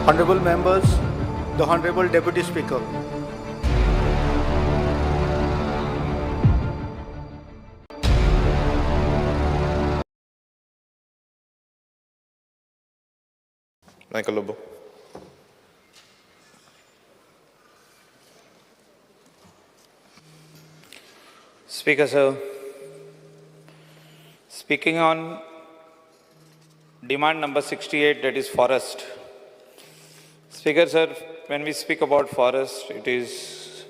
Honorable members, the Honorable Deputy Speaker. Michael Lobo. Speaker, sir, speaking on demand number 68, that is forest. Speaker, sir, when we speak about forest, it is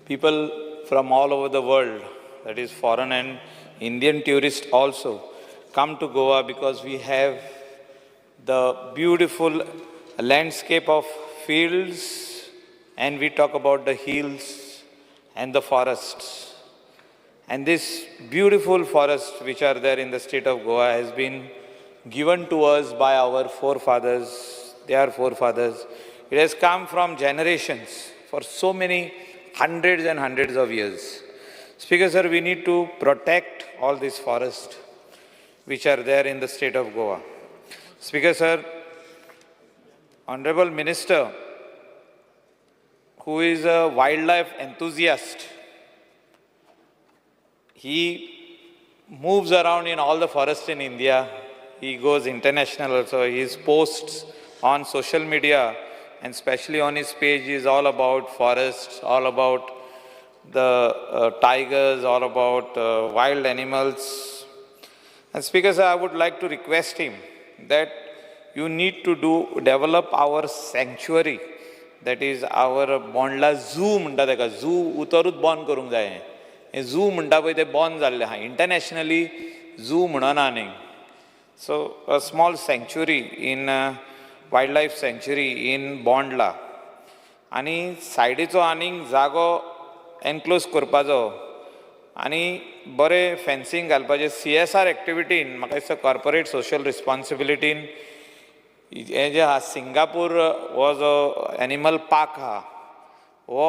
people from all over the world, that is foreign and Indian tourists also, come to Goa because we have the beautiful landscape of fields, and we talk about the hills and the forests. And this beautiful forest which are there in the state of Goa has been given to us by our forefathers, their forefathers. It has come from generations for so many hundreds and hundreds of years. Speaker sir, we need to protect all these forests which are there in the state of Goa. Speaker sir, Honorable Minister, who is a wildlife enthusiast, he moves around in all the forests in India. He goes international also. His posts on social media and especially on his page is all about forests, all about the tigers, all about wild animals. And Speaker sir, I would like to request him that you need to develop our sanctuary, that is our Bondla Zoo म्हणटा ताका, zoo उतरूच बंद करूंक जाय. हें zoo म्हणटा पळय तें बंद जाल्लें आहा, इंटरनॅशनली झू म्हणना न्ही. So a small sanctuary in wild life sanctuary in Bondla, आनी सायडीचो आनीक जागो एनक्लोज करपाचो आनी बरें फेन्सींग घालपाचें. सी एस आर एक्टिविटीन म्हाका दिसता कॉर्पोरेट सोशल रिस्पॉन्सिबिलिटीन हें जें आहा, सिंगापूर हो जो एनिमल पार्क आहा, हो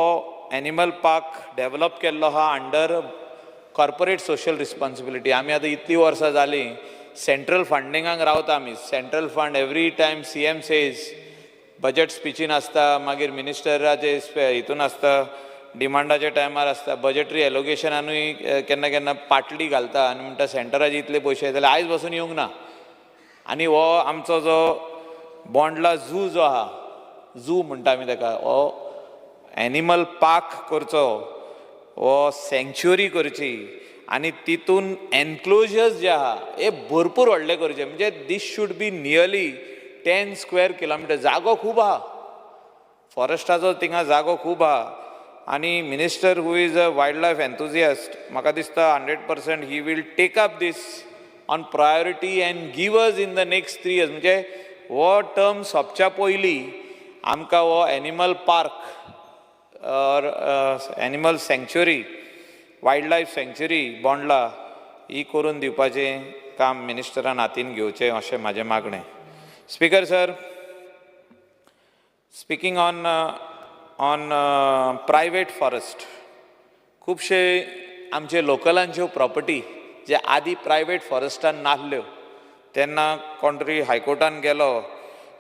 एनिमल पार्क डेवलप केल्लो आहा अंडर कॉर्पोरेट सोशल रिस्पॉन्सिबिलिटी. आमी आतां इतलीं वर्सां जालीं सेंट्रल फंडिंगाक रावता आमी. Central fund every time C M says budget स्पिचीन आसता, मागीर मिनिस्टराचे हितून आसता, डिमांडाच्या टायमार आसता, बजेटरी एलोकेशनानूय केन्ना केन्ना पाटली घालता आनी म्हणटा सेंटराचे इतले पयशे, जाल्यार आयज बसून येवंक ना. आनी हो आमचो जो बोंडला झू जो आहा, झू म्हणटा आमी ताका, हो एनिमल पार्क करचो, हो सँक्च्युरी करची आनी तितून एनक्लोजर्स जे आहा हे भरपूर व्हडले करचे. म्हणजे this should be nearly 10 square kilometre. जागो खूब आहा, फॉरेस्टाचो थिंगा जागो खूब आहा. आनी minister who is a wild life enthusiast, म्हाका दिसता 100% he will take up this on priority and give us in the next 3 years. म्हणजे हो टर्म सोंपच्या पयलीं आमकां हो animal park or animal sanctuary, wild life sanctuary Bondla ही करून दिवपाचें काम मिनिस्टरान हातीन घेवचें अशें म्हाजें मागणें. Speaker sir, speaking on private forest, खुबशे आमचे लोकलांच्यो प्रॉपर्टी जे आदी प्रायवेट फॉरेस्टान नासल्यो, तेन्ना कोण तरी हायकोर्टान गेलो,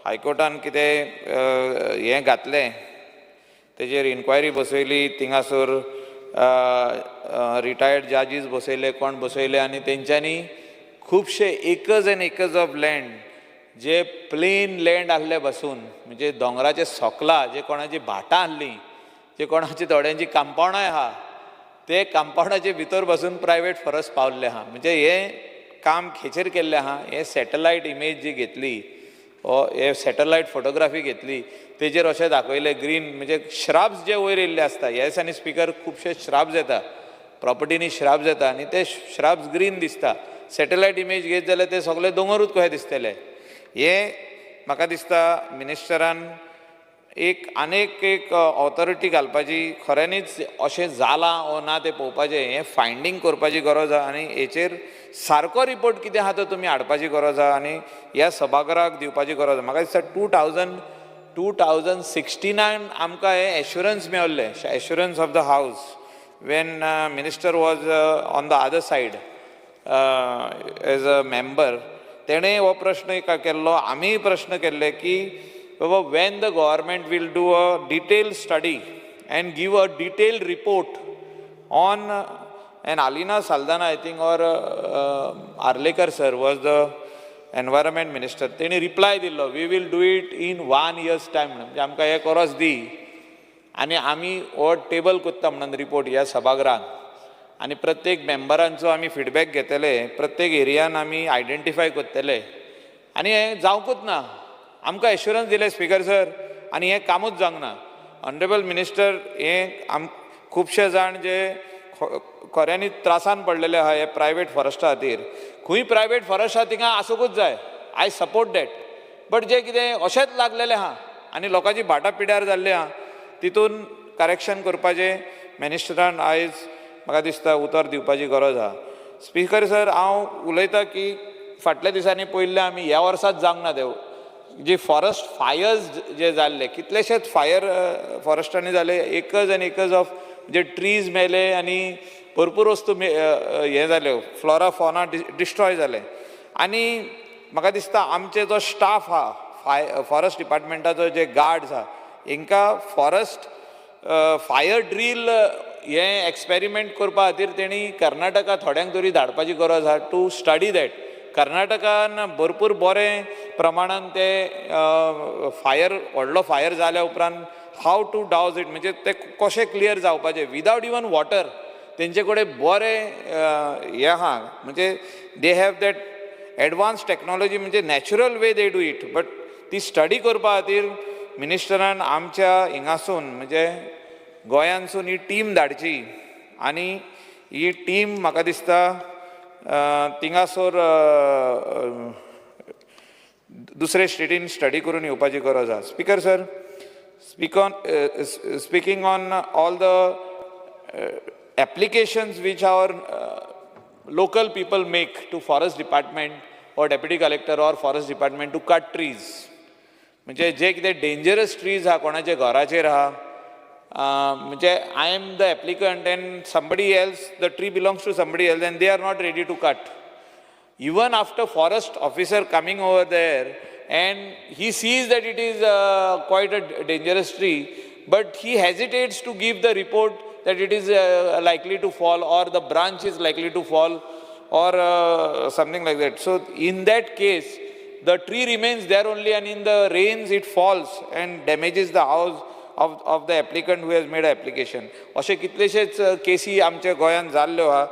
हायकोर्टान कितें हें घातलें, तेजेर इन्क्वायरी बसयली, थिंगासर रिटायर्ड जजीस बसयले, कोण बसयले, आनी तेंच्यांनी खुबशे acres and acres of land जे प्लेन लँड आहले बसून, म्हणजे दोंगराचे सोकला जे कोणाची भाटां आहलीं, जे कोणाची थोड्यांची कंपावंडाय आहा, ते कंपावंडाचे भितर बसून प्रायवेट फॉरेस्ट पावल्ले आहा. म्हणजे हें काम खेचेर केल्लें आहा, हें सॅटलायट इमेज जी घेतली, हे सॅटलायट फोटोग्राफी घेतली, तेजेर अशें दाखयलें ग्रीन, म्हणजे श्राब्स जे वयर येयल्ले आसता. ह्या दिसांनी स्पिकर खुबशे श्राब्स येता, प्रॉपर्टीनी श्राब्स येता आनी ते श्राब्स ग्रीन दिसता. सॅटलायट इमेज घेत जाल्यार ते सगळे दोंगरूच कशे दिसतले. हे म्हाका दिसता मिनिस्टरान एक आनीक एक ऑथॉरिटी घालपाची, खऱ्यांनीच अशें जालां ओ ना तें पळोवपाचें, हें फायंडींग करपाची गरज आहा आनी हेचेर सारको रिपोर्ट कितें आहा तो तुमी हाडपाची गरज आहा आनी ह्या सभाघराक दिवपाची गरज आहा. म्हाका दिसता 2069 आमकां हें assurance मेवल्लें, assurance of the house when minister was on the other side as a member. तेणें हो प्रश्न केल्लो, आमीय प्रश्न केल्ले की बाबा, when the government will do a detailed study and give a detailed report on, and Alina Saldanha, I think, or Arlekar sir was the environment minister, तेणी रिप्लाय दिल्लो, "We will do it in one year's time." म्हणून. म्हणजे आमकां एक वर्स दी आनी आमी हो टेबल कोत्ता म्हणून रिपोर्ट ह्या सभागृहान आनी प्रत्येक मेंबरांचो आमी फिडबॅक घेतले, प्रत्येक एरियान आमी आयडेंटिफाय करतले. आनी हें जावंकूच ना. आमकां एश्युरन्स दिलें, स्पिकर सर, आनी हें कामूच जावंक ना. ऑनरेबल मिनिस्टर, हें आम खुबशे जाण जे खऱ्यांनी त्रासान पडलेले आहा हे प्रायवेट फॉरेस्टा खातीर. खंय प्रायवेट फॉरेस्ट आहा थिंगा आसूंकूच जाय, I support that, but जे कितें अशेंच लागलेलें आहा आनी लोकांची भाटां पिड्यार जाल्ली आहा, तितून करेक्शन करपाचें मिनिस्टरान आयज म्हाका दिसता उतर दिवपाची गरज आहा. स्पिकर सर, हांव उलयतां की फाटल्या दिसांनी पळयल्लें आमी, ह्या वर्साच जावंक ना तें. जी फॉरेस्ट फायर्स जे जाल्ले, कितलेशेच फायर फॉरेस्टांनी जाले, एकर्स आनी एकर्स ऑफ जे ट्रीज मेले आनी भरपूर वस्तू हें जाल्यो, फ्लोरा फॉना डिस्ट्रॉय जाले. आनी म्हाका दिसता आमचे जो स्टाफ आहा, फॉरेस्ट डिपार्टमेंटाचो जे गार्ड्स आहा, हेंकां फॉरेस्ट फायर ड्रील हें एक्सपेरिमेंट करपा खातीर तेणी कर्नाटका थोड्यांक तरी धाडपाची गरज आहा टू स्टडी that. कर्नाटकान भरपूर बरें प्रमाणान ते फायर, व्हडलो फायर जाल्या उपरांत हाव टू डावज it, म्हणजे ते कशें क्लियर जावपाचें विदावट इवन वॉटर, तेंचे कडेन बरें हें आहा, म्हणजे they have that advance technology, म्हणजे natural way they do it. But ती स्टडी करपा खातीर मिनिस्टरान आमच्या हिंगासून, म्हणजे गोंयांसून ही टीम धाडची आनी ही टीम म्हाका दिसता थिंगासर दुसरे स्टेटीन स्टडी करून येवपाची गरज आसा. Speaker sir, speaking on all the applications which our local people make to forest department or deputy collector or forest department to cut trees, म्हणजे जे कितें डेंजरस ट्रीज आहा, कोणाच्या घराचेर आहा, म्हणजे I am the applicant and somebody else, the tree belongs to somebody else and they are not ready to cut, even after forest officer coming over there and he sees that it is quite a dangerous tree, but he hesitates to give the report that it is likely to fall or the branch is likely to fall or something like that. So in that case, the tree remains there only and in the rains it falls and damages the house of the applicant who has made an application. अशे कितलेशेच केसी आमच्या गोंयांत जाल्ल्यो आहा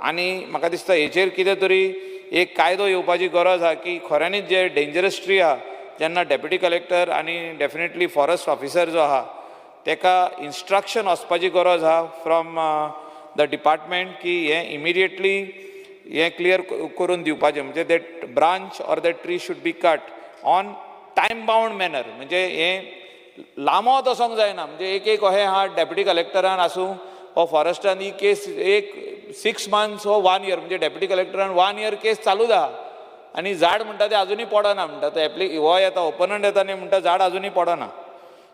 आनी म्हाका दिसता हेचेर कितें तरी एक कायदो येवपाची गरज आहा की खऱ्यांनीच जे डेंजरस ट्री आहा, जेन्ना डेप्युटी कलेक्टर आनी डेफिनेटली फॉरेस्ट ऑफिसर जो आहा तेका इन्स्ट्रक्शन वचपाची गरज आहा फ्रॉम the department की हें इमिडिएटली हें क्लियर करून दिवपाचें, म्हणजे that branch or that tree should be cut on time bound manner. म्हणजे हें लांबत वचोंक जायना. म्हणजे एक एक अशें आहा, डेप्युटी कलेक्टरान आसूं हो फॉरेस्टान ही केस एक 6 मंथ्स हो वन इयर, म्हणजे डेप्युटी कलेक्टरान वन इयर केस चालूच आहा आनी झाड म्हणटा तें अजुनूय पडना म्हणटा. तो एप्ली हो येता, ओपनंट येता आनी म्हणटा झाड अजुनूय पडना.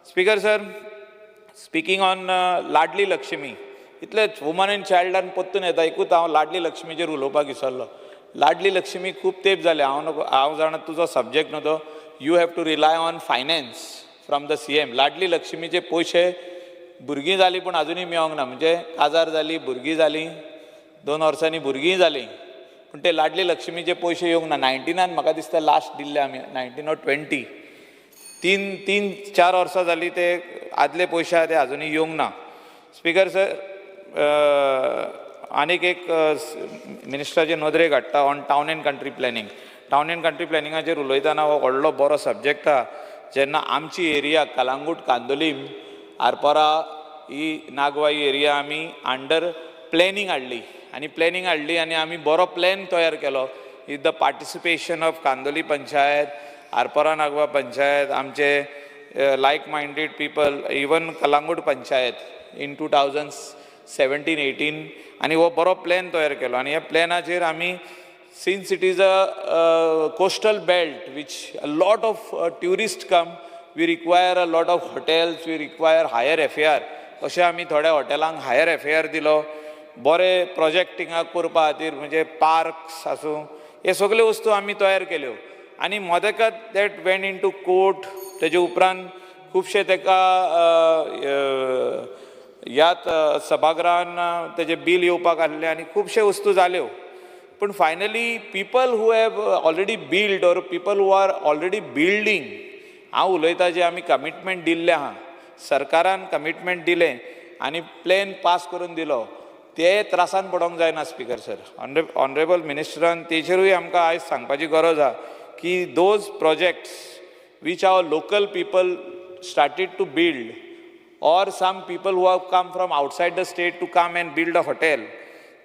Speaker sir, speaking on Ladli Lakshmi, इतलेच वुमन एंड चायल्डान परतून येता. एकूच हांव लाडली लक्ष्मीचेर उलोवपाक विसरलो. लाडली लक्ष्मी खूब तेंप जाले हांव नको, हांव जाणा तुजो सब्जेक्ट न्हू तो, you have to rely on finance from the CM. Ladli लक्ष्मीचे पयशे भुरगीं जालीं पूण अजुनूय मेळोंक ना. म्हणजे काजार जाली, भुरगीं जालीं, 2 वर्सांनी भुरगींय जालीं, पूण ते लाडली लक्ष्मीचे पयशे येवंक ना. 19नान म्हाका दिसता लास्ट दिल्ले आमी, 19 ऑर 20. तीन तीन चार वर्सां जालीं, ते आदले पयशे आहा ते अजुनूय येवंक ना. स्पिकर सर, आनीक एक मिनिस्टराचे नदरेक हाडटा on town and country planning. Town and country प्लॅनिंगाचेर उलयतना हो व्हडलो बरो सब्जेक्ट आहा. जेन्ना आमची एरिया कलांगूट, कांदोलीम, आरपोरा ही नागवा ही एरिया आमी अंडर प्लॅनिंग हाडली आनी प्लॅनिंग हाडली आनी आमी बरो प्लॅन तयार केलो with the participation of Candolim panchayat, Arpora Nagwa panchayat, आमचे like minded people, even Calangute panchayat in 2017-18. आनी हो बरो प्लॅन तयार केलो आनी ह्या प्लॅनाचेर आमी, since it is a coastal belt which a lot of tourist come, we require a lot of hotels, we require higher FAR. अशें आमी थोड्या हॉटेलांक हायर एफ ए आर दिलो. बरे प्रोजेक्ट हिंगा करपा खातीर, म्हणजे पार्क्स आसूं, हे सगल्यो वस्तू आमी तयार केल्यो. आनी मदेकात that went into court. तेजे उपरांत खुबशे ताका ह्यात सभागृहान तेजें बील येवपाक आसलें आनी खुबशे वस्तू जाल्यो. पूण finally people who have already build or people who are already building, हांव उलयतां जे आमी कमिटमेंट दिल्लें आहा, सरकारान कमिटमेंट दिलें आनी प्लॅन पास करून दिलो, ते त्रासान पडोंक जायना. स्पिकर सर, ऑनरेबल मिनिस्टरान तेजेरूय आमकां आयज सांगपाची गरज आहा की those projects which our local people started to build or some people who have come from outside the state to come and build a hotel,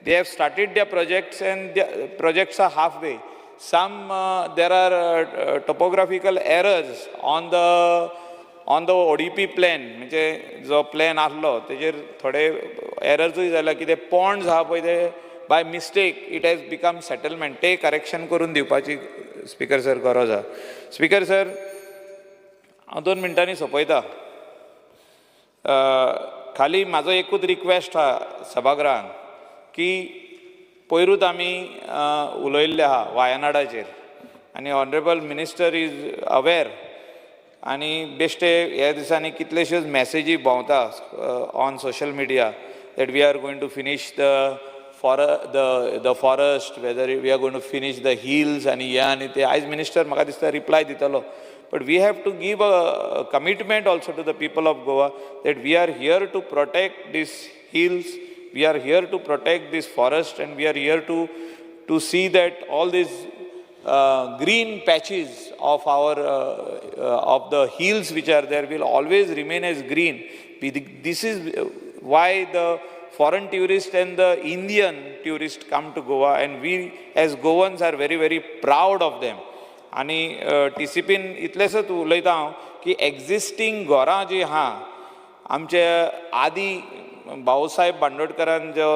they have started their projects and the projects are halfway. Some there are topographical errors on the ODP plan. म्हणजे जो plan आसलो तेजेर थोडे एरर्सूय जाल्या की ते Pond's आहा पळय, ते by mistake it has become settlement. ते करेक्शन करून दिवपाची, स्पिकर सर, गरज आहा. स्पिकर सर, हांव 2 मिनटांनी सोंपयता. खाली म्हाजो एकूच रिक्वेस्ट आहा सभागृहान की पयरूच आमी उलयल्ले आहा वायनाडाचेर आनी honourable minister is aware आनी बेश्टे ह्या दिसांनी कितलेश्योच मॅसेजी भोंवता on social media that we are going to finish the forest, whether we are going to finish the hills आनी हे आनी ते. आयज मिनिस्टर म्हाका दिसता रिप्लाय दितलो, but we have to give a commitment also to the people of Goa that we are here to protect these hills, we are here to protect this forest, and we are here to see that all these green patches of the hills which are there will always remain as green. This is why the foreign tourist and the Indian tourist come to Goa, and we as Goans are very, very proud of them. आनी टीसीपीन इतलेंसच उलयता हांव की existing घरां जीं आहा, आमचे आदी भाऊसाहेब बांदोडकरान जो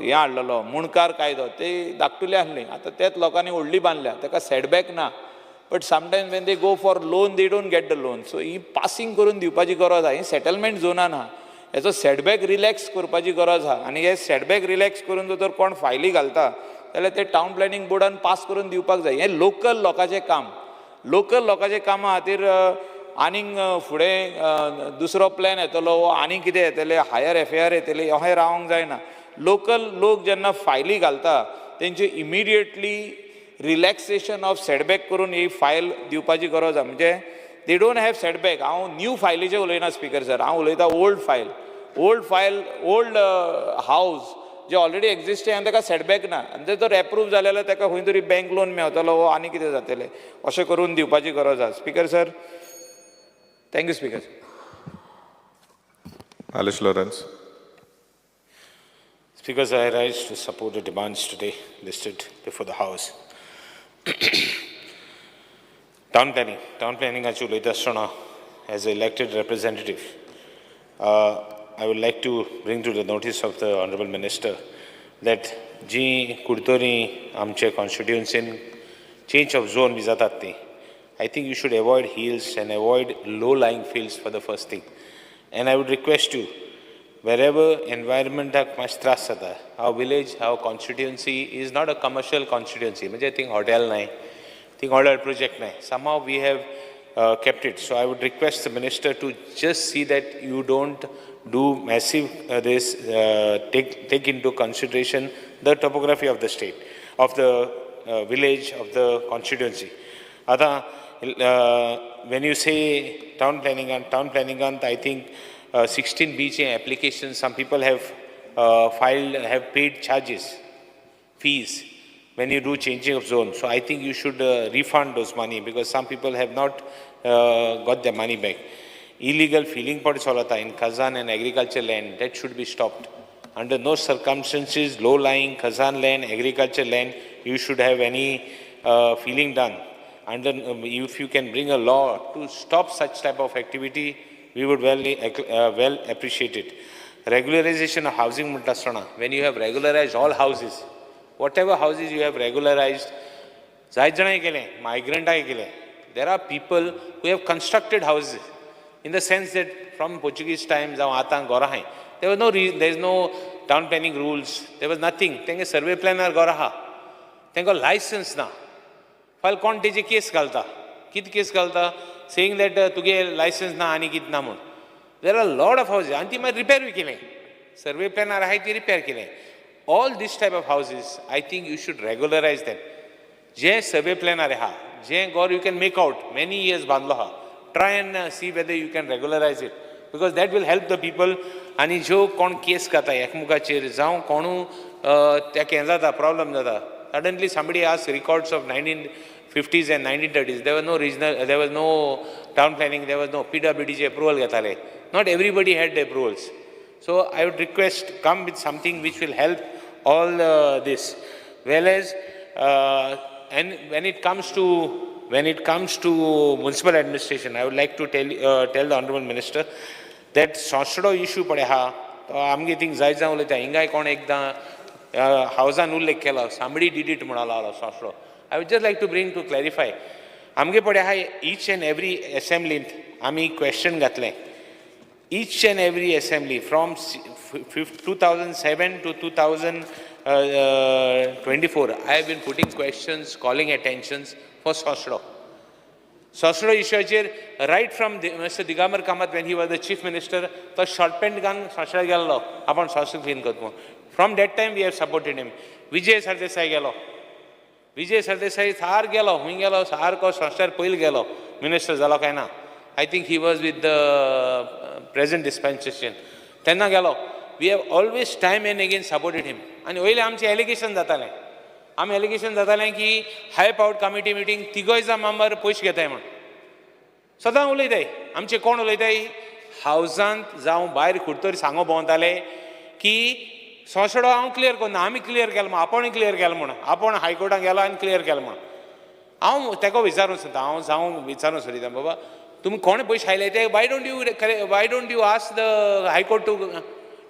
हें हाडलेलो मुणकार कायदो, ते धाकटुले आसली. आतां तेच लोकांनी व्हडली बांदल्या, ताका सेटबॅक ना, but sometimes when they go for loan, they don't get the loan. So he passing करून दिवपाची गरज आहा. ही सेटलमेंट झोनान आहा, हेचो सेटबॅक रिलॅक्स करपाची गरज आहा. आनी हे सेटबॅक रिलॅक्स करून जर कोण फायली घालता जाल्यार ते टावन प्लॅनिंग बोर्डान पास करून दिवपाक जाय. हें लोकल लोकांचें काम. लोकल लोकांच्या कामा खातीर आनीक फुडें दुसरो प्लॅन येतलो, आनीक कितें येतलें, हायर एफआयआर येतली, अशें रावंक जायना. लोकल लोक जेन्ना फायली घालता तेंचे इमिडिएटली रिलॅक्सेशन ऑफ सेटबॅक करून ही फायल दिवपाची गरज आहा. म्हणजे they don't have setback. हांव न्यू फायलीचें उलयना, स्पिकर सर, हांव उलयतां old file, old file, old house जे ऑलरेडी एग्जिस्टींग आनी ताका सेटबॅक ना आनी ते जर एप्रूव जाले जाल्यार ताका खंय तरी बँक लोन मेवतलो वो आनी कितें जातलें, अशें करून दिवपाची गरज आसा, speaker sir. Thank you, speaker. Alice Lawrence. Speaker, I rise to support the demands today listed before the House. Town planning, town planning उलयता आसतना, as an elected representative, I would like to bring to the notice of the Honorable Minister that जी कुडतरी आमचे कॉन्स्टिट्युन्सीन change of zone B जातात ती, I think you should avoid hills and avoid low lying fields for the first thing. And I would request you, wherever environmentak मातशें त्रास जाता, our village, our constituency is not a commercial constituency. म्हणजे thing hotel नाय, thing hotel project नाय. Somehow we have kept it. So I would request the minister to just see that you don't do massive this, take into consideration the topography of the state, of the village, of the constituency. आतां when you say town planning and town planning, I think 16B चे application, some people have filed, have paid charges, fees when you do changing of zone. So I think you should refund those money because some people have not got their money back. Illegal filling पण चलता in Khazan and agriculture land, that should be stopped. Under no circumstances, low-lying Khazan land, agriculture land, you should have any filling done. If you can bring a law to stop such type of activity, we would well appreciate it. Regularization of housing म्हणटा आसतना, when you have regularized all houses, whatever houses you have regularized, जायत जाणांय केलें, मायग्रंटाय केलें. There are people who have constructed houses in the sense that from Portuguese time जावं आतां घरां आहाय. There was no reason, there is no town planning rules, there was nothing. तेंगे survey प्लॅनार घरां आहा, तेंकां लायसन्स ना. फाल्यां कोण तेजी केस घालता, कितें केस घालता, सेईंग that तुगे लायसन्स ना आनी कितें ना म्हूण. There are lot of houses आनी ती मागीर रिपेरूय केलें, सर्वे प्लॅनार आहाय ती रिपेर केलें. All this type of houses, I think you should regularise them. जे सर्वे प्लॅनार आहा, जे गोर you can make out many years बांदलो आहा, try and see whether you can regularise it, because that will help the people. आनी ज्यो कोण केस घाता एकमुखाचेर जावं कोणू तेका हें जाता, प्रॉब्लम जाता. Suddenly somebody ask records of 1950s and 1930s. There was no regional, there was no town planning, there was no PWDचे approval घेताले. Not everybody had the approvals. So I would request, come with something which will help all this. Whereas, and when it comes to municipal administration, I would like to tell the honorable minister that Sonsodo issue पळय आहा, तो आमगे thing जाय जावं उलयता. हिंगाय कोण एकदां हावजान उल्लेख केलो, somebody did it म्हणून लागलो सोसडो. I would just like to bring to clarify, आमगे पळय आहा, इच अँड एवरी एसेंब्लींत आमी क्वेश्चन घातलें. Each and every assembly from 2007 to 2024, I have been putting questions, calling attentions for Sosro. Sosro इश्यूचेर right from Mr. Digambar Kamat, when he was the chief minister, तो short pant घालून सोंसड्यार गेल्लो, आपूण सोंसो clean करता म्हणून. From that time we have supported him. Vijay Sardesai गेलो, विजय सरदेसाई सार गेलो, खूंय गेलो, सारको सोंसड्यार पयलीं गेलो, मिनिस्टर जालो काय ना. I think he was with the present dispensation तेन्ना गेलो. We have always time and again supported him. आनी वयलें आमचें एलिगेशन जातालें, आमी एलिगेशन जातालें की हाय पावर्ड कमिटी मिटींग तिगय जाण मेंबर पयशे घेताय म्हूण सदां उलयताय. आमचे कोण उलयताय, हावजांत जावं भायर कुडतरी सांगो भोंवताले की सोंसडो हांव क्लियर करना, आमी क्लियर केलो म्हूण, आपूण क्लियर केलो म्हूण, आपूण हायकोर्टान गेलो आनी क्लियर केलो म्हूण. हांव तेका विचारूंक सोदता, हांव जावं विचारूंक सोदिता, बाबा तुमी कोणे पयशे खायले ते, why don't you ask the High Court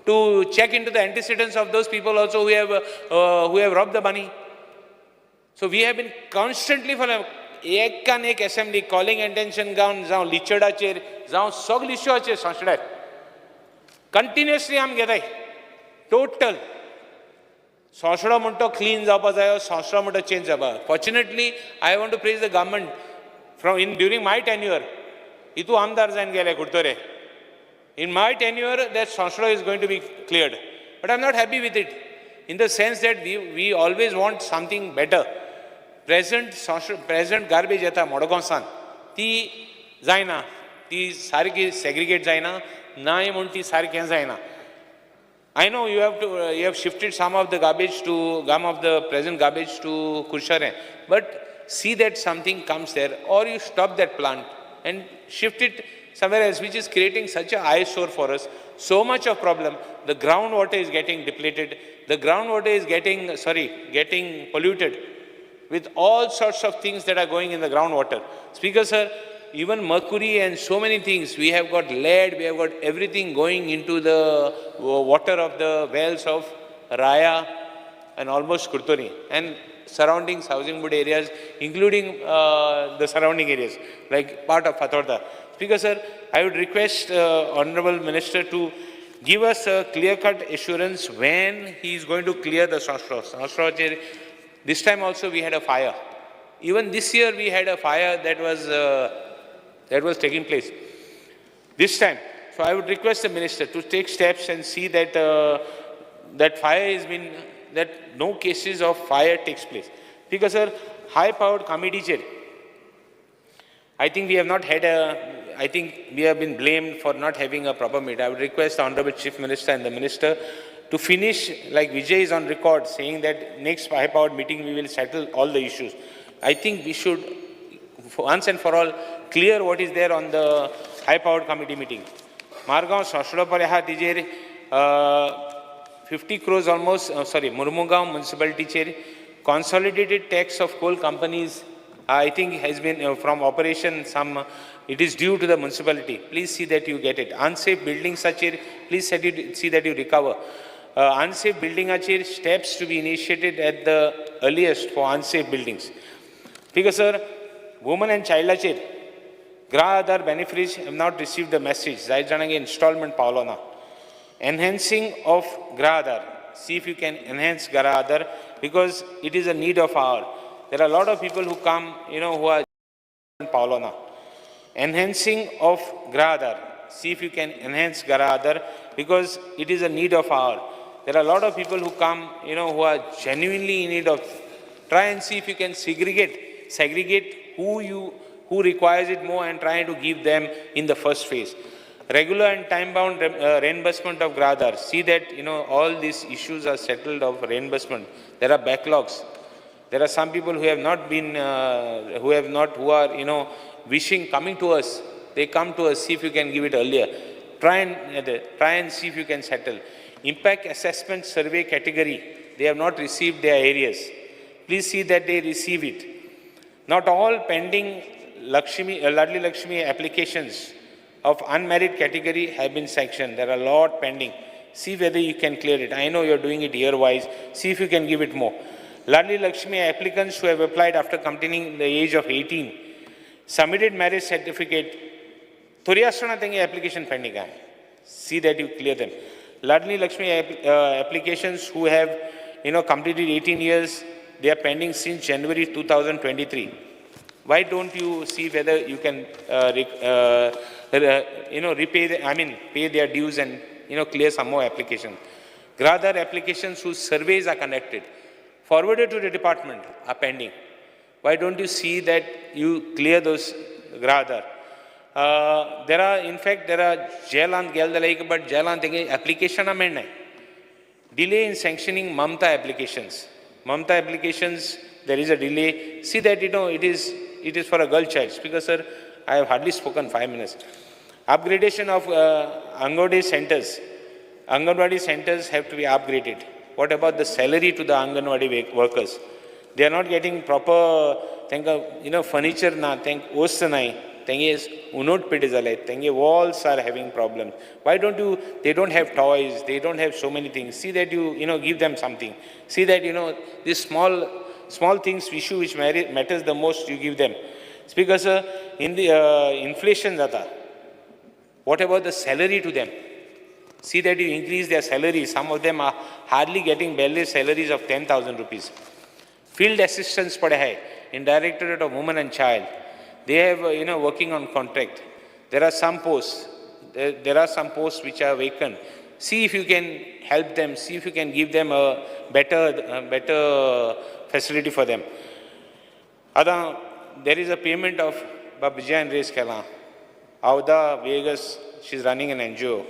to check into the antecedents of those people also who have rob the money? So we have been constantly for एकान एक असेंब्ली कॉलिंग एटेन्शन गावन, जावं लिचडाचेर, जावं सगळे इश्यूचेर सोंसड्यार कंटिन्युअसली आमी घेताय. Total सोंसडो म्हणटा तो क्लीन जावपा जायो, सोंसडो म्हणटा चेंज जावपा. Fortunately, I want to praise the government from in during my tenure, हितू आमदार जावन गेले कुडतरे. In my tenure that Sonsodo is going to be cleared, but I am not happy with it, in the sense that we always want something better. Present present garbage येता मडगांवसान, ती जायना, ती सारकी segregate जायना, नाय म्हूण ती सारकें जायना. I know you have shifted some of the garbage to, some of the present garbage to Curchorem, but see that something comes there or you stop that plant and shift it somewhere else, which is creating such a eyesore for us, so much of problem. The groundwater is getting depleted, the groundwater is getting, sorry, getting polluted with all sorts of things that are going in the groundwater. Speaker sir, even mercury and so many things, we have got lead, we have got everything going into the water of the wells of Raya and almost Curtorim and surrounding housing board areas, including the surrounding areas, like part of Fatorda. Speaker sir, I would request Honorable Minister to give us a clear-cut assurance when he is going to clear the Sosro. Sosro, this time also we had a fire. Even this year we had a fire that was taking place. This time, so I would request the minister to take steps and see that that fire has been, that no cases of fire takes place. Because sir, high powered committee chair, I think we have not had a, I think we have been blamed for not having a proper meeting. I would request the Honorable Chief Minister and the Minister to finish, like Vijay is on record saying that next high powered meeting we will settle all the issues. I think we should, once and for all, clear what is there on the high powered committee meeting. Margao सोंसडो पळय आहा तिजेर 50 crores almost, sorry, Mormugao म्युनिसिपालिटीचेर consolidated tax of coal companies, I think, has been from operation some, it is due to the municipality. Please see that you get it. Unsafe buildings आचेर please see that you recover. Unsafe building आचेर steps to be initiated at the earliest for unsafe buildings. Because sir, woman and child आचेर Grah Aadhaar beneficiaries have not received the message. जायत जाणांक installment पावलो ना. Enhancing of Grah Aadhaar. See if you can enhance Grah Aadhaar because it is a need of hour. There are a lot of people who come, you know, who are पावलो ना. Enhancing of Grah Aadhaar. See if you can enhance Grah Aadhaar because it is a need of hour. There are a lot of people who come, you know, who are genuinely in need of. Try and see if you can segregate who requires it more and try to give them in the first phase. Regular and time-bound reimbursement of Grah Aadhaar. See that, you know, all these issues are settled of reimbursement. There are backlogs. There are some people who have not been, who are, you know, wishing, coming to us. They come to us, see if you can give it earlier. Try and see if you can settle. Impact assessment survey category, they have not received their areas. Please see that they receive it. Not all pending Ladli Lakshmi applications of unmarried category have been sanctioned. There are a lot pending. See whether you can clear it. I know you are doing it year-wise. See if you can give it more. Ladli Lakshmi applicants who have applied after completing the age of 18, submitted marriage certificate, थोड़ी आसतना तेंगे application pending आहे. See that you clear them. Ladli Lakshmi applications who have, you know, completed 18 years, they are pending since January 2023. Why don't you see whether you can, you know, repay, pay their dues and, you know, clear some more applications. Grah Aadhaar applications whose surveys are conducted, forwarded to the department, are pending. Why don't you see that you clear those Grah Aadhaar? There are, in fact, there are jailant गेल, but jailant application amendment. Delay in sanctioning Mamta applications. Mamta applications, there is a delay. See that, you know, it is for a girl child. Speaker sir, I have hardly spoken 5 minutes. Upgradation of Anganwadi centers. Anganwadi centers have to be upgraded. What about the salary to the Anganwadi workers? They are not getting proper, you know, furniture na, thank ost nai, thank unot pete jale, thank walls are having problems. Why don't you, they don't have toys, they don't have so many things. See that you know, give them something. See that, you know, these small things, issue which matters the most, you give them. Speaker sir, in the inflation data, what about the salary to them? See that you increase their salary. Some of them are hardly getting barely salaries of 10,000 rupees. Field assistants pade hai in Directorate of Women and Child. They have, you know, working on contract. There are some posts. There are some posts which are vacant. See if you can help them. See if you can give them a better facility for them. Ada, there is a payment of Babijan raise kela. Avda Vegas, she's running an NGO.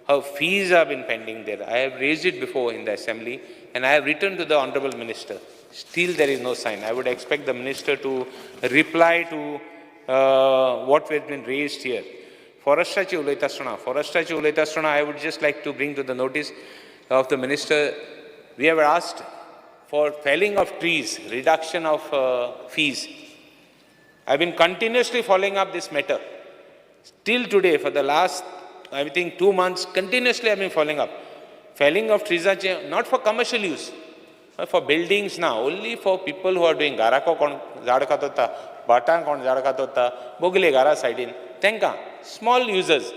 Her fees have been pending there. I have raised it before in the assembly and I have written to the Honorable Minister. Still there is no sign. I would expect the minister to reply to what has been raised here. Forestrachi ulayta I would just like to bring to the notice of the minister. We have asked for felling of trees, reduction of fees. I have been continuously following up this matter. Till today, for the last, I think, 2 months, continuously I have been following up. Felling of trees, not for commercial use, but for buildings now, only for people who are doing garako kon zad khatota, batan kon zad khatota, bogle gara side in, tenka, small users,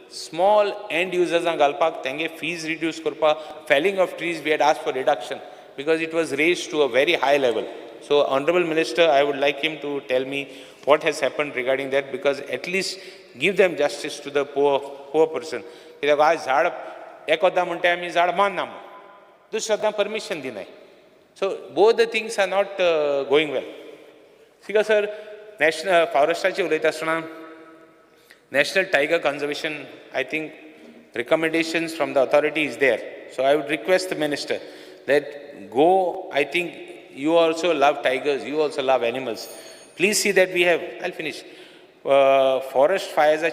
small end users on galpak, tenge fees reduce karpa, felling of trees, we had asked for reduction because it was raised to a very high level. So, Honorable Minister, I would like him to tell me what has happened regarding that, because at least give them justice to the poor person. कित्याक आज झाड एकोदा म्हणटा आमी झाड मानना म्हूण, दुसऱ्या permission दिनाय. So both the things are not going well. Speaker sir, national फॉरेस्टाचे उलयता आसतना national tiger conservation, I think recommendations from the authority is there. So I would request the minister that go, I think you also love tigers, you also love animals. Please see that we have, I'll finish. Forest fires, I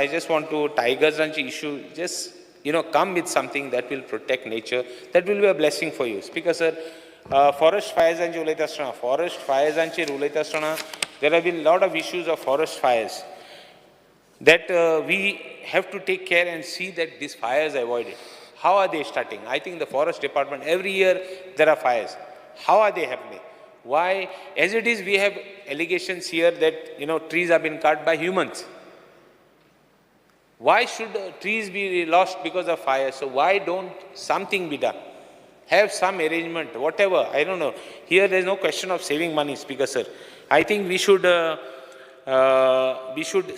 just want to, tigers and issue, just, you know, come with something that will protect nature. That will be a blessing for you. Speaker sir, forest fires and there have been a lot of issues of forest fires that we have to take care and see that these fires are avoided. How are they starting? I think the forest department, every year there are fires. How are they happening? Why? As it is, we have allegations here that, you know, trees have been cut by humans. Why should trees be lost because of fire? So why don't something be done? Have some arrangement, whatever, I don't know. Here there is no question of saving money, Speaker sir. I think we should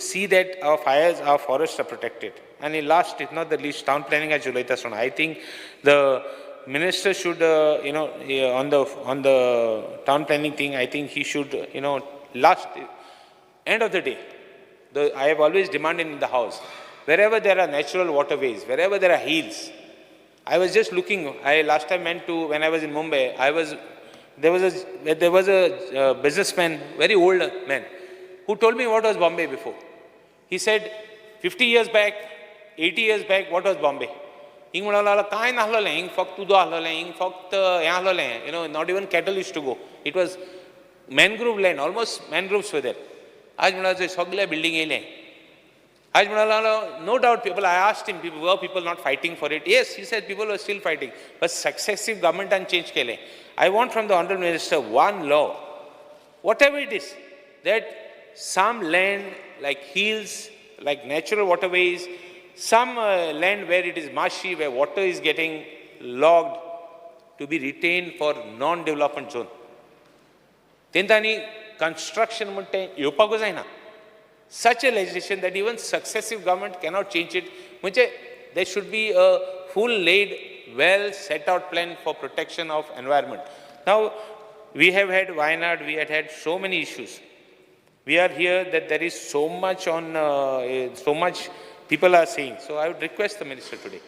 see that our fires, our forests are protected. And in last, if not the least, town planning as उलयता आसतना, I think the minister should, on the town planning thing, I think he should, last, end of the day, I have always demanded in the house, wherever there are natural waterways, wherever there are hills. I was just looking, I last time went to, when I was in Mumbai, there was a businessman, very old man, who told me what was Bombay before. He said, 50 years back, 80 years back, what was Bombay? हिंग म्हणूंक लागलो कांय नासलोलें, हिंग फक्त उदक आसलोलें, हिंग फक्त हें आसलोलें, not even cattle used to go. It was mangrove land, almost mangroves were there. आज म्हणल्यार सगळे बिल्डींग येयले. आज म्हणूंक लागलो, no doubt people, I asked him, were people not fighting for it? Yes, he said people were still fighting. But successive governmentan change केलें. I want from the Honorable Minister one law, whatever it is, that some land like hills, like natural waterways, some land where it is marshy, where water is getting logged, to be retained for non-development zone. तेंच्यांनी construction म्हणटा तें येवपाकूच जायना. Such a legislation that even successive government cannot change it. म्हणजे there should be a full laid, well set out plan for protection of environment. Now, we have had Wayanad, we had had so many issues. We are here that there is so much on, so much people are saying. So I would request the minister today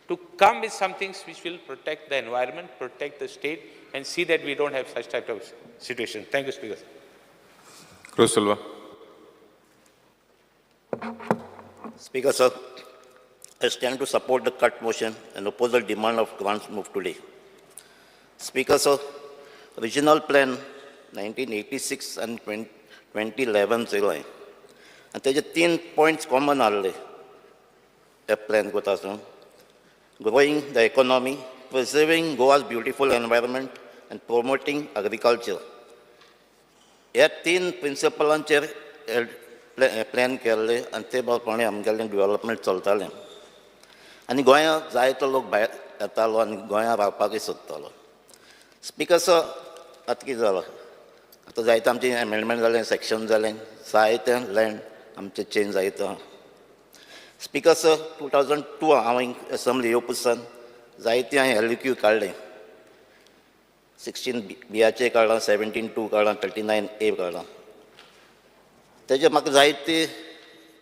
to come with some things which will protect the environment, protect the state, and see that we don't have such type of situation. Thank you, Speaker. Cruz Silva. Speaker, sir, I stand to support the cut motion and oppose the demand of grants moved today. Speaker, sir, regional plan 1986 and 2011 चयलाय आनी तेजे 3 points common आहले त्या plan कोता आसतना. Growing the economy, preserving Goa's beautiful environment and promoting agriculture. ह्या 3 प्रिंसिपलांचेर plan केल्ले आनी ते प्रमाणे आमगेलें डेव्हलपमेंट चलतालें आनी गोंयांत जायतो लोक भायर येतालो आनी गोंयांत रावपाकूय सोदतालो. स्पिकर सर, आतां कितें जालां, आतां जायते आमचें एमेंडमेंट जालें, सेक्शन जालें, जायतें लँड आमचें चेंज जायत आहा. स्पिकर सर, 2002 हांव एसेंब्ली येवपा सावन जायते हांवें LQ काडलें. 16 BHA काडलां, 17(2) काडलां, 39A काडलां. तेजे म्हाका जायते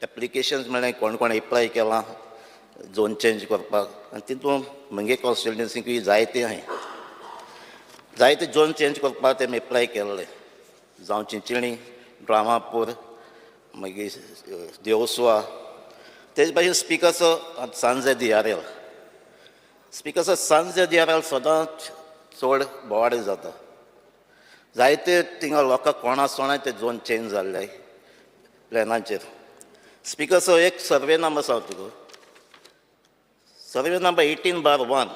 एप्लिकेशन्स मेळ्ळें, कोण कोण एप्लाय केलां झोन चेंज करपाक आनी तितून म्हगे कॉन्स्टिट्युन्सीकूय जायते हांवें जायते झोन चेंज करपाक तेमी एप्लाय केल्ले, जावं चिंचिणी, ड्रामापूर, मागीर देवसुआ. तेज भाशेन स्पिकर सर, सांजे DRL. Speaker sir, सांजे DRL सदांच चड बोवाळ जाता. जायते थिंगा लोकांक कोणा सोणाय ते झोन चेंज जाल्ले प्लॅनाचेर. स्पिकर सर, एक सर्वे नंबर सांगता तुका, सर्वे नंबर 18/1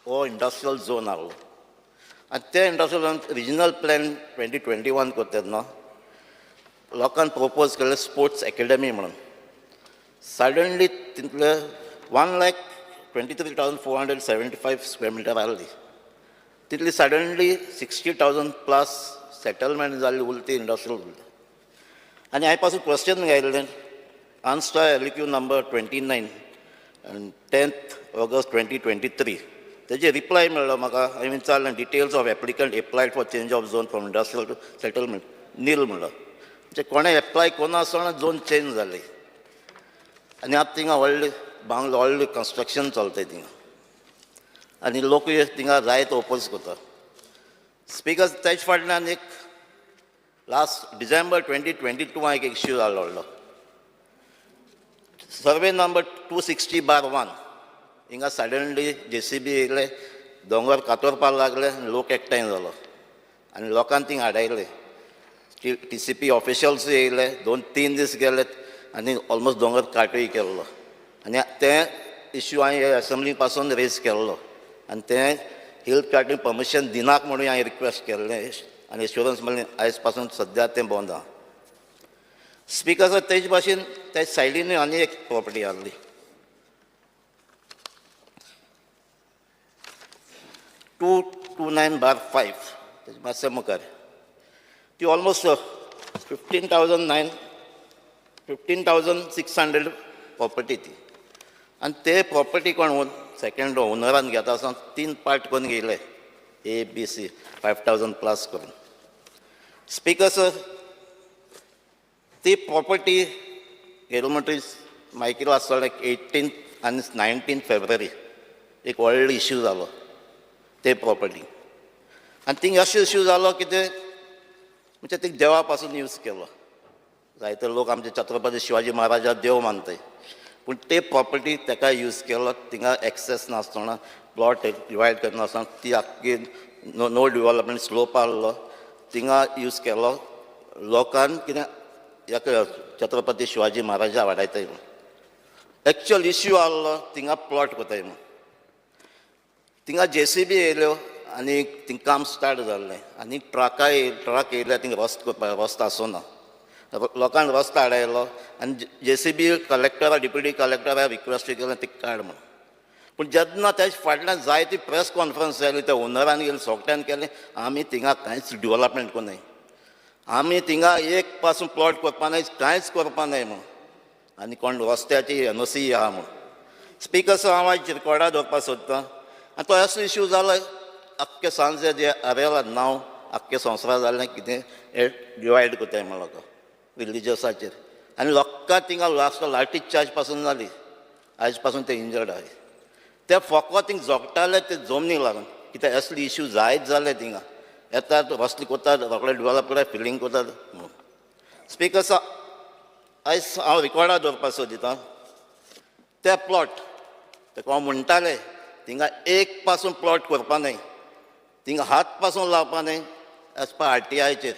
हो इंडस्ट्रियल झोन आहलो आनी ते इंडस्ट्रियल झोन रिजनल प्लॅन 2021 करता तेन्ना लोकांक प्रपोज केल्ले स्पोर्ट्स एकेडमी म्हणून. सडनली तितले 1,23,475 square meter आहली, तितली सडनली 60,000 प्लस सेटलमेंट जाल्ली, उरली इंडस्ट्रियल उरली. आनी हांवें पासून question घायल्लें, answer LQ number 29 and 10th August 2023. तेजे रिप्लाय मेळ्ळो म्हाका. हांवें विचारलें, details of applicant applied for change of zone from industrial to settlement, nil म्हणलो. म्हणजे कोणें एप्लाय करूं आसतना झोन चेंज जाली आनी आतां थिंगा व्हडलें बांगलो, व्हडलें कन्स्ट्रक्शन चलताय थिंगा आनी लोकूय थिंगा जायतो ओपोज करता. स्पिकर, तेज फाटल्यान एक लास्ट डिसेंबर 2022 एक इश्यू जालो व्हडलो, सर्वे नंबर 260/1. हिंगा सडनली JCB येयले, दोंगर कातोरपाक लागले आनी लोक एकठांय जालो आनी लोकांक थिंगा आडायले. TCP officials येयले, 2-3 दीस गेले आनी ऑलमोस्ट दोंगर काटूय केल्लो. आनी तें इश्यू हांवें एसेंब्ली पासून रेज केल्लो आनी तें हिल कार्टींग परमिशन दिनाक म्हणून हांवें रिक्वेस्ट केल्लें आनी एश्योरन्स मेळ्ळें. आयज पासून सद्या तें बंद आहा. स्पिकर सर, तेज भाशेन त्या सायडीनूय आनी एक प्रॉपर्टी आहली. 229/5 तेजे मातशें मुखार ती ऑलमोस्ट 15,600 प्रॉपर्टी ती. आनी ते प्रॉपर्टी कोण सेकंड ओनरान घेता आसतना तीन पार्ट करून घेयले, A B C 5,000 plus करून. स्पीकर सर, ती प्रॉपर्टी घेतली म्हणटकीर मायकील आसतलें 18 आनी 19 फेब्रुवारी एक व्हडलो इश्यू जालो ते प्रॉपर्टी. आनी थिंग अशें इश्यू जालो की ते म्हणजे ते देवा पासून यूज केलो. जायते लोक आमचे छत्रपती शिवाजी महाराजा देव मानताय, पूण ते प्रॉपर्टी ताका यूज केलो. थिंगा एक्सेस नासतना, प्लॉट डिवायड करनासतना ती आख्खी नो डिवलपमेंट स्लोप आहलो, थिंगा यूज केलो. लोकान कितें हेका छत्रपती शिवाजी महाराजा वाडयताय म्हूण एक्चुअल इश्यू आहलो, थिंगा प्लॉट कोताय म्हूण. थिंगा जेसीबी येयल्यो आनी थिंग काम स्टार्ट जाल्लें आनी ट्रक येयले थिंग रस्तो करपाक. रस्तो आसना, लोकांक रस्तो आडायलो आनी जेसीबी कलेक्टरा, डिप्युटी कलेक्टरा रिक्वेस्ट केलें ती काड म्हणून. पूण जेन्ना तेज फाटल्यान जायती प्रेस कॉन्फरन्स जाली, त्या ओनरान गेली, सगळ्यान केलें, आमी थिंगा कांयच डिवलपमेंट कोन्नाय, आमी थिंगा एक पासून प्लॉट करपा नाय, कांयच करपा नाय म्हणून, आनी कोण रस्त्याची एनओसी आहा म्हणून. स्पीकर सर, हांव आयज रिकॉर्डार दवरपाक सोदतां. आनी तो असो इश्यू जालो आख्खे सांजे जे आरेला नांव आख्खे संवसारां जालें कितें हे डिवायड करताय म्हण लोकां रिलिजियसाचेर. आनी लोकां थिंगा लास्ट लाठी चार्ज पासून जाली, आयज पासून ते इंजर्ड आहाय. ते फकत थिंग जोगताले ते जमनीक लागून, कित्याक असले इश्यू जायत जाले. थिंगा येतात, रस्ते करतात, रोखडे डिवलप करतात, फिलींग करतात म्हणून. स्पीकर सर, आयज हांव रिकॉर्डार दवरपाक सोदितां ते प्लॉट तेका हांव म्हणटाले थिंगा एक पासून प्लॉट करपा न्हय, थिंगा हात पासून लावपा न्हय. एज पर आरटीआयचेर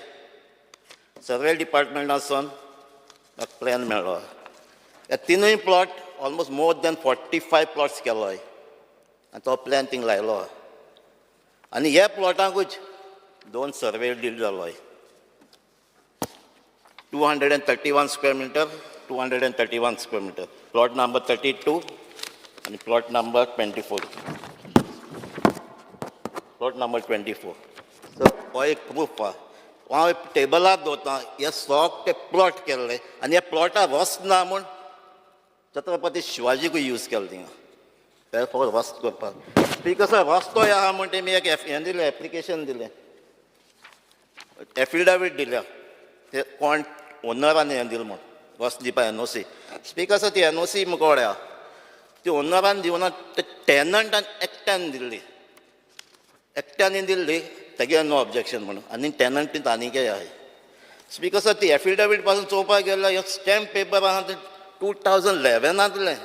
सर्वे डिपार्टमेंटासून म्हाका प्लॅन मेळ्ळो. ह्या तिनूय plot almost more than 45 plots केलो आनी तो प्लॅन थिंग लायलो. आनी ह्या प्लॉटांकूच दोन सर्वे डील जालो. 231 square meter, 231 square meter, plot number 32 आनी plot number 24, plot number 24. So हो एक प्रूफ आहा. हांव टेबलार दवरता हे सगळे प्लॉट केल्ले आनी ह्या प्लॉटार वचना म्हूण छत्रपती शिवाजीकूय यूज केलो थिंगा ते फकत रस्तो करपाक. स्पीकर सर, रस्तो आहा म्हण तेमी एक हें दिलें, एप्लिकेशन दिलें, एफिडावीट दिल्या ते कोण ओनरान हें दिलें म्हूण रस्तो दिवपा एनओसी. स्पीकर सर, ती एनओसी मुखार आहा, ती ओनरान दिवना, ते टेनंटान एकट्यान दिल्ली, एकट्यान दिल्ली, तेगे नो ऑब्जेक्शन म्हणून. आनी टेनंट आनीकय आहाय. स्पीकर सर, ती एफिडावीट पासून चोवपाक गेल्यार हे स्टॅम्प पेपर आहा ते 2011आंतलें,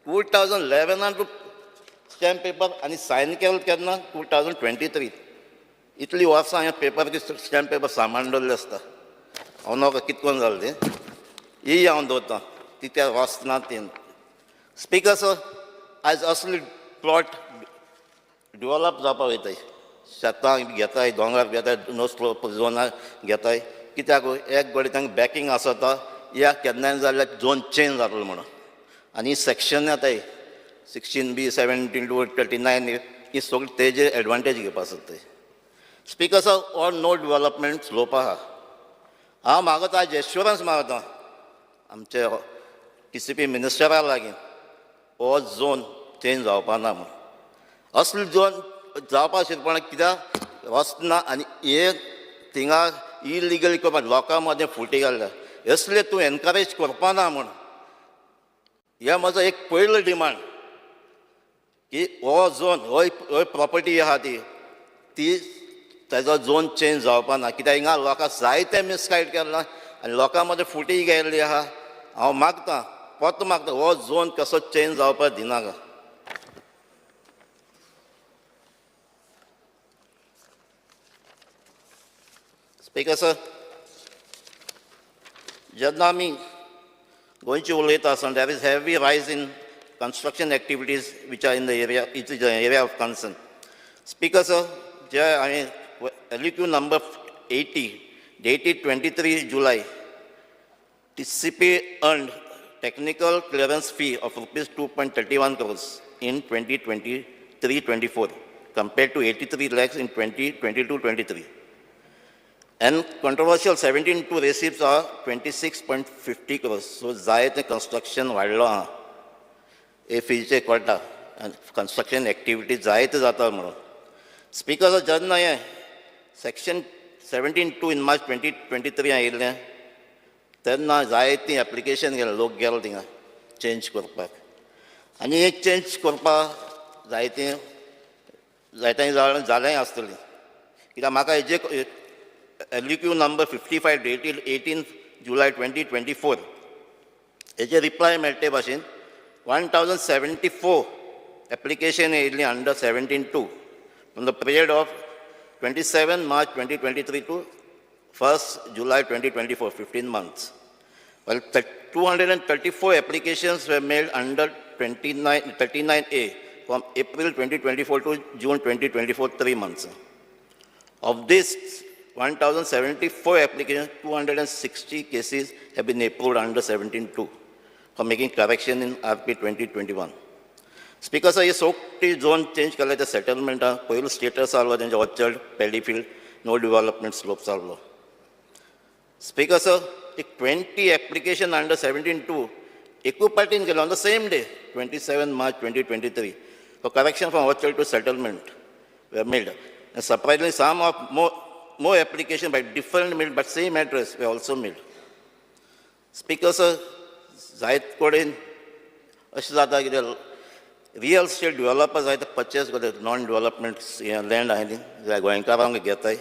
2011आंत स्टॅम्प पेपर आनी सायन केलें केन्ना 2023. इतली वर्सां हे पेपर स्टॅम्प पेपर सामान दवरलें आसता. हांव नाका कितकोन कोन्न जालें तें ही हांव दवरतां ती त्या वचना तीन. स्पीकर सर, आयज असली प्लॉट डिवलप जावपाक वयताय, शेतां घेताय, दोंगर घेताय, नो स्लोप झोनां घेताय. कित्याक एक घडये तांकां बॅकींग आसता या केन्नाय जाल्यार झोन चेंज जातलो म्हणून. आनी सेक्शन येताय 16B, 17(2), 39, ही सगळी तेजे एडवांटेज घेवपाक सोदताय. स्पीकर सर, हो नो डिवलपमेंट स्लोप आहा. हांव मागता, आयज एश्युरन्स मागता आमचे टीसीपी मिनिस्टरा लागीं, हो झोन चेंज जावपा ना म्हूण. असलो झोन जावपा शिरपणां कित्याक वचना आनी हे थिंगा इलिगल करपाक लोकां मदें फुटी घालल्या, असले तूं एनकरेज करपा ना म्हूण. हे म्हजो एक पयलो डिमांड की हो झोन, हो प्रॉपर्टी आहा ती ती तेजो झोन चेंज जावपा ना, कित्याक हिंगा लोकांक जायते मिसगायड केलां आनी लोकां मदें फुटी गेल्ली आहा. हांव मागता, परतो मागता, हो झोन कसो चेंज जावपाक दिनाका. स्पीकर सर, जेन्ना आमी गोंयची उलयता आसतना there is heavy rise in construction activities which are in the area, it is area of concern. Speaker sir, जे हांवें LQ number 80 dated 23 July, TCP earned technical clearance fee of rupees 2.31 crores in 2023-24. compared to 83 lakhs in 2022-23. And controversial 17(2) receipts are 26.50 crores. So जायते construction वाडलो आहा एफीचे कळटा आनी construction activity जायते जाता म्हणून. Speaker, जेन्ना हें section 17(2) in March 2023 आयिल्लें तेन्ना जायतीं एप्लिकेशन गेलें, लोक गेलो थिंगा चेंज करपाक आनी एक चेंज करपाक जायतीं जायत्यांनी जालेंय आसतलें, कित्याक म्हाका हेजे LQ number 55 dated 18 July 2024 हेजे रिप्लाय मेळटे भाशेन 1074 एप्लिकेशन येयल्ली under 17(2) from the period of 27 March 2023 to 1st July 2024, 15 months. While 234 applications were made under 39A from April 2024 to June 2024, 3 months. Of this 1074 applications, 260 cases have been approved under 17(2) for making correction in RP 2021. Speaker sir, he सोगळी zone change केले ते सेटलमेंटां पयलो status आहलो तेंचे orchard, paddy field, no development slopes आहलो. Speaker sir, एक 20 application under 17(2) एकू पार्टीन केलें on the same day, 27 March 2023, for correction from orchard to settlement were made. And surprisingly, some of more application by different made but same address were also made. Speaker sir, जायत कडेन अशें जाता कितें real estate developer जायते purchase करतात non development land आहाय न्ही, जाल्यार गोंयकारांक घेताय,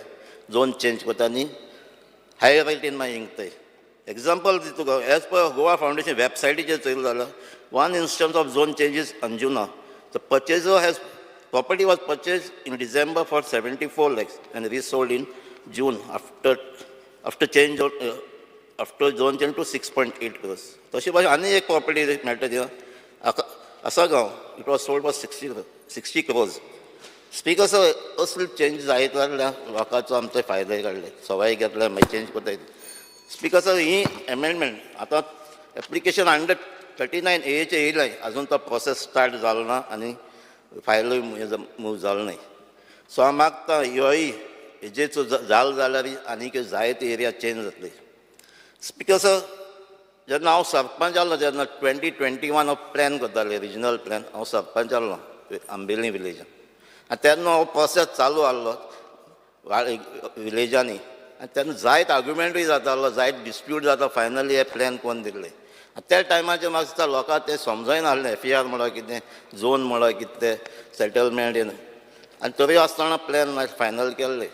झोन चेंज करता आनी हाय रेटीन मागीर विकताय. एग्जाम्पल दिता तुका, एज पर गोवा फावंडेशन वेबसायटीचेर चोयलें जाल्यार one instance of zone changes Anjuna, the purchaser has property was purchased in December for 74 lakhs and resold in June after change of, after zone change to 6.8 crores. तशी भाशेन आनी एक property मेळटा ती Assagao, it was sold for 60 crores. Speaker sir, असले change जायत जाल्यार लोकांचो आमचो फायदो काडले सवाय घेतल्यार मागीर चेंज करता. स्पीकर सर, ही एमेंडमेंट आतां एप्लिकेशन अंडर 39 एचे येयलें, अजून तो प्रोसेस स्टार्ट जालो ना आनी फायलूय मूव जालो न्हय. सो हांव मागता ह्योय हेजेच जाल जाल्यार आनीक जायते एरिया चेंज जातली. स्पीकर सर, जेन्ना हांव सरपंच जालो तेन्ना 2021 हांव प्लॅन करताले रिजनल प्लॅन. हांव सरपंच जाल्लो आंबेली विलेजान आनी तेन्ना हो प्रोसेस चालू आहलो विलेजांनी आनी तेन्ना जायत आर्ग्युमेंटूय जातालो, जायत डिस्प्यूट जाता. फायनली हे प्लॅन कोन्न दिल्ले आनी त्या टायमाचेर म्हाका दिसता लोकांक तें समजनासलें, एफईआर म्हळ्यार कितें, झोन म्हळ्यार कितें, तें सेटलमेंट आनी तरी आसतना प्लॅन फायनल केल्ले.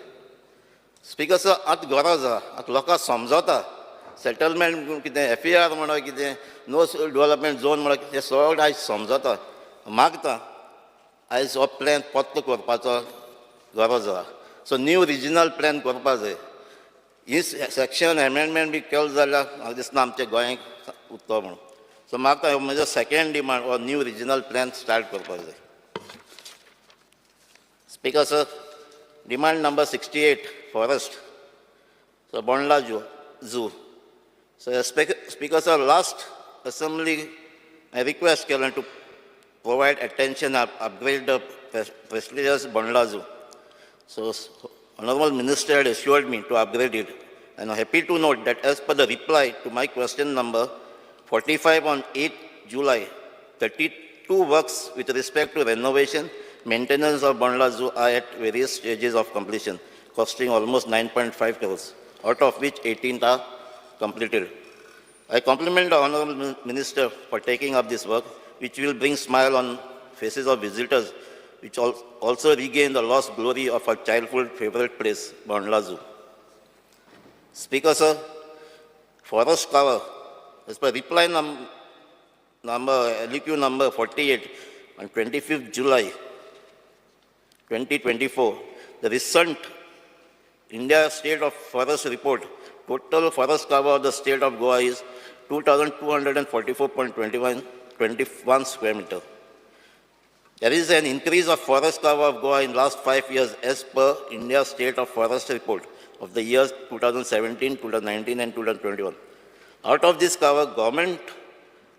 स्पीकर सर, आतां गरज आहा, आतां लोकांक समजता सेटलमेंट कितें, एफईआर म्हळ्यार कितें, नो डेव्हलपमेंट झोन म्हळ्यार कितें, सगळें आयज समजता. मागता आयज हो प्लॅन परतो करपाचो गरज आहा. सो न्यू रिजनल प्लॅन करपा जाय. ही सेक्शन एमेंडमेंट बी केलो जाल्यार म्हाका दिसना आमच्या गोंयांक उरतो म्हणून. सो म्हाका म्हजो सेकेंड डिमांड हो न्यू रिजनल प्लॅन स्टार्ट करपाक जाय. Speaker sir, demand number 68, forest, so Bondla Zoo. So Speaker sir, last assembly I request केलें to provide attention, upgrade the prestigious Bondla Zoo. So Honorable Minister had assured me to upgrade it, and I'm happy to note that as per the reply to my question number 45 on 8 July, 32 works with respect to renovation, maintenance of Bondla Zoo are at various stages of completion, costing almost 9.5 crores, out of which 18 are completed. I compliment the Honorable Minister for taking up this work, which will bring smile on faces of visitors, which also regain the lost glory of our childhood favorite place, Bondla Zoo. Speaker sir, forest cover, as per reply number LQ number 48 on 25th July 2024, the recent India State of Forest Report, total forest cover of the state of Goa is 2,244.21 21 square meter. There is an increase of forest cover of Goa in last 5 years as per India State of Forest Report of the years 2017, 2019 and 2021. Out of this cover, government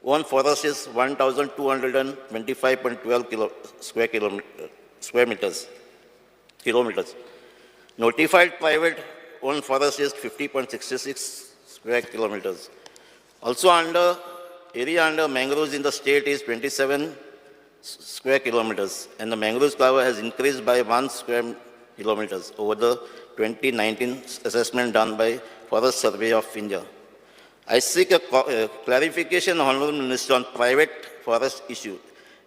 owned forest is 1,225.12 square kilometer, square meters. kilometers. Notified private owned forest is 50.66 square kilometers. Also under area under mangroves in the state is 27 square kilometers, and the mangroves cover has increased by 1 square kilometers over the 2019 assessment done by Forest Survey of India. I seek a clarification, Honorable Minister, on private forest issue.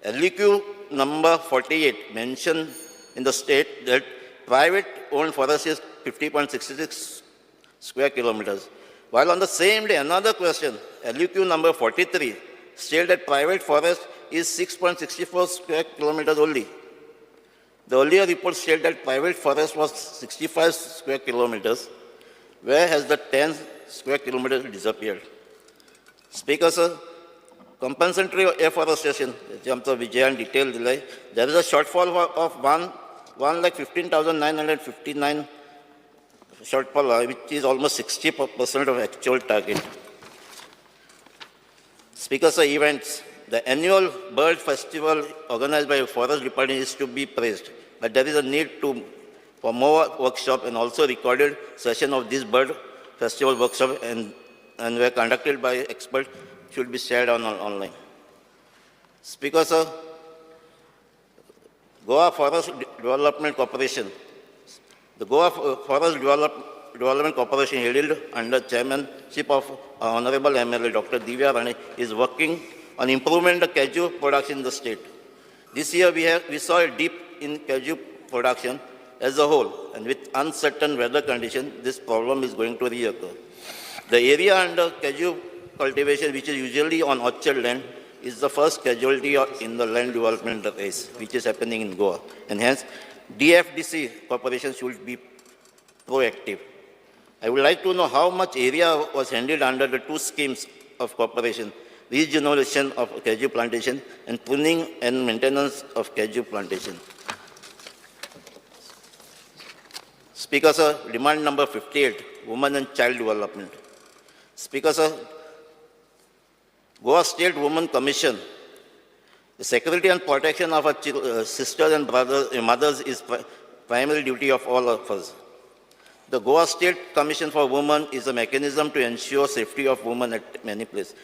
LEQ number 48 mentioned in the state that private owned forest is 50.66 square kilometers. While on the same day, another question, LEQ number 43, stated that private forest is 6.64 square kilometers only. The earlier report stated that private forest was 65 square kilometers. Where has the 10 square kilometers disappeared? Speaker, sir, compensatory afforestation, जे आमचो विजयान detail दिले, there is a shortfall of 1,15,959 shortfall, which is almost 60% of actual target. Speaker, sir, events. The annual bird festival organized by Forest Department is to be praised, but there is a need for more workshop and also recorded session of this bird festival workshop and were conducted by experts should be shared on online. Speaker, sir, Goa Forest Development Corporation. The Goa Forest Development Corporation, headed under chairmanship of Honorable MLA Dr. Divya Rane, is working on improvement the cashew production in the state. This year we saw a dip in cashew production as a whole, and with uncertain weather conditions, this problem is going to reoccur. The area under cashew cultivation, which is usually on orchard land, is the first casualty in the land development race, which is happening in Goa. And hence, DFDC Corporation should be proactive. I would like to know how much area was handled under the two schemes of corporation, regeneration of cashew plantation and pruning and maintenance of cashew plantation. Speaker, sir, demand number 58, women and child development. Speaker, sir, Goa State Women Commission, the security and protection of our sisters and brothers, mothers is primary duty of all of us. The Goa State Commission for Women is a mechanism to ensure safety of women at many places.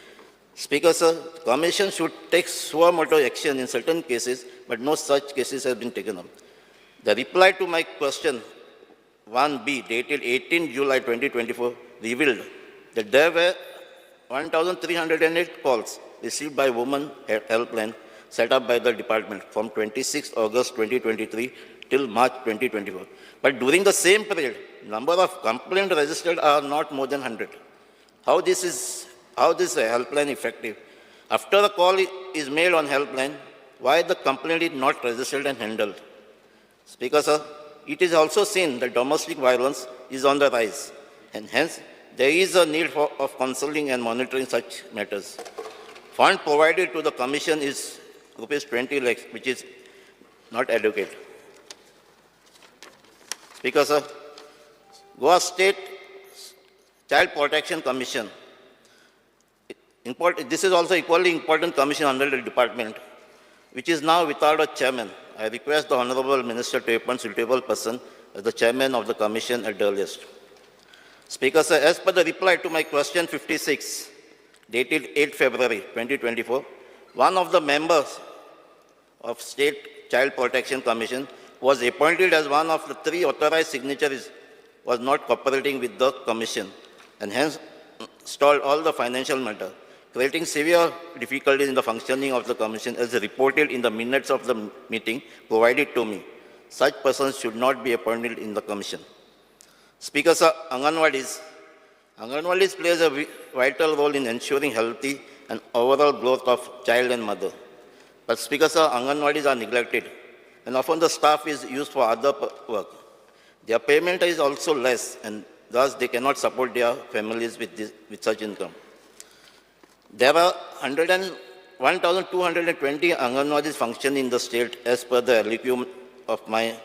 Speaker, sir, the Commission should take suo motu action in certain cases, but no such cases have been taken up. The reply to my question 1B, dated 18 July 2024, revealed that there were 1,308 calls received by Women Helpline set up by the department from 26 August 2023 till March 2024. But during the same period, number of complaints registered are not more than 100. How this helpline effective? After a call is made on helpline, why the complaint is not registered and handled? Speaker, sir, it is also seen that domestic violence is on the rise, and hence there is a need of counseling and monitoring such matters. Fund provided to the commission is rupees 20 lakhs, which is not adequate. Speaker, sir, Goa State Child Protection Commission. This is also equally important commission under the department, which is now without a chairman. I request the Honorable Minister to appoint suitable person as the chairman of the commission at the earliest. Speaker, sir, as per the reply to my question 56, dated 8 February 2024, one of the members of State Child Protection Commission was appointed as one of the 3 authorized signatories, was not cooperating with the commission, and hence stalled all the financial matter, creating severe difficulties in the functioning of the commission as reported in the minutes of the meeting provided to me. Such persons should not be appointed in the commission. Speaker, sir, Anganwadis. Anganwadis plays a vital role in ensuring healthy and overall growth of child and mother. But Speaker, sir, Anganwadis are neglected, and often the staff is used for other work. Their payment is also less, and thus they cannot support their families with such income. There are 1,220 Anganwadis functioning in the state as per the LEQ of my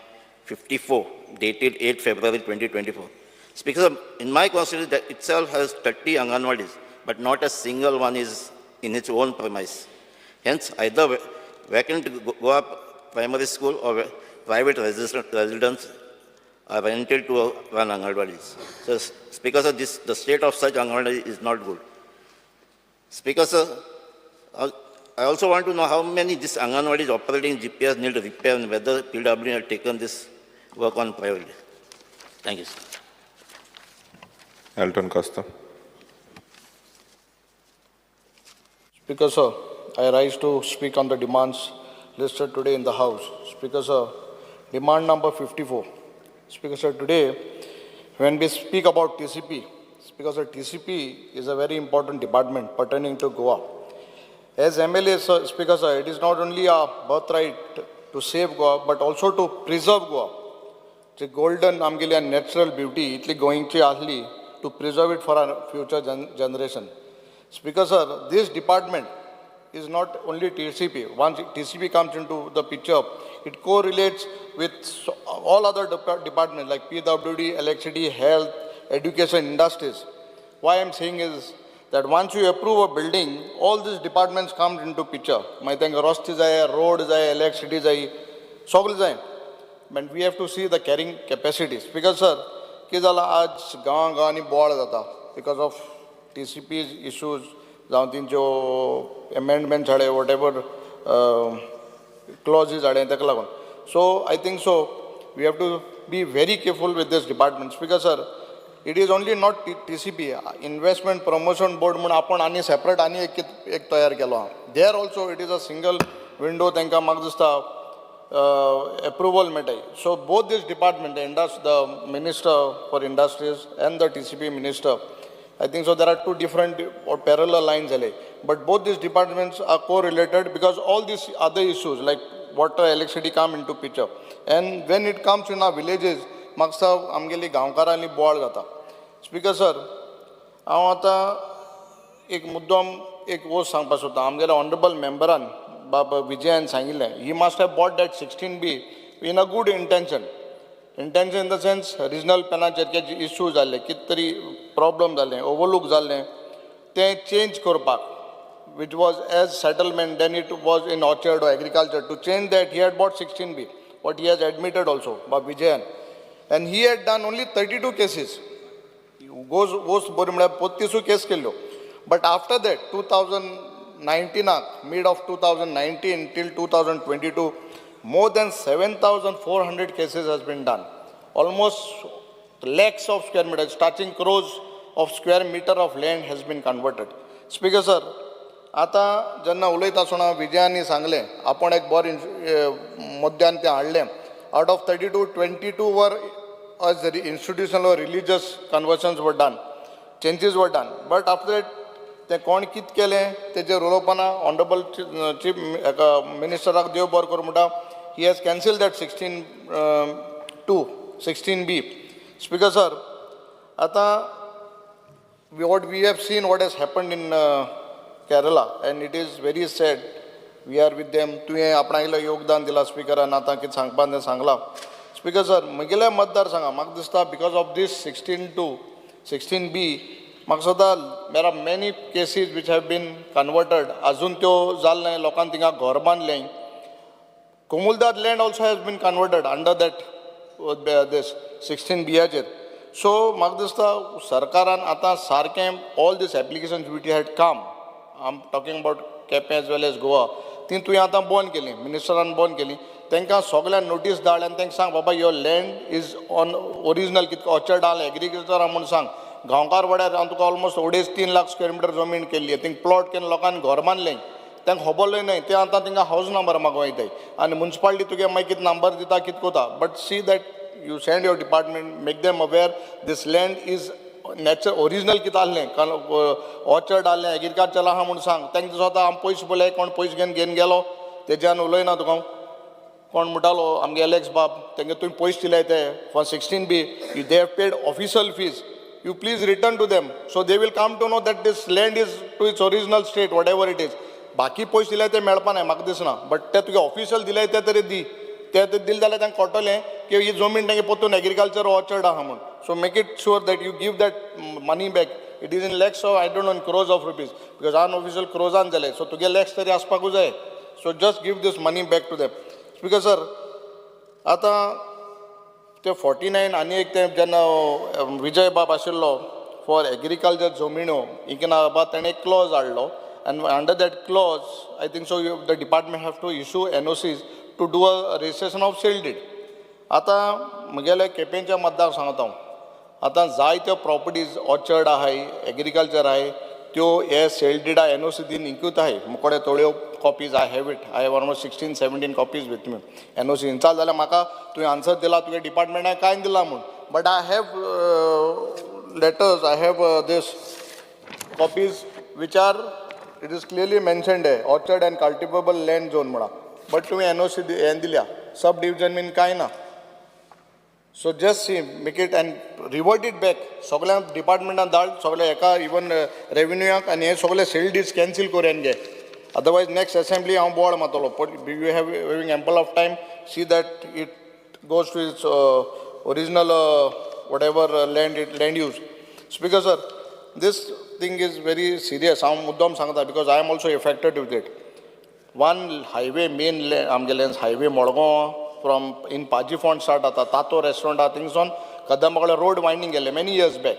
54, dated 8 February 2024. Speaker, in my constituency that itself has 30 Anganwadis, but not a single one is in its own premise. Hence, either vacant Goa primary school or private residents are rented to run Anganwadis. So, Speaker sir, this, the state of such Anganwadi is not good. Speaker sir, I also want to know how many this Anganwadis operating GPS need repair and whether PWD have taken this work on priority. Thank you, sir. Elton Costa. Speaker, sir, I rise to speak on the demands listed today in the House. Speaker, sir, demand number 54. Speaker, sir, today, when we speak about TCP, Speaker, sir, TCP is a very important department pertaining to Goa. As MLA, sir, Speaker, sir, it is not only our birthright to save Goa, but also to preserve Goa. The golden आमगेली natural beauty इतली गोंयची आसली to preserve it for our future generation. Speaker sir, this department is not only TCP. Once TCP comes into the picture, it correlates with all other departments like PWD, electricity, health, education, industries. Why I'm saying is that once you approve a building, all these departments come into picture. मागीर तांकां रस्ते जाय, road जाय, electricity जाय, सगळें जाय. But we have to see the carrying capacities. Because sir, कितें जालां आज गांवां गांवांनी बोवाळ जाता because of TCP issues जावं तेंच्यो amendments हाडले, whatever clauses हाडले ताका लागून. So I think so, we have to be very careful with this departments. Because sir, it is only not TCP, Investment Promotion Board म्हूण आपण आनी separate आनी एक तयार केलो आहा. There also it is a single window तांकां म्हाका दिसता approval मेळटाय. So both this department, the Minister for Industries and the TCP Minister, I think so there are two different or parallel lines जाले. But both these departments are correlated because all these other issues like water, electricity come into picture. And when it comes in our villages, म्हाका दिसता आमगेली गांवकारांनी बोवाळ जाता. Speaker sir, हांव आतां एक मुद्दम एक वस्त सांगपाक सोदता. आमगेल्या ऑनरेबल मेंबरान बाब विजयान सांगिल्लें, he must have brought that 16B in a good intention. Intention in the sense regional प्लॅनाचेर कितें इश्यू जाल्ले, कितें तरी प्रॉब्लम जाल्लें, ओवरलूक जाल्लें, तें चेंज करपाक, which was as settlement, then it was in orchard or agriculture. To change that, he had bought 16B, what he has admitted also, Bab Vijayan. And he had done only 32 cases. Goes वस्त बरी म्हळ्यार बत्तीसूय केस केल्ल्यो. But after that, 2019, mid of 2019 till 2022, more than 7,400 cases has been done. Almost lakhs of square meters, touching crores of square meter of land has been converted. Speaker sir, आतां जेन्ना उलयता आसतना विजयांनी सांगलें, आपूण एक बरें मुद्द्यान तें हाडलें. Out of 32, 22 were as institutional or religious conversions were done. Changes were done. But after that, तें कोण कितें केलें तेजेर उलोवपाना ऑनरेबल चीफ हेका मिनिस्टराक देव बरो करूं म्हणटा, he has cancel that 16B. Speaker sir, आतां what we have seen what has happened in Kerala, and it is very sad. We are with them. तुवें आपणागेलें योगदान दिलां स्पिकरान, आतां कितें सांगपाक तें सांगलां. स्पिकर सर, म्हगेल्या मतदारसंघा म्हाका दिसता because of this 16B म्हाका दिसता there are many cases which have been converted. अजून त्यो जाल्लें, लोकांक थिंगा घर बांदलें. Comunidade land also has been converted under that this 16Bयाचेर. सो म्हाका दिसता सरकारान आतां सारकें all these applications which had come, I am talking about Quepem as well as Goa, ती तुवें आतां बंद केली, मिनिस्टरान बंद केली. तांकां सगळ्यांक नोटीस धाड आनी तांकां सांग, बाबा your land is on original कितको ऑर्चर्ड आहा, एग्रीकल्चर आहा म्हूण सांग. गांवकार वाड्यार हांव तुका ऑलमोस्ट 2.5-3 लाख स्क्वेअर मिटर जमीन केल्ली, थिंग प्लॉट केन्न लोकांनी घर बांदलें, तांकां खबरलें न्हय, ते आतां थिंगा हावज नंबर मागूंक वयताय आनी मुन्सिपालिटी तुगे मागीर कितें नंबर दिता कितें कोता. But see that you send your department, make them aware this land is nature original कितें आहलें, ऑर्चर्ड आहलें, एग्रीकल्चर आहा म्हूण सांग. तांकां दिसता आम पयशे पळय, कोण पयशे घेवन घेवन गेलो तेज्यान उलयना तुका. कोण म्हणटालो आमगे एलेक्स बाब, तेंगे तुवें पयशे दिले ते for 16B, they have paid official fees, you please return to them, so they will come to know that this land is to its original state, whatever it is. बाकी पयशे दिले ते मेळपा नाय म्हाका दिसना, बट ते तुगे ऑफिशियल दिले ते तरी दी. ते दिले जाल्यार तांकां कळटलें की ही जमीन तांगे परतून एग्रीकल्चर ऑर्चर्ड आहा म्हूण. So make it sure that you give that money back. It is in lakhs of, I don't know, in crores of rupees, because unofficial क्रोजान जाले. सो तुगे लॅक्स तरी आसपाकूच जाय. So just give this money back to them. Because sir, आतां ते 49 आनी एक ते जेन्ना विजय बाब आशिल्लो फॉर एग्रीकल्चर जमिनो इकना बाबा तेणें एक क्लॉज हाडलो and under that clause I think so the department have to issue NOCs to do a registration of sale deed. आतां म्हगेल्या केपेंच्या मतदार सांगता हांव, आतां जायत्यो प्रॉपर्टीज ऑर्चर्ड आहाय, एग्रीकल्चर आहाय, त्यो हे सेल डिडा एनओसी दिवन इंकूत आहाय. मुकोडे थोड्यो copies I have it, I have almost 16 17 copies with me. NOC इन्चाल जाल्यार म्हाका तुवें आन्सर दिला तुगे डिपार्टमेंटान कांय दिला म्हूण, but I have letters, I have this copies which are, it is clearly mentioned आहे orchard and cultivable land zone म्हणा, बट तुवें एनओसी हें दिल्या सब डिविजन बीन कांय ना. So just see, make it and revert it back. सगळ्या डिपार्टमेंटान धाड सगळे एका इवन रेवेन्यूयाक आनी हे सगळे सेल डीड्स कॅन्सील करून घे. अदरवायज नेक्स्ट असेंब्ली हांव बोवाळ मारतलो. You have having ample of time, see that it goes to its original whatever land it land use. Speaker sir, this thing is very serious. हांव मुद्दम सांगता because I am also affected with it. One highway main आमगेले highway Madgaon from in Pajifond start जाता, तातो restaurant आहा थिंगसून कदंबा कडेन road winding केल्लें many years back,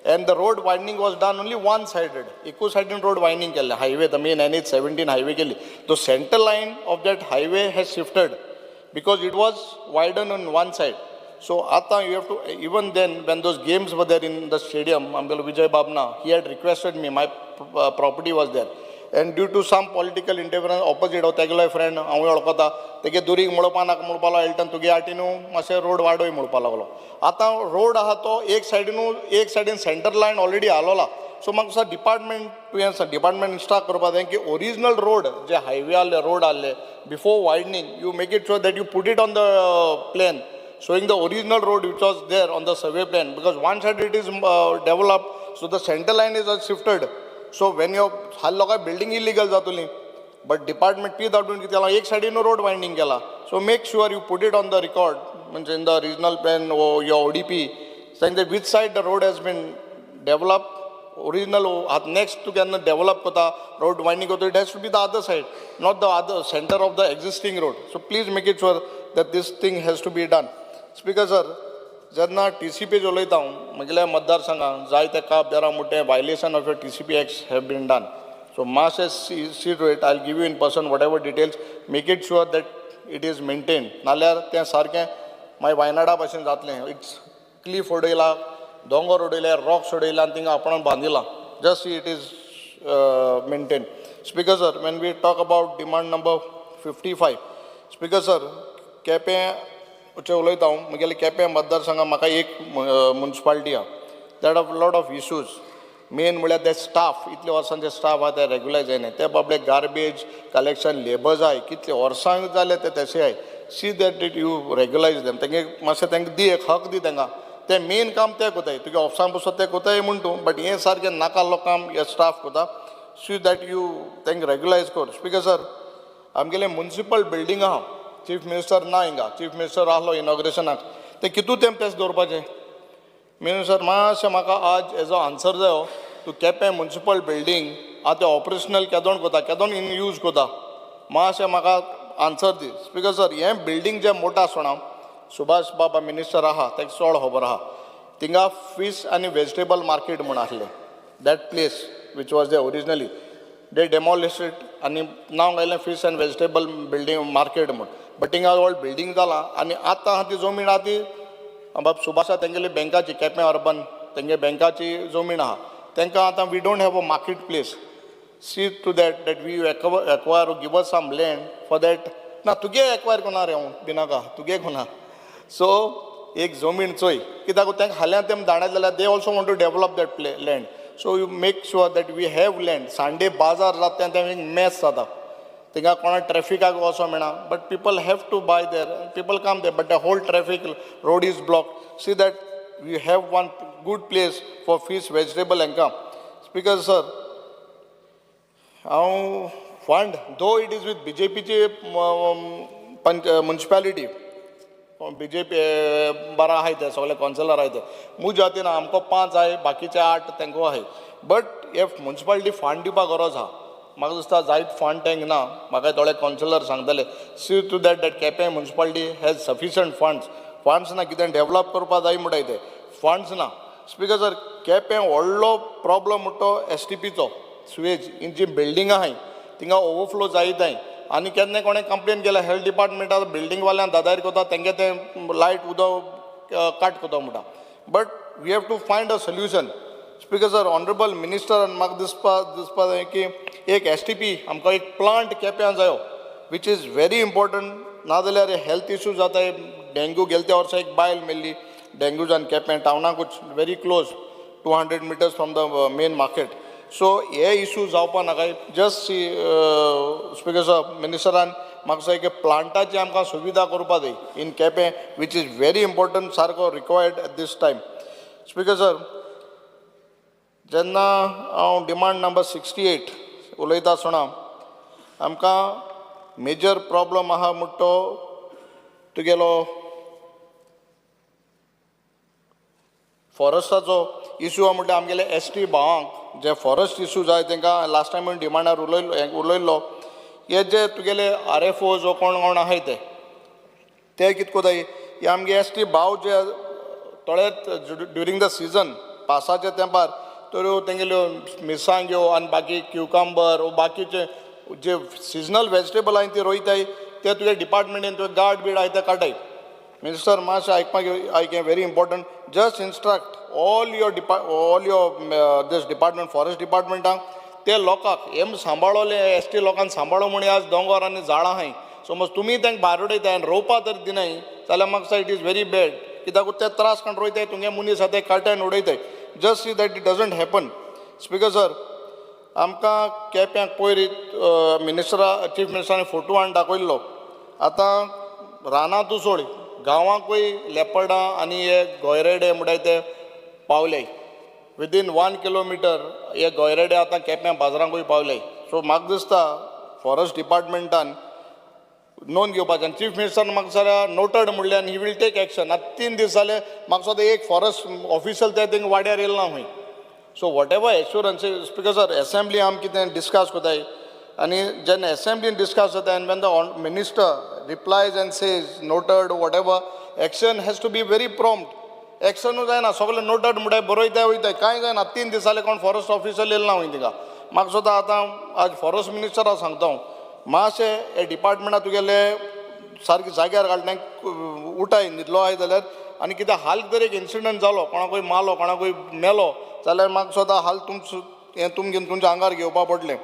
and the road widening was done only one sided. एकूच सायडीन road winding केल्लें highway, the main NH 17 highway केली. The center line of that highway has shifted because it was widen on one side. So आतां you have to, even then when those games were there in the stadium, आमगेलो Vijay बाबना he had requested me, my property was there, and due to some political interference opposite हो तेगेलो friend हांवूय वळखता, तेगे दुरीग म्हणपा नाका म्हणपा लागलो, एल्टन तुगे आटी न्हू मातशें रोड वाडय म्हणपा लागलो. आतां रोड आहा तो एक सायडीनू, एक सायडीन सेंटर लायन ऑलरेडी हालोला. सो म्हाका दिसता डिपार्टमेंट तुवें डिपार्टमेंट इन्स्ट्रक्ट करपा जाय की ओरिजिनल रोड जे हायवे आहले रोड आहले before widening, you make it sure that you put it on the plan showing the original road which was there on the survey plan, because one side it is developed, so the center line is shifted. So when you हाल लोकां building illegal जातली, but department P W कितें केलां, एक सायडीन road winding केला. So make sure you put it on the record, म्हणजे in the regional plan your ODP saying that which side the road has been developed original. आतां next तूं केन्ना develop करता रोड वायंडींग करता, it has to be the other side, not the other center of the existing road. So please make it sure that this thing has to be done. Speaker sir, जेन्ना T C P उलयता हांव, म्हगेल्या मतदारसंघात जायते काब देरा मोठे violation of TCP acts have been done. So मातशें see to it. I give you in person whatever details. Make it sure that it is maintain, नाल्यार तें सारकें मागीर वायनाडा भशेन जातलें. It's cliff उडयला, दोंगर उडयले, रॉक्स उडयला आनी थिंगा आपणान बांदिला. Just see it is maintain. Speaker sir, when we talk about demand number 55, speaker sir, Quepem उलयता हांव. म्हगेले केपें मतदारसंघात म्हाका एक मुन्सिपालिटी आहा that of lot of issues. Main म्हळ्यार ते स्टाफ इतले वर्सांचे स्टाफ आहा ते रेगुलर जायना. ते बाबडे गार्बेज कलेक्शन लेबर्स आहाय, कितले वर्सां जाले ते तशे आहाय. See that it you regularize them. तेंगे मातशें तांकां दी, एक हक दी तांकां. ते मेन काम ते कोताय, तुगे ऑफिसान बसोन ते कोताय म्हूण तूं, बट हें सारकें नाका काम हे स्टाफ कोता. सी that you तांकां रेगुलायज कर. स्पीकर सर, आमगेले मुन्सिपल बिल्डींग आहा, चीफ मिनिस्टर ना हिंगा, चीफ मिनिस्टर आहलो इनॉग्रेशनाक, ते कितू तेंप तेच दवरपाचें? मिनिस्टर, मातशें म्हाका आज हेजो आन्सर जायो. तूं केपें मुन्सिपल बिल्डींग आतां ते ऑपरेशनल केदोण कोता, केदोण इन यूज कोता, मातशें म्हाका आन्सर दी. स्पीकर सर, हें बिल्डींग जें मोठो आसना, सुभाष बाबा मिनिस्टर आहा, ताका चड खबर आहा. थिंगा फीश आनी वेजिटेबल मार्केट म्हूण आसलें. That place which was the originally, they demolish it आनी नांव घायलें fish and vegetable building market म्हूण. बट थिंगा व्हड बिल्डींग जालां आनी आतां आहा ती जमीन आहा ती बाब सुभाषा तेंगेली बँकाची, केपें अर्बन तेंगे बँकाची जमीन आहा. तांकां आतां we don't have a market place. See to that that we acquire, give us some land for that. ना तुगे एक्वायर कोना रे, हांव बिनाका तुगे कोना. सो एक जमीन चोय, कित्याक तांकां हाल्यां तेम दाणा जाल्यार they also want to develop that play land. So you make sure that we have land. Sunday बाजार जाता तें एक मॅस जाता थिंगा, कोणा ट्रॅफिकाक वचो मेळना, but people have to buy there, people come there, but the whole traffic road is block. See that we have one good place for fish, vegetable हांकां. स्पीकर सर, हांव fund though it is with बीजेपीची पंच municipality, BJP बारा आहाय, ते सगळे councillor आहाय. ते म्हज्या जातीन आमकां पांच आहाय, बाकीचे आठ तांकां आहाय, बट हे मुन्सिपालिटी फंड दिवपाक गरज आहा. म्हाका दिसता जायत फंड टँक ना. म्हाका थोडे कावन्सिलर सांगतले, see to that that Quepem municipality has sufficient funds. Funds ना, कितें डेवलप करपा जाय म्हणटाय ते फंड्स ना. स्पीकर सर, केपें व्हडलो प्रॉब्लम म्हणटा तो एस टी पीचो सुवेज. ही जी बिल्डिंगां आहाय थिंगा ओवरफ्लो जायत आहाय आनी केन्ना कोणें कंप्लेन केल्या हेल्थ डिपार्टमेंटा, बिल्डींगवाल्यान दादागिरी करता, तेंगे तें लायट उदक काट करता म्हणटा, but we have to find a solution. Speaker sir, honourable मिनिस्टरान म्हाका दिसपा जाय की एक एस टी पी आमकां एक प्लांट केप्यां जायो, which is very important. नाजाल्यार हेल्थ इश्यू जाताय. डेंग्यू गेले त्या वर्सा एक बायल मेल्ली डेंग्यू जावन Quepem टावनाकूच, very close, 200 meters from the main market. So हे इशू जावपा नाका. जस्ट सी, स्पीकर साहब, मिनिस्टरान म्हाका दिसता की प्लांटाची आमकां सुविधा करपा जाय in Quepem, which is very important, सारको required at this time. Speaker sir, जेन्ना हांव डिमांड नंबर 68 उलयता आसतना आमकां मेजर प्रॉब्लम आहा म्हणटा तो तुगेलो फॉरेस्टाचो इशू आहा. म्हणल्यार आमगेले एस टी भावांक जे फॉरेस्ट इशू जाय, तांकां लास्ट टायम डिमांडार उलयल्लो. हे जे तुगेले आर एफ ओ जो कोण कोण आहाय ते कित कोताय, हे आमगे एस टी भाव जे थोडे ड्युरींग the season पावसाच्या तेंपार तर तेंगेल्यो मिरसांग्यो आनी बाकी क्युकंबर, बाकीचे जे सिजनल वेजिटेबल आहाय ती रोयताय. ते तुगे डिपार्टमेंटीन तुगे गार्ड बीड आहाय ते काडटाय. मिनिस्टर, मातशें आयकपाक आयक, very important. Just instruct all your this department, forest डिपार्टमेंटाक, ते लोकांक हेम सांबाळोले, एस टी लोकांक सांबाळो म्हण. आज दोंगोर आनी झाडां आहाय, समज तुमी तांकां भायर उडयताय आनी रोवपा तर दिनाय जाल्यार म्हाका it is very bad, कित्याक ते त्रास काडून रोयताय, तुमगे मनीस आहा ते काडटाय आनी उडयताय. Just see that it doesn't happen. Speaker sir, आमकां केप्यांक पयर मिनिस्टरा, चीफ मिनिस्टरान फोटो हाडून दाखयल्लो. आतां रानां तूं सोड, गांवांकूय लेपर्डां आनी हे गोयरेडे म्हणटाय ते पावले. विदीन 1 किलोमिटर हे गोयरेडे आतां केप्यां बाजारांकूय पावले. सो म्हाका दिसता फॉरेस्ट डिपार्टमेंटान नोंद घेवपाचें आनी चीफ मिनिस्टरान म्हाका जाल्यार नोटड म्हणलें आनी he will take action. आतां 3 दीस जाले, म्हाका दिसता एक फॉरेस्ट ऑफिसर ते थिंग वाड्यार येयला ना खंय. So whatever assurance, speaker sir, assembly आमी कितें डिस्कस कोताय आनी जेन्ना एसेंब्लीन डिस्कस जाता and when the minister replies and says noted, whatever, action has to be very prompt. एक्शनूय जायना. सगळें नोटड म्हणटाय, बरयताय, वयताय, कांय जायना. 3 दीस जाले, कोण फॉरेस्ट ऑफिसर येयला ना खंय थिंगा. म्हाका सुद्दां आतां आज फॉरेस्ट मिनिस्टराक सांगता हांव, मातशें हे डिपार्टमेंटा तुगेले सारके जाग्यार घालता, उठाय, न्हिदलो आहाय जाल्यार. आनी कितें हाल जर एक इन्सिडंट जालो, कोणाकूय मारलो, कोणाकूय मेलो जाल्यार म्हाका सुद्दां हाल तुमचो हें तुमगे तुमच्या आंगार घेवपा पडलें.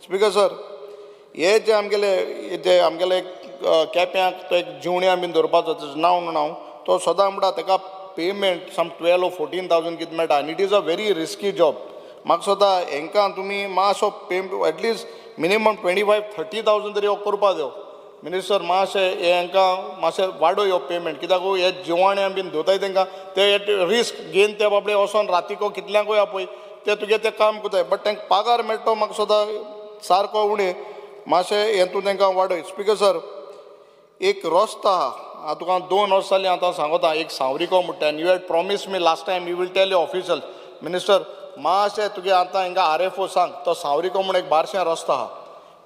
स्पिकर सर, हे जे आमगेले एक केप्यांक तो एक जिवण्या बीन दवरपाचो, तेजें नांव नांव तो सदां म्हणटा, ताका payment some 12 or 14 thousand कितें मेळटा आनी it is a very risky job. म्हाका सुद्दां हेंकां तुमी मातसो pay at least minimum 25-30 thousand तरी हो करपा जायो. मिनिस्टर, मातशें हे हांकां मातशें वाडोय हो पेमेंट, कित्याक हे जिवाण्या बीन धरताय, तांकां ते रिस्क घेवन ते बाबडे वचोन रातीको कितल्यांकूय आपय ते तुगे ते काम करताय, बट तांकां पागार मेळटा तो म्हाका सुद्दां सारको उणें. मातशें हें तूं तांकां वाडय. स्पिकर सर, एक रस्तो आहा, हांव तुका 2 वर्सां जालीं आतां सांगता, एक सांवरिको म्हणटा, आनी you had promise me last time you will tell your official. Minister, मातशें तुगे आतां हिंगा आर एफ ओ सांग, तो सांवरिको म्हूण एक बारशें रस्तो आहा,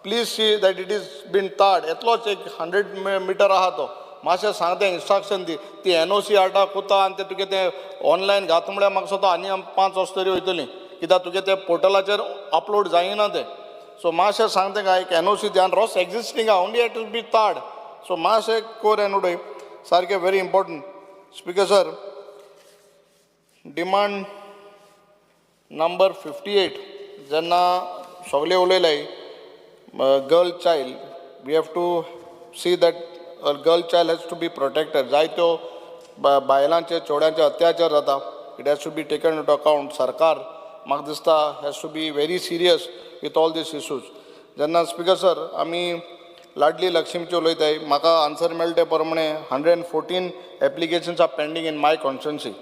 please see that it is been tarred. येतलोच एक 100 मिटर आहा तो. मातशें सांग, तें इन्स्ट्रक्शन दी. ती एन ओ सी हाडटा कोता आनी ते तुगे तें ऑनलायन घात म्हळ्यार म्हाका दिसता आनी आम 5 वर्सां तरी वयतलीं, कित्याक तुगे तें पोर्टलाचेर अपलोड जायना तें. सो मातशें सांग तेंका, एक एन ओ सी दी आनी रस्तो एग्जिस्टींग आहा, only it will be tarred. So मातशें कोर आनी उडय, सारकें very important. Speaker sir, demand number 58, जेन्ना सगळे उलयले girl child, we have to see that a girl child has to be protected. जायत्यो बायलांचे, चेड्यांचे अत्याचार जाता. It has to be taken to account. सरकार म्हाका दिसता has to be very serious with all these issues. जेन्ना स्पिकर सर, आमी लाडली लक्ष्मीचे उलयताय, म्हाका आन्सर मेळटा ते प्रमाणे 114 applications are pending in my constituency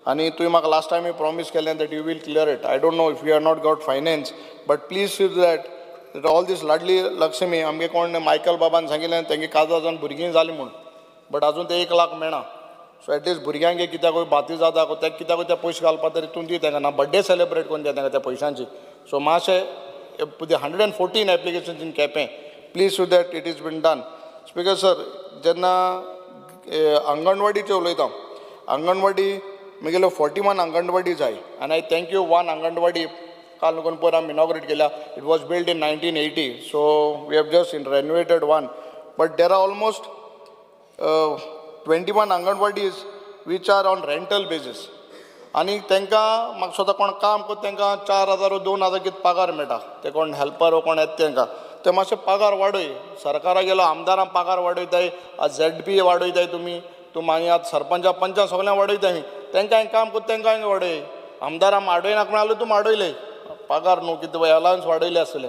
आनी तुवें म्हाका लास्ट टायम प्रॉमीस केलें that you will clear it. I don't know if you are not got finance, but please see that all this Ladli Lakshmi. आमगे कोण Michael बाबान सांगिल्लें, तेंगे काजार जावन भुरगीं जालीं म्हूण, बट अजून ते 1 लाख मेळना. सो एटलिस्ट भुरग्यांक कित्याकूय बाती जाता, ते कित्याकूय ते पयशे घालपा तरी तूं दी तांकां, ना बड्डे सेलिब्रेट करून दी तांकां त्या पयशांची. सो मातशें 114 applications in Quepem. Please so that it is been done. Speaker sir, जेन्ना अंगणवाडीचें उलयता, अंगणवाडी म्हगेल्यो 41 अंगणवाडी जाय आनी I thank you one anganwadi काल लागून पयर आमी इनॉग्रेट केल्या. It was build in 1980, so we have just in renovated one, but there are almost 21 anganwadis which are on rental basis. आनी तांकां म्हाका स्वता कोण काम करता तांकां 4,000 2,000 कितें पगार मेळटा, ते कोण हेल्पर वो कोण येता तांकां ते मातशे पगार वाडय. सरकारा गेलो आमदारां पगार वाडयताय, आज ZP वाडयताय तुमी, तूं मागीर आतां सरपंचा पंचां सगळ्यांक वाडयताय, तांकां काम करता तांकां वाडय. आमदारां वाडयना कोण जाल्यार तूं वाडयले पगार न्हू कितें अलावन्स वाडयले आसतले,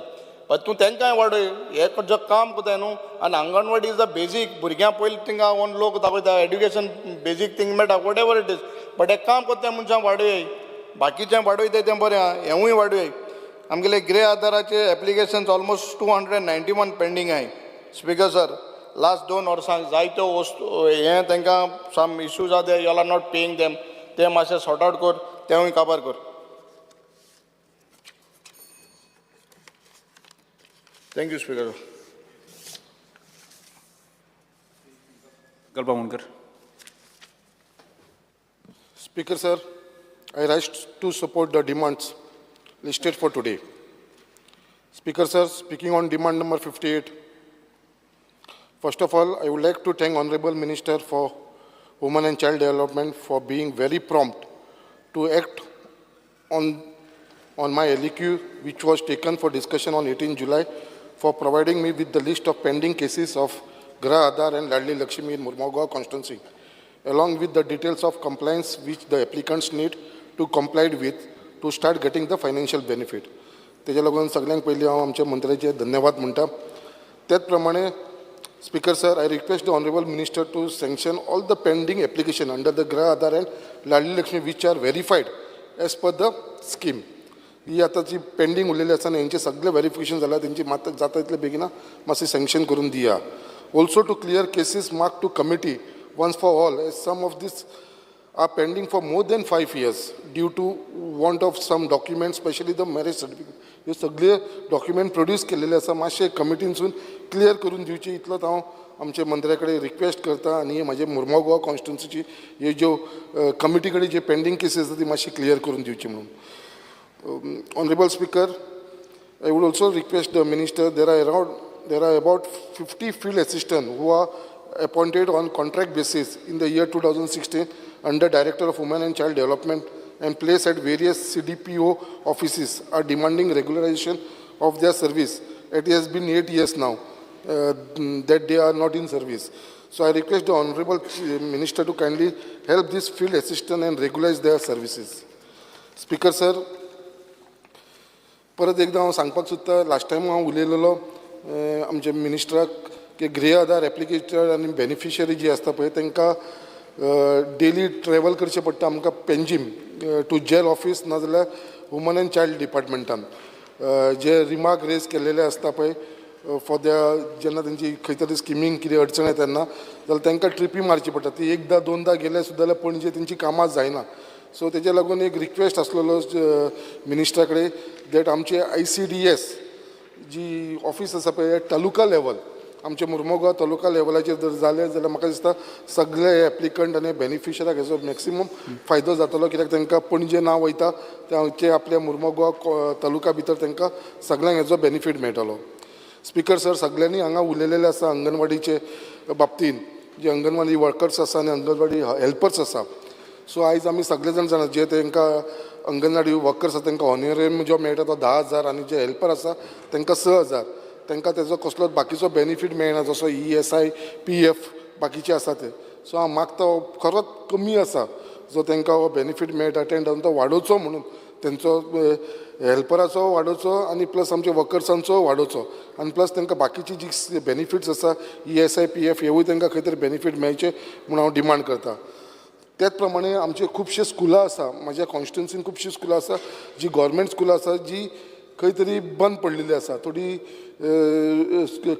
बट तूं तांकांय वाडय. हें जे काम करताय न्हू. आनी अंगणवाडी is the basic, भुरग्यां पयलीं थिंगा वचून लोक दाखयता, एड्युकेशन बेजीक थिंग मेळटा, whatever it is, but हें काम करता मनशांक वाडय, बाकीचें वाडयताय तें बरें आहा, हेंवूय वाडय. आमगेले गृह आधाराचे एप्लिकेशन्स ऑलमोस्ट 291 पेंडींग आहाय. स्पिकर सर, लास्ट 2 वर्सांक जायत्यो वस्तू हें तांकां सम इश्यूज आहा, ते you are not paying them, ते मातशें सॉर्ट आवट कर, तेंवूय काबार कर. Thank you speaker. Kalpa Amonkar. Speaker sir, I rise to support the demands listed for today. Speaker sir, speaking on demand number 58, first of all, I would like to thank Honorable Minister for Women and Child Development for being very prompt to act on my LEQ, which was taken for discussion on 18 July, for providing me with the list of pending cases of Grah Aadhaar and Ladli Lakshmi in Mormugao constituency, along with the details of compliance which the applicants need to comply with to start getting the financial benefit. तेज्या लागून सगळ्यांक पयलीं हांव आमच्या मंत्र्याचे धन्यवाद म्हणटा. त्याच प्रमाणे Speaker sir, I request the Honorable Minister to sanction all the pending application under the Grah Aadhaar and Ladli Lakshmi which are verified as per the scheme. ही आतां जी पेंडींग उरलेली आसा न्ही, हेंचें सगळें वेरिफिकेशन जालां, तेंची मात जाता तितले बेगिना मातशें सँक्शन करून दिया. Also to clear cases mark to committee once for all, as some of this are pending for more than 5 years due to want of some documents, especially the marriage certificate. ह्यो सगळे document produce केलेले आसा, मातशे कमिटीनसून clear करून दिवचे इतलोच हांव आमच्या मंत्र्या कडेन रिक्वेस्ट करता. आनी म्हाजे मुर्मो गोवा कॉन्स्टिट्युन्सीची ह्यो ज्यो कमिटी कडेन जे पेंडींग केसीस आसा ती मातशी क्लियर करून दिवची म्हणून. Honorable Speaker, I would also request the minister, there are about 50 field assistants who are appointed on contract basis in the year 2016 under Director of Women and Child Development and placed at various CDPO offices are demanding regularization of their service. It has been 8 years now that they are not in service. So I request the Honorable Minister to kindly help this field assistant and regularize their services. Speaker sir, परत एकदां हांव सांगपाक सोदता, last time हांव उलयलेलो आमच्या मिनिस्टराक की गृह आधार application आनी beneficiary जी आसता पळय तांकां डेली ट्रॅवल करचें पडटा आमकां पेंजीम टू जेल ऑफीस नाजाल्यार वुमन एंड चायल्ड डिपार्टमेंटान जे रिमार्क रेज केलेले आसता पळय फॉर the जेन्ना तेंची खंय तरी स्किमींग कितें अडचण येता तेन्ना जाल्यार तांकां ट्रिपी मारची पडटा, ती एकदां दोनदां गेले सुद्दां जाल्यार पणजे तेंची कामां जायना. सो तेज्या लागून एक रिक्वेस्ट आसलेलो मिनिस्टरा कडेन that आमचे ICDS जी ऑफीस आसा पळय तालुका लेवल आमच्या मुर्मोगांव तालुका लेवलाचेर जर जालें जाल्यार म्हाका दिसता सगळे एप्लिकंट आनी बेनिफिशराक हेजो मॅक्सिमम फायदो जातलो, कित्याक तांकां पणजे ना वयता ते आपल्या मुर्मोगांव तालुका भितर तांकां सगळ्यांक हेजो बेनिफीट मेळटलो. स्पिकर सर, सगळ्यांनी हांगा उलयलेलें आसा अंगणवाडीचे बाबतीन, जे अंगणवाडी वर्कर्स आसा आनी अंगणवाडी हेल्पर्स आसा. सो आयज आमी सगळे जाण जाणा जे तांकां अंगणवाडी वर्कर्स आसा तांकां ऑनरेरियम जो मेळटा तो 10,000 आनी जे हेल्पर आसा तांकां 6,000, तांकां तेजो कसलोच बाकीचो बेनिफीट मेळना जसो ESI PF बाकीचे आसा ते. सो हांव मागता हो खरोच कमी आसा जो तांकां हो बेनिफीट मेळटा 10,000 तो वाडोवचो म्हणून, तेंचो हेल्पराचो वाडोवचो आनी प्लस आमच्या वर्कर्सांचो वाडोवचो आनी प्लस तांकां बाकीची जी बेनिफिट्स आसा ESI PF हेवूय तांकां खंय तरी बेनिफीट मेळचे म्हूण हांव डिमांड करता. त्याच प्रमाणे आमचे खुबशे स्कुलां आसा, म्हज्या कॉन्स्टिट्युन्सीन खुबशीं स्कुलां आसा जी गव्हर्मेंट स्कुलां आसा जी खंय तरी बंद पडलेली आसा, थोडी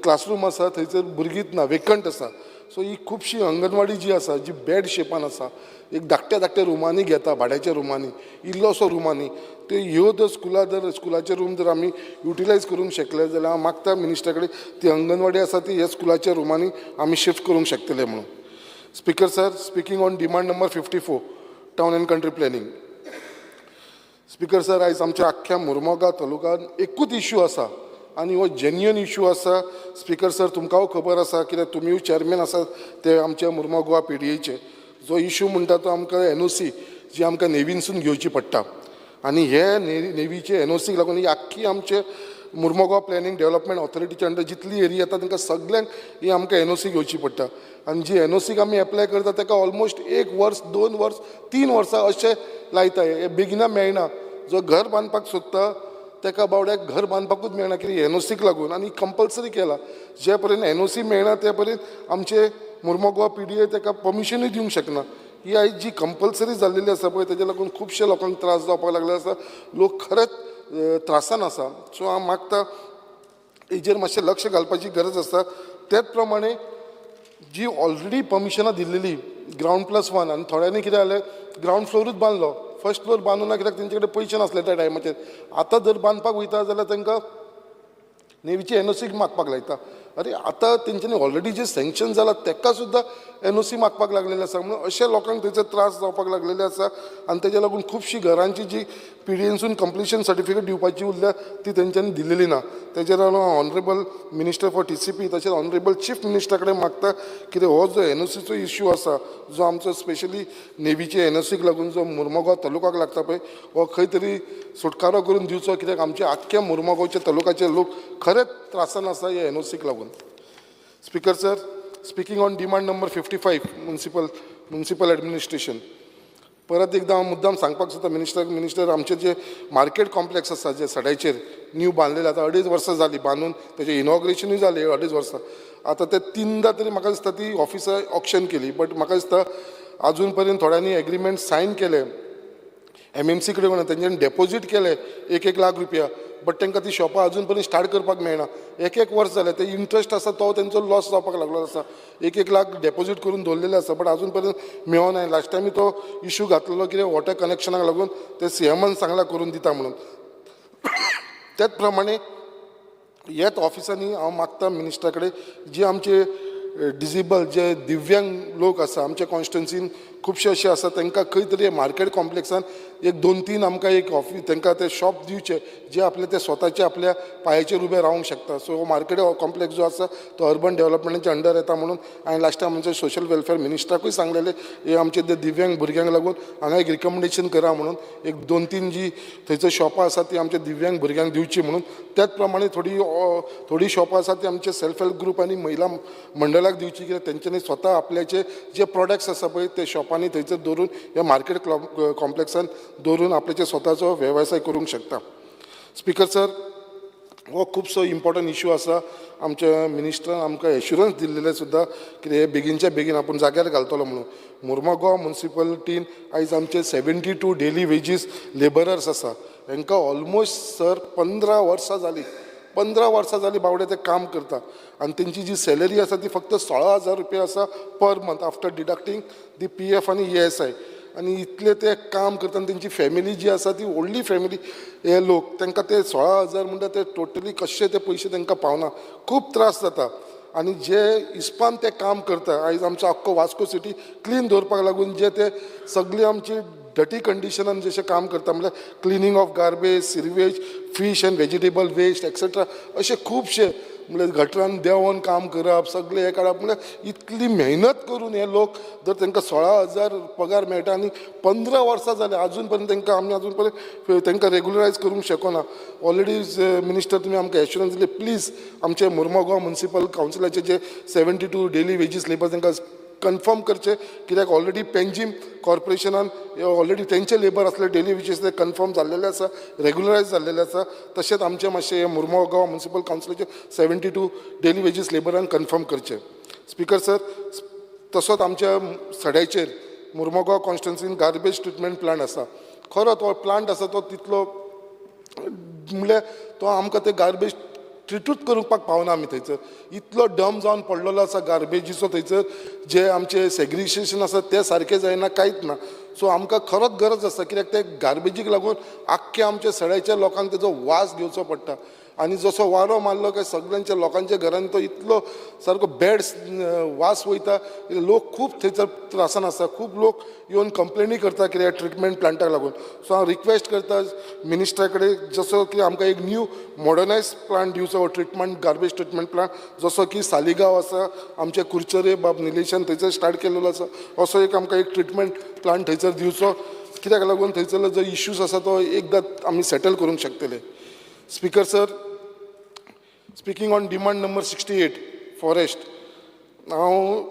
क्लासरूम आसा थंयसर भुरगींच ना, वेकंट आसा. सो ही खुबशी अंगणवाडी जी आसा जी बॅड शेपान आसा, एक धाकट्या धाकट्या रुमांनी घेता, भाड्याच्या रुमांनी, इल्लोसो रुमांनी, ते ह्यो जर स्कुलां जर स्कुलाचे रूम जर आमी युटिलायज करूंक शकले जाल्यार हांव मागता मिनिस्टरा कडेन ती अंगणवाडी आसा ती ह्या स्कुलाच्या रुमांनी आमी शिफ्ट करूंक शकतले म्हणून. Speaker sir, speaking on demand number 54, town and country planning. Speaker sir, आयज आमच्या आख्ख्या मुरमोगा तालुक्यान एकूच इशू आसा आनी हो जेन्युइन इशू आसा. स्पीकर सर, तुमकांय खबर आसा कित्याक तुमीय चॅरमॅन आसात ते आमच्या मुरमो गोवा पीडीएचे. जो इशू म्हणटा तो आमकां एनओसी जी आमकां नेवीनसून घेवची पडटा आनी हे नेवीचे एनओसीक लागून ही आख्खी आमचे मुरमोगांव प्लॅनिंग डेव्हलपमेंट ऑथॉरिटीच्या अंडर जितली एरिया येता तांकां सगल्यांक ही आमकां एनओसी घेवची पडटा. आनी जी एनओसीक आमी एप्लाय करता ताका ऑलमोस्ट एक वर्स, 2 वर्स, 3 वर्सां अशें लायता. हे बेगिना मेळना. जो घर बांदपाक सोदता ताका बावड्याक घर बांदपाकूच मेळना कित्याक एनओसीक लागून. आनी कंपल्सरी केला, जे पर्यंत एनओसी मेळना ते पर्यंत आमचे मुरमोगांव पीडीए ताका परमिशनूय दिवंक शकना. ही आयज जी कंपल्सरी जाल्लेली आसा पळय, तेज्या लागून खुबशे लोकांक त्रास जावपाक लागले आसा. लोक खरेंच त्रासान आसा. सो हांव मागता, हेजेर मातशें लक्ष घालपाची गरज आसा. तेच प्रमाणे जी ऑलरेडी परमिशनां दिल्लेली ग्रावंड प्लस 1, आनी थोड्यांनी कितें जालें, ग्रावंड फ्लोरूच बांदलो, फर्स्ट फ्लोर बांदूं ना कित्याक तेंचे कडेन पयशे नासले त्या टायमाचेर. आतां जर बांदपाक वयता जाल्यार तांकां नेवीची एनओसी मागपाक लायता. अरे, आतां तेंच्यांनी ऑलरेडी जे सँक्शन जाला तेका सुद्दां एनओसी मागपाक लागलेले आसा. म्हणून अशे लोकांक तेचो त्रास जावपाक लागलेले आसा आनी तेज्या लागून खुबशीं घरांची जी पीडीएनसून कंप्लिशन सर्टिफिकेट दिवपाची उरल्या ती तेंच्यांनी दिलेली ना. तेजेर हांव ऑनरेबल मिनिस्टर फॉर टीसीपी तशेंच ऑनरेबल चीफ मिनिस्टरा कडेन मागता कितें हो जो एनओसीचो इश्यू आसा, जो आमचो स्पेशली नेवीचे एनओसीक लागून जो मुरमुगांव तालुकाक लागता पळय, हो खंय तरी सुटकारो करून दिवचो, कित्याक आमच्या आख्ख्या मुरमुगांवच्या तालुकाचे लोक खरेंच त्रासान आसा ह्या एनओसीक लागून. Speaker sir, speaking on demand number 55, municipal administration. परत एकदां हांव मुद्दाम सांगपाक सोदता मिनिस्टर, मिनिस्टर, आमचे जे मार्केट कॉम्प्लेक्स आसा जे सड्याचेर न्यू बांदलेले, आतां अडेज वर्सां जालीं बांदून, तेजें इनॉग्रेशनूय जालें अडेज वर्सां. आतां ते तिनदां तरी म्हाका दिसता ती ऑफिसां ऑक्शन केली, बट म्हाका दिसता आजून पर्यंत थोड्यांनी एग्रीमेंट सायन केले एमएमसी कडेन म्हणून, तेंच्यांनी डेपोजीट केले एक एक लाख रुपया, बट तांकां ती शॉपां अजून पर्यंत स्टार्ट करपाक मेळना. एक एक वर्स जालें. ते इंट्रस्ट आसा तो तेंचो लॉस जावपाक लागलो आसा. एक एक लाख डेपोजीट करून दवरलेले आसा, बट अजून पर्यंत मेळोना. लास्ट टायम तो इशू घातलेलो कितें वॉटर कनेक्शनाक लागून, ते सीएमान सांगलां करून दिता म्हणून. त्याच प्रमाणे ह्याच ऑफिसांनी हांव मागता मिनिस्टरा कडेन, जे आमचे डिजेबल, जे दिव्यांग लोक आसा, आमच्या कॉन्स्टिट्युन्सीन खुबशे अशे आसा, तांकां खंय तरी मार्केट कॉम्प्लेक्सान एक दोन तीन आमकां एक ऑफीस तांकां ते शॉप दिवचे, जे आपले ते स्वताचे आपल्या पांयाचेर उबे रावंक शकता. सो हो मार्केट कॉम्प्लेक्स जो आसा तो अर्बन डेव्हलपमेंटाच्या अंडर येता म्हणून हांवें लास्ट टायम आमच्या सोशल वेलफेअर मिनिस्टराकूय सांगलेलें, हे आमचे ते दिव्यांग भुरग्यांक लागून हांगा एक रिकमेंडेशन करा म्हणून, एक दोन तीन जी थंयसर शॉपां आसा ती आमच्या दिव्यांग भुरग्यांक दिवची म्हणून. त्याच प्रमाणे थोडी थोडी शॉपां आसा ती आमचे सेल्फ हेल्प ग्रूप आनी महिला मंडळाक दिवची, कित्याक तेंच्यांनी स्वता आपल्याचे जे प्रोडक्ट्स आसा पळय ते शॉपांनी थंयसर दवरून, ह्या मार्केट कॉम्प्लेक्सान दवरून आपल्याचे स्वताचो वेवसाय करूंक शकता. स्पीकर सर, हो खुबसो इम्पॉर्टंट इशू आसा. आमच्या मिनिस्टरान आमकां एश्युरन्स दिल्लेले सुद्दां कितें हे बेगीनच्या बेगीन आपूण जाग्यार घालतलो म्हणून. मुर्मगांव मुन्सिपालिटीन आयज आमचे 72 daily wages labourers आसा. हांकां ऑलमोस्ट सर 15 वर्सां जालीं, 15 वर्सां जालीं बावडे ते काम करता आनी तेंची जी सॅलरी आसा ती फक्त 16,000 रुपया आसा per month after deducting the PF आनी ईएसआय. आनी इतले ते काम करता आनी तेंची फॅमिली जी आसा ती व्हडली फॅमिली. हे लोक तांकां ते 16,000 म्हणटा ते टोटली कशे ते पयशे तांकां पावना, खूब त्रास जाता. आनी जे हिसपान ते काम करता, आयज आमचो आख्खो वास्को सिटी क्लीन दवरपाक लागून जे ते सगळी आमची डटी कंडिशनान जशें काम करता, म्हणल्यार cleaning of garbage, sewage, fish and vegetable waste etcetera, अशे खुबशे, म्हणल्यार गटरान देंवोन काम करप, सगळें हें काडप, म्हणल्यार इतली मेहनत करून हे लोक जर तांकां 16,000 पगार मेळटा आनी 15 वर्सां जालीं आजून पर्यंत तांकां आमी आजून पर्यंत तांकां रेगुलरायज करूंक शकना. ऑलरेडी मिनिस्टर तुमी आमकां एश्युरन्स दिले. प्लीज आमचे मुर्मगांव म्युनिसिपल कावन्सिलाचे जे 72 daily wages labour तांकां कन्फर्म करचे, कित्याक ऑलरेडी पेंजीम कॉर्पोरेशनान ऑलरेडी तेंचे लेबर आसले डेली वेजीस ते कन्फर्म जाल्लेले आसा, रेगुलरायज जाल्लेले आसा. तशेंच आमचे मातशे Mormugao municipal कावन्सिलाचे 72 daily wages लेबरान confirm करचे. स्पीकर सर, तसोच आमच्या सड्याचेर मुर्मगांव कॉन्स्टिट्युन्सीन गार्बेज ट्रिटमेंट प्लांट आसा. खरो तो प्लांट आसा तो तितलो, म्हणल्यार तो आमकां ते गार्बेज ट्रिटूच करपाक पावना आमी. थंयसर इतलो डंप जावन पडलेलो आसा गार्बेजीचो थंयसर, जे आमचे सेग्रिगेशन आसा तें सारकें जायना, कांयच ना. सो आमकां खरोच गरज आसा, कित्याक ते गार्बेजीक लागून आख्खे आमच्या सड्याच्या लोकांक तेजो वास घेवचो पडटा आनी जसो वारो मारलो काय सगळ्यांच्या लोकांच्या घरान तो इतलो सारको बॅड वास वयता. लोक खूब थंयसर त्रासान आसा. खूब लोक येवन कंप्लेनी करता कित्याक ट्रिटमेंट प्लांटाक लागून. सो हांव रिक्वेस्ट करता मिनिस्टरा कडेन जसो की आमकां एक न्यू मॉडर्नायज प्लांट दिवचो, ट्रिटमेंट, गार्बेज ट्रिटमेंट प्लांट, जसो की सालिगांव आसा, आमच्या कुडचडे बाब निलेशान थंयसर स्टार्ट केल्लो आसा, असो एक आमकां एक ट्रिटमेंट प्लांट थंयसर दिवचो, कित्याक लागून थंयसरलो जो इश्यूज आसा तो एकदां आमी सेटल करूंक शकतले. Speaker sir, speaking on demand number 68, forest. Now,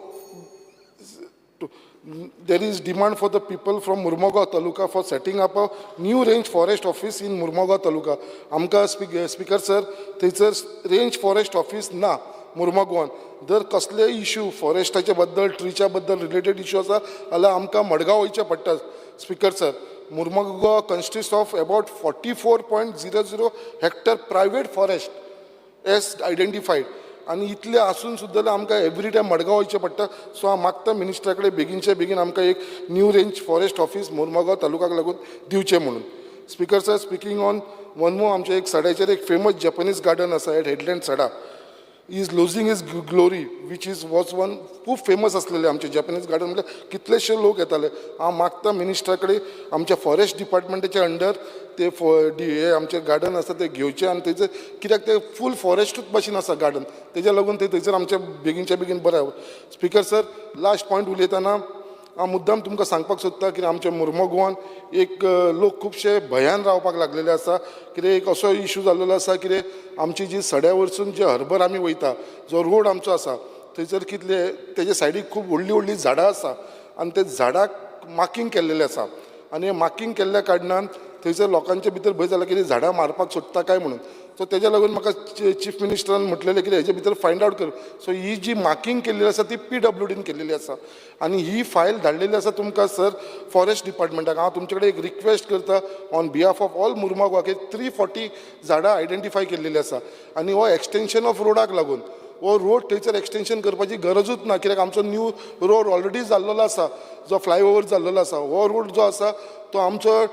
there is demand for the people from Murmugao Taluka for setting up a new range forest office in Murmugao Taluka. आमकां स्पीकर सर, थंयसर range forest office ना मुर्मगांवान. जर कसलेय issue फॉरेस्टाच्या बद्दल, ट्रीच्या बद्दल related issue आसा जाल्यार आमकां मडगांव वयचें पडटा. Speaker sir, Mormugao consist of about 44.00 hectare private forest as identified आनी इतलें आसून सुद्दां जाल्यार आमकां एवरी टायम मडगांव वयचें पडटा. सो हांव मागता मिनिस्टरा कडेन बेगीनच्या बेगीन आमकां एक new range forest office Mormugao तालुकाक लागून दिवचें म्हणून. Speaker sir, speaking on one more, आमच्या एक सड्याचेर एक फेमस जपनीज गार्डन आसा at Headland Sada is losing its glory, which is was one खूब फेमस आसलेले आमचे जॅपनीज गार्डन, म्हळ्यार कितलेशे लोक येताले. हांव मागता मिनिस्टरा कडेन आमच्या फॉरेस्ट डिपार्टमेंटाच्या अंडर ते हे आमचे गार्डन आसा ते घेवचे आनी थंयसर, कित्याक ते फूल फॉरेस्टूच भाशेन आसा गार्डन, तेज्या लागून ते थंयसर आमच्या बेगीनच्या बेगीन बरें. स्पीकर सर, लास्ट पॉयंट उलयतना हांव मुद्दाम तुमकां सांगपाक सोदता की आमच्या मुर्मो एक लोक खुबशे भंयान रावपाक लागलेले आसा, कितें एक असो इशू जाल्लेलो आसा, कितें आमची जी सड्या वरसून जे हर्बर आमी वयता, जो रोड आमचो आसा, थंयसर कितले तेजे सायडीक खूब व्हडलीं व्हडलीं झाडां आसा आनी ते झाडाक मार्कींग केल्लेलें आसा आनी मार्कींग केल्ल्या कारणान थंयसर लोकांचे भितर भंय जाला की झाडां मारपाक सोदता काय म्हणून. सो तेज्या लागून म्हाका चीफ मिनिस्टरान म्हटलेलें की हेजे भितर फायंड आवट कर. सो ही जी मार्कींग केल्ली आसा ती पीडब्ल्यूडीन केल्लेली आसा आनी ही फायल धाडलेली आसा तुमकां सर, फॉरेस्ट डिपार्टमेंटाक. हांव तुमचे कडेन एक रिक्वेस्ट करता on behalf of all Mormugao की 340 झाडां आयडेंटिफाय केल्लेली आसा आनी हो एक्सटेंशन ऑफ रोडाक लागून, हो रोड थंयसर एक्सटेंशन करपाची गरजूच ना, कित्याक आमचो न्यू रोड ऑलरेडी जाल्लेलो आसा, जो फ्लायओवर जाल्लेलो आसा. हो रोड जो आसा तो आमचो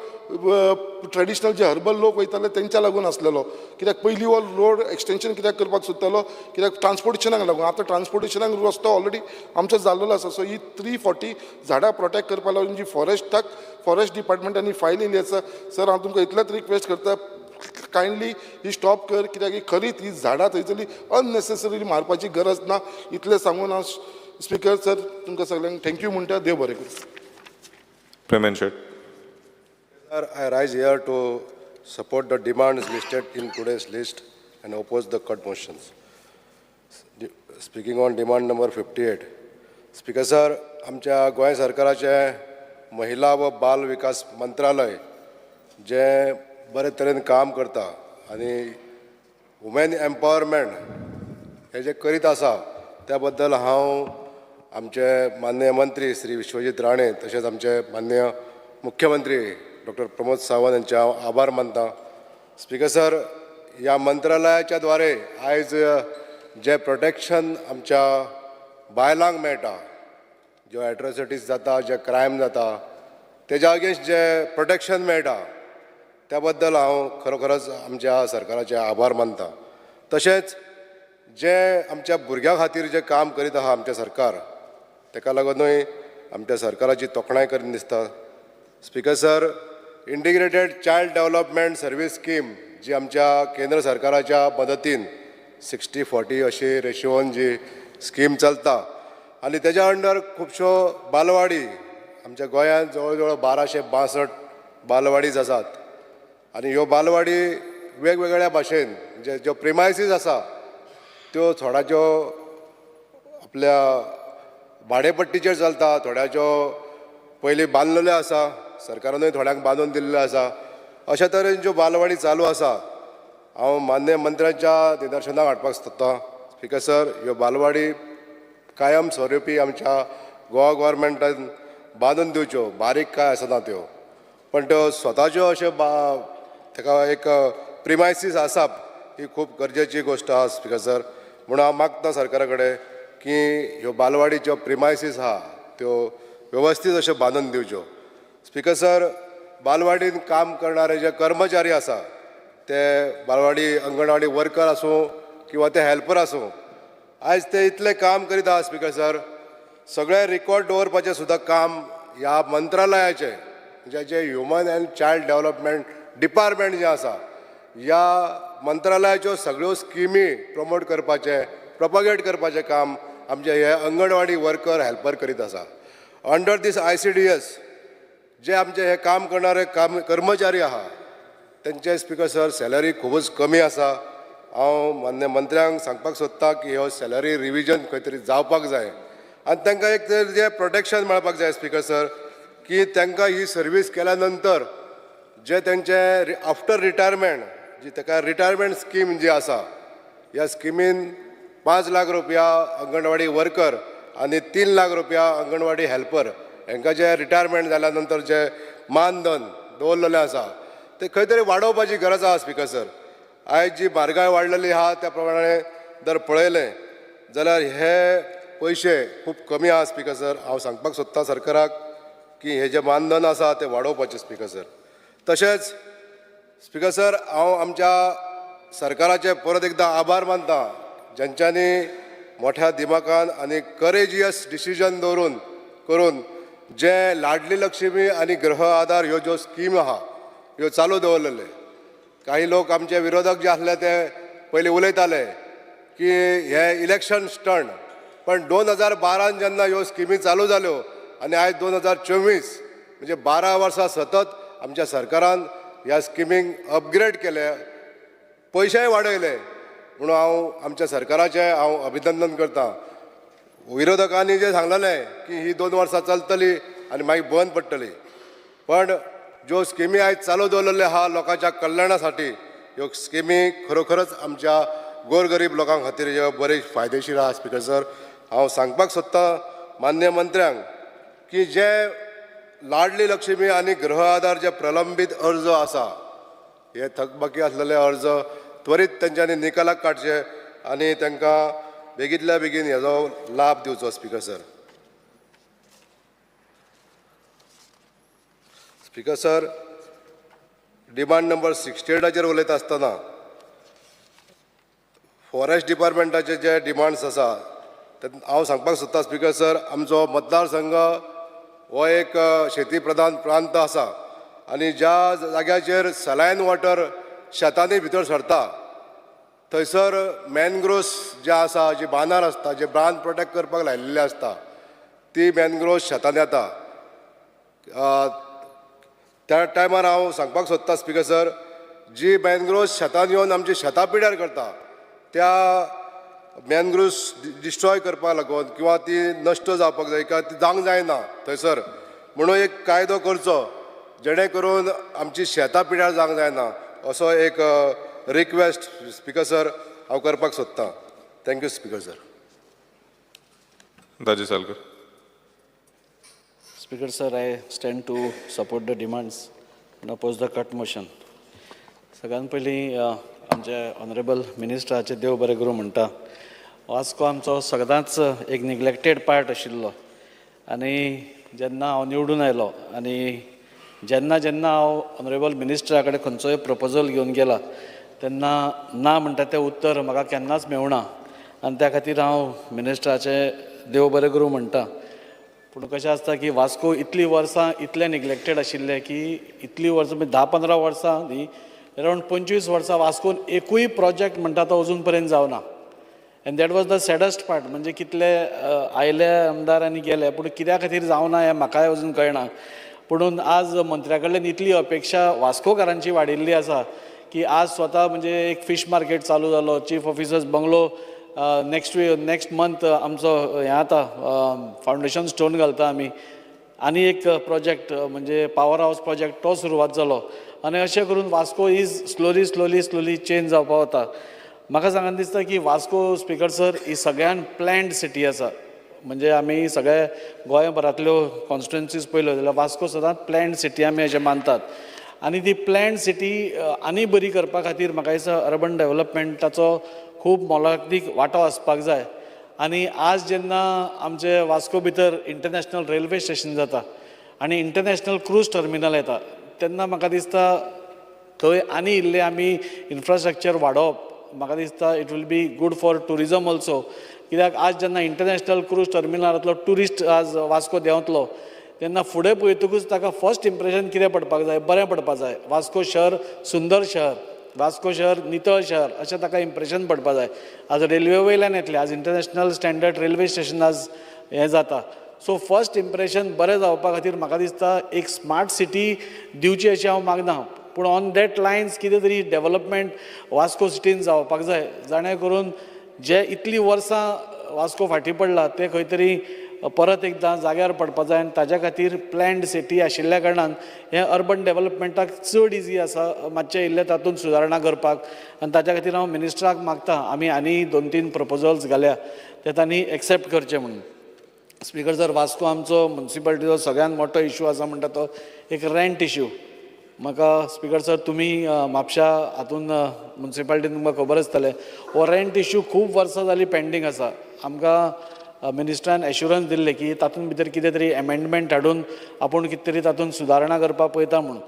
ट्रेडिशनल जे हर्बल लोक वयताले तेंच्या लागून आसलेलो, कित्याक पयलीं हो रोड एक्सटेंशन कित्याक करपाक सोदतालो? कित्याक ट्रान्सपोर्टेशनाक लागून. आतां ट्रान्सपोर्टेशनाक रस्तो ऑलरेडी आमचो जाल्लेलो आसा. सो ही 340 झाडां प्रोटेक्ट करपा लागून जी फॉरेस्टाक, फॉरेस्ट डिपार्टमेंटांनी फायल येयल्ली आसा, सर, हांव तुमकां इतलेंच रिक्वेस्ट करता, कायंडली ही स्टॉप कर, कित्याक ही खरीच ही झाडां थंयसरली अननेसेसरीली मारपाची गरज ना. इतलें सांगून हांव, स्पीकर सर, तुमकां सगल्यांक thank you म्हणटा. देव बरें करूं. Prem N Shet. Sir, I rise here to support the demands listed in today's list and oppose the cut motions. Speaking on demand number 58. Speaker sir, आमच्या गोंय सरकाराचें महिला व बाल विकास मंत्रालय जें बरे तरेन काम करता आनी वुमेन एम्पावरमेंट हे जे करीत आसा, त्या बद्दल हांव आमचे माननीय मंत्री श्री विश्वजीत राणे तशेंच आमचे माननीय मुख्यमंत्री डॉक्टर प्रमोद सावंत यांचे हांव आभार मानता. स्पीकर सर, ह्या मंत्रालयाच्या द्वारे आयज जें प्रोटेक्शन आमच्या बायलांक मेळटा, ज्यो एट्रोसिटीज जाता, जे क्रायम जाता, तेज्या अगेन्स्ट जे प्रोटेक्शन मेळटा, त्या बद्दल हांव खरोखरच आमच्या सरकाराचे आभार मानता. तशेंच जे आमच्या भुरग्यां खातीर जें काम करीत आहा आमचें सरकार, तेका लागूनय आमच्या सरकाराची तोखणाय करीन दिसता. Speaker sir, Integrated Child Development Service Scheme जी आमच्या केंद्र सरकाराच्या मदतीन 60-40 अशी रेशियोन जी स्कीम चलता आनी तेज्या अंडर खुबश्यो बालवाडी आमच्या गोंयांत, जवळ जवळ 1262 बालवाडीज आसात आनी ह्यो बालवाडी वेगवेगळ्या भाशेन, म्हणजे ज्यो प्रिमायसीस आसा त्यो थोड्याच्यो आपल्या भाडेपट्टीचेर चलता, थोड्याच्यो पयलीं बांदलेल्यो आसा, सरकारानूय थोड्यांक बांदून दिल्ल्यो आसा. अशा तरेन ज्यो बालवाडी चालू आसा, हांव मान्य मंत्र्यांच्या निदर्शनाक हाडपाक सोदतां, स्पीकर सर, ह्यो बालवाडी कायम स्वरुपी आमच्या गोवा गोवोरमेंटान बांदून दिवच्यो. बारीक काय आसना त्यो, पण त्यो स्वताच्यो अश्यो बा ताका एक प्रिमायसीस आसप. ही खूब गरजेची गोश्ट आहा स्पिकर सर. म्हणून हांव मागता सरकारा कडेन की ह्यो बालवाडीच्यो प्रिमायसीस आहा त्यो वेवस्थीत अश्यो बांदून दिवच्यो. स्पिकर सर, बालवाडीन काम करणारे जे कर्मचारी आसा, ते बालवाडी अंगणवाडी वर्कर आसूं किंवा ते हेल्पर आसूं, आयज ते इतलें काम करीत आहा स्पिकर सर. सगळें रिकॉर्ड दवरपाचें सुद्दां काम ह्या मंत्रालयाचें, म्हणजे जें human and child development department जें आसा, ह्या मंत्रालयाच्यो सगळ्यो स्किमी प्रमोट करपाचें, प्रोपगेट करपाचें काम आमचे हे अंगणवाडी वर्कर हेल्पर करीत आसा. Under this ICDS जे आमचे हे काम करणारे काम कर्मचारी आहा, तेंचे स्पिकर सर सॅलरी खुबूच कमी आसा. हांव मान्य मंत्र्यांक सांगपाक सोदता की ह्यो सॅलरी रिविजन खंय तरी जावपाक जाय आनी तांकां एक तर जें प्रोटेक्शन मेळपाक जाय स्पिकर सर, की तांकां ही सर्वीस केल्या नंतर जे तेंचे आफ्टर रिटायरमेंट जी ताका रिटायरमेंट स्कीम जी आसा, ह्या स्किमीन 5 लाख रुपया अंगणवाडी वर्कर आनी 3 लाख रुपया अंगणवाडी हेल्पर हांकां जे रिटायरमेंट जाल्या नंतर जे मानधन दवरलेलें आसा, ते खंय तरी वाडोवपाची गरज आसा स्पिकर सर. आयज जी म्हारगाय वाडलेली आहा, त्या प्रमाणे जर पळयलें जाल्यार हे पयशे खूब कमी आहा स्पिकर सर. हांव सांगपाक सोदता सरकाराक की हे जे मानधन आसा ते वाडोवपाचें स्पिकर सर. तशेंच स्पिकर सर, हांव आमच्या सरकाराचे परत एकदां आभार मानता, ज्यांच्यांनी मोठ्या दिमाकान आनी करेजियस डिसिजन दवरून करून जे लाडली लक्ष्मी आनी गृह आधार ह्यो ज्यो स्कीम आहा, ह्यो चालू दवरलेले. काही लोक आमचे विरोधक जे आसले, ते पयलीं उलयताले की हे इलेक्शन स्टंट. पण 2012न जेन्ना ह्यो स्किमी चालू जाल्यो आनी आयज 2024, म्हणजे 12 वर्सां सतत आमच्या सरकारान ह्या स्किमींक अपग्रेड केले, पयशेय वाडयले. म्हणून हांव आमच्या सरकाराचें हांव अभिनंदन करता. विरोधकांनी जें सांगलेलें की ही 2 वर्सां चलतली आनी मागीर बंद पडटली, पण ज्यो स्किमी आयज चालू दवरलेल्यो आहा लोकांच्या कल्याणा साठी, ह्यो स्किमी खरोखरच आमच्या गोरगरीब लोकां खातीर ह्यो बरे फायदेशीर आहा स्पिकर सर. हांव सांगपाक सोदतां मान्य मंत्र्यांक की जे लाडली लक्ष्मी आनी गृह आधार जे प्रलंबीत अर्ज आसा, हे थकबाकी आसलेले अर्ज त्वरीत तेंच्यांनी निकालाक काडचे आनी तांकां बेगींतल्या बेगीन हेजो लाभ दिवचो speaker sir. Speaker sir, demand number 68आचेर उलयता आसतना फॉरेस्ट डिपार्टमेंटाचे जे डिमांड्स आसा, ते हांव सांगपाक सोदता स्पिकर सर. आमचो मतदारसंघ हो एक शेती प्रधान प्रांत आसा आनी ज्या जाग्याचेर सलायन वॉटर शेतांनी भितर सरता, थंयसर मॅनग्रोव्स जे आसा, जी बांदार आसता, जे बांद प्रोटेक्ट करपाक लायिल्ले आसता, ती मॅनग्रोव्स शेतांत येता. त्या टायमार हांव सांगपाक सोदता स्पिकर सर, जी मॅनग्रोव्स शेतांत येवन आमची शेतां पिड्यार करता, त्या मॅनग्रोव्स डिस्ट्रॉय करपाक लागून किंवा ती नश्ट जावपाक जाय किंवा ती जावंक जायना थंयसर, म्हणून एक कायदो करचो, जेणे करून आमची शेतां पिड्यार जावंक जायना, असो एक रिक्वेस्ट स्पिकर सर हांव करपाक सोदतां. Thank you speaker sir. Daji Salkar. Speaker sir, I stand to support the demands and oppose the cut motion. सगळ्यात पयलीं आमचे ऑनरेबल मिनिस्टराचे देव बरें करूं म्हणटा. वास्को आमचो सदांच एक निग्लेक्टेड पार्ट आशिल्लो आनी जेन्ना हांव निवडून आयलो आनी जेन्ना जेन्ना हांव ऑनरेबल मिनिस्टरा कडेन खंयचोय प्रपोजल घेवन गेला, तेन्ना ना म्हणटा तें उत्तर म्हाका केन्नाच मेळुना आनी त्या खातीर हांव मिनिस्टराचें देव बरें करूं म्हणटा. पूण कशें आसता की वास्को इतलीं वर्सां इतलें निग्लेक्टेड आशिल्लें की इतलीं वर्सां म्हणजे 10-15 वर्सां न्ही, अरावंड 25 वर्सां वास्कोन एकूय प्रोजेक्ट म्हणटा तो अजून पर्यंत जावना and that was the saddest part. म्हणजे कितले आयले आमदार आनी गेले, पूण कित्या खातीर जावना हें म्हाकाय अजून कळना. पुणून आज मंत्र्या कडल्यान इतली अपेक्षा वास्कोकारांची वाडिल्ली आसा की आज स्वता म्हणजे एक फीश मार्केट चालू जालो, chief officers bungalow next week, next month आमचो हें जाता, फावंडेशन स्टोन घालता आमी. आनी एक प्रोजेक्ट म्हणजे पावर हावस प्रोजेक्ट, तो सुरवात जालो आनी अशें करून Vasco is slowly slowly slowly change जावपा वता. म्हाका सांगन दिसता की वास्को, स्पिकर सर, ही सगळ्यान प्लॅन्ड सिटी आसा. म्हणजे आमी सगळे गोंयभरांतल्यो कॉन्स्टिट्युएन्सीज पळयल्यो जाल्यार वास्को सदांच प्लॅन्ड सिटी आमी अशें मानतात. आनी ती प्लॅन सिटी आनी बरी करपा खातीर म्हाका दिसता अर्बन डेवलपमेंटाचो खूब मोलादीक वांटो आसपाक जाय. आनी आज जेन्ना आमचे वास्को भितर इंटरनॅशनल रेल्वे स्टेशन जाता आनी इंटरनॅशनल क्रूज टर्मिनल येता तेन्ना म्हाका दिसता थंय आनी इल्लें आमी इन्फ्रास्ट्रक्चर वाडोवप म्हाका दिसता it will be good for tourism also. कित्याक आज जेन्ना इंटरनॅशनल क्रूज टर्मिनलांतलो ट्युरिस्ट आज वास्को देंवतलो तेन्ना फुडें पळयतकूच ताका फर्स्ट इम्प्रेशन कितें पडपाक जाय, बरें पडपाक जाय. वास्को शहर सुंदर शहर, वास्को शहर नितळ शहर अशें ताका इम्प्रेशन पडपाक जाय. आज रेल्वे वयल्यान येतले, आज इंटरनॅशनल स्टँडर्ड रेल्वे स्टेशन आज हें जाता. सो फर्स्ट इम्प्रेशन बरें जावपा खातीर म्हाका दिसता एक स्मार्ट सिटी दिवची अशें हांव मागना, पूण ऑन that lines कितें तरी डेवलपमेंट वास्को सिटीन जावपाक जाय, जाणे करून जे इतलीं वर्सां वास्को फाटीं पडला ते खंय तरी परत एकदां जाग्यार पडपा जाय. आनी ताज्या खातीर प्लॅन्ड सिटी आशिल्ल्या कारणान हें अर्बन डेवलपमेंटाक चड इजी आसा मातशें इल्लें तातूंत सुदारणा करपाक. आनी ताज्या खातीर हांव मिनिस्टराक मागता आमी आनी 2-3 प्रपोजल्स घाल्या ते तांणी एक्सेप्ट करचे म्हणून. स्पिकर सर, वास्को आमचो मुन्सिपालिटीचो सगळ्यांत मोठो इशू आसा म्हणटा तो एक रेंट इशू. म्हाका स्पिकर सर तुमी म्हापशा हातून मुन्सिपालिटीन तुमकां खबर आसतलें हो रेंट इशू खूब वर्सां जालीं पेंडींग आसा. आमकां मिनिस्टरान एश्युरन्स दिल्लें की तातूंत भितर कितें तरी एमेंडमेंट हाडून आपूण कितें तरी तातूंत सुदारणा करपाक पळयता म्हणून.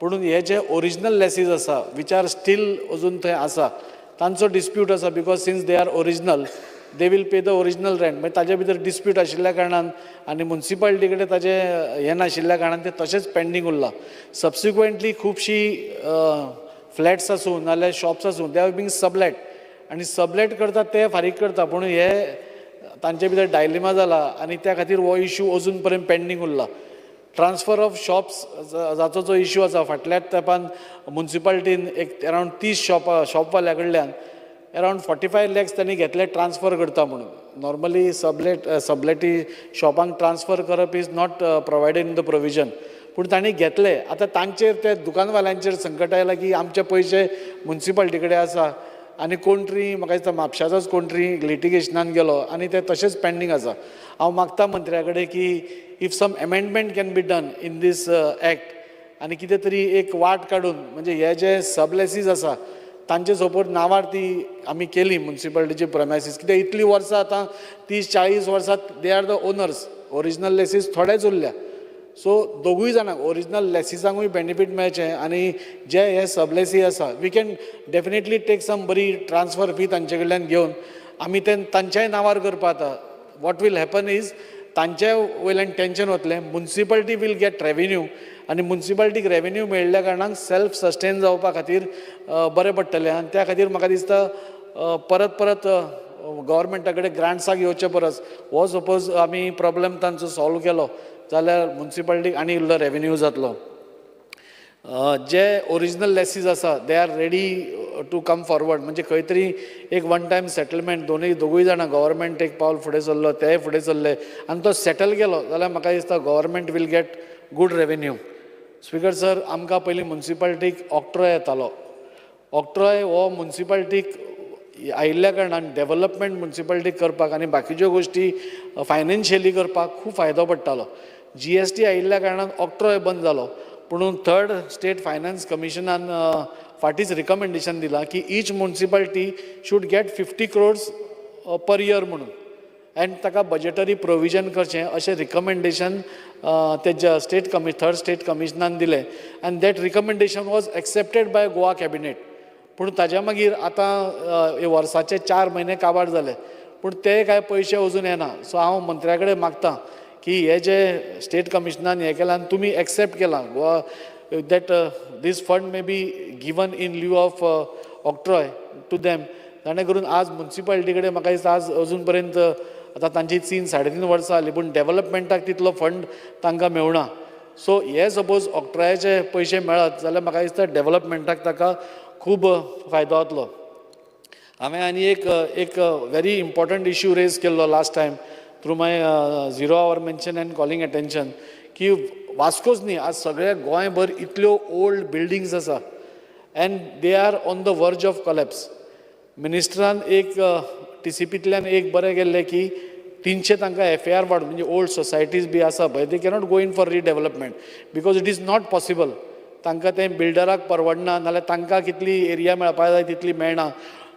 पूण हे जे ओरिजिनल लेसीज आसा which are still अजून थंय आसा तांचो डिस्प्यूट आसा, because since they are original they will pay the original rent. मागीर ताजे भितर डिस्प्यूट आशिल्ल्या कारणान आनी मुन्सिपालिटी कडेन ताजें हें नाशिल्ल्या कारणान तें तशेंच पेंडींग उरलां. सबसिक्वंटली खुबशीं फ्लॅट्स आसूं नाल्यार शॉप्स आसूं they are being sublet, आनी सबलेट करतात ते फारीक करता, पूण हे तांचे भितर डायलिमा जाला आनी त्या खातीर हो इशू अजून पर्यंत पेंडींग उरला. ट्रान्सफर ऑफ शॉप्स जाचो जो इशू आसा फाटल्या तेंपान मुन्सिपालिटीन एक अरावंड 30 शॉपवाल्या कडल्यान अरावंड 45 लॅक्स त्यांनी घेतले ट्रान्सफर करता म्हणून. नॉर्मली सबलेटी शॉपांक ट्रान्सफर करप is not provided in the provision, पूण तांणी घेतले. आतां तांचेर ते दुकानवाल्यांचेर संकट आयलां की आमचे पयशे मुन्सिपालिटी कडेन आसा आनी कोण तरी म्हाका दिसता म्हापशाचोच कोण तरी लिटिगेशनान गेलो आनी ते तशेंच पेंडींग आसा. हांव मागता मंत्र्या कडेन की if some amendment can be done in this act आनी कितें तरी एक वाट काडून म्हणजे हे जे सबलेसीज आसा तांचे सपोज नांवार ती आमी केली मुन्सिपालिटीची प्रमायसीस, कित्याक इतलीं वर्सां आतां 30-40 वर्सां they are the owners, original lessees थोडेच उरल्या. सो दोगूय जाणांक ओरिजिनल लेसीसांकूय बेनिफीट मेळचें आनी जे हे सबलेसी आसा we can definitely take some बरी ट्रान्सफर फी तांचे कडल्यान घेवन आमी ते तांच्याय नांवार करपा. आतां what will happen is तांचे वयल्यान टेंशन वतलें, मुन्सिपालिटी will get revenue आनी मुन्सिपालिटीक रेवेन्यू मेळिल्ल्या कारणान सेल्फ सस्टेन जावपा खातीर बरें पडटलें. आनी त्या खातीर म्हाका दिसता परत परत गव्हर्मेंटा कडेन ग्रांट्साक येवचे परस हो सपोज आमी प्रॉब्लम तांचो सॉल्व केलो जाल्यार मुन्सिपालिटीक आनी इल्लो रेवेन्यू जातलो. जे ओरिजिनल लेसीज आसा they are ready to come forward, म्हणजे खंय तरी एक वन टायम सेटलमेंट दोगूय जाणां गव्हर्मेंट एक पावल फुडें सरलो तेय फुडें सरले आनी तो सेटल केलो जाल्यार म्हाका दिसता government will get good revenue. Speaker sir, आमकां पयलीं मुन्सिपालिटीक ऑक्ट्रॉय येतालो. ऑक्ट्रॉय हो मुन्सिपालिटीक आयिल्ल्या कारणान डेवलपमेंट मुन्सिपालिटीक करपाक आनी बाकीच्यो गोश्टी फायनान्शियली करपाक खूब फायदो पडटालो. GST आयिल्ल्या कारणान ऑक्ट्रॉय बंद जालो, पुणून थर्ड स्टेट फायनान्स कमिशनान फाटींच रिकमेंडेशन दिलां की each municipality should get 50 crores per year म्हणून, आनी ताका बजेटरी प्रोविजन करचें अशें रिकमेंडेशन ते स्टेट थर्ड स्टेट कमिशनान दिलें आनी that recommendation was accepted by Goa cabinet. पूण ताज्या मागीर आतां वर्साचे 4 म्हयने काबार जाले, पूण ते कांय पयशे अजून येना. सो हांव मंत्र्या कडेन मागता की हे जे स्टेट कमिशनान हें केलां आनी तुमी एक्सेप्ट केलां Goa that this fund may be given in lieu of octroi to them, जाणे करून आज मुन्सिपालिटी कडेन म्हाका दिसता आज अजून पर्यंत आतां तांची 3-3.5 वर्सां जालीं पूण डेवलपमेंटाक तितलो फंड तांकां मेळना. सो हे सपोज ऑक्ट्रॉयाचे पयशे मेळत जाल्यार म्हाका दिसता डेवलपमेंटाक ताका खूब फायदो जातलो. हांवें आनी एक व्हेरी इम्पॉर्टंट इश्यू रेज केल्लो last time through my zero hour mention and calling attention की वास्कोच न्ही आज सगळ्या गोंयभर इतल्यो ओल्ड बिल्डिंग्स आसा and they are on the verge of collapse. मिनिस्टरान एक TCPतल्यान एक बरें केल्लें की 300 तांकां FAR वाड म्हणजे ओल्ड सोसायटीज बी आसा पळय they cannot go in for redevelopment because it is not possible. तांकां तें बिल्डराक परवडना, नाल्यार तांकां कितली एरिया मेळपाक जाय तितली मेळना.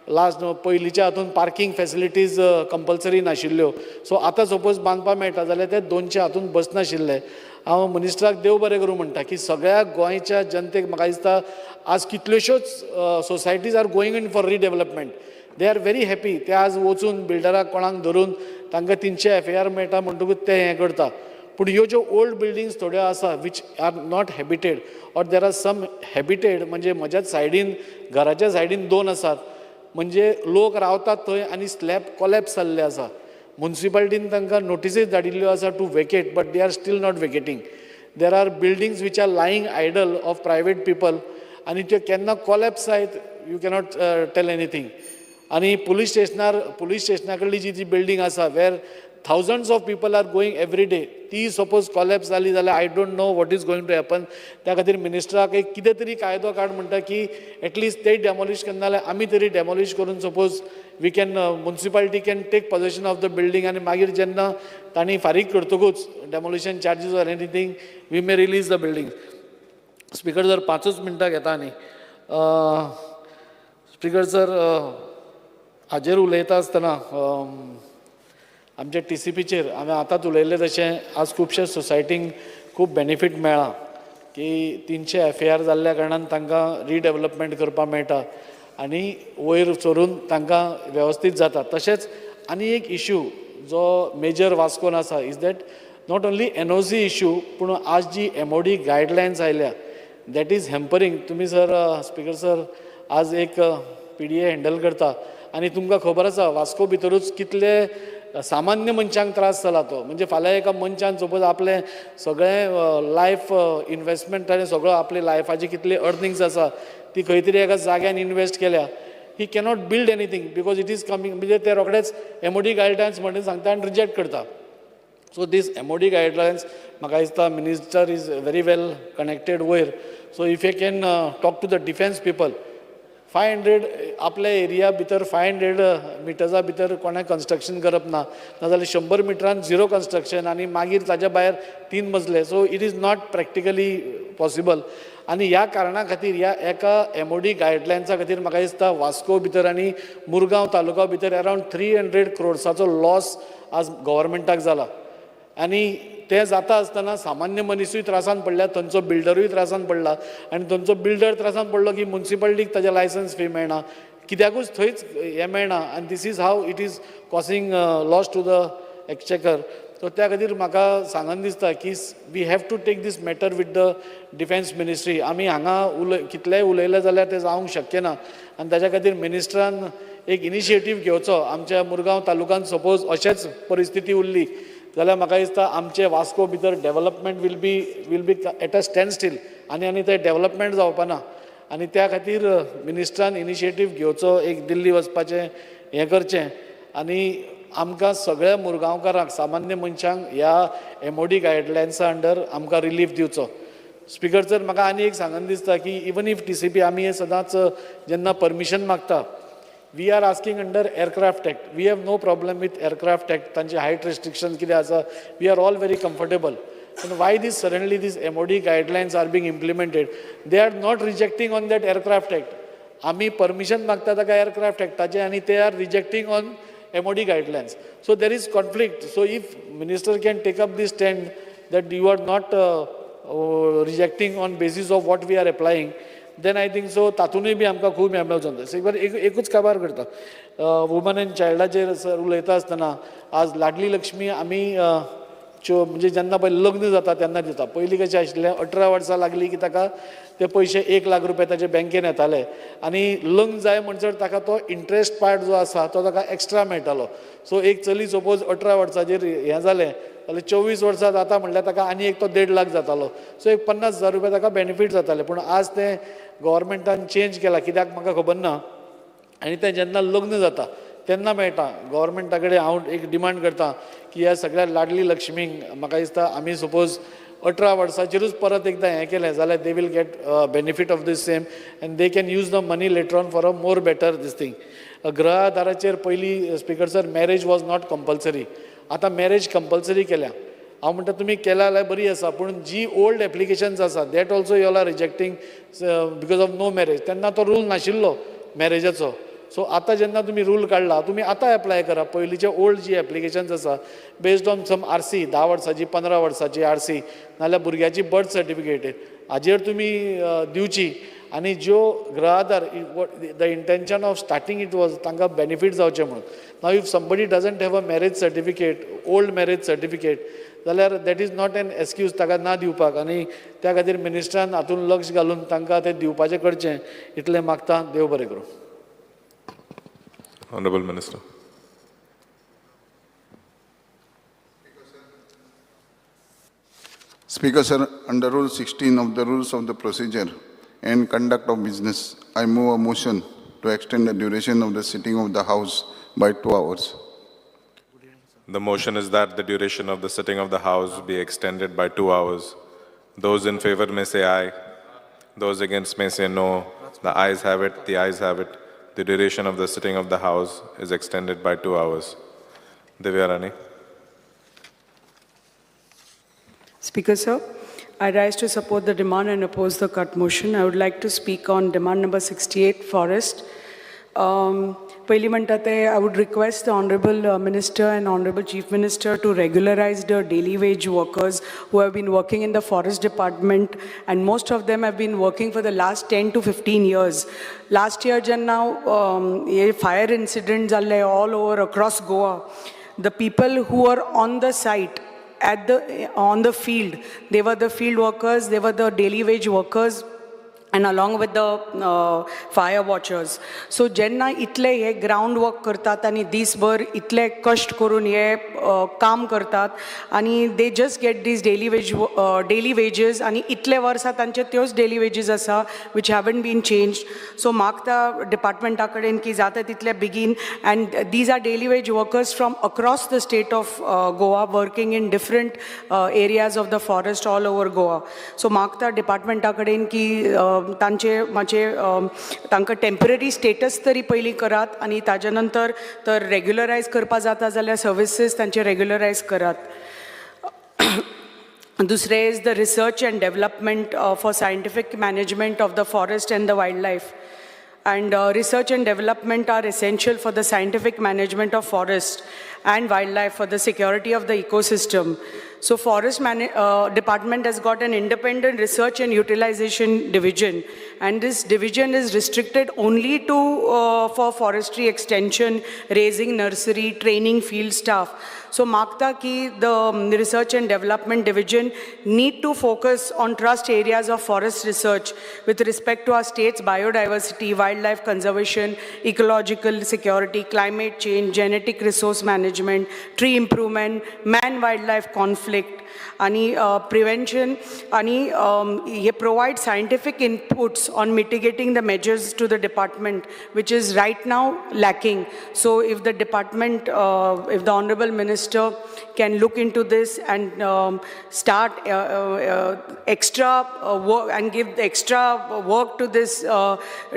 लास्ट पयलींच्या हातून पार्कींग फेसिलिटीज कंपल्सरी नाशिल्ल्यो. सो आतां सपोज बांदपाक मेळटा जाल्यार ते 200 हातून बसनाशिल्ले. हांव मिनिस्टराक देव बरें करूं म्हणटा की सगळ्या गोंयच्या जनतेक म्हाका दिसता आज कितल्योश्योच societies are going in for redevelopment. They are very happy. ते आज वचून बिल्डराक कोणाक धरून तांकां 300 FAR मेळटा म्हणटकूच ते हें करता. पूण ह्यो ज्यो ओल्ड बिल्डिंग्स थोड्यो आसा which are not habited or there are some habited, म्हणजे म्हज्याच सायडीन घराच्या सायडीन 2 आसात, म्हणजे लोक रावतात थंय आनी स्लॅब कोलॅप्स जाल्ले आसा. मुन्सिपाल्टीन तांकां नोटिसीस धाडिल्ल्यो आसा to vacate, but they are still not vacating. There are buildings which are lying idle of private people आनी त्यो केन्ना कोलॅप्स जायत you cannot tell anything. आनी पुलीस स्टेशना कडली जी जी बिल्डींग आसा where thousands of people are going every day, ती suppose collapse जाली जाल्यार I don't know what is going to happen. त्या खातीर मिनिस्टराक एक कितें तरी कायदो काड म्हणटा की एटलिस्ट ते डेमोलिश करना जाल्यार आमी तरी डेमोलिश करून suppose we can municipality can take possession of the building आनी मागीर जेन्ना तांणी फारीक करतकूच demolition charges or anything we may release the building. Speaker sir 5 मिनटां घेता न्ही. स्पीकर सर हाजेर उलयता आसतना आमच्या TCPचेर हांवें आतांच उलयल्लें तशें आज खुबशे सोसायटींक खूब बेनिफीट मेळ्ळां की 300 FAR जाल्ल्या कारणान तांकां रिडेवलपमेंट करपाक मेळटा आनी वयर सरून तांकां वेवस्थीत जाता. तशेंच आनी एक इशू जो मेजर वास्कोन आसा is that not only NOC issue पूण आज जी MOD guidelines आयल्या that is हॅम्परींग. तुमी सर स्पीकर सर आज एक PDA handle करता आनी तुमकां खबर आसा वास्को भितरूच कितले सामान्य मनशांक त्रास जाला तो. म्हणजे फाल्यां एका मनशान सपोज आपलें सगळें लायफ इनवेस्टमेंट आनी सगळो आपले लायफाची कितली अर्निंग्स आसा ती खंय तरी एका जाग्यान इनवेस्ट केल्या, he cannot build anything because it is coming. म्हणजे ते रोखडेच MOD guidelines म्हणून सांगता आनी रिजेक्ट करता. सो दीस MOD guidelines म्हाका दिसता minister is very well connected वयर. So if you can talk to the defence people, 500 आपल्या एरिया भितर 500 मिटर्सा भितर कोणें कन्स्ट्रक्शन करप ना, नाजाल्यार 100 मिटरान 0 कन्स्ट्रक्शन आनी मागीर ताज्या भायर 3 मजले. So it is not practically possible. आनी ह्या कारणा खातीर ह्या एका MOD गायडलायन्सा खातीर म्हाका दिसता वास्को भितर आनी मुरगांव तालुका भितर अरावंड 300 क्रोड्साचो लॉस आज गव्हर्मेंटाक जाला. आनी तें जाता आसतना सामान्य मनिसूय त्रासान पडल्या, थंयचो बिल्डरूय त्रासान पडला आनी थंयचो बिल्डर त्रासान पडलो की मुन्सिपाल्टीक ताजें लायसन्स फी मेळना, कित्याकूच थंयच हें मेळना. आनी this is how it is causing loss to the exchequer. So त्या खातीर म्हाका सांगन दिसता की we have to take this matter with the defence ministry. आमी हांगा कितलेंय उलयलें जाल्यार तें जावंक शक्य ना आनी ताज्या खातीर मिनिस्टरान एक इनिशिएटीव घेवचो. आमच्या मुरगांव तालुक्यांत सपोज अशेंच परिस्थिती उरली जाल्यार म्हाका दिसता आमचे वास्को भितर development will be at a standstill आनी आनी तें डेवलपमेंट जावपा ना. आनी त्या खातीर मिनिस्टरान इनिशिएटीव घेवचो, एक दिल्ली वचपाचें हें करचें आनी आमकां सगळ्या मुरगांवकारांक सामान्य मनशांक ह्या MOD गायडलायन्सा अंडर आमकां रिलीफ दिवचो. स्पीकर सर म्हाका आनी एक सांगन दिसता की इवन if TCP आमी हें सदांच जेन्ना परमिशन मागता we are asking under Aircraft Act. We have no problem with Aircraft Act. तांचे हायट रिस्ट्रिक्शन कितें आसा we are all very comfortable. And why this suddenly these MOD guidelines are being implemented? They are not rejecting on that Aircraft Act. आमी permission मागता ताका aircraft एक्टाचें आनी they are rejecting on MOD guidelines. So there is conflict. So if minister can take up this stand that you are not rejecting on basis of what we are applying, then I think so तातूनय बी आमकां खूब हें मेळचो. एक एकूच काबार करता woman and चायल्डाचेर sir उलयता आसतना आज लाडली लक्ष्मी आमी च्यो म्हणजे जेन्ना पळय लग्न जाता तेन्ना दिता. पयलीं कशें आशिल्लें 18 वर्सां लागलीं की ताका ते पयशे 1 लाख रुपया ताजे बँकेन येताले आनी लग्न जाय म्हणसर ताका तो इंट्रस्ट पार्ट जो आसा तो ताका एक्स्ट्रा मेळटालो. सो एक चली सपोज 18 वर्सांचेर हें जालें जाल्यार 24 वर्सां जाता म्हणल्यार ताका आनी एक तो 1.5 लाख जातालो. सो एक 50,000 रुपया ताका बेनिफीट जाताले. पूण आज तें गव्हर्मेंटान चेंज केलां कित्याक म्हाका खबर ना. आनी तें जेन्ना लग्न जाता तेन्ना मेळटा. गव्हर्मेंटा कडेन हांव एक डिमांड करता की ह्या सगळ्या लाडली लक्ष्मींक म्हाका दिसता आमी सपोज 18 वर्सांचेरूच परत एकदां हें केलें जाल्यार they will get benefit of this same and they can use the money later on for a more better this thing. गृह आधाराचेर पयलीं speaker sir marriage was not compulsory, आतां मॅरेज कंपल्सरी केल्या. हांव म्हणटा तुमी केल्या जाल्यार बरी आसा, पूण जी ओल्ड एप्लिकेशन्स आसा that also you all are rejecting because of no marriage. तेन्ना तो रूल नाशिल्लो मॅरेजाचो. सो आतां जेन्ना तुमी रूल काडला तुमी आतां एप्लाय करा. पयलींचे ओल्ड जी एप्लिकेशन्स आसा बेस्ड ऑन सम आरसी, 10 वर्सांची 15 वर्सांची आरसी नाल्यार भुरग्याची बर्थ सर्टिफिकेट हाजेर तुमी दिवची. आनी ज्यो Grih Aadhaar, the intention of starting it was तांकां बेनिफीट जावचें म्हणून. Now if somebody doesn't have a marriage certificate, old marriage certificate, जाल्यार that is not an excuse ताका ना दिवपाक. आनी त्या खातीर मिनिस्टरान हातून लक्ष घालून तांकां तें दिवपाचें करचें इतलें मागता. देव बरें करूं. Honorable Minister. Speaker, sir, under Rule 16 of the Rules of the Procedure and Conduct of Business, I move a motion to extend the duration of the sitting of the House by 2 hours. The motion is that the duration of the sitting of the House be extended by 2 hours. Those in favor may say aye. Those against may say no. The ayes have it. The ayes have it. The duration of the sitting of the House is extended by 2 hours. Divya Rani. Speaker, sir, I rise to support the demand and oppose the cut motion. I would like to speak on demand number 68, forest. पयलीं म्हणटा ते I would request the honourable minister and honourable chief minister to regularise the daily wage workers who have been working in the forest department, and most of them have been working for the last 10 to 15 years. Last year जेन्ना हे fire incident जाल्ले all over across Goa, the people who are on the site, on the field, they were the field workers, they were the daily wage workers, and along with the fire watchers. So जेन्ना इतले हे ground work करतात आनी दीसभर इतले कश्ट करून हे काम करतात आनी they just get these daily wages, आनी इतले वर्सां तांचे त्योच डेली वेजीस आसा which haven't been change. So मागता डिपार्टमेंटा कडेन की जाता तितले बेगीन, and these are daily wage workers from across the state of Goa working in different areas of the forest all over Goa. So मागता डिपार्टमेंटा कडेन की तांचे मातशे तांकां टेम्पररी स्टेटस तरी पयलीं करात आनी ताजे नंतर तर रेग्युलरायज करपा जाता जाल्यार सर्विसीस तांचे रेग्युलरायज करात. दुसरें is the research and development for scientific management of the forest and the wild life. And research and development are essential for the scientific management of forest and wildlife for the security of the ecosystem. So forest department has got an independent research and utilization division, and this division is restricted only to for forestry extension, raising nursery, training field staff. So मागता की the research and development division need to focus on trust areas of forest research with respect to our state's biodiversity, wildlife conservation, ecological security, climate change, genetic resource management, tree improvement, man-wildlife conflict, आणि prevention, आणि हे provide scientific inputs on mitigating the measures to the department, which is right now lacking. So if the department, if the honorable minister can look into this and start extra work and give the extra work to this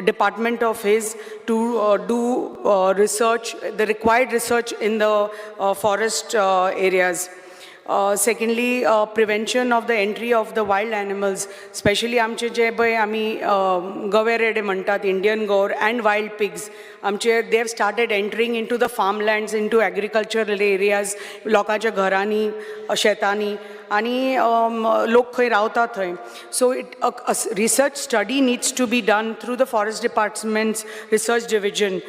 department of his to do research, the required research in the forest areas. Secondly, prevention of the entry of the wild animals, especially आमचे जे पळय आमी गवे रेडे म्हणटात, Indian gaur and wild pigs आमचे, they have started entering into the farm lands, into agricultural areas, लोकांच्या घरांनी, शेतांनी आनी लोक खंय रावता थंय. So it research study needs to be done through the forest department's research division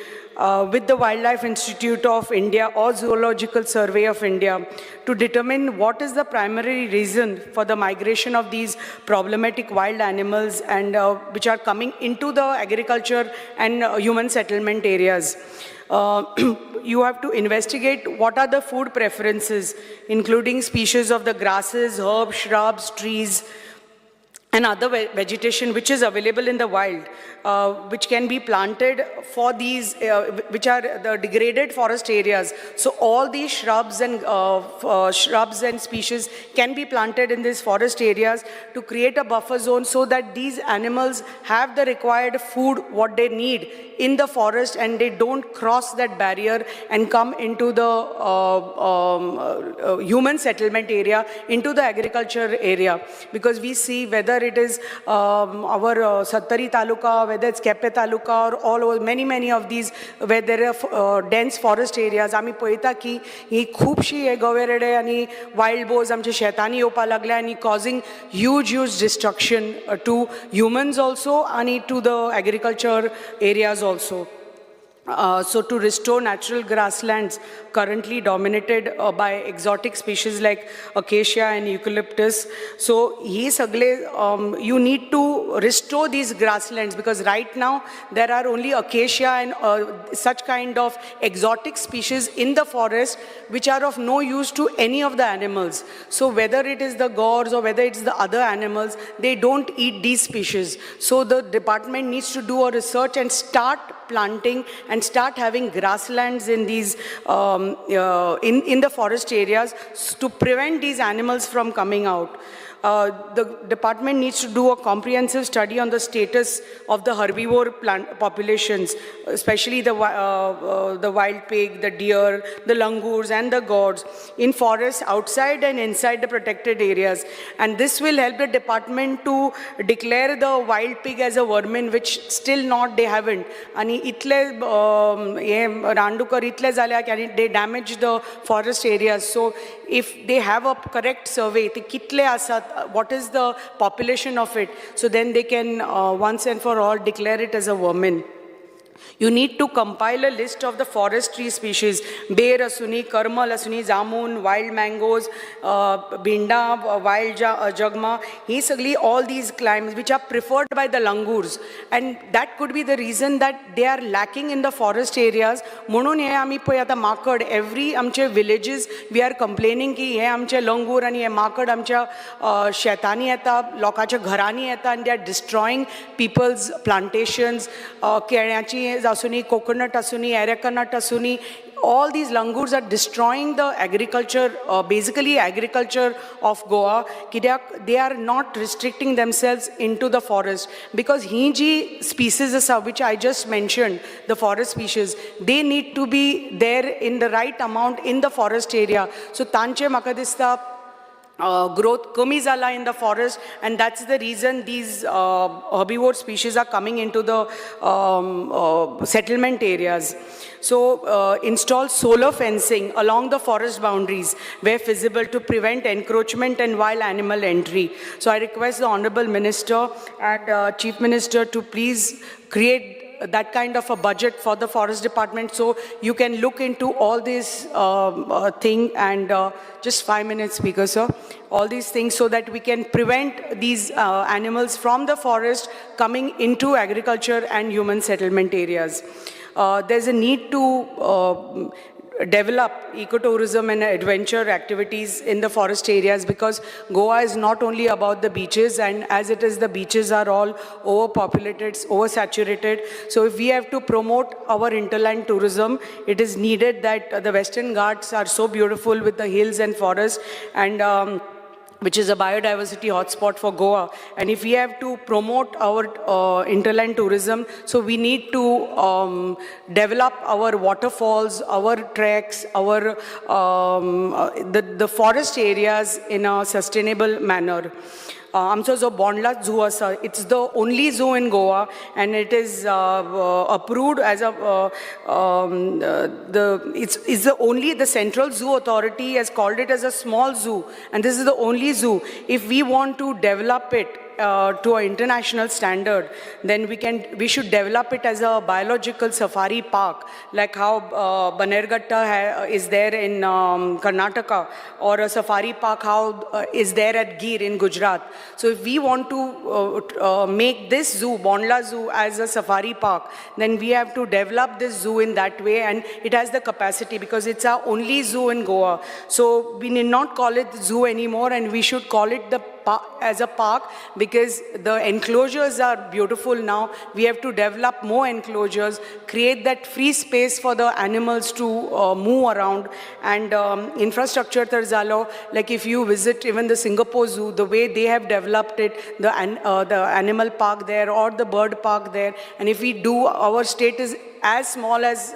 with the Wildlife Institute of India or Zoological Survey of India to determine what is the primary reason for the migration of these problematic wild animals and which are coming into the agriculture and human settlement areas. You have to investigate what are the food preferences, including species of the grasses, herbs, shrubs, trees, and other vegetation which is available in the wild, which can be planted for these, which are the degraded forest areas. So all these shrubs and species can be planted in these forest areas to create a buffer zone so that these animals have the required food, what they need in the forest, and they don't cross that barrier and come into the human settlement area, into the agriculture area. Because we see whether it is our Sattari Taluka, whether it's Kepe Taluka, or all over, many, many of these where there are dense forest areas, आमी पळयता की ही खुबशी हे गवे रेडे आनी wild bourse आमच्या शेतांनी येवपाक लागले आनी causing huge, huge destruction to humans also आनी to the agriculture areas also. So to restore natural grasslands currently dominated by exotic species like acacia and eucalyptus. So ही सगळे you need to restore these grasslands because right now there are only acacia and such kind of exotic species in the forest which are of no use to any of the animals. So whether it is the gaurs or whether it's the other animals, they don't eat these species. So the department needs to do a research and start planting and start having grasslands in these in the forest areas to prevent these animals from coming out. The department needs to do a comprehensive study on the status of the herbivore plant populations, especially the wild pig, the deer, the langurs, and the gourds in forests outside and inside the protected areas. And this will help the department to declare the wild pig as a vermin, which still not they haven't. आणि इतले हे रानडुकर इतले जाल्या की आनी they damage the forest areas. So if they have a correct survey, ते कितले आसात, what is the population of it, so then they can once and for all declare it as a vermin. You need to compile a list of the forest tree species, ber asuni, karmal asuni, jamun, wild mangoes, bhinda, wild jagma, ही सगळी all these climbs which are preferred by the langurs, and that could be the reason that they are lacking in the forest areas. म्हणून हे आमी पळय आतां माकड every आमचे villages we are complaining की हे आमचे लंगूर आनी हे माकड आमच्या शेतांनी येता, लोकांच्या घरांनी येता, and they are destroying people's plantations. केळ्याची आसूनी, कोकोनट आसूनी, एरेकनट आसूनी, all these langurs are destroying the agriculture, basically agriculture of Goa. कित्याक they are not restricting themselves into the forest, because he ji species आसा which I just mentioned, the forest species, they need to be there in the right amount in the forest area. So तांचे म्हाका दिसता growth कमी जाला in the forest, and that's the reason these herbivore species are coming into the settlement areas. So install solar fencing along the forest boundaries where feasible to prevent encroachment and wild animal entry. So I request the Honorable Minister and Chief Minister to please create that kind of a budget for the forest department, so you can look into all this thing and just 5 minutes, Speaker sir, all these things so that we can prevent these animals from the forest coming into agriculture and human settlement areas. There's a need to develop ecotourism and adventure activities in the forest areas, because Goa is not only about the beaches, and as it is, the beaches are all overpopulated, oversaturated. So if we have to promote our hinterland tourism, it is needed that the Western Ghats are so beautiful with the hills and forests, and which is a biodiversity hotspot for Goa. And if we have to promote our hinterland tourism, so we need to develop our waterfalls, our treks, our the forest areas in a sustainable manner. आमचो जो Bondla zoo आसा, it's the only zoo in Goa, and it is approved as a the it's the only, the Central Zoo Authority has called it as a small zoo, and this is the only zoo. If we want to develop it to an international standard, then we should develop it as a biological safari park, like how Bannerghatta is there in Karnataka, or a safari park how is there at Gir in Gujarat. So if we want to make this zoo, Bondla Zoo, as a safari park, then we have to develop this zoo in that way, and it has the capacity because it's our only zoo in Goa. So we need not call it zoo anymore, and we should call it the as a park, because the enclosures are beautiful now. We have to develop more enclosures, create that free space for the animals to move around. And infrastructure tar zalo, like if you visit even the Singapore Zoo, the way they have developed it, the animal park there or the bird park there, and if we do, our state is as small as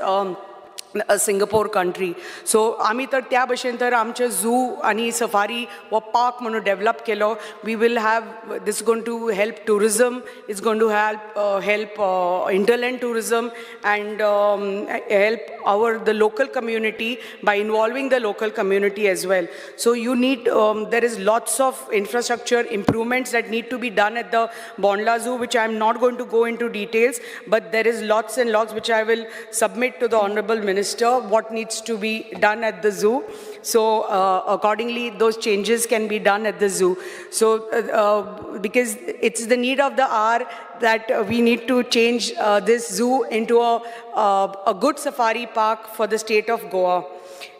a Singapore country. So आमी तर त्या भशेन तर आमचे zoo आनी safari हो park म्हणून develop केलो, we will have this going to help tourism, it's going to help hinterland tourism and help our the local community by involving the local community as well. So you need, there is lots of infrastructure improvements that need to be done at the Bondla Zoo, which I am not going to go into details, but there is lots and lots which I will submit to the Honorable Minister what needs to be done at the zoo. So accordingly, those changes can be done at the zoo. So because it's the need of the hour that we need to change this zoo into a good safari park for the state of Goa.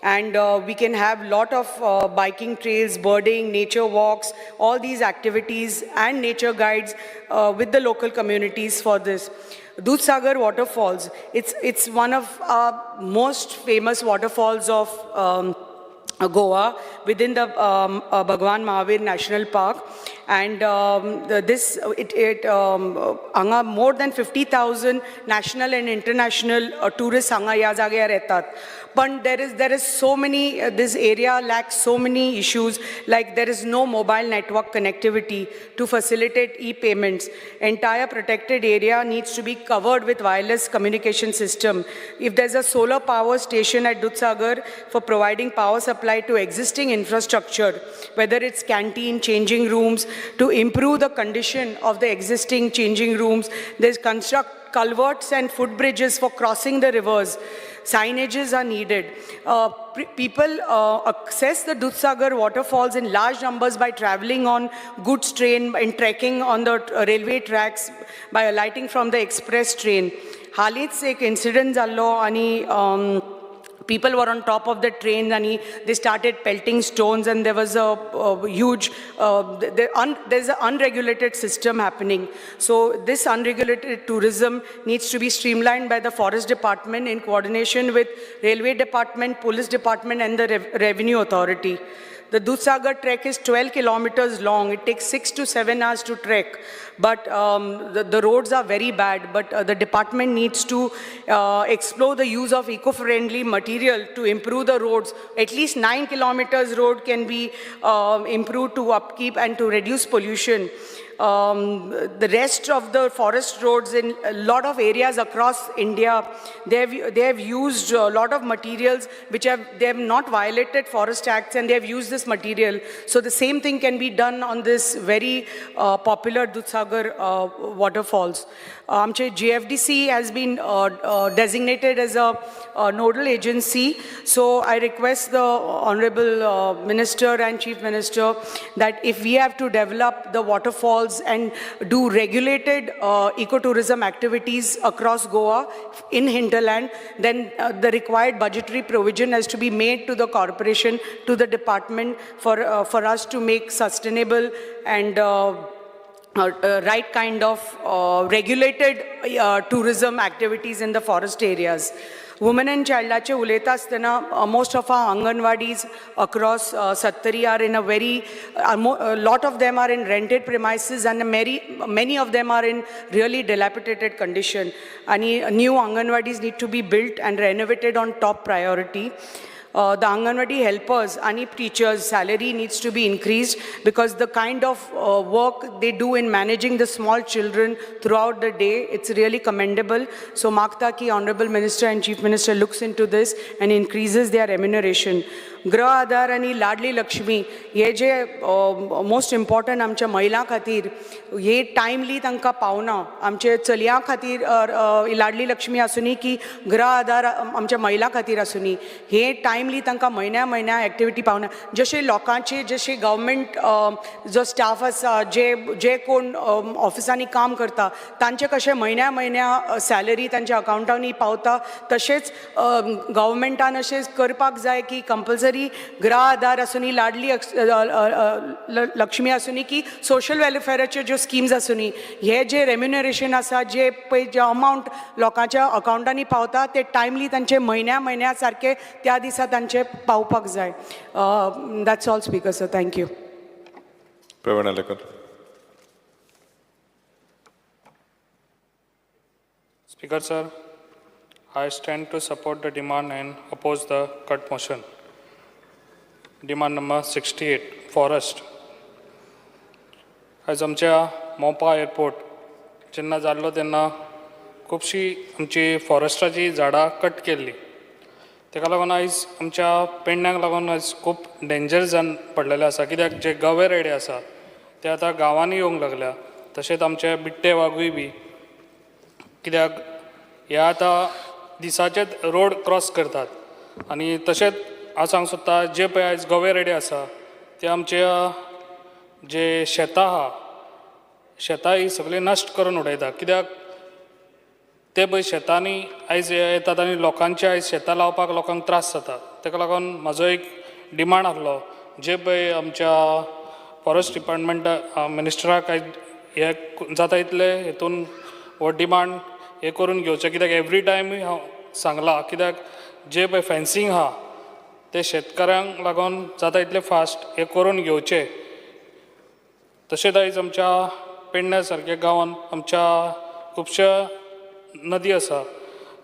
And we can have lot of biking trails, birding, nature walks, all these activities and nature guides with the local communities for this. Dudhsagar waterfalls, it's one of our most famous waterfalls of Goa within the Bhagwan Mahavir National Park, and hanga more than 50,000 national and international tourists hanga ह्या जाग्यार येतात. But there is so many, this area lacks so many issues, like there is no mobile network connectivity to facilitate e-payments. Entire protected area needs to be covered with wireless communication system. If there's a solar power station at Dudhsagar for providing power supply to existing infrastructure, whether it's canteen, changing rooms, to improve the condition of the existing changing rooms, there's construct culverts and footbridges for crossing the rivers. Signages are needed. People access the Dudhsagar waterfalls in large numbers by traveling on goods train and trekking on the railway tracks, by alighting from the express train. हालींच एक incident जाल्लो आनी people were on top of the train and they started pelting stones, and there was a huge, there's an unregulated system happening. So this unregulated tourism needs to be streamlined by the forest department in coordination with railway department, police department, and the revenue authority. The Dudhsagar trek is 12 kilometers long. It takes 6 to 7 hours to trek, but the roads are very bad. But the department needs to explore the use of eco-friendly material to improve the roads. At least 9 kilometers road can be improved to upkeep and to reduce pollution. The rest of the forest roads in a lot of areas across India, they have used a lot of materials which they have not violated forest acts, and they have used this material. So the same thing can be done on this very popular Dudhsagar waterfalls. GFDC has been designated as a nodal agency. So I request the Honorable Minister and Chief Minister that if we have to develop the waterfalls and do regulated ecotourism activities across Goa in hinterland, then the required budgetary provision has to be made to the corporation, to the department, for us to make sustainable and right kind of regulated tourism activities in the forest areas. Women and childlache ulayta asतना, most of our anganwadis across Sattari are in a very, a lot of them are in rented premises, and many of them are in really dilapidated condition. And new anganwadis need to be built and renovated on top priority. The Anganwadi helpers and teachers' salary needs to be increased, because the kind of work they do in managing the small children throughout the day, it's really commendable. So Makta ki Honorable Minister and Chief Minister looks into this and increases their remuneration. Grah Aadhar ani Ladli Lakshmi, हे जे most important आमच्या महिलां खातीर, हे timely तांकां पावना. आमचे चलयां खातीर लाडली लक्ष्मी आसूनी की गृह आधार आमच्या महिलां खातीर आसूनी, हे टायमली टायमली तांकां म्हयन्या म्हयन्या एक्टिविटी पावना. जशे लोकांचे जशे गव्हर्मेंट जो स्टाफ आसा, जे जे कोण ऑफिसांनी काम करता, तांचे कशें म्हयन्या म्हयन्या सॅलरी तांच्या अकावंटांनी पावता, तशेंच गव्हर्मेंटान अशें करपाक जाय की कंपल्सरी गृह आधार आसूनी, लाडली लक्ष्मी आसूनी की सोशल वेलफेअराच्यो ज्यो स्किम्स आसूनी, हे जे रेम्युनरेशन आसा, जे पळय जे अमावंट लोकांच्या अकावंटांनी पावता, ते टायमली तांचे म्हयन्या म्हयन्या सारके त्या दिसा तांचे पावपाक जाय. That's all, Speaker sir. Thank you. Praveen Alekar. Speaker sir, I stand to support the demand and oppose the cut motion. Demand number 68, forest. आयज आमच्या मोपा एअरपोर्ट जेन्ना जाल्लो तेन्ना खुबशीं आमची फॉरेस्टाची झाडां कट केल्ली. ताका लागून आयज आमच्या पेडण्याक लागून आयज खूब डेंजर जावन पडलेलें आसा, कित्याक जे गवे रेडे आसा ते आतां गांवांनी येवंक लागल्या, तशेंच आमचे बिट्टे वागूय बी, कित्याक हे आतां दिसाचेच रोड क्रॉस करतात. आनी तशेंच हांव सांगूंक सोदता, जे पळय आयज गवे रेडे आसा ते आमच्या जे शेतां आहा, शेतां ही सगळीं नश्ट करून उडयता, कित्याक ते पळय शेतांनी आयज येतात आनी लोकांचे आयज शेतां लावपाक लोकांक त्रास जाता. ताका लागून म्हाजो एक डिमांड आसलो, जे पळय आमच्या फॉरेस्ट डिपार्टमेंट मिनिस्टराक आयज हे जाता इतले हेतून हो डिमांड हे करून घेवचें, कित्याक एवरी टायम हांव सांगलां, कित्याक जे पळय फेन्सींग आहा ते शेतकारांक लागून जाता इतले फास्ट हे करून घेवचें. तशेंच आयज आमच्या पेडण्या सारक्या गांवांत आमच्या खुबश्या नदी आसा,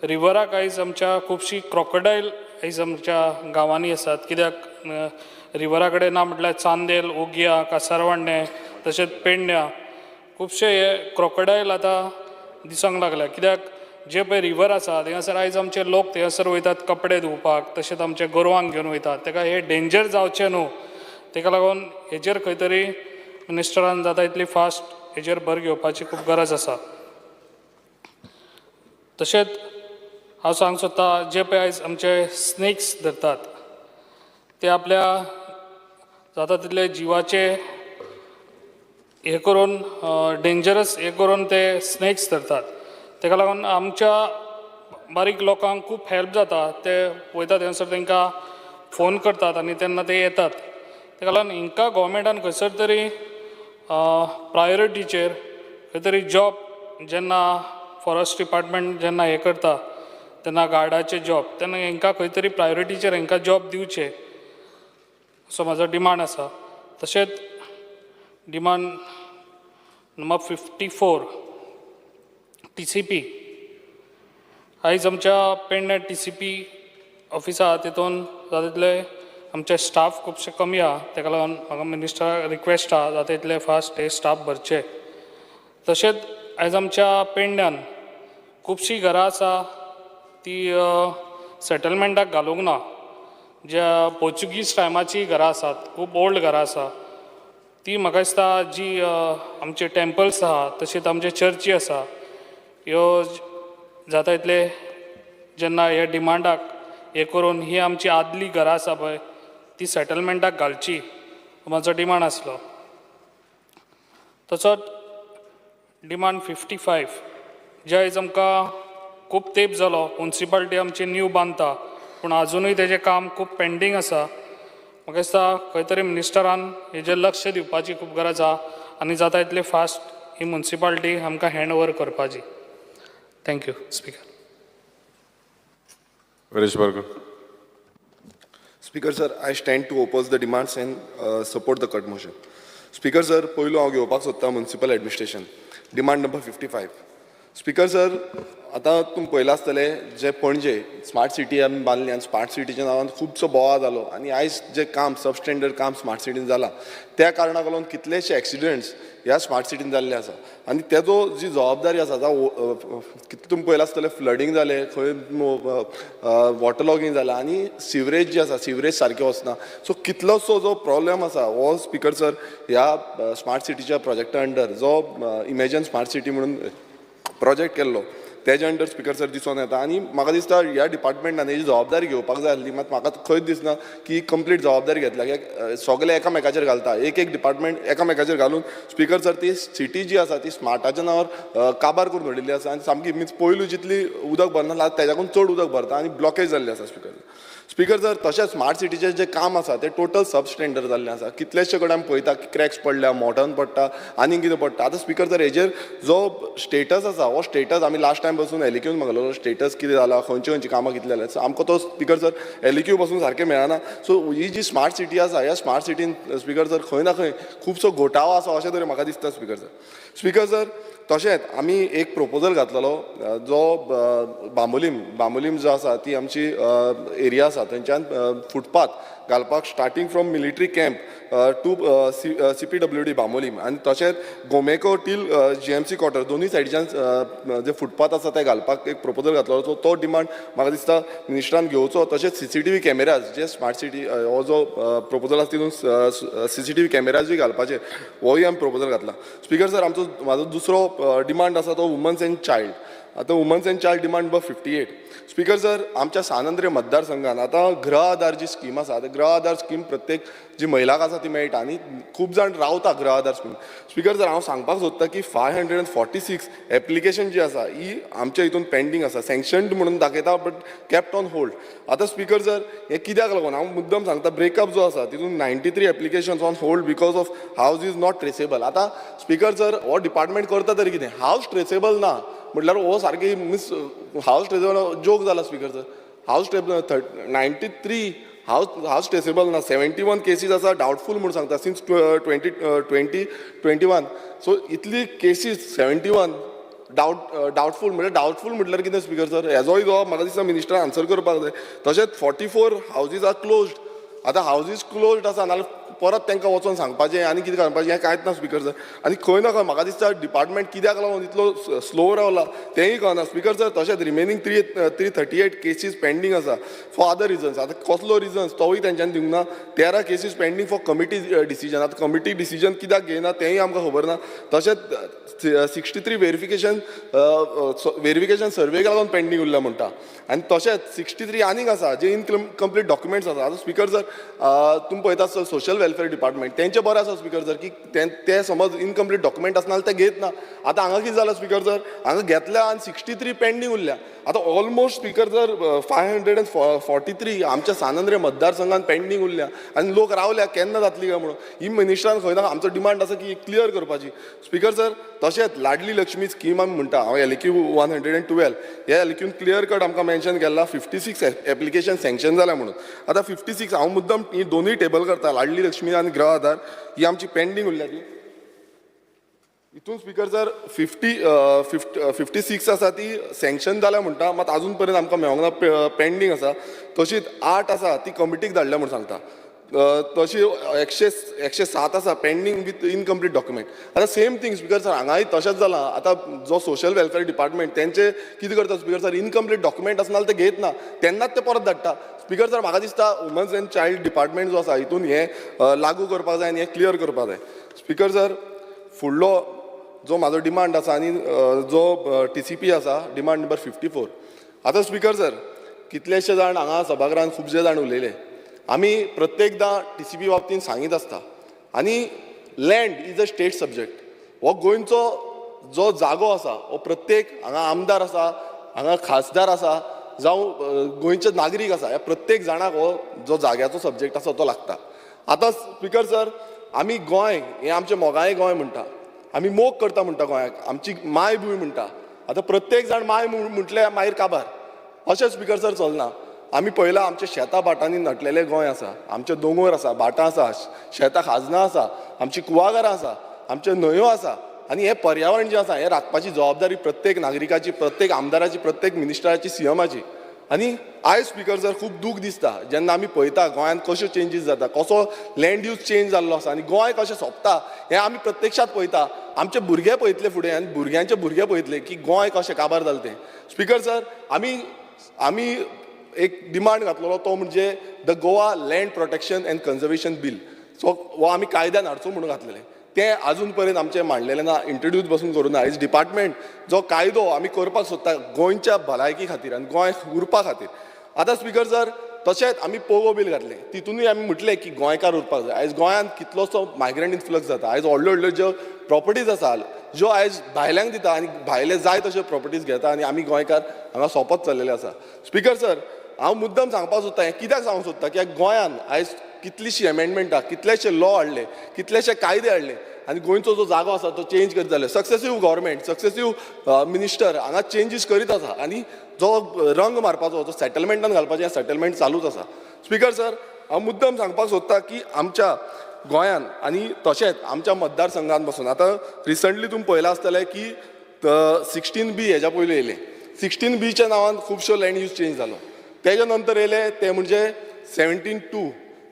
रिवराक आयज आमच्या खुबशीं क्रोकोडायल आयज आमच्या गांवांनी आसात, कित्याक रिवरा कडेन ना म्हटल्यार चांदेल, ओगिया, कासारवाडणें, तशेंच पेडण्या खुबशे हे क्रोकोडायल आतां दिसोंक लागल्या, कित्याक जे पळय रिवर आसा थंयसर आयज आमचे लोक थंयसर वयतात कपडे धुवपाक, तशेंच आमचे गोरवांक घेवन वयतात, ताका हे डेंजर जावचें न्हू, ताका लागून हेजेर खंय तरी मिनिस्टरान जाता इतली फास्ट हेजेर भर घेवपाची खूब गरज आसा. तशेंच हांव सांगूंक सोदता, जे पळय आयज आमचे स्नेक्स धरतात ते आपल्या जाता तितले जिवाचे हे करून डेंजरस हे करून ते स्नेक्स धरतात, ताका लागून आमच्या बारीक लोकांक खूब हेल्प जाता, ते वयता थंयसर तांकां फोन करतात आनी तेन्ना ते येतात. ताका लागून हांकां गोवोरमेंटान खंयसर तरी प्रायोरिटीचेर खंय तरी जॉब जेन्ना फॉरेस्ट डिपार्टमेंट जेन्ना हें करता तेन्ना गार्डाचे जॉब तेन्ना हांकां खंय तरी प्रायोरिटीचेर हांकां जॉब दिवचे असो म्हाजो डिमांड आसा. तशेंच डिमांड नंबर 54 TCP. आयज आमच्या पेडणे TCP office आहा तितून जाता तितले आमचे स्टाफ खुबशे कमी आहा, ताका लागून म्हाका मिनिस्टराक रिक्वेस्ट आहा जाता तितले फास्ट हे स्टाफ भरचे. तशेंच आयज आमच्या पेडण्यान खुबशीं घरां आसा ती सेटलमेंटाक घालूंक ना, ज्या पोर्चुगीज टायमाची घरां आसात, खूब ओल्ड घरां आसा, ती म्हाका दिसता जी आमचे टेम्पल्स आहा तशेंच आमचे चर्ची आसा, ह्यो जाता इतले जेन्ना ह्या डिमांडाक हे करून ही आमची आदली घरां आसा पळय ती सेटलमेंटाक घालची म्हाजो डिमांड आसलो. तसोच डिमांड 55, जे आयज आमकां खूब तेंप जालो मुन्सिपाल्टी आमची न्यू बांदता पूण आजुनूय तेजें काम खूब पेंडींग आसा. म्हाका दिसता खंय तरी मिनिस्टरान हेजेर लक्ष दिवपाची खूब गरज आहा आनी जाता इतले फास्ट ही मुन्सिपाल्टी आमकां हँड ओवर करपाची. Thank you speaker. Viresh Borkar. Speaker sir, I stand to oppose the demands and support the cut motion. Speaker sir, पयलो हांव घेवपाक सोदता municipal administration demand number 55. Speaker sir, आतां तुमी पळयलां आसतलें जे पणजे स्मार्ट सिटी आमी बांदली आनी स्मार्ट सिटीच्या नांवान खुबसो बोवाळ जालो आनी आयज जे काम सबस्टँडर्ड काम स्मार्ट सिटीन जालां त्या कारणाक लागून कितलेशे एक्सिडंट्स ह्या स्मार्ट सिटीन जाल्ले आसा आनी तेजो जी जबाबदारी आसा जावं कितले तुमी पळयलां आसतलें फ्लडींग जालें, खंय वॉटर लॉगींग जालां आनी सिवरेज जी आसा सिवरेज सारकें वचना. सो कितलोसो जो प्रॉब्लेम आसा हो स्पीकर सर ह्या स्मार्ट सिटीच्या प्रोजेक्टा अंडर जो इमेजन स्मार्ट सिटी म्हणून प्रोजेक्ट केल्लो तेज्या अंडर स्पीकर सर दिसोन येता. आनी म्हाका दिसता ह्या डिपार्टमेंटान हेजी जबाबदारी घेवपाक जाय आसली, मात म्हाका खंयच दिसना की कंप्लीट जबाबदारी घेतल्या. कित्याक सगळे एकामेकाचेर घालता, एक एक डिपार्टमेंट एकामेकाचेर घालून स्पीकर सर ती सिटी जी आसा ती स्मार्टाच्या नांवार काबार करून उडयल्ली आसा. आनी सामकी मिन्स पयलू जितली उदक भरना तेज्याकून चड उदक भरता आनी ब्लॉकेज जाल्ली आसा स्पीकर. स्पीकर सर तशेंच स्मार्ट सिटीचें जें काम आसा तें टोटल सब स्टँडर्ड जाल्लें आसा. कितलेशे कडेन आमी पळयता की क्रॅक्स पडल्या, मोटन पडटा, आनीक कितें पडटा. आतां स्पीकर सर हेजेर जो स्टेटस आसा हो स्टेटस आमी लास्ट टायम बसून एलइक्यून मागलेलो, स्टेटस कितें जाला, खंयची खंयची कामां कितली जाल्या, सो आमकां तो स्पीकर सर एलइक्यू बसून सारकें मेळना. सो ही जी स्मार्ट सिटी आसा ह्या स्मार्ट सिटीन स्पीकर सर खंय ना खंय खुबसो घोटाळो आसा अशें तरी म्हाका दिसता स्पीकर सर. स्पीकर सर तशेंच आमी एक प्रोपोजल घातलेलो जो बांबोलीम जो आसा ती आमची एरिया आसा थंयच्यान फुटपाथ घालपाक starting from military camp to CPWD Bambolim आनी तशेंच गोमेको टील GMC quarter दोनूय सायडीच्यान जे फुटपाथ आसा ते घालपाक एक प्रोपोजल घातलो. सो तो डिमांड म्हाका दिसता मिनिस्टरान घेवचो. तशेंच CCTV cameras जे स्मार्ट सिटी हो जो प्रोपोजल आसा तितून CCTV कॅमेराजूय घालपाचे होय आमी प्रोपोजल घातला. स्पीकर सर आमचो म्हाजो दुसरो डिमांड आसा तो वुमन्स एंड चायल्ड. आतां womens and child demand number 58. Speaker sir आमच्या सान आंद्रे मतदारसंघान आतां गृह आधार जी स्कीम आसा, आतां गृह आधार स्कीम प्रत्येक जी महिलाक आसा ती मेळटा आनी खूब जाण रावता गृह आधार स्कीम. स्पीकर सर हांव सांगपाक सोदता की 546 एप्लिकेशन जी आसा ही आमच्या हितून पेंडींग आसा, सँक्शन्ड म्हणून दाखयता बट केप्ट ऑन होल्ड. आतां स्पीकर सर हें कित्याक लागून हांव मुद्दम सांगता, ब्रेकअप जो आसा तितून 93 applications on hold because of house is not traceable. आतां स्पीकर सर हो डिपार्टमेंट करता तरी कितें, हावज ट्रेसेबल ना म्हटल्यार हो सारकी मिस हावज ट्रेसेबल जोक जाला speaker sir. House traceable 93 house traceable ना, 71 केसीस आसा डावटफूल म्हूण सांगता सिन्स 2021. सो इतली केसीस 71 डावटफूल म्हळ्यार डावटफूल म्हटल्यार कितें स्पीकर सर, हेजोय जो म्हाका दिसता मिनिस्टरान आन्सर करपाक जाय. तशेंच 44 हावजीस are closed. आतां हावजीस क्लोज्ड आसा नाल्यार परत तांकां वचोन सांगपाचें आनी कितें करपाचें हें कांयच ना स्पीकर सर. आनी खंय ना खंय म्हाका दिसता डिपार्टमेंट कित्याक लागून इतलो स्लो रावला तेंय कळना स्पीकर सर. तशेंच रिमेनींग 338 केसीस पेंडींग आसा फॉर अदर रिजन्स. आतां कसलो रिजन्स तोवूय तेंच्यांनी दिवंक ना. 13 cases pending for committee decision. आतां कमिटी डिसिजन कित्याक घेयना तेंय आमकां खबर ना. तशेंच 63 वेरिफिकेशन सर्वेक लागून पेंडींग उरल्या म्हणटा. आनी तशेंच 63 आनीक आसा जे इनकम्प्लीट डॉक्युमेंट्स आसा. आतां स्पीकर सर तुमी पळयता सोशल वेलफेअर डिपार्टमेंट तेंचें बरें आसा स्पीकर सर की ते समज इनकम्प्लीट डॉक्युमेंट आसना जाल्यार ते घेत ना. आतां हांगा कितें जालां स्पीकर सर, हांगा घेतल्या आनी 63 पेंडींग उरल्या. आतां ऑलमोस्ट स्पीकर सर 543 आमच्या सान आंद्रे मतदारसंघान पेंडींग उरल्या आनी लोक रावल्या केन्ना जातली काय म्हणून. ही मिनिस्टरान खंय ना आमचो डिमांड आसा की क्लियर करपाची स्पीकर सर. तशेंच लाडली लक्ष्मी स्कीम आमी म्हणटा, हांव LQ 112 ह्या LQन क्लियर कट आमकां मेन्शन केल्ला 56 एप्लिकेशन सँक्शन जाल्या म्हणून. आतां 56 हांव मुद्दम ही दोनूय टेबल करता, लाडली लक्ष्मी आनी गृह आधार ही आमची पेंडींग उरल्या ती. हितून स्पीकर सर 56 आसा ती सँक्शन जाल्या म्हणटा, मात आजून पर्यंत आमकां मेळोंक ना, पेंडींग आसा. तशीच 8 आसा ती कमिटीक धाडल्या म्हूण सांगता. तशी 107 आसा पेंडींग विथ इनकम्प्लीट डॉक्युमेंट. आतां सेम थींग स्पीकर सर हांगाय तशेंच जालां. आतां जो सोशल वेलफेअर डिपार्टमेंट तेंचे कितें करता स्पीकर सर, इनकम्प्लीट डॉक्युमेंट आसना जाल्यार ते घेत ना, तेन्नाच ते परत धाडटा. स्पीकर सर म्हाका दिसता वुमन्स एंड चायल्ड डिपार्टमेंट जो आसा हितून हें लागू करपाक जाय आनी हें क्लियर करपाक जाय. स्पीकर सर फुडलो जो म्हाजो डिमांड आसा आनी जो TCP आसा डिमांड नंबर 54. आतां स्पीकर सर कितलेशे जाण हांगा सभागृहान खुबशे जाण उलयले, आमी प्रत्येकदां TCP बाबतीन सांगीत आसता. आनी land is a state subject. हो गोंयचो जो जागो आसा हो प्रत्येक हांगा आमदार आसा, हांगा खासदार आसा, जावं गोंयचे नागरीक आसा, ह्या प्रत्येक जाणाक हो जो जाग्याचो सब्जेक्ट आसा तो लागता. आतां स्पीकर सर आमी गोंय हें आमचें मोगाये गोंय म्हणटा, आमी मोग करता म्हणटा गोंयाक, आमची मायभूंय म्हणटा. आतां प्रत्येक जाण माय म्हटल्यार मागीर काबार, अशें स्पीकर सर चलना. आमी पळयलां आमच्या शेतां भाटांनी नटलेलें गोंय आसा, आमचे दोंगर आसा, भाटां आसा, शेतां खाजनां आसा, आमची कुळागरां आसा, आमच्यो न्हंयो आसा. आनी हें पर्यावरण जें आसा हें राखपाची जबाबदारी प्रत्येक नागरिकाची, प्रत्येक आमदाराची, प्रत्येक मिनिस्टराची, CMाची. आनी आयज स्पीकर सर खूब दूख दिसता जेन्ना आमी पळयता गोंयांत कश्यो चेंजीस जाता, कसो लँड यूज चेंज जाल्लो आसा आनी गोंय कशें सोंपता हें आमी प्रत्यक्षांत पळयता. आमचे भुरगे पळयतले फुडें आनी भुरग्यांचे भुरगे पळयतले की गोंय कशें काबार जालें तें. स्पीकर सर आमी एक डिमांड घातलेलो तो म्हणजे the Goa land protection and conservation bill. So हो आमी कायद्यान हाडचो म्हणून घातलेले. तें आजून पर्यंत आमचें मांडलेलें ना, इंट्रोड्यूस बसून करूं ना. आयज डिपार्टमेंट जो कायदो आमी करपाक सोदता गोंयच्या भलायकी खातीर आनी गोंय उरपा खातीर. आतां स्पीकर सर, तशेंच आमी पोगो बील घातलें, तितूनय आमी म्हटलें की गोंयकार उरपाक जाय. आयज गोंयांत कितलोसो मायग्रंट इन्फ्लक्स जाता. आयज व्हडल्यो व्हडल्यो ज्यो प्रॉपर्टीज आसा ज्यो आयज भायल्यांक दिता आनी भायले जाय तश्यो प्रॉपर्टीज घेता आनी आमी गोंयकार हांगा सोंपत चल्लेले आसा. स्पीकर सर, हांव मुद्दम सांगपाक सोदता, हें कित्याक सांगूंक सोदता कित्याक गोंयांत आयज कितलीशीं एमेंडमेंटां, कितलेशे लॉ हाडले, कितलेशे कायदे हाडले आनी गोंयचो जो जागो आसा तो चेंज करीत जाले. सक्सेसीव गव्हर्मेंट, सक्सेसीव मिनिस्टर हांगा चेंजीस करीत आसा आनी जो रंग मारपाचो, जो सेटलमेंटान घालपाचें, हें सेटलमेंट चालूच आसा. स्पीकर सर, हांव मुद्दम सांगपाक सोदता की आमच्या गोंयान आनी तशेंच आमच्या मतदारसंघात बसून आतां रिसंटली तुमी पळयलां आसतलें की 16B हेज्या पयलीं येयलें. 16Bच्या नांवान खुबश्यो लँड यूज चेंज जालो. तेज्या नंतर येयले ते म्हणजे 17(2),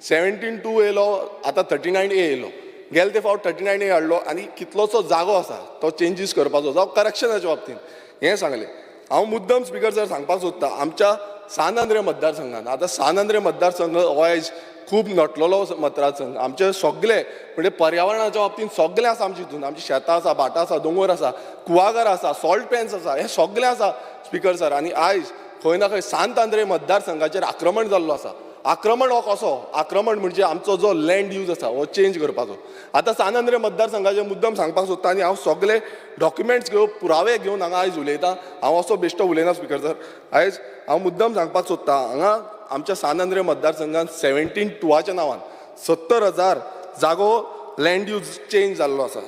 17(2 येयलो, आतां 39A येयलो. गेले ते फावट 39A हाडलो आनी कितलोसो जागो आसा तो चेंजीस करपाचो जावं करक्शनाच्या बाबतींत हें सांगलें. हांव मुद्दम स्पीकर सर सांगपाक सोदता, आमच्या सान आंद्रे मतदारसंघान, आतां सान आंद्रे मतदारसंघ हो आयज खूब नटलेलो मतदारसंघ. आमचे सगळे म्हणजे पर्यावरणाच्या बाबतींत सगळें आसा आमच्या हितून. आमची शेतां आसा, भाटां आसा, दोंगर आसा, कुळागर आसा, सॉल्ट पॅन्स आसा, हें सगळें आसा स्पीकर सर. आनी आयज खंय ना खंय सांत आंद्रे मतदारसंघाचेर आक्रमण जाल्लो आसा. आक्रमण हो कसो? आक्रमण म्हणजे आमचो जो लँड यूज आसा हो चेंज करपाचो. आतां सान आंद्रे मतदारसंघाचे मुद्दम सांगपाक सोदता आनी हांव सगळे डॉक्युमेंट्स घेवन, पुरावे घेवन हांगा आयज उलयतां. हांव असो बेश्टो उलयना स्पीकर सर. आयज हांव मुद्दम सांगपाक सोदता, हांगा आमच्या सान आंद्रे मतदारसंघान 17(2च्या नांवान 70,000 जागो लँड यूज चेंज जाल्लो आसा.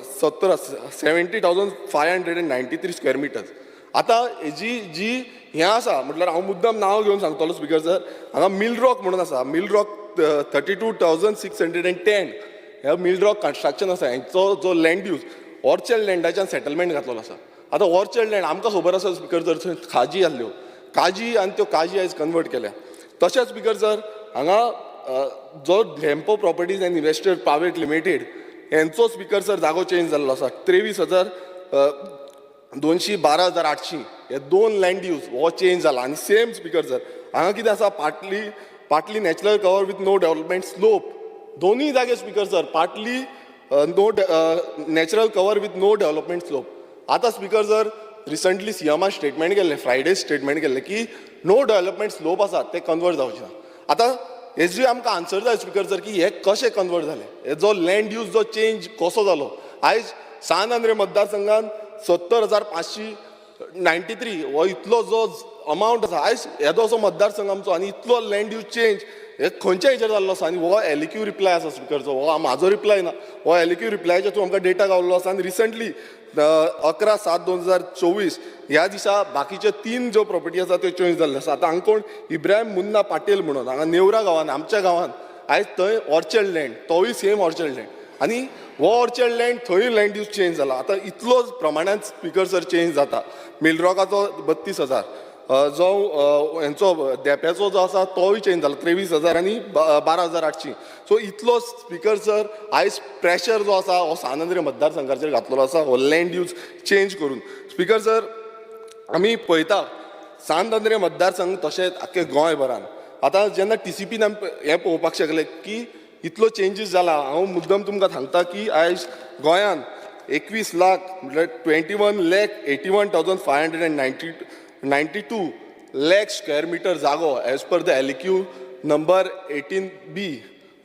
70,593 square meters. आतां हेजी जी हें आसा म्हटल्यार हांव मुद्दम नांव घेवन सांगतलो स्पीकर सर. हांगा मिलरॉक म्हणून आसा, मिलरॉक 32,610 हे मिलरॉक कन्स्ट्रक्शन आसा. हेंचो जो लँड यूज ऑर्चर्ड लँडाच्यान सेटलमेंट घातलेलो आसा. आतां ऑर्चर्ड लँड आमकां खबर आसा स्पीकर सर, थंय खाजी आहल्यो, काजी आनी त्यो काजी आयज कन्वर्ट केल्या. तशेंच स्पीकर सर, हांगा जो Dempo properties and investor private limited हेंचो स्पीकर सर जागो चेंज जाल्लो आसा. 23,200, 12,800 हे दोन लँड यूज हो चेंज जाला. आनी सेम स्पीकर सर, हांगा कितें आसा, partly natural cover with no development slope. दोनूय जागे speaker sir partly no natural cover with no development slope. आतां स्पीकर सर, रिसंटली सीएमान स्टेटमेंट केल्लें, फ्रायडे स्टेटमेंट केल्लें की नो डेव्हलपमेंट स्लोप आसा ते कन्वर्ट जावचे ना. आतां हेजी आमकां आन्सर जाय स्पीकर सर की हे कशें कन्वर्ट जालें, हे जो लँड यूज जो चेंज कसो जालो. आयज सान आंद्रे मतदारसंघान 70,593 हो इतलो जो अमावंट आसा, आयज येदो असो मतदारसंघ आमचो आनी इतलो लँड यूज चेंज हे खंयच्या हेचेर जाल्लो आसा. आनी हो एलइक्यू रिप्लाय आसा स्पिकरचो, हो म्हाजो रिप्लाय ना, हो एलइक्यू रिप्लायाचेर तूं आमकां डेटा गावल्लो आसा. आनी रिसंटली 11/7/2024 ह्या दिसा बाकीचे 3 ज्यो प्रॉपर्टी आसा त्यो चेंज जाल्ल्यो आसा. आतां हांगा कोण इब्राहिम मुन्ना पाटील म्हणून हांगा नेवरा गांवान, आमच्या गांवान आयज थंय ऑर्चर्ड लँड, तोवूय सेम ऑर्चर्ड लँड आनी हो ऑर्चर्ड लँड थंय लँड यूज चेंज जाला. आतां इतलो प्रमाणान स्पीकर सर चेंज जाता. मिलरॉकाचो 32,000, जो हेंचो धेंप्याचो जो आसा तोवूय चेंज जाला 23,000 आनी 12,800. सो इतलो स्पीकर सर आयज प्रेशर जो आसा हो सान आंद्रे मतदारसंघाचेर घातलेलो आसा हो लँड यूज चेंज करून. स्पीकर सर, आमी पळयता सान आंद्रे मतदारसंघ तशेंच आख्खे गोंयभरान आतां जेन्ना टीसीपीन आमी हें पळोवपाक शकले की इतलो चेंजीस जाला. हांव मुद्दम तुमकां सांगता की आयज गोंयान 21 लाख म्हटल्यार 21,81,592 lakh square meter जागो as per the LQ number 18B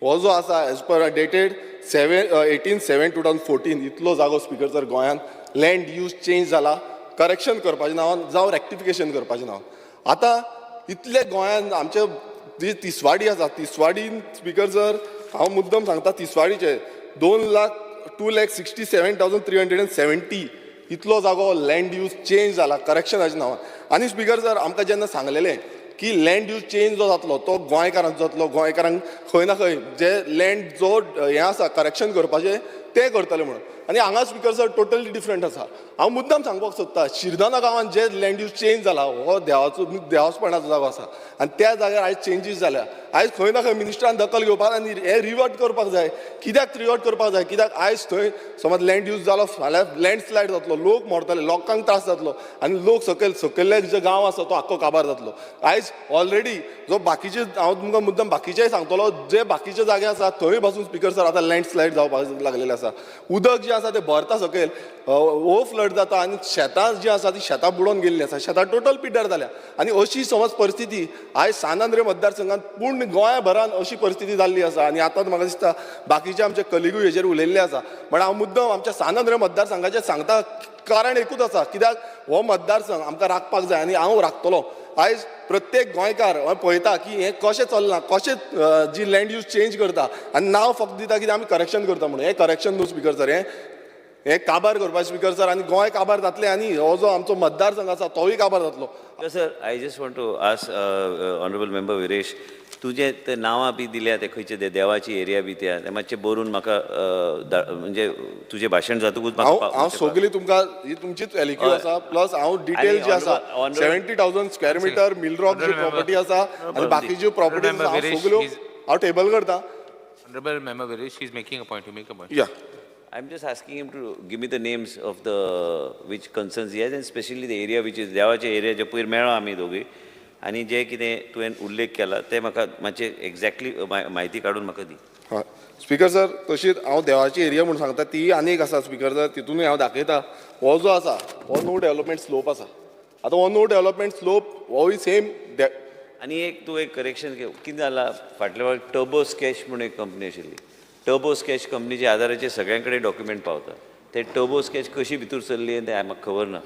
हो जो आसा as per dated 7 18/7/2014 इतलो जागो स्पीकर सर गोंयान लँड यूज चेंज जाला करेक्शन करपाच्या नांवान जावं रेक्टिफिकेशन करपाच्या नांवान. आतां इतले गोंयान आमचे जी तिसवाडी आसा, तिसवाडीन स्पीकर सर हांव मुद्दम सांगता, तिसवाडीचे 2 लाख, 2,67,370 इतलो जागो लँड यूज चेंज जाला करेक्शनाच्या नांवान. आनी स्पीकर सर, आमकां जेन्ना सांगलेलें की लँड यूज चेंज जो जातलो तो गोंयकारांचो जातलो, गोंयकारांक खंय ना खंय जे लँड जो हें आसा करेक्शन करपाचें तें करतले म्हणून. आनी हांगा स्पीकर सर टोटली डिफरंट आसा. हांव मुद्दाम सांगपाक सोदता, शिरदोना गांवांत जे लँड यूज चेंज जाला हो देवाचो देवासपणाचो जागो आसा आनी त्या जाग्यार आयज चेंजीस जाल्या. आयज खंय ना खंय मिनिस्टरान दखल घेवपाक आनी हें रिवर्ट करपाक जाय. कित्याक रिवर्ट करपाक जाय? कित्याक आयज थंय समज लँड यूज जालो फाल्यां लँडस्लायड जातलो, लोक मरतले, लोकांक त्रास जातलो आनी लोक सकयल्ले जे गांव आसा तो आख्खो काबार जातलो. आयज ऑलरेडी जो बाकीचे, हांव तुमकां मुद्दम बाकीचेय सांगतलो, जे बाकीचे जागे आसा थंय पासून स्पीकर सर आतां लँडस्लायड जावपाक लागलेले आसा. उदक जें आसा तें भरता सकयल, ओवर फ्लड जाता आनी शेतां जीं आसा तीं शेतां बुडोवन गेल्लीं आसा, शेतां टोटल पिड्ड्यार जाल्या. आनी अशी समज परिस्थिती आयज सान आंद्रे मतदारसंघात पूर्ण गोंयभरान अशी परिस्थिती जाल्ली आसा. आनी आतां म्हाका दिसता बाकीचे आमचे कलिगूय हेजेर उलयल्ले आसा, पण हांव मुद्दम आमच्या सान आंद्रे मतदारसंघाचेर सांगता, कारण एकूच आसा, कित्याक हो मतदारसंघ आमकां राखपाक जाय आनी हांव राखतलो. आयज प्रत्येक गोंयकार पळयता की हें कशें चल्लां, कशें जी लँड यूज चेंज करता आनी नांव फक्त दिता कित्याक आमी करेक्शन करता म्हणून. हें करेक्शन न्हू स्पीकर सर, हें काबार करपाचें स्पीकर सर आनी गोंय काबार जातलें आनी हो जो आमचो मतदारसंघ आसा तोवूय काबार जातलो. Sir, I just want to ask honourable member Viresh, तुजें ते नांवां बी दिल्या ते खंयचे ते देवाची एरिया बी ते मातशें बरोवन म्हाका, म्हणजे तुजें भाशण जातकूच हांव सगळी तुमकां ही तुमचीच एलक्यू आसा, प्लस हांव डिटेल जी आसा 70,000 स्क्वेअर मिटर मिलरॉक जी प्रॉपर्टी आसा आनी बाकीच्यो प्रॉपर्टी हांव सगळ्यो हांव टेबल करता. Honourable member Viresh, he is making a point, you make a point. Yeah I am just asking him to give me the names of the which concerns he has and specially the area which is देवाचे area जे पयर मेळ्ळो आमी दोगूय आनी जे कितें तुवें उल्लेख केला ते म्हाका मातशें एक्झॅक्टली म्हायती काडून म्हाका दी. हय स्पीकर सर, तशीच हांव देवाची एरिया म्हूण सांगता ती आनी एक आसा स्पीकर सर, तितूनय हांव दाखयता. हो जो आसा हो नो डेवलपमेंट स्लोप आसा. आतां हो नो डेवलपमेंट स्लोप होय सेम. आनी एक तूं एक करेक्शन कितें जालां, फाटल्या फावट टर्बो स्कॅच म्हूण एक कंपनी आशिल्ली, टर्बो स्कॅच कंपनीच्या आदाराचेर सगळ्यां कडेन डॉक्युमेंट पावता. ते टर्बो स्कॅच कशी भितर सरली तें म्हाका खबर ना,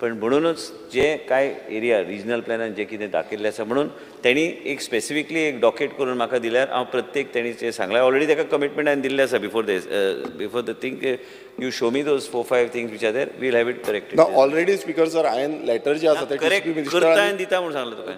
पण म्हणूनच जे कांय एरिया रिजनल प्लॅनान जे कितें दाखयल्लें आसा म्हणून तेणी एक स्पेसिफिकली एक डॉकेट करून म्हाका दिल्यार हांव प्रत्येक तेणी जें सांगलां ऑलरेडी ताका कमिटमेंट हांवें दिल्लें आसा before the thing you show me those 4-5 things which are there, we'll have it corrected. ना ऑलरेडी स्पीकर सर हांवें लेटर जे आसा ते करेक्ट करता आनी दिता म्हूण सांगलां तुका.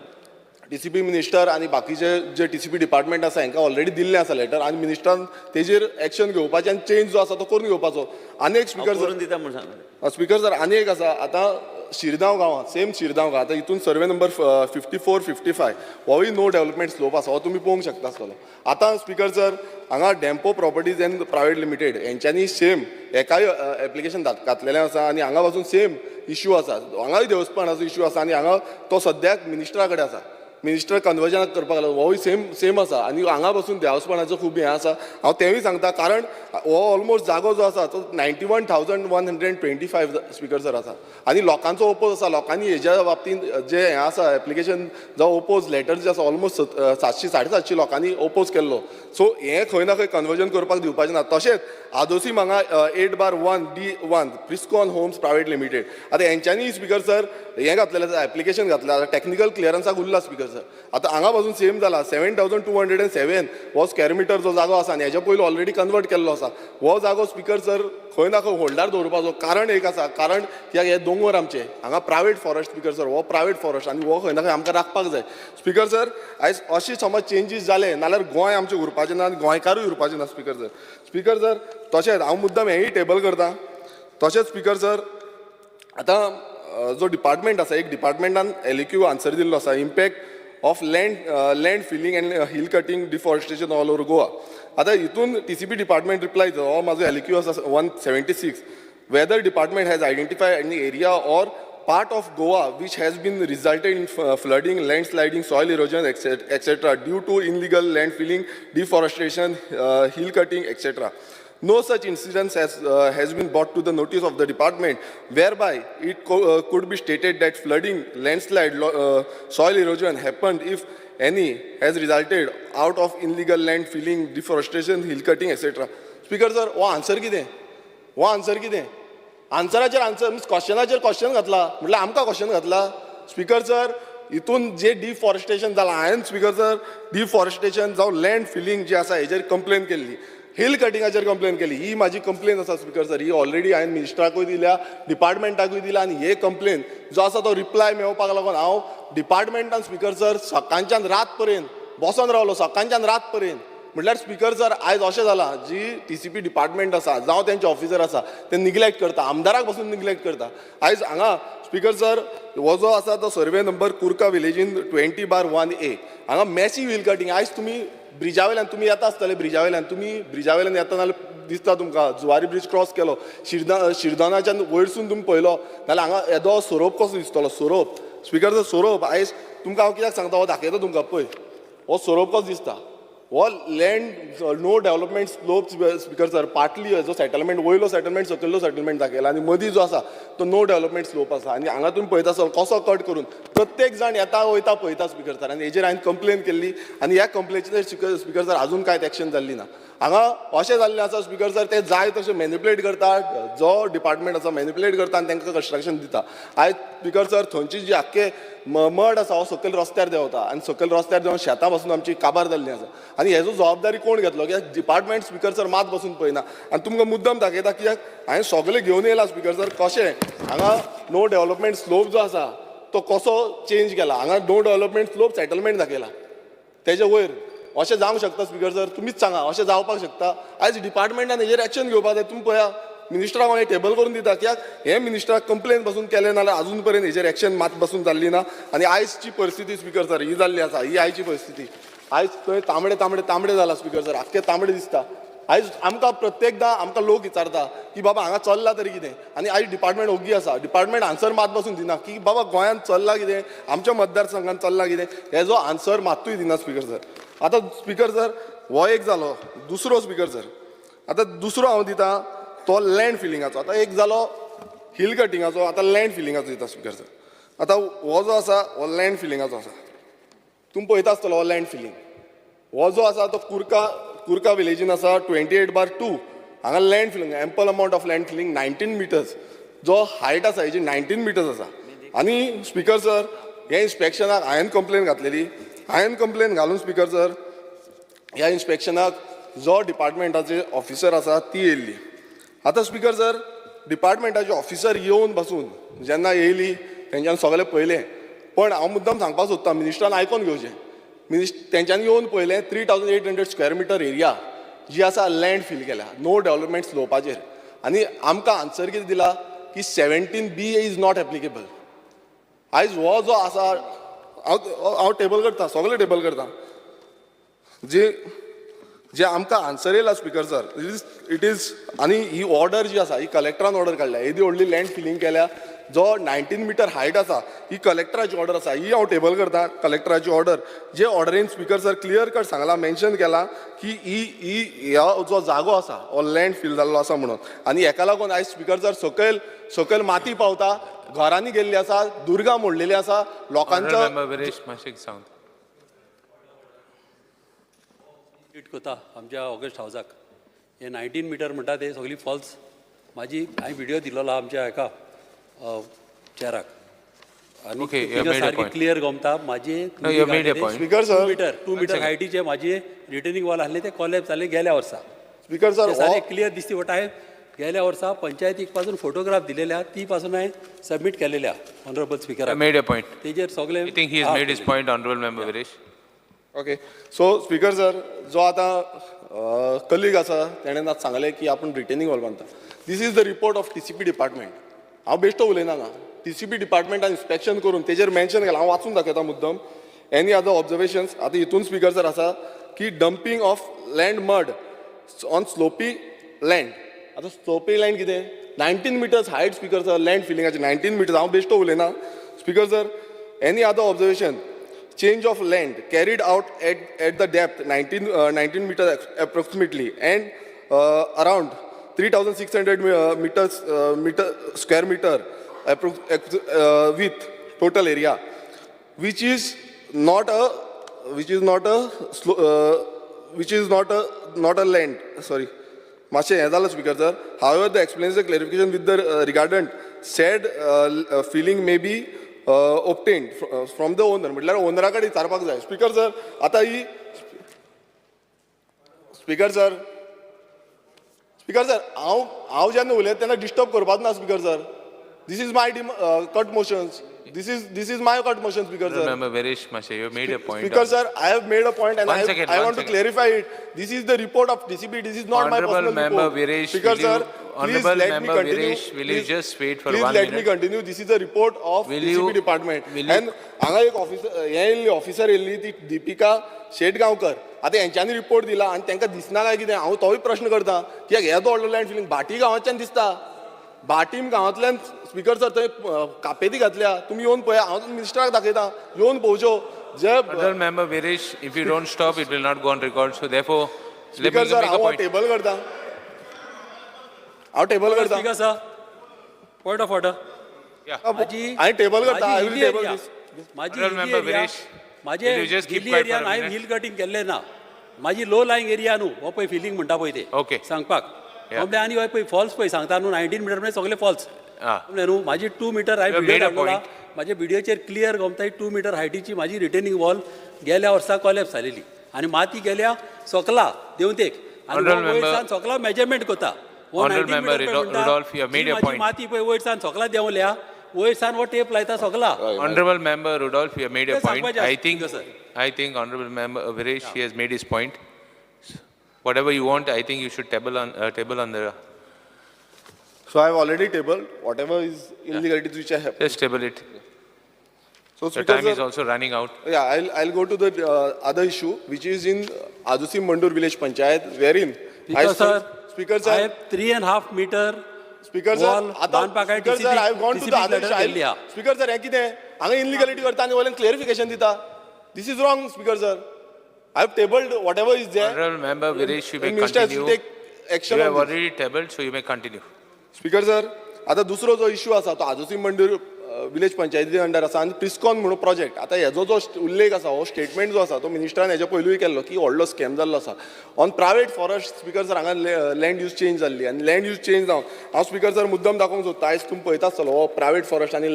टीसीपी मिनिस्टर आनी बाकीचे जे टीसीपी डिपार्टमेंट आसा हांकां ऑलरेडी दिल्लें आसा लेटर आनी मिनिस्टरान तेजेर एक्शन घेवपाचें आनी चेंज जो आसा तो करून घेवपाचो. आनी एक स्पीकर करून दिता म्हूण सांगलां. स्पीकर सर आनी एक आसा, आतां शिरदांव गांवांत सेम शिरदांव गांव, आतां हितून सर्वे नंबर 54, 55 होवूय नो डेवलपमेंट स्लोप आसा, हो तुमी पळोवंक शकता आसतलो. आतां स्पीकर सर हांगा Dempo properties and private limited हेंच्यांनी सेम हेकाय एप्लिकेशन घातलेलें आसा आनी हांगा पासून सेम इश्यू आसा, हांगाय देवस्थानाचो इश्यू आसा आनी हांगा तो सद्याक मिनिस्टरा कडेन आसा, मिनिस्टर कन्वर्जनाक करपाक लागलो, होवूय सेम आसा आनी हांगा पासून देवस्थानाचो खूब हें आसा. हांव तेंवूय सांगता कारण हो ऑलमोस्ट जागो जो आसा तो 91,125 स्पीकर सर आसा आनी लोकांचो ओपोज आसा. लोकांनी हेज्या बाबतींत जे हें आसा एप्लिकेशन जावं ओपोज लेटर जे आसा ऑलमोस्ट 700 750 लोकांनी ओपोज केल्लो. सो हें खंय ना खंय कन्वर्जन करपाक दिवपाचें ना. तशेंच आदोसीम हांगा 8/1 D1 प्रिस्कॉन होम्स प्रायवेट लिमिटेड, आतां हेंच्यांनी स्पीकर सर हें घातलेलें आसा, एप्लिकेशन घातलें आसा, टॅक्निकल क्लियरन्साक उरला स्पीकर सर. आतां हांगा पासून सेम जाला 7,207 हो स्क्वेअर मिटर जो जागो आसा आनी हेज्या पयलीं ऑलरेडी कन्वर्ट केल्लो आसा हो जागो स्पीकर सर खंय ना खंय होल्डार दवरपाचो. कारण एक आसा, कारण कित्याक हे दोंगर आमचे हांगा प्रायवेट फॉरेस्ट स्पीकर सर, हो प्रायवेट फॉरेस्ट आनी हो खंय ना खंय आमकां राखपाक जाय स्पीकर सर. आयज अशी समज चेंजीस जाले नाल्यार गोंय आमचें उरपाचें ना आनी गोंयकारूय उरपाचें ना स्पीकर सर. स्पीकर सर तशेंच हांव मुद्दम हेंय टेबल करता. तशेंच स्पीकर सर आतां जो डिपार्टमेंट आसा, एक डिपार्टमेंटान एलएक्यू आन्सर दिल्लो आसा, impact of land filling and hill cutting deforestation all over Goa. आतां हितून टीसीपी डिपार्टमेंट रिप्लाय दिता, हो म्हाजो एलएक्यू आसा 176, whether department has identified any area or part of Goa which has been resulted in flooding, landsliding, soil erosion, etc. due to illegal land filling, deforestation, hill cutting, etc. No such incidents has been brought to the notice of the department, whereby it could be stated that flooding, landslide, soil erosion happened, if any, has resulted out of illegal land filling, deforestation, hill cutting, etc. Speaker sir, हो answer कितें? हो answer कितें? आन्सराचेर answer means क्वेश्चनाचेर question घातला, म्हटल्यार आमकां question घातला. Speaker sir हितून जे deforestation जालां, हांवें स्पीकर सर डिफॉरेस्टेशन जावं लँड फिलींग जी आसा हेजेर कंप्लेन केल्ली, हिल कटिंगाचेर कंप्लेन केली. ही म्हाजी कंप्लेन आसा स्पीकर सर, ही ऑलरेडी हांवें मिनिस्टराकूय दिल्या, डिपार्टमेंटाकूय दिल्या आनी हे कंप्लेन जो आसा तो रिप्लाय मेळपाक लागून हांव डिपार्टमेंटान स्पीकर सर सकाळच्यान रात पर्यंत बसोन रावलो, सकाळच्यान रात पर्यंत. म्हटल्यार स्पीकर सर आयज अशें जालां जी TCP department आसा जावं तेंचे ऑफिसर आसा ते निग्लेक्ट करता, आमदाराक पसून निग्लेक्ट करता. आयज हांगा स्पीकर सर हो जो आसा तो सर्वे नंबर कुर्का विलेजीन 20/1A हांगा मॅसीव हिल कटींग. आयज तुमी ब्रिजा वयल्यान तुमी येता आसतले, ब्रिजा वयल्यान तुमी ब्रिजा वयल्यान येता जाल्यार दिसता तुमकां जुवारी ब्रीज क्रॉस केलो, शिरदोनाच्यान वयरसून तुमी पळयलो जाल्यार हांगा येदो सोरोप कसो दिसतलो. सोरोप स्पीकर सर सोरोप आयज तुमकां हांव कित्याक सांगता, हो दाखयता तुमकां पळय हो सोरोप कसो दिसता. हो land no development slope speaker sir, partly जो सेटलमेंट वयलो सेटलमेंट सकयल्लो सेटलमेंट दाखयला आनी मदीं जो आसा तो नो डेवलपमेंट स्लोप आसा. आनी हांगा तुमी पळयता सर कसो कट करून प्रत्येक जाण येता वयता पळयता स्पीकर सर. आनी हेजेर हांवें कंप्लेन केल्ली आनी ह्या कंप्लेनीचेर स्पीकर सर अजून कांयच एक्शन जाल्ली ना. हांगा अशें जाल्लें आसा स्पीकर सर ते जाय तशें मॅनिपुलेट करता, जो डिपार्टमेंट आसा मॅनिपुलेट करता आनी तांकां कन्स्ट्रक्शन दिता. आयज स्पीकर सर थंयची जी आख्खे मड आसा हो सकयल रस्त्यार देंवता आनी सकयल रस्त्यार देंवन शेतां पासून आमची काबार जाल्ली आसा. आनी हेजो जबाबदारी कोण घेतलो कित्याक डिपार्टमेंट स्पीकर सर मात बसून पळयना. आनी तुमकां मुद्दम दाखयता कित्याक हांवें सगळें घेवन येयला स्पीकर सर कशें हांगा नो डेवलपमेंट स्लोप जो आसा तो कसो चेंज केला. हांगा नो डेवलपमेंट स्लोप सेटलमेंट दाखयला तेजे वयर. अशें जावंक शकता स्पीकर सर, तुमीच सांगा अशें जावपाक शकता? आयज डिपार्टमेंटान हेजेर एक्शन घेवपाक जाय. तुमी पळया मिनिस्टराक हांव हें टेबल करून दिता कित्याक हें मिनिस्टराक कंप्लेन पासून केलें नाल्यार अजून पर्यंत हेजेर एक्शन मात पासून जाल्ली ना. आनी आयजची परिस्थिती स्पीकर सर ही जाल्ली आसा, ही आयची परिस्थिती. आयज थंय तांबडे तांबडे तांबडे जाला स्पीकर सर, आख्खे तांबडे दिसता. आयज आमकां प्रत्येकदां आमकां लोक विचारता की बाबा हांगा चल्ला तरी कितें, आनी आयज डिपार्टमेंट ओग्गी आसा. डिपार्टमेंट आन्सर मात पासून दिना की बाबा गोंयांत चल्ला कितें, आमच्या मतदारसंघात चल्ला कितें, हेजो आन्सर मात्तूय दिना स्पीकर सर. आतां स्पीकर सर हो एक जालो. दुसरो स्पीकर सर आतां दुसरो हांव दिता तो लँड फिलिंगाचो. आतां एक जालो हिल कटिंगाचो, आतां लँड फिलिंगाचो दिता स्पीकर सर. आतां हो जो आसा हो लँड फिलिंगाचो आसा, तुमी पळयता आसतलो हो लँड फिलिंग. हो जो आसा तो कुर्का कुर्का विलेजीन आसा 28/2. हांगा land filling ample amount of land filling 19 meters, जो हायट आसा हेजी 19 मिटर्स आसा. आनी स्पीकर सर हे इन्स्पेक्शनाक हांवें कंप्लेन घातलेली, हांवें कंप्लेन घालून स्पीकर सर ह्या इन्स्पेक्शनाक जो डिपार्टमेंटाचे ऑफिसर आसा ती येयल्ली. आतां स्पीकर सर डिपार्टमेंटाचे ऑफिसर येवन बसून जेन्ना येयली तेंच्यान सगळें पळयलें, पण हांव मुद्दम सांगपाक सोदता मिनिस्टरान आयकोन घेवचें. तेंच्यांनी येवन पळयलें 3800 स्क्वेअर मिटर एरिया जी आसा लँड फील केल्या नो डेवलपमेंट स्लोपाचेर. आनी आमकां आन्सर कितें दिला की 17B is not applicable. आयज हो जो आसा हांव टेबल करता, सगळें टेबल करता. जे जे आमकां आन्सर येयला स्पीकर सर it is. आनी ही ऑर्डर जी आसा ही कलेक्टरान ऑर्डर काडल्या, येदी व्हडली लँड फिलींग केल्या जो 19 मिटर हायट आसा ही कलेक्टराची ऑर्डर आसा, ही हांव टेबल करता कलेक्टराची ऑर्डर. जे ऑर्डरीन स्पीकर सर क्लियर कट सांगला, मेन्शन केला की ही ही ह्या जो जागो आसा हो लँड फील जाल्लो आसा म्हणून. आनी हेका लागून आयज स्पीकर सर सकयल सकयल माती पावता, घरांनी गेल्ली आसा, दुर्गा मोडलेली आसा लोकांचो. करता आमच्या ऑगस्ट हावजाक हे 19 मिटर म्हणटा ते सगळी फॉल्स. म्हाजी हांवें व्हिडियो दिल्लो आमच्या हेका चेराक आनी सारकी क्लियर गमता म्हाजी 2 मिटर हायटीचे म्हाजी रिटर्निंग वॉल आसले ते कॉलेप्स जाले गेल्या वर्सा. स्पीकर सर सारकें क्लियर दिसती पडटा. हांवें गेल्या वर्सा पंचायतीक पासून फोटोग्राफ दिलेले आहा, ती पासून हांवें सबमीट केलेले आहा ऑनरेबल स्पिकराक. तेजेर सगळे. I think he has made his point, honourable member Viresh. Okay, so speaker sir जो आतां कलीग आसा तेणें आतां सांगलें की आपूण रिटेनिंग वॉल बांदता. This is the report of TCP department. हांव बेश्टो उलयना ना. TCP डिपार्टमेंटान इन्स्पेक्शन करून तेजेर मेन्शन केलां, हांव वाचून दाखयता मुद्दम. एनी अदर ऑब्जर्वेशन्स आतां हितून स्पीकर सर आसा की dumping of land mud on slopy land. आतां स्लोपी लँड कितें 19 metres height speaker sir land फिलिंगाचे 19 मिटर्स. हांव बेश्टो उलयना speaker sir. Any other observation change of land carried out at the depth 19 meters approximately and around 3600 meters square meter with total area, which is not a land. Sorry, मातशें हें जालें speaker sir. However, the explanation clarification with the regarding said feeling may be obtained from the owner. म्हटल्यार ओनरा कडेन विचारपाक जाय speaker sir. आतां ही speaker sir हांव हांव जेन्ना उलयता तेन्ना डिस्टर्ब करपाक ना speaker sir. This is my cut motions. This is my cut motion, Speaker sir. Member Viresh Mashe, you made a point. Speaker sir, I have made a point and One second, I one want to second. clarify it. This is the report of TCP. This is not my Honorable personal Member report. Viresh, Speaker will sir, you, please Honorable let me Member continue. Viresh, will you Please- just wait for Please 1 let me minute? continue. This is a report of Will TCP you- department. will you- And हांगा एक officer हे येयल्ली officer येयल्ली ती दीपिका शेटगांवकर. आतां हेंच्यांनी report दिला आनी तांकां दिसना काय कितें, हांव तोय प्रश्न करता कित्याक येदो व्हडलो लँड फिलिंग भाटी गांवाच्यान दिसता. भाटीम गांवांतल्यान स्पीकर सर थंय कापेती घातल्या, तुमी येवन पळया, हांव मिनिस्टराक दाखयता, येवन पळोवच्यो जे. Honorable Member Viresh, if you don't stop, it will not go on record. So therefore, let me speaker sir, make a हांव point. Table करता, हांव टेबल करता. Speaker sir, point of order. हांवें टेबल करता. I will table this. माझी Honorable Member Viresh, माझे will you just keep hilly quiet for एरियान a हांवें minute? Hill cutting केल्लें ना. माझी लो लायंग एरिया न्हू हो पळय फिलिंग म्हणटा पळय ते Okay. सांगपाक. म्हळ्यार आनी हय पळय फॉल्स पळय सांगता न्हू 19 मिटर म्हणजे सगळे फॉल्स. म्हणल्यार न्हू माझी 2 मिटर हांवें You have video made a धाडलेला. point. माझ्या व्हिडिओचेर क्लियर गमता 2 मिटर हायटीची माझी रिटेनिंग वॉल गेल्या वर्सा कॉलेप्स जालेली आनी माती गेल्या सकला देंवतेक आनी Honorable वयर Member- सान सकला मेजरमेंट करता. Honorable Member Rudolph, you have made your point. माती पळय वयर सान सकला देंवल्या, वयर सान हो टेप लायता सकला. Honorable Member Rudolph, you have made your Yes, point. सांगपाचें I think, Speaker, sir. I think Honorable Member Viresh, he has made his point. Whatever you want, I think you should table on the. So I have already tabled whatever is illegalities which I have. Just table it. So The Speaker time sir, is also running out. Yeah, I'll go to the other issue, which is in Adusim Mandur village panchayat, wherein Speaker sir, Speaker I sir, have 3.5 meter Speaker sir, wall आतां बांदपाक हांवें Speaker sir, I have gone to the TCP other letter केल्ली issue. आहा. Speaker sir, हें कितें हांगा illegality करता आनी वयल्यान क्लेरिफिकेशन दिता. This is wrong, Speaker sir. I have tabled whatever is there. Honorable Member Viresh, you may Minister has to continue. take action You have on this. already tabled, so you may continue. Speaker sir, आतां दुसरो जो issue आसा तो आजोसी मंदीर village पंचायती under आसा आनी प्रिस्कॉन म्हणून प्रोजेक्ट. आतां हेजो जो उल्लेख आसा, हो स्टेटमेंट जो आसा तो मिनिस्टरान हेजे पयलूय केल्लो की व्हडलो स्कॅम जाल्लो आसा on private forest. Speaker sir, हांगा लँड यूज चेंज जाल्ली आनी लँड यूज चेंज जावन हांव स्पीकर सर मुद्दम दाखोवंक सोदता. आयज तुमी पळयता आसतलो हो प्रायवेट फॉरेस्ट आनी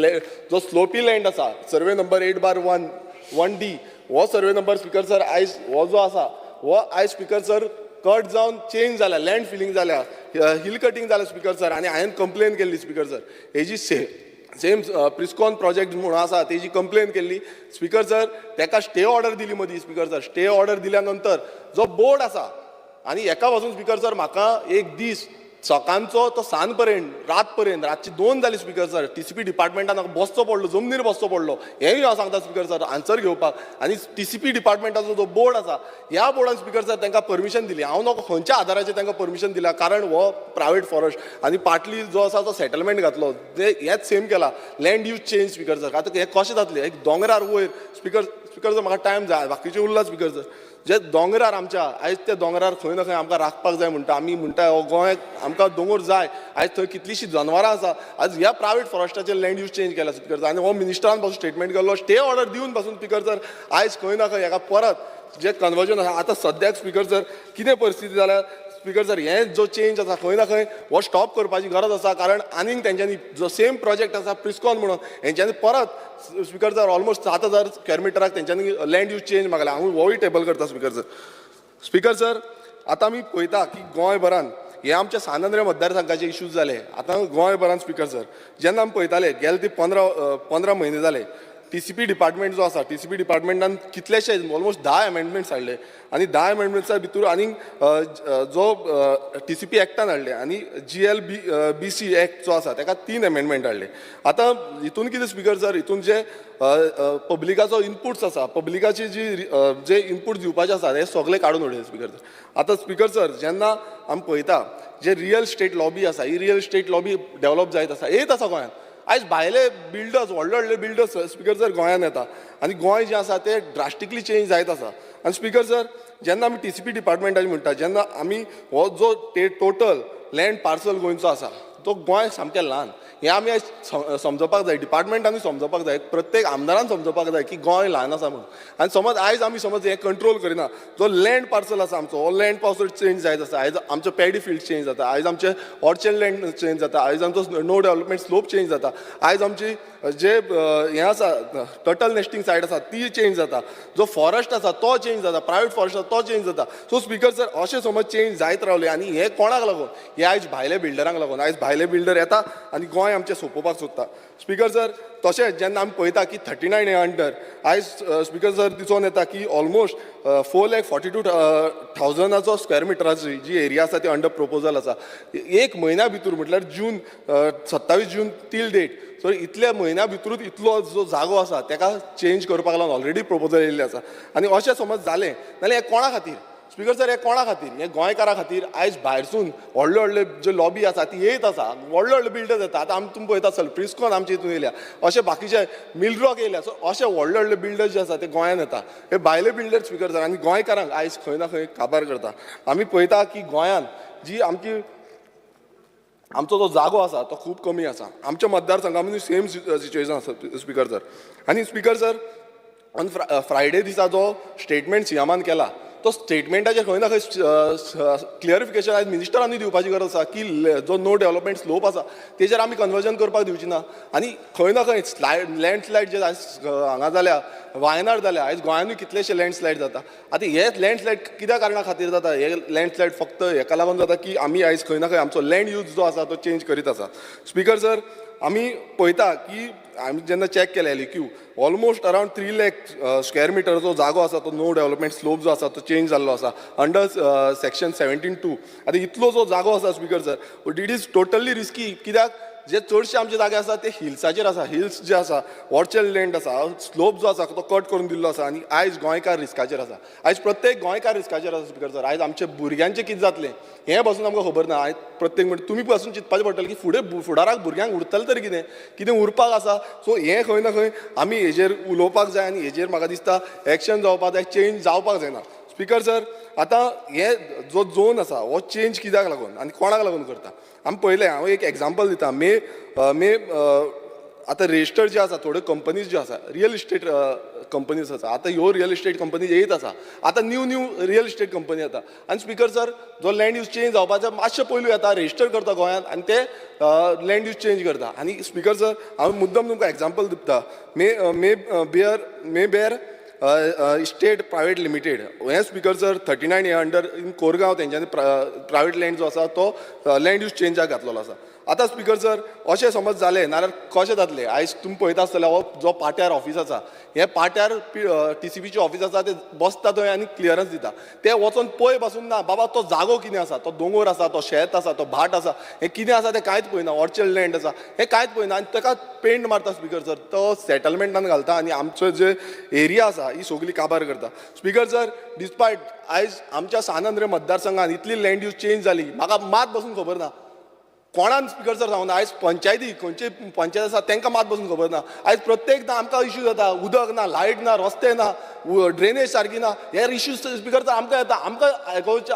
जो स्लोपी लँड आसा सर्वे नंबर 8/1 1D हो सर्वे नंबर स्पीकर सर आयज हो जो आसा हो आयज स्पीकर सर कट जावन चेंज जाल्या, लँड फिलिंग जाल्या, हिल कटींग जाल्या स्पीकर सर. आनी हांवें कंप्लेन केल्ली स्पीकर सर हेजी सेम प्रिस्कॉन प्रोजेक्ट म्हणून आसा तेजी कंप्लेन केल्ली स्पीकर सर. तेका स्टे ऑर्डर दिली मदीं स्पीकर सर. स्टे ऑर्डर दिल्या नंतर जो बोर्ड आसा आनी एका पासून स्पीकर सर म्हाका एक दीस सकाळचो तो सांज पर्यंत रात पर्यंत रातची 2 जाली स्पीकर सर TCP डिपार्टमेंटान म्हाका बसचो पडलो, जमनीर बसचो पडलो. हेंय हांव सांगता स्पीकर सर आन्सर घेवपाक. आनी TCP डिपार्टमेंटाचो जो बोर्ड आसा ह्या बोर्डान स्पीकर सर तांकां परमिशन दिली. हांव नको खंयच्या आदाराचेर तांकां परमिशन दिला, कारण हो प्रायवेट फॉरेस्ट आनी पाटली जो आसा तो सेटलमेंट घातलो ते हेंच सेम केला land use change speaker sir. आतां हें कशें जातलें एक दोंगरार वयर स्पीकर सर म्हाका टायम जाय बाकीचे उरला स्पीकर सर. जे दोंगरार आमच्या आयज त्या दोंगरार खंय ना खंय आमकां राखपाक जाय म्हणटा आमी, म्हणटा हो गोंय आमकां दोंगर जाय. आयज थंय कितलींशीं जनवरां आसा. आयज ह्या प्रायवेट फॉरेस्टाचेर लँड यूज चेंज केला स्पीकर सर. आनी हो मिनिस्टरान पासून स्टेटमेंट केल्लो स्टे ऑर्डर दिवन पासून स्पीकर सर आयज खंय ना खंय हेका परत जे कन्वर्जन आसा. आतां सद्याक स्पीकर सर कितें परिस्थिती जाल्या स्पीकर सर, हें जो चेंज आसा खंय ना खंय हो स्टॉप करपाची गरज आसा. कारण आनीक तेंच्यांनी जो सेम प्रोजेक्ट आसा प्रिस्कॉन म्हणून हेंच्यांनी परत स्पीकर सर ऑलमोस्ट 7000 स्क्वेअर मिटराक तेंच्यांनी लँड यूज चेंज मागला. हांव होय टेबल करता स्पीकर सर. स्पीकर सर आतां आमी पळयता की गोंयभरान हे आमच्या सान आंद्रे मतदारसंघाचे इश्यूज जाले. आतां गोंयभरान स्पीकर सर जेन्ना आमी पळयताले गेले ते 15 म्हयने जाले TCP department जो आसा TCP डिपार्टमेंटान कितलेशे ऑलमोस्ट 10 अमेंडमेंट्स हाडले आनी 10 अमेंडमेंट्सा भितूर आनीक जो TCP एक्टान हाडले आनी GLBC act जो आसा तेका 3 अमेंडमेंट हाडले. आतां हितून कितें स्पीकर सर, हितून जे पब्लिकाचो इनपुट्स आसा, पब्लिकाची जी जे इनपुट दिवपाचे आसा हे सगळे काडून उडयले स्पीकर सर. आतां स्पीकर सर जेन्ना आमी पळयता जे रियल स्टेट लॉबी आसा ही रियल स्टेट लॉबी डेवलप जायत आसा, येत आसा गोंयांत. आयज भायले बिल्डर्स व्हडले व्हडले बिल्डर्स स्पीकर सर गोंयांत येता आनी गोंय जें आसा तें ड्रास्टिकली चेंज जायत आसा. आनी स्पीकर सर जेन्ना आमी TCP डिपार्टमेंटाचे म्हणटा जेन्ना आमी हो जो टोटल लँड पार्सल गोंयचो आसा तो गोंय सामकें ल्हान, हें आमी आयज समजपाक जाय, डिपार्टमेंटांनी समजपाक जाय, प्रत्येक आमदारान समजपाक जाय की गोंय ल्हान आसा म्हणून. आनी समज आयज आमी समज हें कंट्रोल करिना, जो लँड पार्सल आसा आमचो हो लँड पार्सल चेंज जायत आसा. आयज आमचो पॅडी फिल्ड चेंज जाता, आयज आमचें ऑर्चर्ड लँड चेंज जाता, आयज आमचो नो डेवलपमेंट स्लोप चेंज जाता, आयज आमची जे हें आसा टर्टल नेस्टिंग सायट आसा ती चेंज जाता, जो फॉरेस्ट आसा तो चेंज जाता, प्रायवेट फॉरेस्ट आसा तो चेंज जाता. सो स्पीकर सर अशें समज चेंज जायत रावले आनी हें कोणाक लागून, हें आयज भायले बिल्डरांक लागून. आयज भायले बिल्डर येता आनी गोंय गोंय आमचें सोंपोवपाक सोदता. स्पीकर सर, तशेंच जेन्ना आमी पळयता की 39 ए अंडर आयज स्पीकर सर दिसून येता की ऑलमोस्ट 4,42,000 स्क्वेअर मिटराची जी एरिया आसा ती अंडर प्रोपोजल आसा. एक म्हयन्या भितर, म्हटल्यार जून 27 जून टील डेट, सो इतल्या म्हयन्या भितरूच इतलो जो जागो आसा तेका चेंज करपाक लागून ऑलरेडी प्रोपोजल येयल्लें आसा. आनी अशें समज जालें जाल्यार हें कोणा खातीर स्पीकर सर? हें कोणा खातीर? हें गोंयकारां खातीर. आयज भायरसून व्हडले व्हडले जे लॉबी आसा ती येयत आसा, व्हडले व्हडले बिल्डर्स येता. आतां आमी तुमी पळयता सल्प्रिस्कोन आमचे हितून येयल्या, अशे बाकीचे मिलरॉक येयल्या. सो अशे व्हडले व्हडले बिल्डर्स जे आसा ते गोंयान येता, हे भायले बिल्डर्स स्पीकर सर, आनी गोंयकारांक आयज खंय ना खंय काबार करता. आमी पळयता की गोंयान जी आमची आमचो जो जागो आसा तो खूब कमी आसा. आमच्या मतदारसंघा सेम सिच्युएशन आसा स्पीकर सर. आनी स्पीकर सर, ऑन फ्रायडे दिसा जो स्टेटमेंट सीएमान केला तो स्टेटमेंटाचेर खंय ना खंय क्लियरिफिकेशन आयज मिनिस्टरांनी दिवपाची गरज आसा की जो नो डेव्हलपमेंट स्लोप आसा तेजेर आमी कन्वर्जन करपाक दिवची ना. आनी खंय ना खंय स्लायड लँडस्लायड जे आयज हांगा जाल्या, वायनाड जाल्या, आयज गोंयानूय कितलेशे लँडस्लायड जाता. आतां हे लँडस्लायड कित्या कारणा खातीर जाता? हे लँडस्लायड फक्त हेका लागून जाता की आमी आयज खंय ना खंय आमचो लँड यूज जो आसा तो चेंज करीत आसा. स्पीकर सर, आमी पळयता की आमी जेन्ना चॅक केले LQ, almost around 3 lakh square मिटरचो जागो आसा तो नो डेव्हलपमेंट स्लोप जो आसा तो चेंज जाल्लो आसा अंडर सेक्शन 17(2). आतां इतलो जो जागो आसा speaker sir, it is totally risky. कित्याक जे चडशे आमचे जागे आसा ते हिल्साचेर आसा, हिल्स जे आसा, ऑर्चर्ड लँड आसा, स्लोप जो आसा तो कट करून दिल्लो आसा आनी आयज गोंयकार रिस्काचेर आसा. आयज प्रत्येक गोंयकार रिस्काचेर आसा स्पीकर सर. आयज आमच्या भुरग्यांचें कितें जातलें हें पासून आमकां खबर ना. आयज प्रत्येक म्हणटा तुमी पासून चिंतपाचें पडटलें की फुडें फुडाराक भुरग्यांक उरतलें तरी कितें कितें उरपाक आसा. सो हें खंय ना खंय आमी हेजेर उलोवपाक जाय आनी हेजेर म्हाका दिसता एक्शन जावपाक जाय, चेंज जावपाक जायना. स्पीकर सर, आतां हे जो झोन आसा हो चेंज कित्याक लागून आनी कोणाक लागून करता आमी पळयलें. हांव एक एग्जाम्पल दिता. मे मे आतां रजिस्टर्ड जे आसा थोड्यो कंपनीज ज्यो आसा, रियल इस्टेट कंपनीज आसा, आतां ह्यो रियल इस्टेट कंपनीज येयत आसा. आतां new new real estate company येता आनी स्पीकर सर जो लँड यूज चेंज जावपाचो मातशें पयलू येता, रजिस्टर करता गोंयांत आनी ते लँड यूज चेंज करता. आनी स्पीकर सर हांव मुद्दम तुमकां एग्जाम्पल दिता. May May Bear May Bear Estate Private Limited हें speaker sir 39 A under in Korgaon तेंच्यांनी प्रायवेट लँड जो आसा तो लँड यूज चेंजाक घातलेलो आसा. आतां स्पीकर सर अशें समज जालें नाल्यार कशें जातलें? आयज तुमी पळयता आसतले हो जो पाट्यार ऑफीस आसा, हें पाट्यार टीसीपीचें ऑफीस आसा, ते बसता थंय आनी क्लियरन्स दिता. ते वचोन पळय पासून ना बाबा तो जागो कितें आसा, तो दोंगोर आसा, तो शेत आसा, तो भाट आसा, हें कितें आसा तें कांयच पळयना. ऑर्चर्ड लँड आसा हें कांयच पळयना आनी ताका पेंट मारता स्पीकर सर, तो सेटलमेंटान घालता आनी आमचो जे एरिया आसा ही सगळी काबार करता. स्पीकर सर, डिस्पायट आयज आमच्या सान आंद्रे मतदारसंघात इतली लँड यूज चेंज जाली, म्हाका मात बसून खबर ना कोणान स्पीकर सर सांगूना. आयज पंचायती खंयची पंचायत आसा तांकां मात बसून खबर ना. आयज प्रत्येकदां आमकां इश्यू जाता, उदक ना, लायट ना, रस्ते ना, ड्रेनेज सारकी ना, हे इश्यू स्पीकर सर आमकां येता, आमकां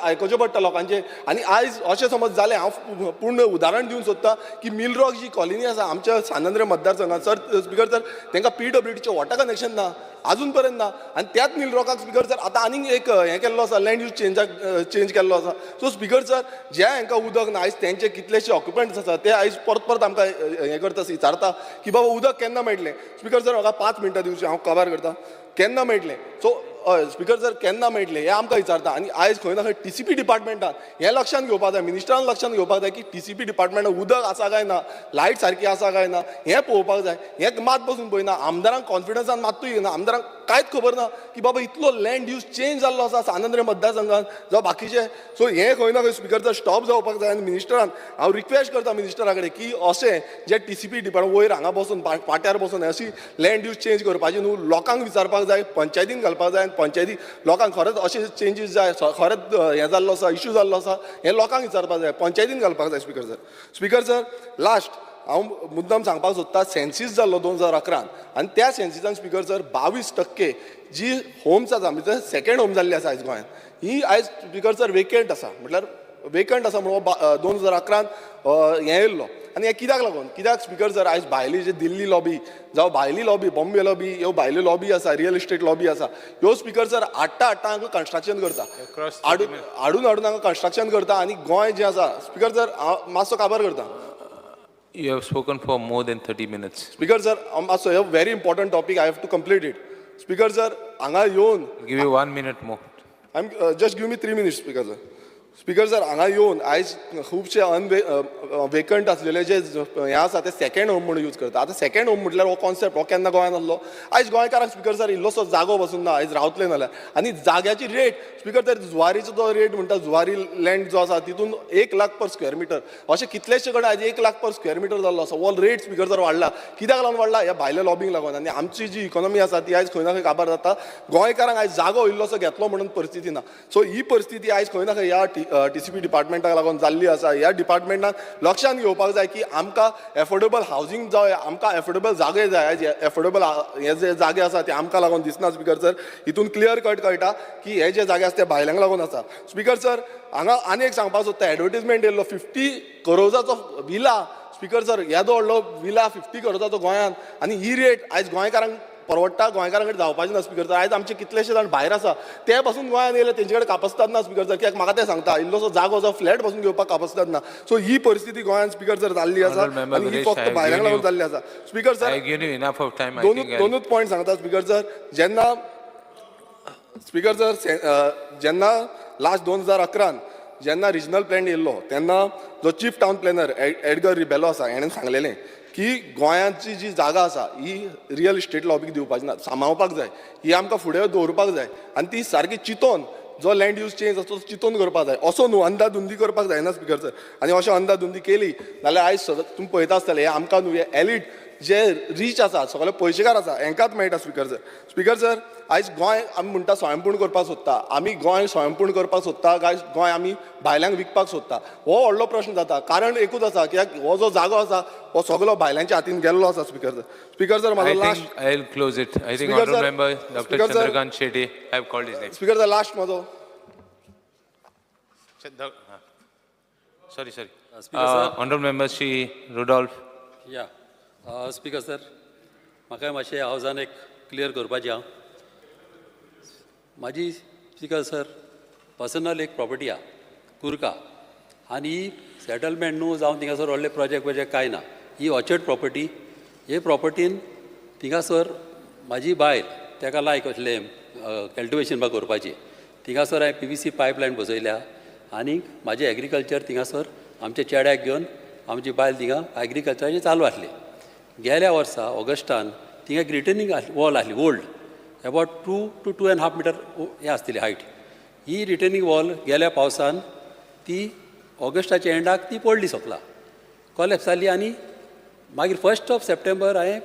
आयकुचें पडटा लोकांचे. आनी आयज अशें समज जालें, हांव पूर्ण उदाहरण दिवंक सोदता की मिलरॉक जी कॉलनी आसा आमच्या सान आंद्रे मतदारसंघात सर, स्पीकर सर तांकां पीडब्ल्यूडीचें वॉटर कनेक्शन ना आजून पर्यंत ना. आनी त्याच मिलरॉकाक स्पीकर सर आतां आनीक एक हें केल्लो आसा, लँड यूज चेंजाक चेंज केल्लो आसा. सो स्पीकर सर जे हांकां उदक ना, आयज तेंचे कितलेशे ऑक्युपंट्स आसा ते आयज परत परत आमकां हें करता, विचारता की बाबा उदक केन्ना मेळटलें. स्पीकर सर म्हाका 5 मिनटां दिवची, हांव कवर करता. केन्ना मेळटलें? सो हय स्पीकर सर केन्ना मेळटलें हें आमकां विचारता. आनी आयज खंय ना खंय टीसीपी डिपार्टमेंटान हें लक्षांत घेवपाक जाय, मिनिस्टरान लक्षांत घेवपाक जाय की टीसीपी डिपार्टमेंटान उदक आसा काय ना, लायट सारकी आसा काय ना हें पळोवपाक जाय. हें मात बसून पळयना, आमदारांक कॉन्फिडन्सान मात्तूय येना, आमदारांक कांयच खबर ना की बाबा इतलो लँड यूज चेंज जाल्लो आसा सान आंद्रे मतदारसंघात जावं बाकीचे. सो हें खंय ना खंय स्पीकर सर स्टॉप जावपाक जाय. आनी मिनिस्टरान हांव रिक्वेस्ट करता मिनिस्टरा कडेन की अशें जे टीसीपी डिपार्टमेंट वयर हांगा बसून पाट्यार बसून अशी लँड यूज चेंज करपाची न्हू, लोकांक विचारपाक जाय, पंचायतीन घालपाक जाय. आनी पंचायती लोकांक खरेंच अशे चेंजीस जाय, खरेंच हें जाल्लो आसा, इश्यू जाल्लो आसा, हें लोकांक विचारपाक जाय, पंचायतीन घालपाक जाय speaker sir. Speaker sir last हांव मुद्दम सांगपाक सोदता, सेन्सीस जाल्लो 2011 आनी त्या सेन्सिसान स्पीकर सर 22% जी होम्स आसा, म्हणजे सेकेंड होम जाल्ली आसा आयज गोंयांत, ही आयज स्पीकर सर वेकंट आसा. म्हटल्यार वेकंट आसा म्हणून 2011 हें येयल्लो. आनी हें कित्याक लागून? कित्याक स्पीकर सर आयज भायली जी दिल्ली लॉबी जावं भायली लॉबी, बॉम्बे लॉबी, ह्यो भायल्यो लॉबी आसा, रियल इस्टेट लॉबी आसा, ह्यो स्पीकर सर हाडटा हाडटा हांगा कन्स्ट्रक्शन करता, हाडून हाडून हाडून हांगा कन्स्ट्रक्शन करता. आनी गोंय जें आसा स्पीकर सर हांव मातसो काबार करता. You have spoken for more than 30 minutes. Speaker sir मातसो हो very important topic, I have to complete it. Speaker sir हांगा येवन Give you 1 minute more. I'm just give me 3 minutes, Speaker sir. Speaker sir, हांगा येवन आयज खुबशे अनवे vacant आसलेले जे हें आसा ते सेकंड होम म्हणून यूज करता. आतां सेकंड होम म्हटल्यार हो कॉन्सेप्ट हो केन्ना गोंयांत आसलो? आयज गोंयकारांक स्पीकर सर इल्लोसो जागो बसून ना आयज रावतले नाल्यार. आनी जाग्याची रेट स्पीकर सर, जुवारीचो जो रेट म्हणटा, जुवारी लँड जो आसा तितून 1 लाख पर स्क्वेअर मिटर, अशे कितलेशे कडेन आयज 1 लाख पर स्क्वेअर मिटर जाल्लो आसा. हो रेट स्पीकर सर वाडला, कित्याक लागून वाडला? ह्या भायल्या लॉबींक लागून. आनी आमची जी इकॉनॉमी आसा ती आयज खंय ना खंय काबार जाता. गोंयकारांक आयज जागो इल्लोसो घेतलो म्हणून परिस्थिती ना. सो ही परिस्थिती आयज खंय ना खंय ह्या TCP डिपार्टमेंटाक लागून जाल्ली आसा. ह्या डिपार्टमेंटान लक्षांत घेवपाक जाय की आमकां एफोर्डेबल हावजींग जाय, आमकां एफोर्डेबल जागे जाय. आयज एफोर्डेबल हे जे जागे आसा ते आमकां लागून दिसना स्पीकर सर. हितून क्लियर कट कळटा की हे जे जागे आसा ते भायल्यांक लागून आसा. स्पीकर सर, हांगा आनी एक सांगपाक सोदता, एडवर्टीजमेंट येयल्लो 50 करोजाचो विला स्पीकर सर, येदो व्हडलो विला 50 करोजाचो गोंयांत, आनी ही रेट आयज गोंयकारांक परवडटा? गोंयकारां कडेन जावपाचें ना स्पीकर सर. आयज आमचे कितलेशे जाण भायर आसा ते पासून गोंयांत येयले, तेंचे कडेन कापस्ताद ना स्पीकर सर. कित्याक म्हाका तें सांगता, इल्लोसो जागो जो फ्लॅट पासून घेवपाक कापस्ताद ना. सो ही परिस्थिती गोंयांत स्पीकर सर जाल्ली आसा आनी ही फक्त भायल्यांक लागून जाल्ली आसा. स्पीकर सर, दोनूच पॉयंट सांगता स्पीकर सर. जेन्ना स्पीकर सर जेन्ना लास्ट 2011 जेन्ना रिजनल प्लॅन येयल्लो तेन्ना जो chief town planner Edgar Rebelo आसा हेणें सांगलेलें की गोंयांची जी जागा आसा ही रियल इस्टेट लॉबीक दिवपाची ना, सांबाळपाक जाय, ही आमकां फुडें दवरपाक जाय आनी ती सारकी चिंतोन जो लँड यूज चेंज आसा तो चिंतोन करपाक जाय. असो न्हू अंदाधुंदी करपाक जायना स्पीकर सर. आनी अशें अंदाधुंदी केली जाल्यार आयज सगळें तुमी पळयता आसतले, हे आमकां न्हू, हे एलिट जे रीच आसा, सगळे पयशेकार आसा हेंकांच मेळटा स्पीकर सर. स्पीकर सर, आयज गोंय आमी म्हणटा स्वयंपूर्ण करपाक सोदता, आमी गोंय स्वयंपूर्ण करपाक सोदता काय गोंय आमी भायल्यांक विकपाक सोदता, हो व्हडलो प्रश्न जाता. कारण एकूच आसा कित्याक हो जो जागो आसा हो सगलो भायल्यांच्या हातीन गेल्लो आसा स्पीकर सर. स्पीकर सर, म्हाजो last I will close it. I think honourable member doctor Chandrakant Shetye, I have called his name. Speaker sir, last म्हाजो. Sorry sorry. Honourable member Shri Rudolf. या स्पीकर सर, म्हाका मातशें हावजान एक clear करपाचें आहा. म्हाजी speaker sir personal एक property आहा कुरका, आनी सेटलमेंट न्हू जावं थिंगासर व्हडले प्रोजेक्ट वोजेक्ट कांय ना, ही ऑर्चर्ड प्रॉपर्टी. हे प्रॉपर्टीन थिंगासर म्हाजी बायल तेका लायक असलें कल्टिवेशन बा करपाची, थिंगासर हांवें PVC pipeline बसयल्या आनी म्हाजें एग्रीकल्चर थिंगासर आमच्या चेड्याक घेवन आमची बायल थिंगा एग्रीकल्चराचें चालू आसलें. गेल्या वर्सा ऑगस्टान थिंगा एक रिटर्निंग वॉल आसली old, about 2 to 2.5 metre हें आसतली हायट. ही रिटर्निंग वॉल गेल्या पावसान ती ऑगस्टाच्या एंडाक ती पडली, सोंपला कॉलेप्स जाली. आनी मागीर 1 सप्टेंबर हांवें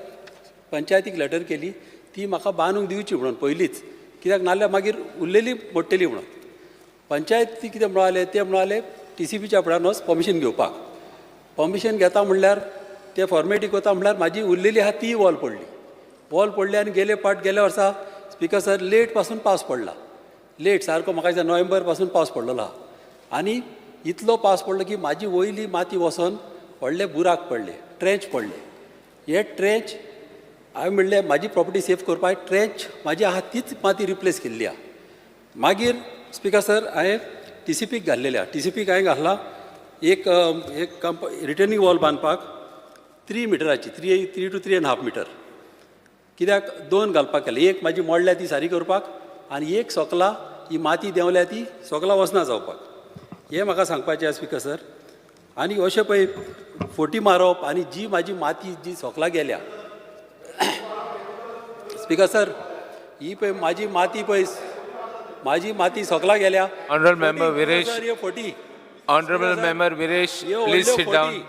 पंचायतीक लेटर केली ती म्हाका बांदूंक दिवची म्हणून पयलींच, कित्याक नाल्यार मागीर उरलेली मोडटली म्हणून. पंचायत ती कितें म्हणाले, ते म्हणाले TCPच्या फुड्यान वच पर्मिशन घेवपाक. पर्मिशन घेता म्हणल्यार ते फॉर्मेलिटी करता म्हणल्यार म्हाजी उरलेली आहा ती वॉल पडली. वॉल पडली आनी गेले पाट गेल्या वर्सा स्पीकर सर लेट पासून पावस पडला, लेट सारको म्हाका दिसता नोव्हेंबर पासून पावस पडलेलो आहा. आनी इतलो पावस पडलो की म्हाजी वयली माती वचोन व्हडले बुराक पडले, ट्रेंच पडले. हे ट्रेंच हांवें म्हणलें म्हाजी प्रॉपर्टी सेफ करपाक ट्रेंच म्हाजी आहा तीच माती रिप्लेस केल्ली आहा. मागीर स्पीकर सर हांवें TCPक घाल्लेले आहा. TCPक हांवें घातला एक एक रिटर्निंग वॉल बांदपाक 3 मिटराची, 3 to 3.5 metre, कित्याक दोन घालपाक केले, एक म्हाजी मोडल्या ती सारी करपाक आनी एक सोकला ही माती देंवल्या ती सोकला वचना जावपाक. हें म्हाका सांगपाचें आसा स्पीकर सर. आनी अशें पळय फोटी मारप आनी जी म्हाजी माती जी सोकला गेल्या स्पीकर सर, ही पळय म्हाजी माती पळय म्हाजी माती सोकला गेल्या. Honourable member Viresh, forty. Honourable member Viresh, please sit down.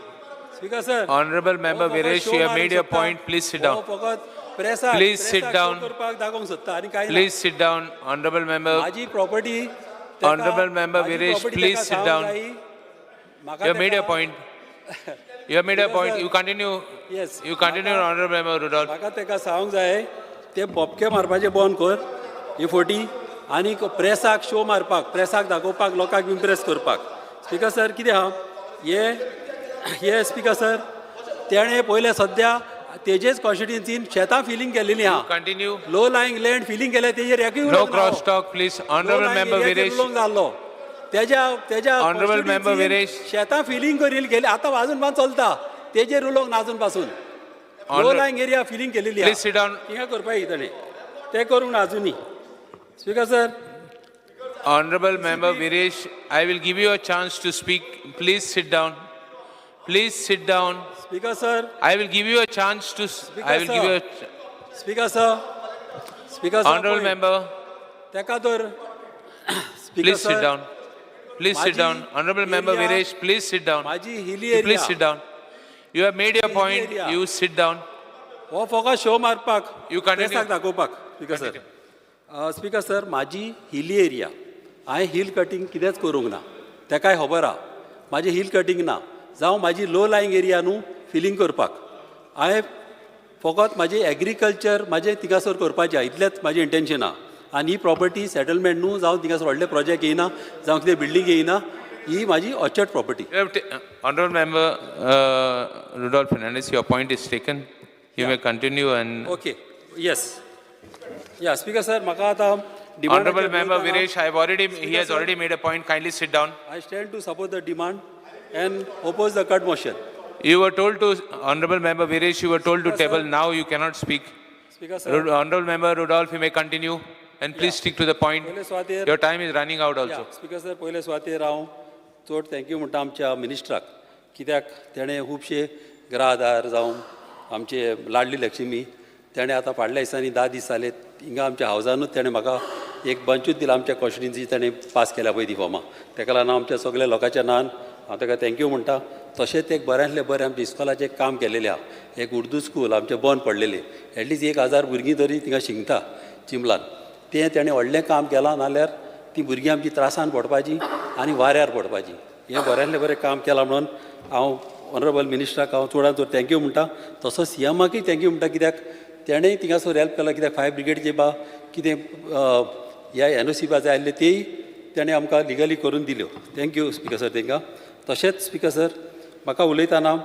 Speaker sir, honourable member Viresh, you have made your point, please sit down. Please sit down. Please sit down, honourable member. म्हाजी property. Honourable member Viresh, please sit down. You have made your point. You have made your point. You continue. Yes. You continue, honourable member Rudolf. म्हाका तेका सांगूंक जाय ते बोपके मारपाचें बंद कर ही forty, आनी प्रेसाक शो मारपाक, प्रेसाक दाखोवपाक, लोकांक इम्प्रेस करपाक. स्पीकर सर कितें आहा हे हे स्पीकर सर तेणें पयलें सद्या तेजेच कॉन्स्टिट्युएन्सीन शेतां फिलींग केलेली आहा. Continue. Low lying land filling केलें तेजेर एकूय no cross talk please. Honourable member Viresh उलोवंक जाल्लो तेज्या तेज्या ऑनरेबल मेंबर विरेश शेतां फिलींग करील गेली आतां अजून पण चलता तेजेर उलोवंक ना अजून पासून. लो लायिंग एरिया फिलींग केलेली प्लीज सिट डावन. थिंगा करपाक ताणें तें करूंक ना अजुनूय. Speaker sir Honorable Member Viresh, I will give you a chance to speak. Please sit down. Please sit down. Speaker sir. I will give you a chance to. I will give you a. Speaker sir. Speaker sir. Honorable Member. तेका तर. Please sit down. Please sit down. Honorable Member Viresh, please sit down. माझी hilly area. Please sit down. You have made your point. You sit down. हो फकत show मारपाक. You continue. प्रेसाक दाखोवपाक. Speaker sir. Speaker sir, माझी hilly area. हांवें hill cutting कितेंच करूंक ना. तेकाय खबर आहा. म्हाजी हिल कटींग ना. जावं म्हाजी लो लायंग एरिया न्हू फिलींग करपाक. हांवें फकत म्हाजी एग्रीकल्चर म्हाजें थिंगासर करपाचें इतलेंच म्हाजें इंटेन्शन आहा. आनी ही प्रॉपर्टी सेटलमेंट न्हू जावं थिंगासर व्हडले प्रोजेक्ट येयना जावं कितें बिल्डींग येयना ही म्हाजी orchard property. Honorable Member Rudolph Fernandez, your point is taken. You may continue and. Okay. Yes. Yeah, Speaker sir, म्हाका आतां. Honorable Member Viresh, I have already, he has already made a point. Kindly sit down. I stand to support the demand and oppose the cut motion. You were told to, Honorable Member Viresh, you were told to table. Now you cannot speak. Speaker sir. Honorable Member Rudolph, you may continue and please stick to the point. Your time is running out also. Yeah, Speaker sir, पयले सुवातेर हांव चड thank you म्हणटा आमच्या मिनिस्टराक कित्याक तेणें खुबशे ग्राहदार जावं आमचे लाडली लक्ष्मी तेणें आतां फाटल्या दिसांनी 10 दीस जाले हिंगा आमच्या हावजानूच तेणें म्हाका एक बंचूच दिला आमच्या कॉन्स्टिट्युन्सी तेणें पास केल्या पळय ती फॉर्मां तेका लागून आमच्या सगळ्या लोकांच्या नान हांव तेका thank you म्हणटा. तशेंच एक बऱ्यांतलें बरें आमच्या इस्कॉलाचें काम केलेलें आहा. एक उर्दू स्कूल आमचें बंद पडलेलें एटलिस्ट 1000 भुरगीं तरी थिंगा शिकता चिंबलान तें तेणें व्हडलें काम केलां नाल्यार ती भुरगीं आमची त्रासान पडपाची आनी वाऱ्यार पडपाची हें बऱ्यांतलें बरें काम केलां म्हणून हांव ऑनरेबल मिनिस्टराक हांव चडांत चड thank you म्हणटा. तसोच सी एमाकय thank you म्हणटा कित्याक तेणेंय थिंगासर हेल्प केला कित्याक फायर ब्रिगेडचे बा कितें ह्या एनओसी बा जाय आसले तेय तेणें आमकां लिगली करून दिल्यो. Thank you speaker sir तेंकां. तशेंच स्पीकर सर म्हाका उलयतना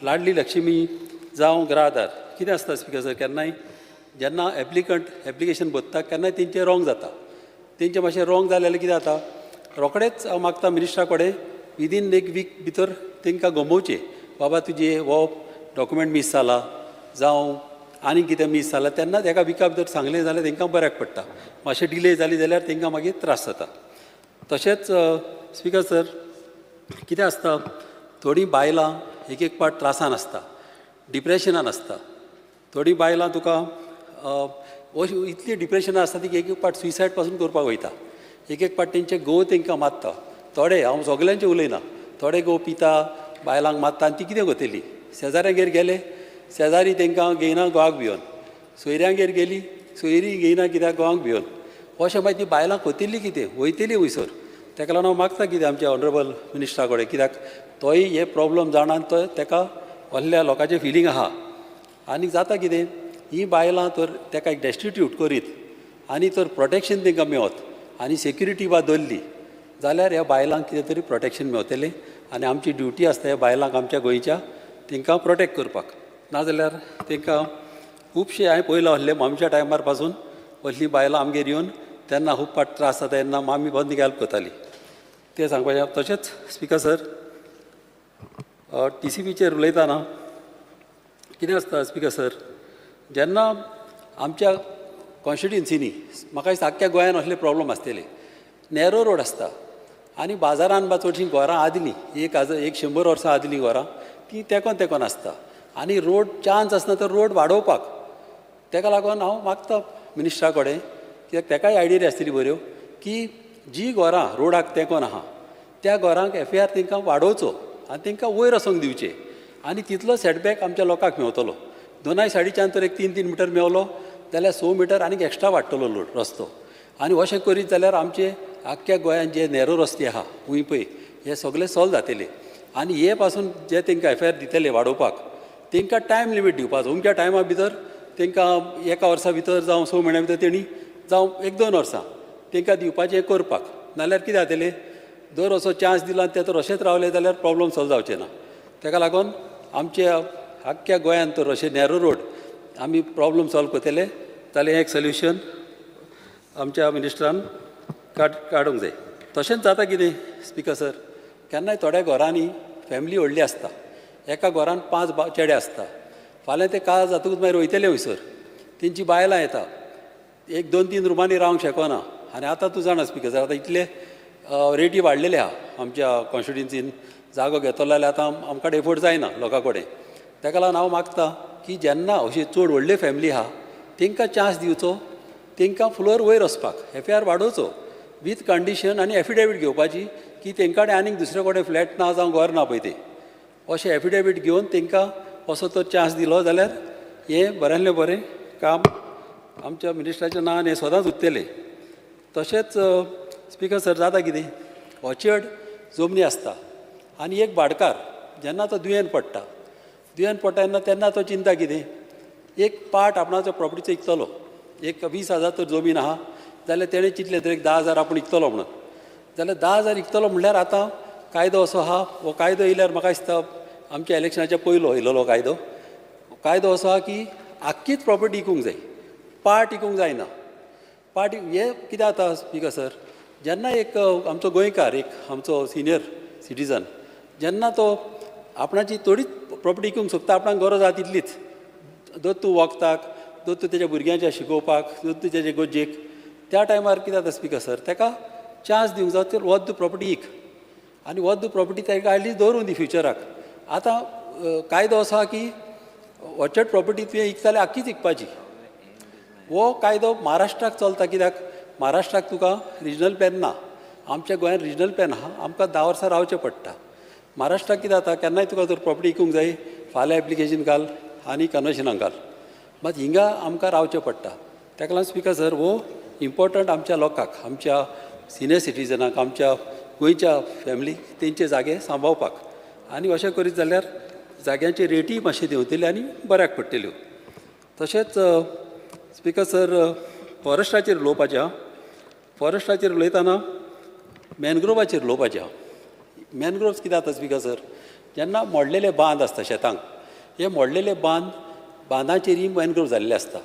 लाडली लक्ष्मी जावं ग्राहदार कितें आसता स्पीकर सर केन्नाय जेन्ना एप्लिकंट एप्लिकेशन भरता केन्नाय तेंचें रोंग जाता तेंचें मातशें रोंग जालें जाल्यार कितें जाता रोखडेंच हांव मागता मिनिस्टरा कडेन विदीन एक वीक भितर तेंकां गमोवचें बाबा तुजें हो डॉक्युमेंट मीस जाला जावं आनी कितें मीस जाला तेन्नाच एका विका भितर सांगलें जाल्यार तेंकां बऱ्याक पडटा. मातशें डिले जाली जाल्यार तेंकां मागीर त्रास जाता. तशेंच स्पीकर सर कितें आसता थोडीं बायलां एक एक पाट त्रासान आसता डिप्रेशनान आसता थोडीं बायलां तुका इतली डिप्रेशनान आसता ती एक एक पाट सुसायड पासून करपाक वयता एक एक पाट तेंचे घोव तेंकां मारता थोडे हांव सगल्यांचें उलयना थोडे घोव पिता बायलांक मारता आनी ती कितें करतली शेजाऱ्यांगेर गेले शेजारी तेंकां घेयना घोवाक भिवन सोयऱ्यांगेर गेली सोयरी घेयना कित्याक घोवाक भिवन अशें मागीर ती बायलां करतली कितें वयतली वयसर तेका लागून हांव मागता कितें आमच्या ऑनरेबल मिनिस्टरा कडेन कित्याक तोय हे प्रॉब्लम जाणा आनी तो तेका व्हडल्या लोकांचें फिलींग आहा आनी जाता कितें ही बायलां तर तेका एक डेस्टिट्यूट करीत आनी तर प्रोटेक्शन तेंकां मेवत आनी सेक्युरिटी बा दवरली जाल्यार ह्या बायलांक कितें तरी प्रोटेक्शन मेवतलें आनी आमची ड्युटी आसता ह्या बायलांक आमच्या गोंयच्या तेंकां प्रोटेक्ट करपाक नाजाल्यार तेंकां खुबशें हांवें पयलां आहलें मामच्या टायमार पासून असलीं बायलां आमगेर येवन तेन्ना खूब पाट त्रास जाता तेन्ना मामी बंद हेल्प करताली तें सांगपाचें. तशेंच स्पीकर सर टीसीपीचेर उलयतना कितें आसता स्पीकर सर जेन्ना आमच्या कॉन्स्टिट्युन्सीनी म्हाका दिसता आख्ख्या गोंयान असले प्रॉब्लम आसतले नॅरो रोड आसता आनी बाजारान बा चडशीं घरां आदलीं 100 वर्सां आदलीं घरां तीं तेंकोन तेंकोन आसता आनी रोड चान्स आसना तर रोड वाडोवपाक तेका लागून हांव मागता मिनिस्टरा कडेन कित्याक तेकाय आयडिया आसतली बऱ्यो की जी घरां रोडाक तेंकोन आहा त्या घरांक एफआर तेंकां वाडोवचो आनी तेंकां वयर वचोंक दिवचें आनी तितलो सेटबॅक आमच्या लोकांक मेवतलो. दोनाय सायडीच्यान तर एक 3-3 मिटर मेवलो जाल्यार 6 मिटर आनीक एक्स्ट्रा वाडटलो लोड रस्तो आनी अशें करीत जाल्यार आमचे आख्ख्या गोंयांत जे नॅरो रस्ते आहा वंय पळय हे सगळे सॉल्व जातले आनी हे पासून जे तेंकां एफआर दितले वाडोवपाक तेंकां टायम लिमीट दिवपाचो अमक्या टायमा भितर तेंकां एका वर्सा भितर जावं 6 म्हयन्या भितर तेणी जावं 1-2 वर्सां तेंकां दिवपाचें करपाक नाल्यार कितें जातलें दर असो चान्स दिला ते तर अशेंच रावले जाल्यार प्रॉब्लम सॉल्व जावचें ना. तेका लागून आमच्या आख्ख्या गोंयांत तर अशें नॅरो रोड आमी प्रॉब्लम सॉल्व करतले जाल्यार एक सोल्युशन आमच्या मिनिस्टरान काडूंक जाय. तशेंच जाता कितें स्पीकर सर केन्नाय थोड्या घरांनी फॅमिली व्हडली आसता एका घरान 5 चेडे आसता फाल्यां ते काळ जातकूच मागीर वयतले वयसर तेंची बायलां येता 1-2-3 रुमांनी रावंक शकना आनी आतां तूं जाणा स्पिकर सर, आतां इतले रेटी वाडलेले आहा आमच्या कॉन्स्टिट्युन्सीन. जागो घेतलो जाल्यार आतां आमकां एफोर्ड जायना लोकां कडेन. ताका लागून हांव मागता की जेन्ना अशी चड व्हडली फॅमिली आहा तांकां चान्स दिवचो, तांकां फ्लोर वयर वचपाक एफआर वाडोवचो वीथ कंडिशन आनी एफिडेवीट घेवपाची की तेंकां कडेन आनीक दुसरे कडेन फ्लॅट ना जावं घर ना पळय तें, अशें एफिडेवीट घेवन तांकां असो तो चान्स दिलो जाल्यार हें बऱ्यांतलें बरें काम आमच्या मिनिस्टराच्या नांवान हें सदांच उरतलें. तशेंच स्पिकर सर जाता कितें, ऑर्चर्ड जमनी आसता आनी एक भाटकार जेन्ना तो दुयेंत पडटा, दुयेंत पडटा तेन्ना तेन्ना तो चिंता कितें, एक पार्ट आपणाचो प्रॉपर्टीचो इकतलो, एक 20,000 तर जमीन आहा जाल्यार तेणें चिंतलें तर एक 10,000 आपूण इकतलो म्हणून, जाल्यार 10,000 इकतलो म्हणल्यार आतां कायदो असो आहा, हो कायदो येयल्यार म्हाका दिसता आमच्या इलेक्शनाच्या पयलो येयलेलो कायदो, कायदो असो आहा की आख्खीच प्रॉपर्टी इकूंक जाय, पार्ट इकूंक जायना. पार्ट हें कितें जाता स्पिकर सर, जेन्ना एक आमचो गोंयकार, एक आमचो सिनियर सिटीजन जेन्ना तो आपणाची थोडीच प्रॉपर्टी इकूंक सोदता, आपणाक गरज आहा तितलीच, दर तूं वखदाक, दर तूं तेज्या भुरग्यांच्या शिकोवपाक, दर तूं तेजे गरजेक, त्या टायमार कितें जाता स्पिकर सर, ताका चान्स दिवंक जाय तर वच प्रॉपर्टी इक आनी वच प्रॉपर्टी ताका एटलीस्ट दवरूं दी फ्युचराक. आतां कायदो असो आहा की ऑर्चर्ड प्रॉपर्टी तुवें इकता जाल्यार आख्खीच इकपाची. हो कायदो महाराष्ट्राक चलता, कित्याक महाराष्ट्राक तुका रिजनल प्लॅन ना, आमच्या गोंयांत रिजनल प्लॅन आहा, आमकां 10 वर्सां रावचें पडटा. महाराष्ट्राक कितें जाता, केन्नाय तुका जर प्रॉपर्टी इकूंक जाय फाल्यां एप्लिकेशन घाल आनी कन्वर्शनाक घाल, मात हिंगा आमकां रावचें पडटा. ताका लागून स्पिकर सर हो इम्पॉर्टंट आमच्या लोकांक, आमच्या सिनियर सिटीजनाक, आमच्या गोंयच्या फॅमिलीक तेंचे जागे सांबाळपाक, आनी अशें करीत जाल्यार जाग्यांची रेटीय मातशी देंवतली आनी बऱ्याक पडटल्यो. तशेंच स्पिकर सर फॉरेस्टाचेर उलोवपाचें आहा. फॉरेस्टाचेर उलयतना मॅनग्रोवाचेर उलोवपाचें आहा. मॅनग्रोव्स कितें जाता स्पिकर सर, जेन्ना मोडलेले बांद आसता शेतांक, हे मोडलेले बांद बांदाचेरय मॅनग्रोव जाल्ले आसता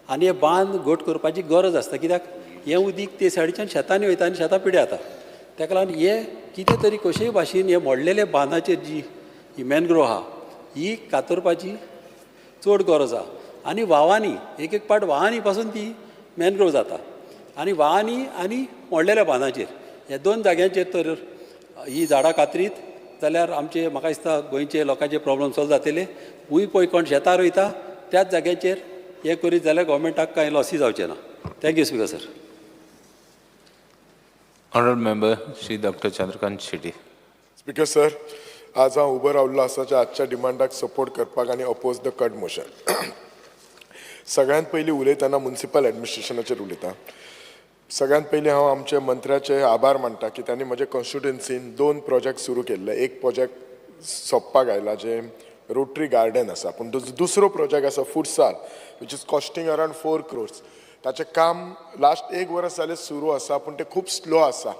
आनी हे बांद घट करपाची गरज आसता, कित्याक हें उदीक ते सायडीच्यान शेतांनी वयता आनी शेतां पिड्या जाता. ताका लागून हे कितें तरी कशेय भाशेन हे मोडलेले बांदाचेर जी ही मॅनग्रोव आहा ही कातरपाची चड गरज आहा. आनी वावांनी एक एक पाट वावांनी पासून ती मॅनग्रोव जाता आनी वावांनी आनी मोडलेल्या बांदाचेर ह्या दोन जाग्यांचेर तर ही झाडां कातरीत जाल्यार आमचे म्हाका दिसता गोंयचे लोकांचे प्रॉब्लम सॉल्व जातले. हूंय पळय कोण शेतार वयता त्याच जाग्याचेर हें करीत जाल्यार गव्हर्मेंटाक कांय लॉसूय जावचें ना. Thank you speaker sir. Honourable member Shri doctor Chandrakant Shetty. Speaker sir, आज हांव उबो रावल्लो आसा जे आजच्या डिमांडाक सपोर्ट करपाक आनी अपोज the cut motion. सगळ्यांत पयलीं उलयतना मुन्सिपल एडमिनिस्ट्रेशनाचेर उलयता. सगळ्यांत पयलीं हांव आमच्या मंत्र्याचे आभार मानता की तांणी म्हज्या कॉन्स्टिट्युएन्सीन 2 प्रोजेक्ट सुरू केल्ले. एक प्रोजेक्ट सोंपपाक आयला जे रोटरी गार्डन आसा, पूण दुसरो प्रोजेक्ट आसा futsal which is costing around 4 crores. ताचें काम लास्ट 1 वर्स जालें सुरू आसा, पूण तें खूब स्लो आसा.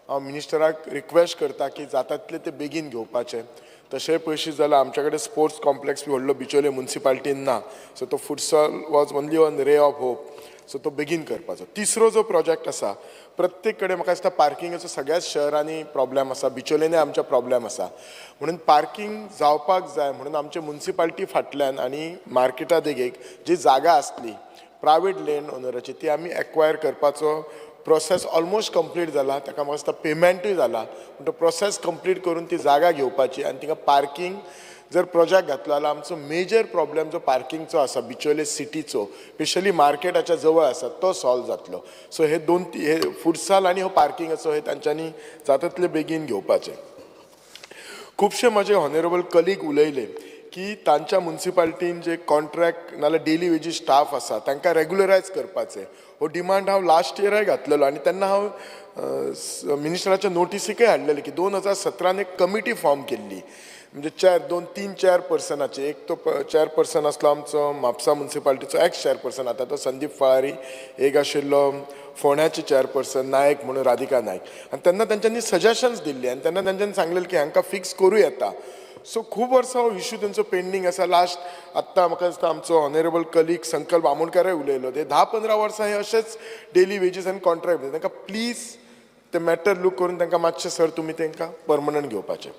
हांव मिनिस्टराक रिक्वेस्ट करता की जाता तितलें तें बेगीन घेवपाचें. तशें पयशे जाल्यार आमच्या कडेन स्पोर्ट्स कॉम्प्लेक्स बी व्हडलो बिचोले मुन्सिपालिटीन ना, सो तो futsal was only one ray of hope, so तो बेगीन करपाचो. तिसरो जो प्रोजेक्ट आसा, प्रत्येक कडेन म्हाका दिसता पार्किंगाचो सगळ्याच शहरांनी प्रॉब्लेम आसा, बिचोलेनय आमच्या प्रॉब्लेम आसा, म्हणून पार्किंग जावपाक जाय म्हणून आमचे मुन्सिपालिटी फाटल्यान आनी मार्केटा देगेक जी जागा आसली प्रायवेट लँड ओनराची ती आमी एक्वायर करपाचो प्रोसेस ऑलमोस्ट कंप्लीट जाला. ताका म्हाका दिसता पेमेंटूय जाला, पूण तो प्रोसेस कंप्लीट करून ती जागा घेवपाची आनी तिका पार्किंग जर प्रोजेक्ट घातलो जाल्यार आमचो मेजर प्रॉब्लेम जो पार्किंगचो आसा बिचोले सिटीचो, स्पेशली मार्केटाच्या जवळ आसा, तो सॉल्व जातलो. सो हे दोन हे फुटसाल आनी हो पार्किंगाचो हे तांच्यांनी जाता तितले बेगीन घेवपाचें. खुबशे म्हजे ऑनरेबल कलीग उलयले की तांच्या मुन्सिपालिटीन जे कॉन्ट्रॅक्ट नाल्यार डेली वेजीस स्टाफ आसा तांकां रेगुलरायज करपाचें. हो डिमांड हांव लास्ट इयराय घातलेलो आनी तेन्ना हांव मिनिस्टराच्या नोटिसीकय हाडलेलें की 2017 एक कमिटी फॉर्म केल्ली, म्हणजे 2-3 चेअरपर्सनाचे. एक तो चेअरपर्सन आसलो आमचो म्हापसा मुन्सिपालिटीचो एक्स चेअरपर्सन, आतां तो संदीप फळारी, एक आशिल्लो फोंड्याचे चेअरपर्सन नायक म्हणून राधिका नायक. आनी तेन्ना तेंच्यांनी सजेशन्स दिल्ली आनी तेन्ना तेंच्यांनी सांगलेलें की हांकां फिक्स करूं येता. सो खूब वर्सां हो इशू तेंचो पेंडींग आसा. लास्ट आत्तां म्हाका दिसता आमचो ऑनरेबल कलीग संकल्प आमोणकारय उलयलो, ते 10-15 वर्सां हे अशेंच डेली वेजीस आनी कॉन्ट्रॅक्ट. तांकां प्लीज ते मॅटर लूक करून तांकां मातशें सर तुमी तांकां परमनंट घेवपाचें.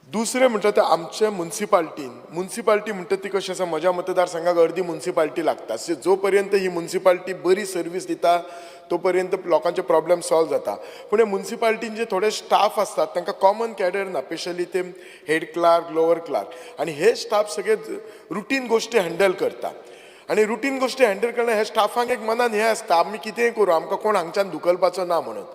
दुसरें म्हणटा तें आमचे मुन्सिपाल्टीन, मुन्सिपाल्टी म्हणटा ती कशी आसा, म्हज्या मतदारसंघाक अर्दी मुन्सिपाल्टी लागता. सो जो पर्यंत ही मुन्सिपाल्टी बरी सर्वीस दिता तो पर्यंत लोकांचे प्रॉब्लेम सॉल्व जाता. पूण हे मुन्सिपाल्टीन जे थोडे स्टाफ आसतात तांकां कॉमन कॅडर ना, स्पेशली ते हेड क्लार्क, लोअर क्लार्क, आनी हे स्टाफ सगळे रुटीन गोश्टी हँडल करता. आनी रुटीन गोश्टी हँडल करना ह्या स्टाफांक एक मनान हें आसता, आमी कितेंय करूं, आमकां कोण हांगच्यान धुकलपाचो ना म्हणून.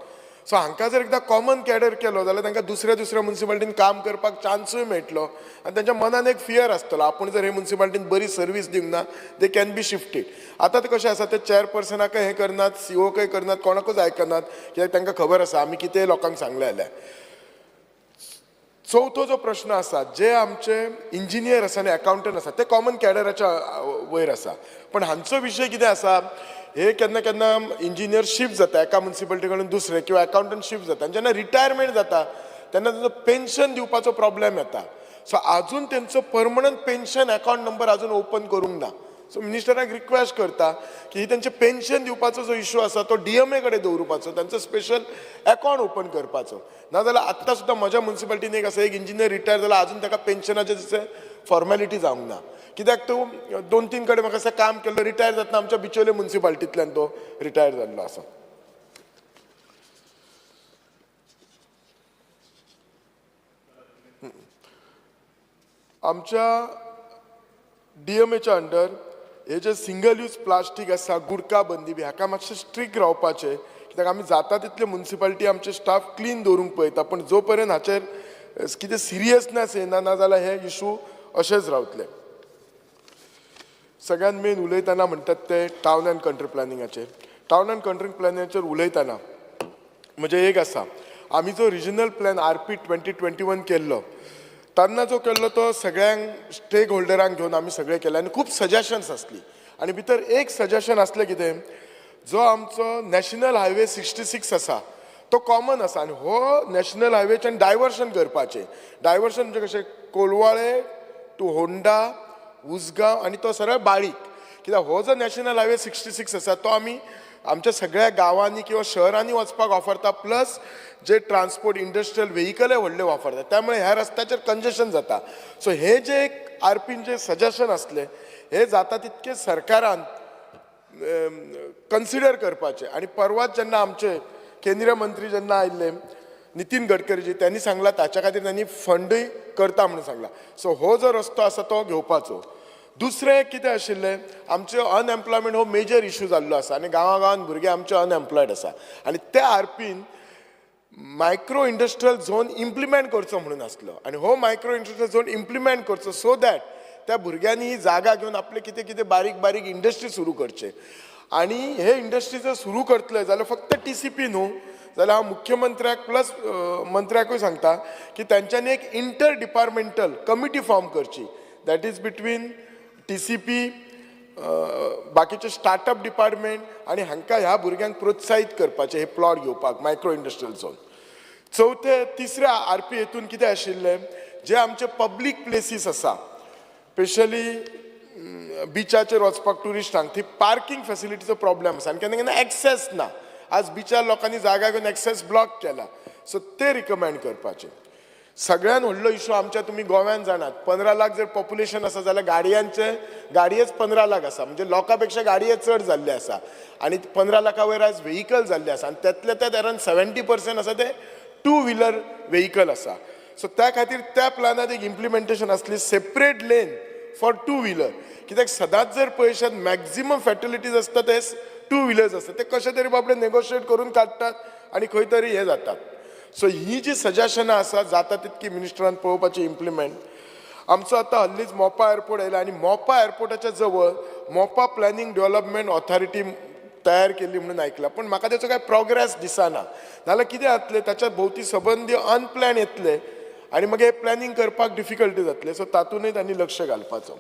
सो हांकां जर एकदां कॉमन कॅडर केलो जाल्यार तांकां दुसऱ्या दुसऱ्या मुन्सिपाल्टीन काम करपाक चान्सूय मेळटलो आनी तांच्या मनान एक फियर आसतलो, आपूण जर हे मुन्सिपाल्टीन बरी सर्वीस दिवंक ना they can be shifted. आतां तें कशें आसा, ते चेअरपर्सनाकय हें करनात, सीओकय करनात, कोणाकूच आयकनात, कित्याक तांकां खबर आसा आमी कितेंय लोकांक सांगलें जाल्यार. चवथो जो प्रश्न आसा, जे आमचे इंजिनियर आसा आनी एकाउंटंट आसा ते कॉमन कॅडराच्या वयर आसा, पण हांचो विशय कितें आसा, हे केन्ना केन्ना इंजिनियर शिफ्ट जाता एका मुन्सिपाल्टी कडून दुसरे किंवा एकाउंटंट शिफ्ट जाता, आनी जेन्ना रिटायरमेंट जाता तेन्ना तांचो पेन्शन दिवपाचो प्रॉब्लेम येता. सो आजून तेंचो परमनंट पेन्शन अकाउंट नंबर आजून ओपन करूंक ना. सो मिनिस्टराक रिक्वेस्ट करता की ही तेंचें पेन्शन दिवपाचो जो इशू आसा तो डीएमए कडेन दवरुपाचो, तांचो स्पेशल अकाउंट ओपन करपाचो. नाजाल्यार आत्तां सुद्दां म्हज्या मुन्सिपाल्टीन एक आसा, एक इंजिनियर रिटायर जाला, आजून ताका पेन्शनाचें जशें फॉर्मेलिटी जावंक ना, कित्याक तो 2-3 कडेन म्हाका दिसता काम केल्लो, रिटायर जातना आमच्या बिचोले मुन्सिपाल्टींतल्यान तो रिटायर जाल्लो आसा. आमच्या डीएमएच्या अंडर हे जे सिंगल यूज प्लास्टीक आसा, गुडका बंदी बी, हाका मातशें स्ट्रिक्ट रावपाचें, कित्याक आमी जाता तितले मुन्सिपाल्टी आमचे स्टाफ क्लीन दवरूंक पळयता, पूण जो पर्यंत हाचेर कितें सिरियसनेस येना ना जाल्यार हे इशू अशेंच रावतले. सगळ्यात मेन उलयतना म्हणटात ते टावन अँड कंट्री प्लॅनिंगाचेर. टावन अँड कंट्री प्लॅनिंगाचेर उलयतना म्हणजे एक आसा, आमी जो रिजनल प्लॅन RP 2021 केल्लो तेन्ना जो केल्लो तो सगळ्यांक स्टेक होल्डरांक घेवन आमी सगळें केलें आनी खूब सजेशन्स आसली. आनी भितर एक सजेशन आसलें कितें, जो आमचो नॅशनल हायवे 66 आसा तो कॉमन आसा आनी हो नॅशनल हायवेच्यान डायवर्शन करपाचें. डायवर्शन म्हणजे कशें, कोलवाळे टू होंडा, उसगांव आनी तो सरळ बाळीक, कित्याक हो जो नॅशनल हायवे 66 आसा तो आमी आमच्या सगळ्या गांवांनी किंवा शहरांनी वचपाक वापरता, प्लस जे ट्रान्सपोर्ट इंडस्ट्रियल व्हेकलय व्हडले वापरता, त्यामुळे ह्या रस्त्याचेर कंजेशन जाता. सो हे जे एक आरपीन जे सजेशन आसलें हे जाता तितकें सरकारान कन्सिडर करपाचें. आनी परवाच जेन्ना आमचे केंद्रीय मंत्री जेन्ना आयिल्ले नितीन गडकरीजी, त्यांनी सांगला ताच्या खातीर त्यांनी फंडूय करता म्हणून सांगला. सो हो जो रस्तो आसा तो घेवपाचो. दुसरें कितें आशिल्लें, आमचें अनएम्प्लॉयमेंट हो मेजर इशू जाल्लो आसा आनी गांवा गांवान भुरगे आमचे अनएम्प्लॉयड आसा आनी त्या आरपीन मायक्रो इंडस्ट्रियल झोन इम्प्लिमेंट करचो म्हणून आसलो आनी हो मायक्रो इंडस्ट्रियल झोन इम्प्लिमेंट करचो सो that त्या भुरग्यांनी ही जागा घेवन आपले कितें कितें बारीक बारीक इंडस्ट्री सुरू करचे. आनी हे इंडस्ट्री जर सुरू करतले जाल्यार फक्त TCP न्हू, जाल्यार हांव मुख्यमंत्र्याक प्लस मंत्र्याकूय सांगता की तांच्यांनी एक इंटर डिपार्टमेंटल कमिटी फॉर्म करची, that is between TCP, बाकीचे स्टार्टअप डिपार्टमेंट आनी हांकां ह्या भुरग्यांक प्रोत्साहीत करपाचें हे प्लॉट घेवपाक मायक्रो इंडस्ट्रियल झोन. चवथे तिसऱ्या आरपी हेतून कितें आशिल्लें, जे आमचे पब्लीक प्लेसीस आसा स्पेशली बिचाचेर वचपाक ट्युरिस्टांक थंय पार्किंग फेसिलिटीचो प्रॉब्लेम आसा आनी केन्ना केन्ना एक्सेस ना. आज बिचार लोकांनी जागा घेवन एक्सेस ब्लॉक केला, सो ते रिकमेंड करपाचे. सगळ्यान व्हडलो इशू आमच्या तुमी गोव्यान जाणात, 15 लाख जर पॉप्युलेशन आसा जाल्यार गाडयांचे गाडयेच 15 लाख आसा, म्हणजे लोकां पेक्षा गाडये चड जाल्ले आसा आनी 15 लाखा वयर आयज व्हेकल जाल्ले आसा आनी त्यातले त्यात अरावंड 70% आसा ते 2 व्हिलर व्हेकल आसा. सो त्या खातीर त्या प्लॅनात एक इम्प्लिमेंटेशन आसली सेपरेट लेन फॉर 2 व्हिलर, कित्याक सदांच जर पळयशात मॅक्झिमम फॅटलिटीज आसता ते 2 व्हिलर्स आसता, ते कशे तरी बाबडे नेगोशिएट करून काडटात आनी खंय तरी हें जाता. सो ही जी सजेशनां आसा जाता तितकी मिनिस्टरान पळोवपाची इम्प्लिमेंट. आमचो आतां हल्लीच मोपा एअरपोर्ट आयला आनी मोपा एअरपोर्टाच्या जवळ मोपा प्लॅनिंग डेव्हलपमेंट ऑथॉरिटी तयार केल्ली म्हणून आयकलां, पूण म्हाका तेचो कांय प्रोग्रेस दिसना. नाजाल्यार कितें जातलें, ताच्या भोंवती सबंदी अनप्लॅन येतले आनी मागीर प्लॅनिंग करपाक डिफिकल्टी जातले. सो तातूंतय तांणी लक्ष घालपाचो.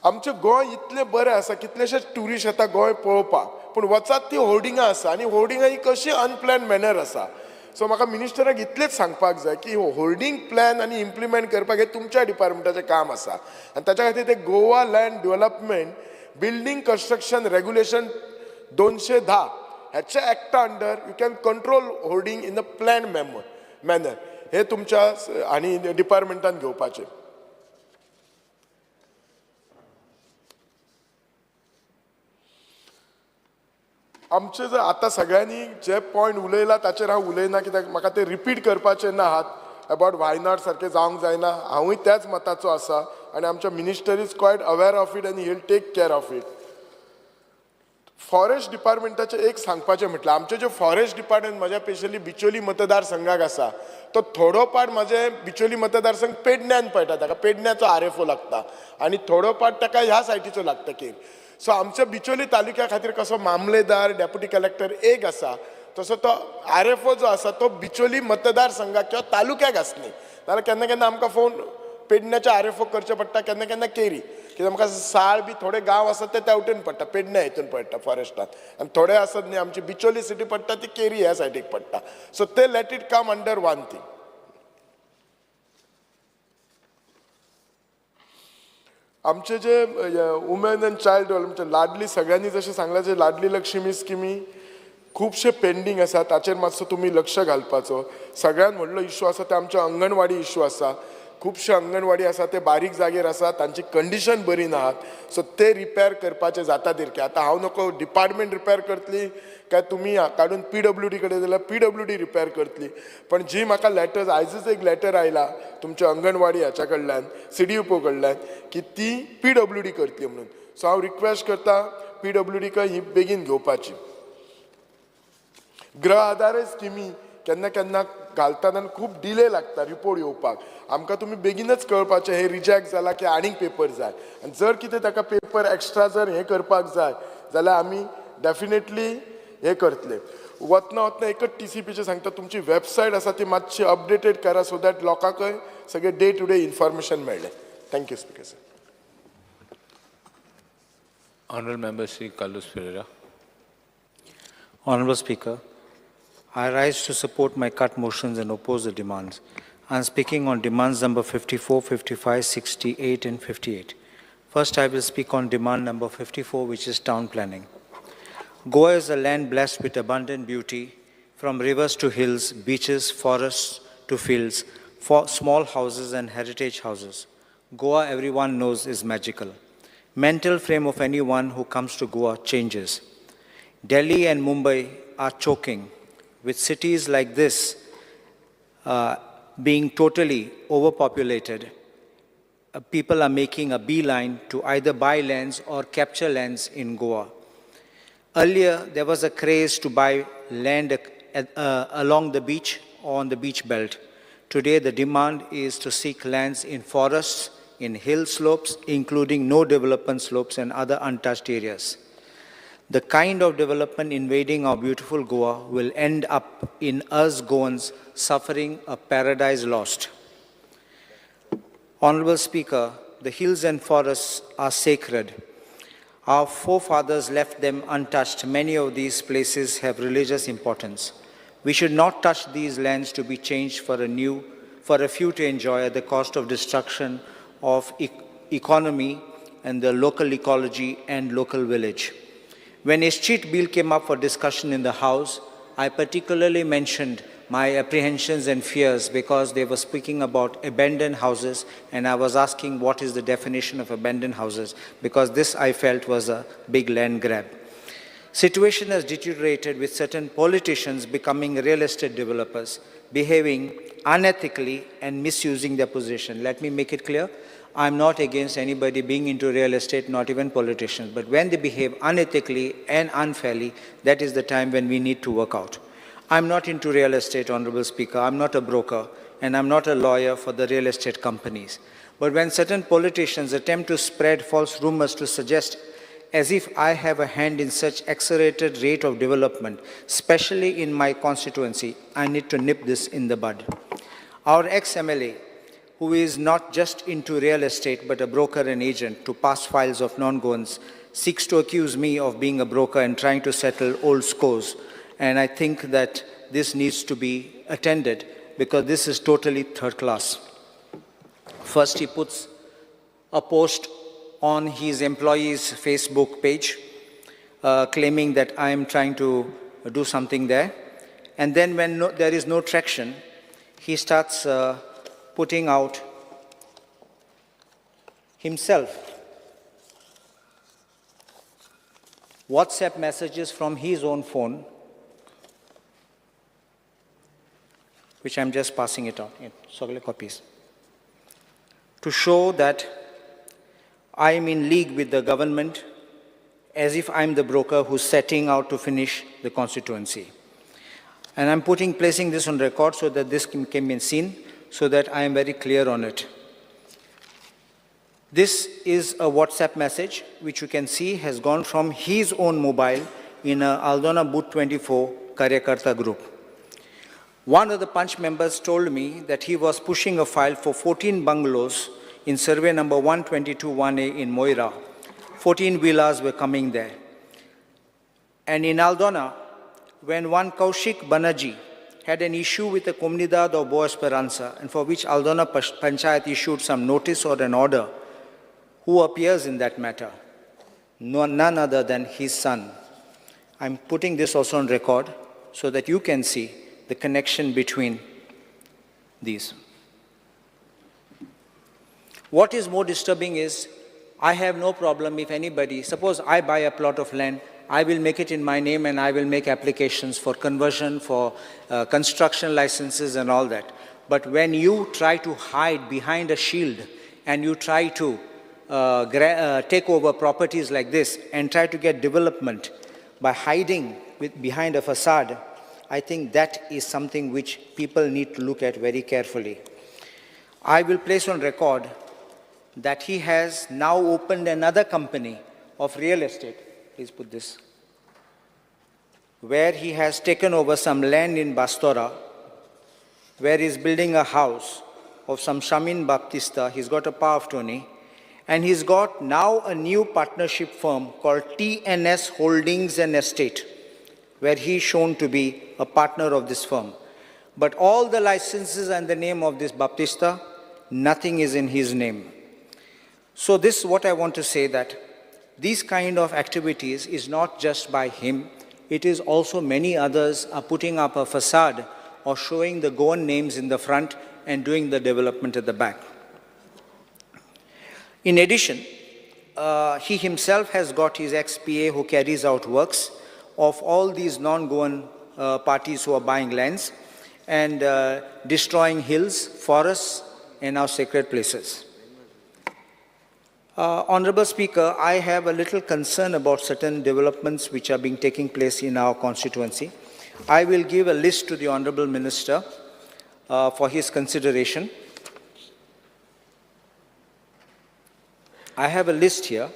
आमचें गोंय इतलें बरें आसा, कितलेशेच ट्युरिस्ट येता गोंय पळोवपाक, पूण वचात ती होर्डिंगां आसा आनी होर्डिंगां ही कशी अनप्लॅन मॅनर आसा. सो म्हाका मिनिस्टराक इतलेंच सांगपाक जाय की होर्डिंग प्लॅन आनी इम्प्लिमेंट करपाक हें तुमच्या डिपार्टमेंटाचें काम आसा आनी ताच्या खातीर ते Goa land development building construction regulation 210 ह्याच्या एक्टा under you can control hoarding in a plan manner. हे तुमच्या आनी डिपार्टमेंटान घेवपाचें. आमचे जर आतां सगळ्यांनी जे पॉयंट उलयला ताचेर हांव उलयना, कित्याक म्हाका ते रिपीट करपाचे ना आहात. अबावट वायनाड सारकें जावंक जायना, हांवूय त्याच मताचो आसा आनी आमच्या minister is quite aware of it आनी he will take care of it. Forest डिपार्टमेंटाचें एक सांगपाचें म्हटल्यार आमचें जें फॉरेस्ट डिपार्टमेंट म्हज्या स्पेशली बिचोली मतदारसंघाक आसा तो थोडो पार्ट म्हजे बिचोली मतदारसंघ पेडण्यान पडटा, ताका पेडण्याचो RFO लागता आनी थोडो पार्ट ताका ह्या सायटीचो लागता केर. सो आमच्या बिचोली तालुक्या खातीर कसो मामलेदार डेप्युटी कलेक्टर एक आसा तसो तो RFO जो आसा तो बिचोली मतदारसंघाक किंवा तालुक्याक आसनी, नाजाल्यार केन्ना केन्ना आमकां फोन पेडण्याच्या RFO करचे पडटा, केन्ना केन्ना केरी, कित्याक आमकां साळ बी थोडे गांव आसात ते त्या वटेन पडटा, पेडण्या हितून पडटा फॉरेस्टान, आनी थोडे आसात न्ही आमची बिचोली सिटी पडटा ती केरी ह्या सायडीक पडटा. सो ते let it come under one thing. आमचे जे women and child development Ladli सगळ्यांनी जशें सांगलां, जे लाडली लक्ष्मी स्किमी खुबशे पेंडींग आसा ताचेर मातसो तुमी लक्ष घालपाचो. सगळ्यान व्हडलो इशू आसा ते आमचे अंगणवाडी इशू आसा. खुबशे अंगणवाडी आसा ते बारीक जागेर आसा, तांची कंडिशन बरी ना, सो ते रिपेर करपाचे जाता तिरके. आतां हांव नको डिपार्टमेंट रिपेर करतली काय तुमी काडून PWD कडेन जाल्यार PWD repair करतली, पण जी म्हाका लेटर्स आयजच एक लेटर आयला तुमच्या अंगणवाडी हाच्या कडल्यान CDUPO कडल्यान की ती PWD करतली म्हणून. सो हांव रिक्वेस्ट करता PWD क ही बेगीन घेवपाची. गृह आधार स्किमी केन्ना केन्ना घालतात आनी खूब डिले लागता रिपोर्ट येवपाक. आमकां तुमी बेगीनच कळपाचें हे रिजेक्ट जाला की आनीक पेपर जाय, आनी जर कितें ताका पेपर एक्स्ट्रा जर हें करपाक जाय जाल्यार आमी डेफिनेटली हें करतले. वतना वतना एकच TCPचें सांगता, तुमची वेबसायट आसा ती मातशी अपडेटेड करा सो that लोकांकय सगळें डे टू डे इन्फॉर्मेशन मेळ्ळें. Thank you speaker sir. Honourable member Shri Carlos Ferreira. Honourable Speaker, I rise to support my cut motions and oppose the demands. I am speaking on demands number 54, 55, 68 and 58. First, I will speak on demand number 54, which is town planning. Goa is a land blessed with abundant beauty, from rivers to hills, beaches, forests to fields, for small houses and heritage houses. Goa, everyone knows, is magical. Mental frame of anyone who comes to Goa changes. Delhi and Mumbai are choking, with cities like this being totally overpopulated. People are making a beeline to either buy lands or capture lands in Goa. Earlier, there was a craze to buy land along the beach or on the beach belt. Today, the demand is to seek lands in forests, in hill slopes, including no development slopes and other untouched areas. The kind of development invading our beautiful Goa will end up in us Goans suffering a paradise lost. Honorable Speaker, the hills and forests are sacred. Our forefathers left them untouched. Many of these places have religious importance. We should not touch these lands to be changed for a few to enjoy at the cost of destruction of economy and the local ecology and local village. When a street bill came up for discussion in the House, I particularly mentioned my apprehensions and fears because they were speaking about abandoned houses, and I was asking what is the definition of abandoned houses, because this I felt was a big land grab. Situation has deteriorated with certain politicians becoming real estate developers, behaving unethically and misusing their position. Let me make it clear, I'm not against anybody being into real estate, not even politicians, but when they behave unethically and unfairly, that is the time when we need to work out. I'm not into real estate, Honorable Speaker. I'm not a broker, and I'm not a lawyer for the real estate companies. But when certain politicians attempt to spread false rumors to suggest as if I have a hand in such accelerated rate of development, especially in my constituency, I need to nip this in the bud. Our ex-MLA, who is not just into real estate but a broker and agent to pass files of non-Goans, seeks to accuse me of being a broker and trying to settle old scores. And I think that this needs to be attended because this is totally third class. First, he puts a post on his employee's Facebook page claiming that I am trying to do something there. And then when there is no traction, He starts putting out himself WhatsApp messages from his own phone, which I'm just passing it on, in sogle copies, to show that I'm in league with the government, as if I'm the broker who's setting out to finish the constituency. And I'm placing this on record so that this can be seen, so that I am very clear on it. This is a WhatsApp message, which you can see has gone from his own mobile in a Aldona Booth 24 Karyakarta group. One of the Panch members told me that he was pushing a file for 14 bungalows in survey number 122-1A in Moira. 14 villas were coming there. And in Aldona, when one Kaushik Banerjee had an issue with the Comunidad of Boa Esperanza, and for which Aldona Panchayat issued some notice or an order, who appears in that matter? No, none other than his son. I'm putting this also on record so that you can see the connection between these. What is more disturbing is, I have no problem if anybody, suppose I buy a plot of land, I will make it in my name and I will make applications for conversion, for construction licenses and all that. But when you try to hide behind a shield and you try to take over properties like this and try to get development by hiding behind a facade, I think that is something which people need to look at very carefully. I will place on record that he has now opened another company of real estate. Please put this. Where he has taken over some land in Bastora, where he's building a house of some Shamin Baptista. He's got a power of attorney. And he's got now a new partnership firm called TNS Holdings and Estate, where he's shown to be a partner of this firm. But all the licenses and the name of this Baptista, nothing is in his name. So this is what I want to say, that these kind of activities is not just by him, it is also many others are putting up a facade or showing the Goan names in the front and doing the development at the back. In addition, he himself has got his ex-PA who carries out works of all these non-Goan parties who are buying lands and destroying hills, forests, and our sacred places. Honorable Speaker, I have a little concern about certain developments which are being taking place in our constituency. I will give a list to the Honorable Minister for his consideration. I have a list here,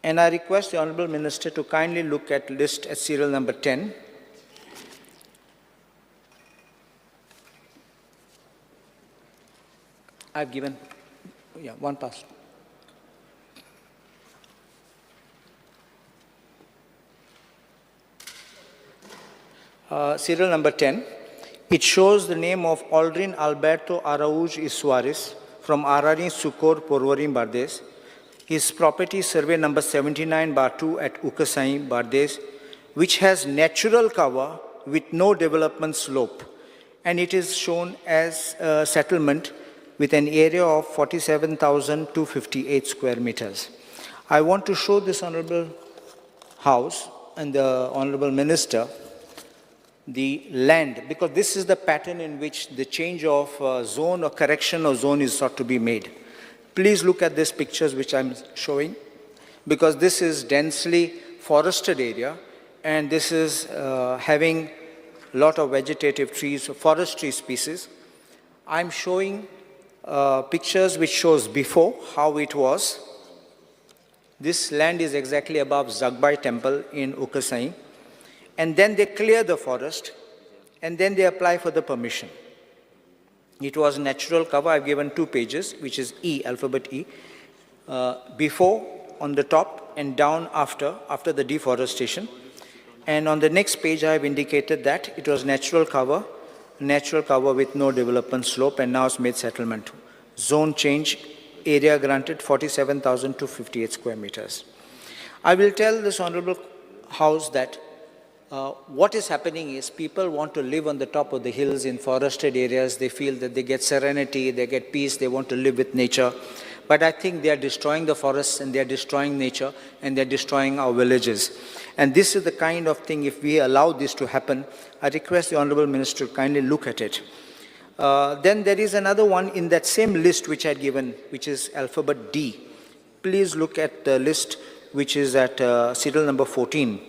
and I request the Honorable Minister to kindly look at list at serial number 10. I've given, yeah, one pass. Serial number 10, it shows the name of Aldrin Alberto Araújo Suarez from Arani Sukor, Porvorim, Bardez. His property survey number 79/2 at Ukasai, Bardez, which has natural cover with no development slope. And it is shown as a settlement with an area of 47,258 square meters. I want to show this Honorable House and the Honorable Minister the land, because this is the pattern in which the change of zone or correction of zone is sought to be made. Please look at these pictures which I'm showing, because this is densely forested area and this is having a lot of vegetative trees, forestry species. I'm showing pictures which shows before how it was. This land is exactly above Zagbai temple in Ukasai. And then they clear the forest, and then they apply for the permission. It was natural cover. I've given 2 pages, which is E, alphabet E, before on the top and down after the deforestation. And on the next page, I have indicated that it was natural cover with no development slope, and now it's made settlement. Zone change, area granted 47,258 square meters. I will tell this Honorable House that What is happening is people want to live on the top of the hills in forested areas. They feel that they get serenity, they get peace, they want to live with nature. But I think they are destroying the forests and they are destroying nature and they are destroying our villages. And this is the kind of thing, if we allow this to happen, I request the Honorable Minister to kindly look at it. Then there is another one in that same list which I had given, which is alphabet D. Please look at the list which is at serial number 14.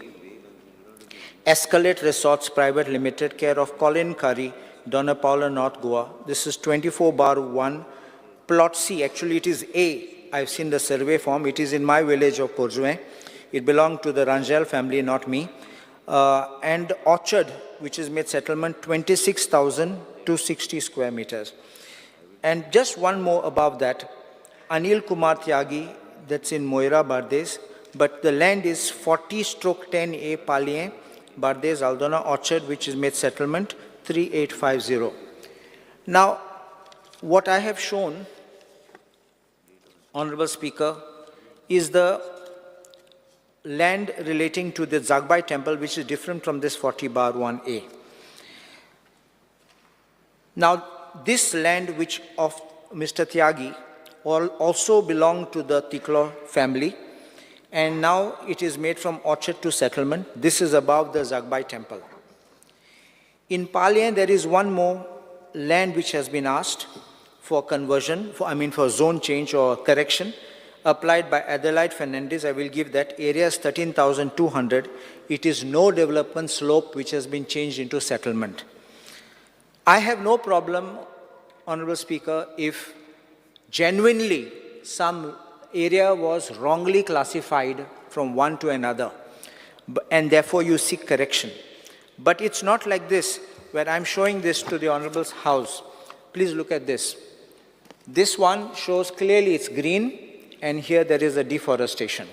Escalate Resorts Private Limited, care of Colin Curry, Dona Paula, North Goa. This is 24/1, plot C. Actually, it is A. I've seen the survey form. It is in my village of Corjuem. It belonged to the Rangel family, not me. And orchard, which is made settlement, 26,260 square meters. And just one more above that, Anil Kumar Tyagi, that's in Moira, Bardez, but the land is 40/10A Palien, Bardez, Aldona Orchard, which is made settlement, 3850. Now, what I have shown, Honorable Speaker, is the land relating to the Zagbai temple, which is different from this 40/1A. Now, this land, which of Mr. Tyagi, also belonged to the Tiklo family, and now it is made from orchard to settlement. This is above the Zagbai temple. In Palien, there is one more land which has been asked for conversion, for zone change or correction, applied by Adelaide Fernandez. I will give that. Area is 13,200. It is no development slope which has been changed into settlement. I have no problem, Honorable Speaker, if genuinely some area was wrongly classified from one to another, and therefore you seek correction. But it's not like this, where I'm showing this to the Honorable House. Please look at this. This one shows clearly it's green, and here there is a deforestation.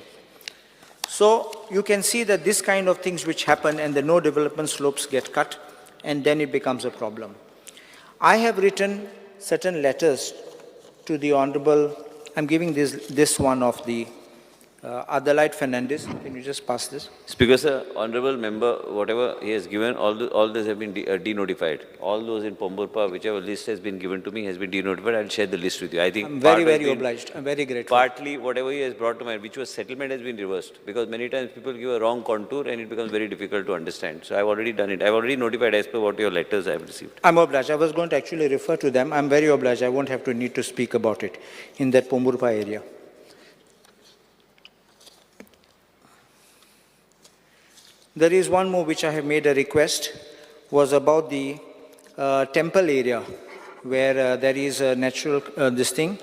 So you can see that this kind of things which happen and the no development slopes get cut, and then it becomes a problem. I have written certain letters to the Honorable, I'm giving this one of the Adelaide Fernandez. Can you just pass this? Speaker sir, Honorable Member, whatever he has given, all those have been denotified. All those in Pomburpa, whichever list has been given to me has been denotified. I'll share the list with you. I think I'm very, very obliged. I'm very grateful. Partly whatever he has brought to mind, which was settlement, has been reversed, because many times people give a wrong contour and it becomes very difficult to understand. So I've already done it. I've already notified as per what your letters I've received. I'm obliged. I was going to actually refer to them. I'm very obliged. I won't have to need to speak about it in that Pomburpa area. There is one more which I have made a request, was about the temple area where there is a natural, this thing.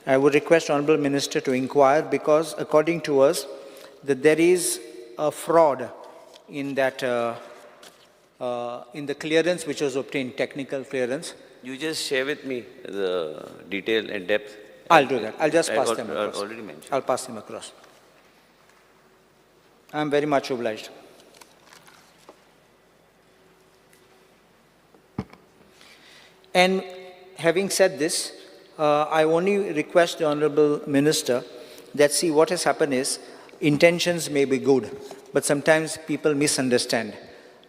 I would request Honorable Minister to inquire, because according to us, that there is a fraud in that, in the clearance which was obtained, technical clearance. You just share with me the detail and depth. I'll do that. I'll just pass them across. Already mentioned. I'll pass them across. I'm very much obliged. And having said this, I only request the Honorable Minister that, see, what has happened is, intentions may be good, but sometimes people misunderstand.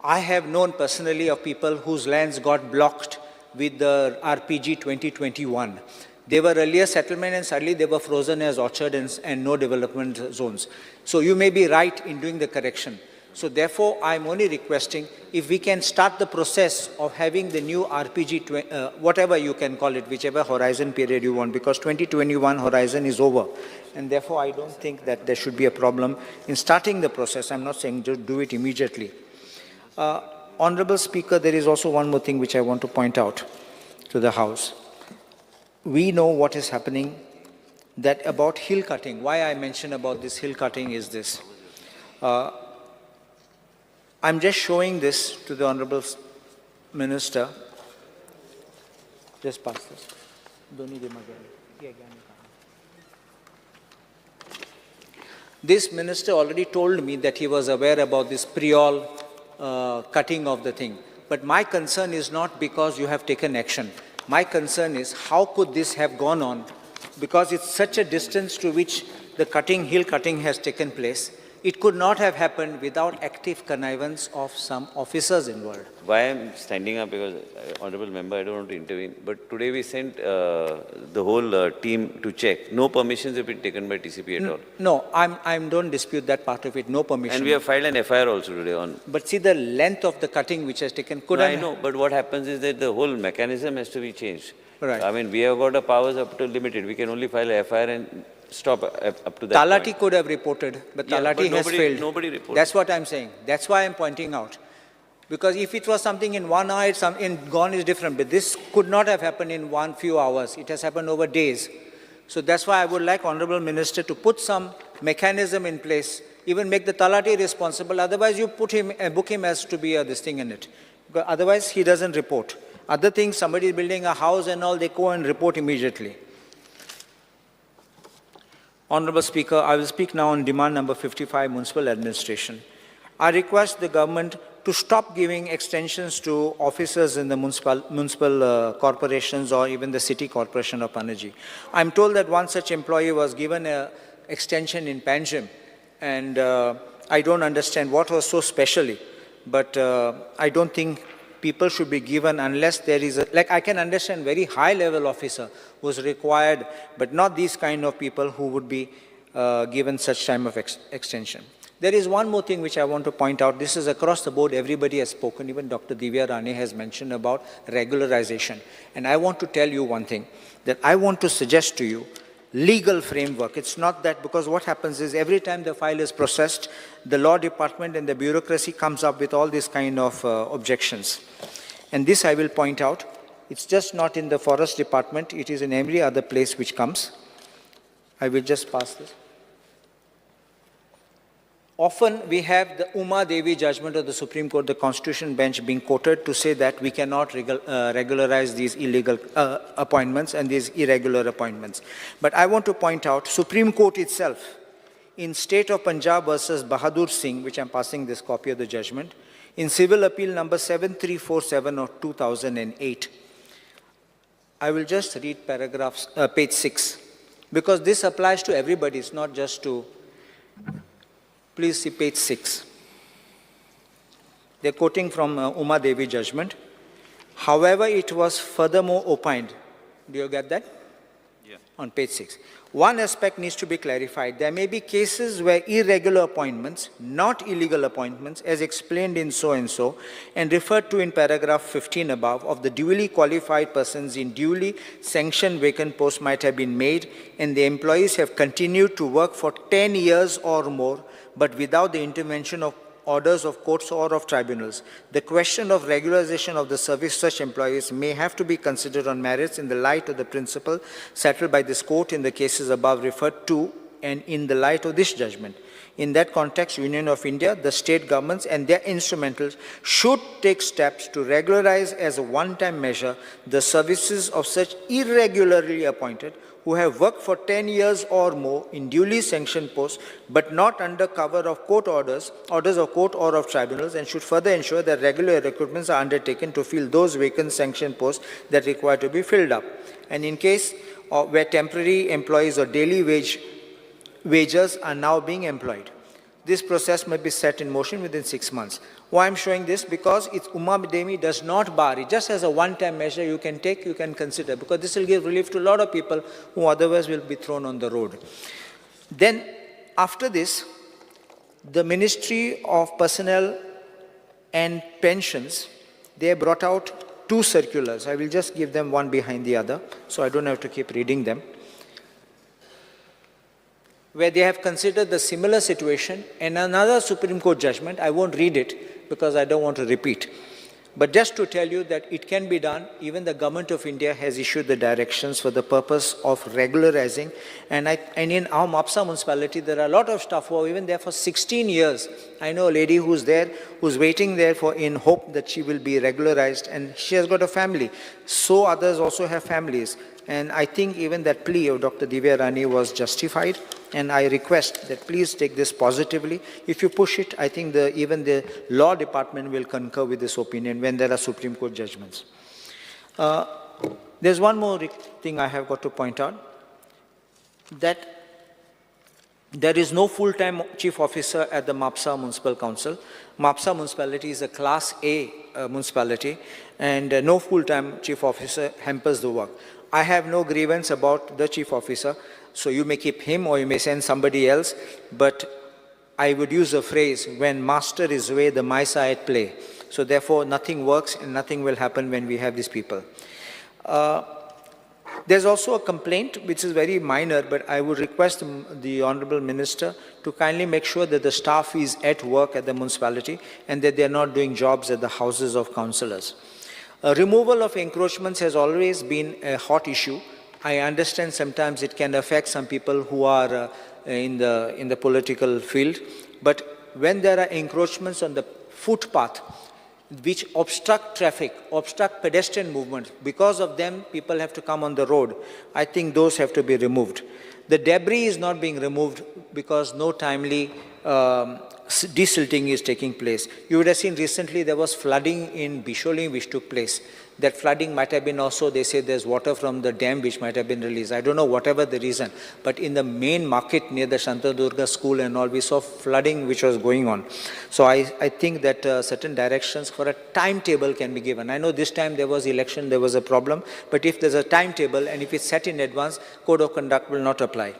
I have known personally of people whose lands got blocked with the RPG 2021. They were earlier settlement and suddenly they were frozen as orchard and no development zones. So you may be right in doing the correction. So therefore, I'm only requesting if we can start the process of having the new RPG, whatever you can call it, whichever horizon period you want, because 2021 horizon is over. And therefore, I don't think that there should be a problem in starting the process. I'm not saying just do it immediately. Honorable Speaker, there is also one more thing which I want to point out to the House. We know what is happening, that about hill cutting. Why I mention about this hill cutting is this. I'm just showing this to the Honorable Minister. Just pass this. This minister already told me that he was aware about this Priol cutting of the thing. But my concern is not because you have taken action. My concern is how could this have gone on, because it's such a distance to which the hill cutting has taken place. It could not have happened without active connivance of some officers involved. Why I'm standing up, because, Honorable Member, I don't want to intervene, but today we sent the whole team to check. No permissions have been taken by TCP at all. No, I don't dispute that part of it, no permission. And we have filed an FIR also today on... But see the length of the cutting which has taken... No, I know, but what happens is that the whole mechanism has to be changed. Right. I mean, we have got our powers up to limited. We can only file an FIR and stop up to that Talati point. Could have reported, but yeah, Talati but has failed. Nobody reported. That's what I'm saying. That's why I'm pointing out. Because if it was something in 1 hour, it's in gone is different. But this could not have happened in one few hours. It has happened over days. So that's why I would like Honorable Minister to put some mechanism in place, even make the Talati responsible. Otherwise, you put him, book him as to be this thing in it. Because otherwise, he doesn't report. Other things, somebody is building a house and all, they go and report immediately. Honorable Speaker, I will speak now on demand number 55, Municipal Administration. I request the government to stop giving extensions to officers in the municipal corporations or even the city corporation of Panaji. I'm told that one such employee was given an extension in Panjim, and I don't understand what was so specially, but I don't think people should be given unless there is a, like I can understand very high level officer who's required, but not these kind of people who would be given such time of extension. There is one more thing which I want to point out. This is across the board. Everybody has spoken. Even Dr. Divya Rane has mentioned about regularization. And I want to tell you one thing, that I want to suggest to you legal framework. It's not that, because what happens is every time the file is processed, the law department and the bureaucracy comes up with all these kind of objections. And this I will point out. It's just not in the forest department. It is in every other place which comes. I will just pass this. Often we have the Uma Devi judgment of the Supreme Court, the Constitution bench being quoted to say that we cannot regularize these illegal appointments and these irregular appointments. But I want to point out, Supreme Court itself, in State of Punjab versus Bahadur Singh, which I'm passing this copy of the judgment, in Civil Appeal number 7347 of 2008, I will just read paragraphs, page 6, because this applies to everybody, it's not just to... Please see page 6. They're quoting from Uma Devi judgment. However, it was furthermore opined. Do you get that? Yeah. On page 6. One aspect needs to be clarified. There may be cases where irregular appointments, not illegal appointments, as explained in so and so, and referred to in paragraph 15 above, of the duly qualified persons in duly sanctioned vacant posts might have been made, and the employees have continued to work for 10 years or more, but without the intervention of orders of courts or of tribunals. The question of regularization of the service such employees may have to be considered on merits in the light of the principle settled by this court in the cases above referred to and in the light of this judgment. In that context, Union of India, the state governments and their instrumentals should take steps to regularize as a one-time measure the services of such irregularly appointed who have worked for 10 years or more in duly sanctioned posts, but not under cover of court orders, orders of court or of tribunals, and should further ensure that regular recruitments are undertaken to fill those vacant sanctioned posts that require to be filled up. And in case where temporary employees or daily wages are now being employed. This process may be set in motion within 6 months. Why I'm showing this? Because it's Uma Devi does not bar it. Just as a one-time measure you can take, you can consider, because this will give relief to a lot of people who otherwise will be thrown on the road. Then, after this, the Ministry of Personnel and Pensions, they brought out 2 circulars. I will just give them one behind the other, so I don't have to keep reading them, where they have considered the similar situation and another Supreme Court judgment. I won't read it because I don't want to repeat. But just to tell you that it can be done, even the Government of India has issued the directions for the purpose of regularizing. And in our Mapsa municipality, there are a lot of staff who are even there for 16 years. I know a lady who's there, who's waiting there for in hope that she will be regularized, and she has got a family. So others also have families. And I think even that plea of Dr. Divya Rane was justified. And I request that please take this positively. If you push it, I think even the law department will concur with this opinion when there are Supreme Court judgments. There's one more thing I have got to point out, that There is no full-time chief officer at the Mapsa Municipal Council. Mapsa Municipality is a Class A municipality, and no full-time chief officer hampers the work. I have no grievance about the chief officer, so you may keep him or you may send somebody else, but I would use a phrase, when master is away, the mice are at play. So therefore, nothing works and nothing will happen when we have these people. There's also a complaint which is very minor, but I would request the Honorable Minister to kindly make sure that the staff is at work at the municipality and that they are not doing jobs at the houses of councillors. Removal of encroachments has always been a hot issue. I understand sometimes it can affect some people who are in the political field, but when there are encroachments on the footpath, which obstruct traffic, obstruct pedestrian movement, because of them, people have to come on the road. I think those have to be removed. The debris is not being removed because no timely desilting is taking place. You would have seen recently there was flooding in Bisholi which took place. That flooding might have been also, they say there's water from the dam which might have been released. I don't know whatever the reason, but in the main market near the Shantadurga school and all, we saw flooding which was going on. So I think that certain directions for a timetable can be given. I know this time there was election, there was a problem, but if there's a timetable and if it's set in advance, code of conduct will not apply.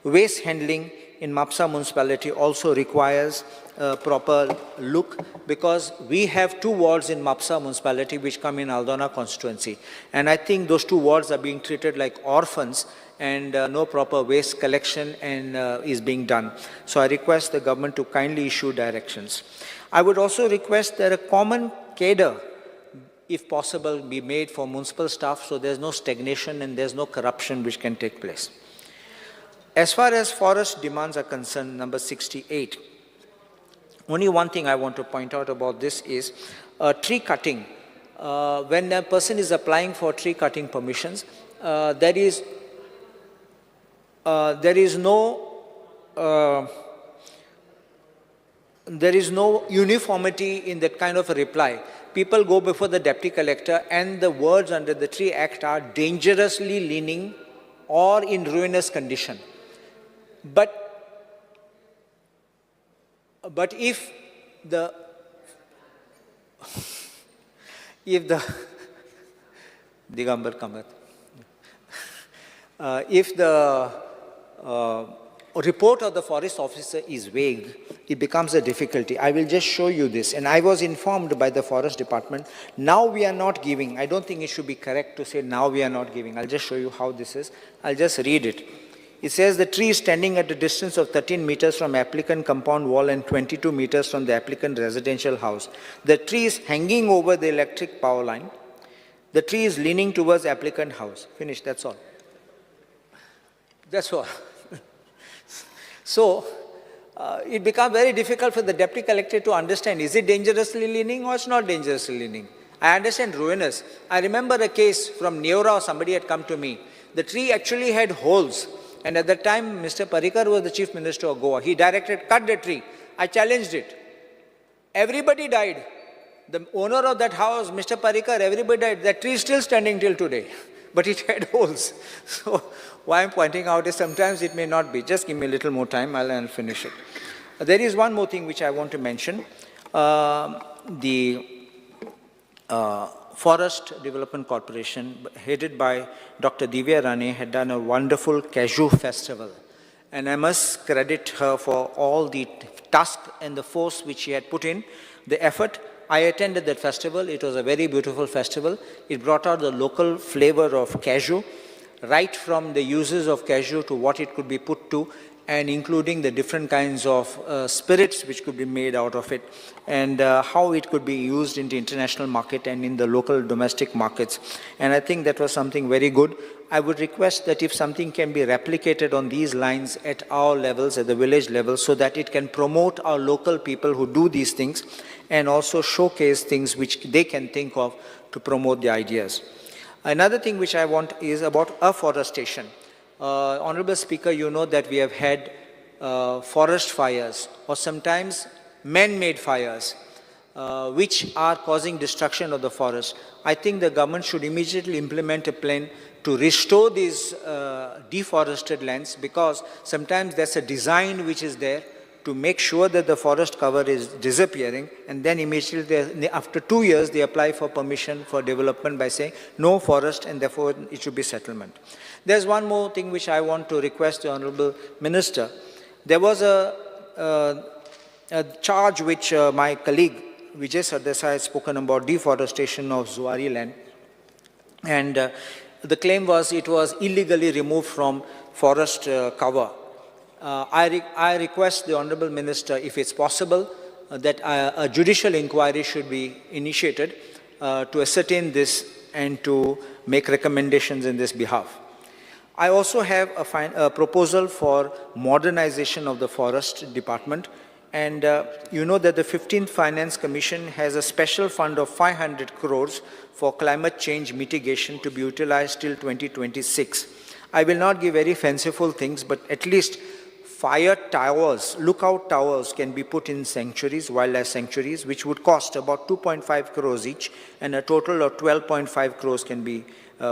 Waste handling in Mapsa municipality also requires a proper look, because we have two wards in Mapsa municipality which come in Aldona constituency. And I think those two wards are being treated like orphans and no proper waste collection and is being done. So I request the government to kindly issue directions. I would also request that a common cadre, if possible, be made for municipal staff so there's no stagnation and there's no corruption which can take place. As far as forest demands are concerned, number 68, only one thing I want to point out about this is tree cutting. When a person is applying for tree cutting permissions, there is no uniformity in that kind of a reply. People go before the deputy collector and the words under the Tree Act are dangerously leaning or in ruinous condition. But if the Digambar Kamath, if the report of the forest officer is vague, it becomes a difficulty. I will just show you this. And I was informed by the forest department, now we are not giving. I don't think it should be correct to say now we are not giving. I'll just show you how this is. I'll just read it. It says the tree is standing at a distance of 13 meters from applicant compound wall and 22 meters from the applicant residential house. The tree is hanging over the electric power line. The tree is leaning towards applicant house. Finish, that's all. That's all. So, it becomes very difficult for the deputy collector to understand, is it dangerously leaning or it's not dangerously leaning? I understand ruinous. I remember a case from Neora, somebody had come to me. The tree actually had holes. And at that time, Mr. Parrikar was the chief minister of Goa. He directed, cut the tree. I challenged it. Everybody died. The owner of that house, Mr. Parrikar, everybody died. That tree is still standing till today. But it had holes. So why I'm pointing out is sometimes it may not be. Just give me a little more time, I'll finish it. There is one more thing which I want to mention. The Forest Development Corporation, headed by Dr. Divya Rane, had done a wonderful cashew festival. And I must credit her for all the task and the force which she had put in, the effort. I attended that festival. It was a very beautiful festival. It brought out the local flavor of cashew, right from the uses of cashew to what it could be put to, and including the different kinds of spirits which could be made out of it, and how it could be used in the international market and in the local domestic markets. And I think that was something very good. I would request that if something can be replicated on these lines at our levels, at the village level, so that it can promote our local people who do these things and also showcase things which they can think of to promote the ideas. Another thing which I want is about afforestation. Honorable Speaker, you know that we have had forest fires or sometimes man-made fires which are causing destruction of the forest. I think the government should immediately implement a plan to restore these deforested lands, because sometimes there's a design which is there to make sure that the forest cover is disappearing, and then immediately after 2 years they apply for permission for development by saying no forest and therefore it should be settlement. There's one more thing which I want to request the Honorable Minister. There was a charge which my colleague Vijay Sardesai had spoken about, deforestation of Zuari land, and the claim was it was illegally removed from forest cover. I request the Honorable Minister, if it's possible, that a judicial inquiry should be initiated to ascertain this and to make recommendations in this behalf. I also have a proposal for modernization of the Forest Department. And you know that the 15th Finance Commission has a special fund of 500 crores for climate change mitigation to be utilized till 2026. I will not give very fanciful things, but at least fire towers, lookout towers can be put in sanctuaries, wildlife sanctuaries, which would cost about 2.5 crores each, and a total of 12.5 crores can be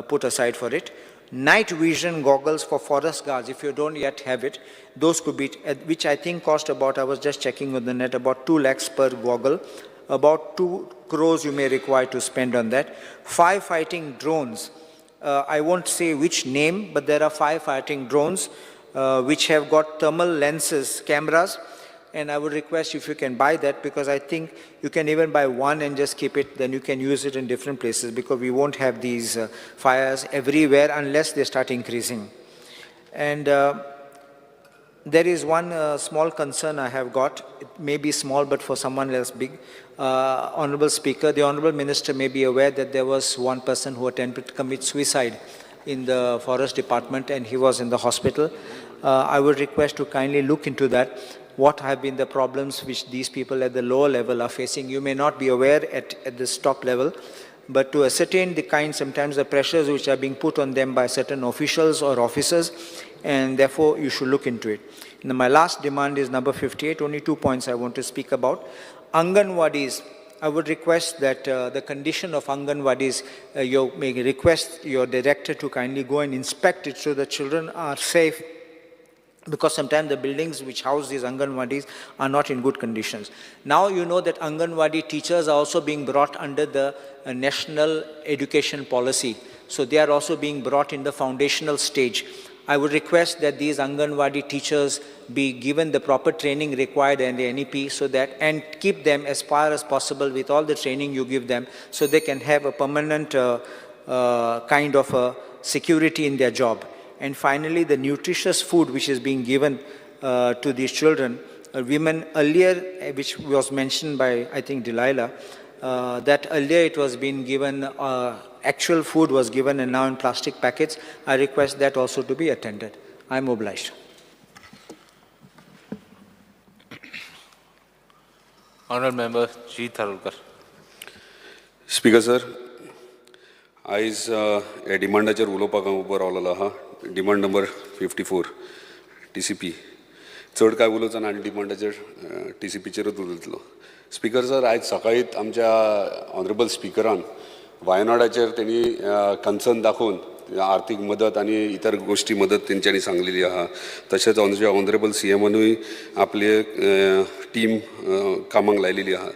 put aside for it. Night vision goggles for forest guards, if you don't yet have it, those could be, which I think cost about, I was just checking on the net, about 2 lakhs per goggle. About 2 crores you may require to spend on that. Firefighting drones, I won't say which name, but there are firefighting drones which have got thermal lenses, cameras, and I would request if you can buy that, because I think you can even buy one and just keep it, then you can use it in different places, because we won't have these fires everywhere unless they start increasing. And there is one small concern I have got. It may be small, but for someone else big. Honorable Speaker, the Honorable Minister may be aware that there was one person who attempted to commit suicide in the Forest Department, and he was in the hospital. I would request to kindly look into that. What have been the problems which these people at the lower level are facing? You may not be aware at this top level, but to ascertain the kind, sometimes the pressures which are being put on them by certain officials or officers, and therefore you should look into it. Now, my last demand is number 58, only 2 points I want to speak about. Anganwadis, I would request that the condition of Anganwadis, you may request your director to kindly go and inspect it so the children are safe, because sometimes the buildings which house these Anganwadis are not in good conditions. Now you know that Anganwadi teachers are also being brought under the national education policy. So they are also being brought in the foundational stage. I would request that these Anganwadi teachers be given the proper training required and the NEP, so that, and keep them as far as possible with all the training you give them, so they can have a permanent kind of a security in their job. And finally, the nutritious food which is being given to these children, women earlier, which was mentioned by, I think, Delilah, that earlier it was being given, actual food was given and now in plastic packets. I request that also to be attended. I am obliged. Honourable Member G. Tharurkar. Speaker sir, आयज ह्या डिमांडाचेर उलोवपाक हांव उबो रावलेलो आहा. Demand number 54 TCP. चड कांय उलोवचो ना आनी डिमांडाचेर TCPचेरूच उलयतलो. स्पीकर सर, आयज सकाळींच आमच्या ऑनरेबल स्पिकरान वायनाडाचेर तेणी कन्सर्न दाखोवन आर्थीक मदत आनी इतर गोश्टी मदत तेंच्यांनी सांगलेली आहा. तशेंच ऑनरेबल CMनूय आपली टीम कामाक लायलेली आहा.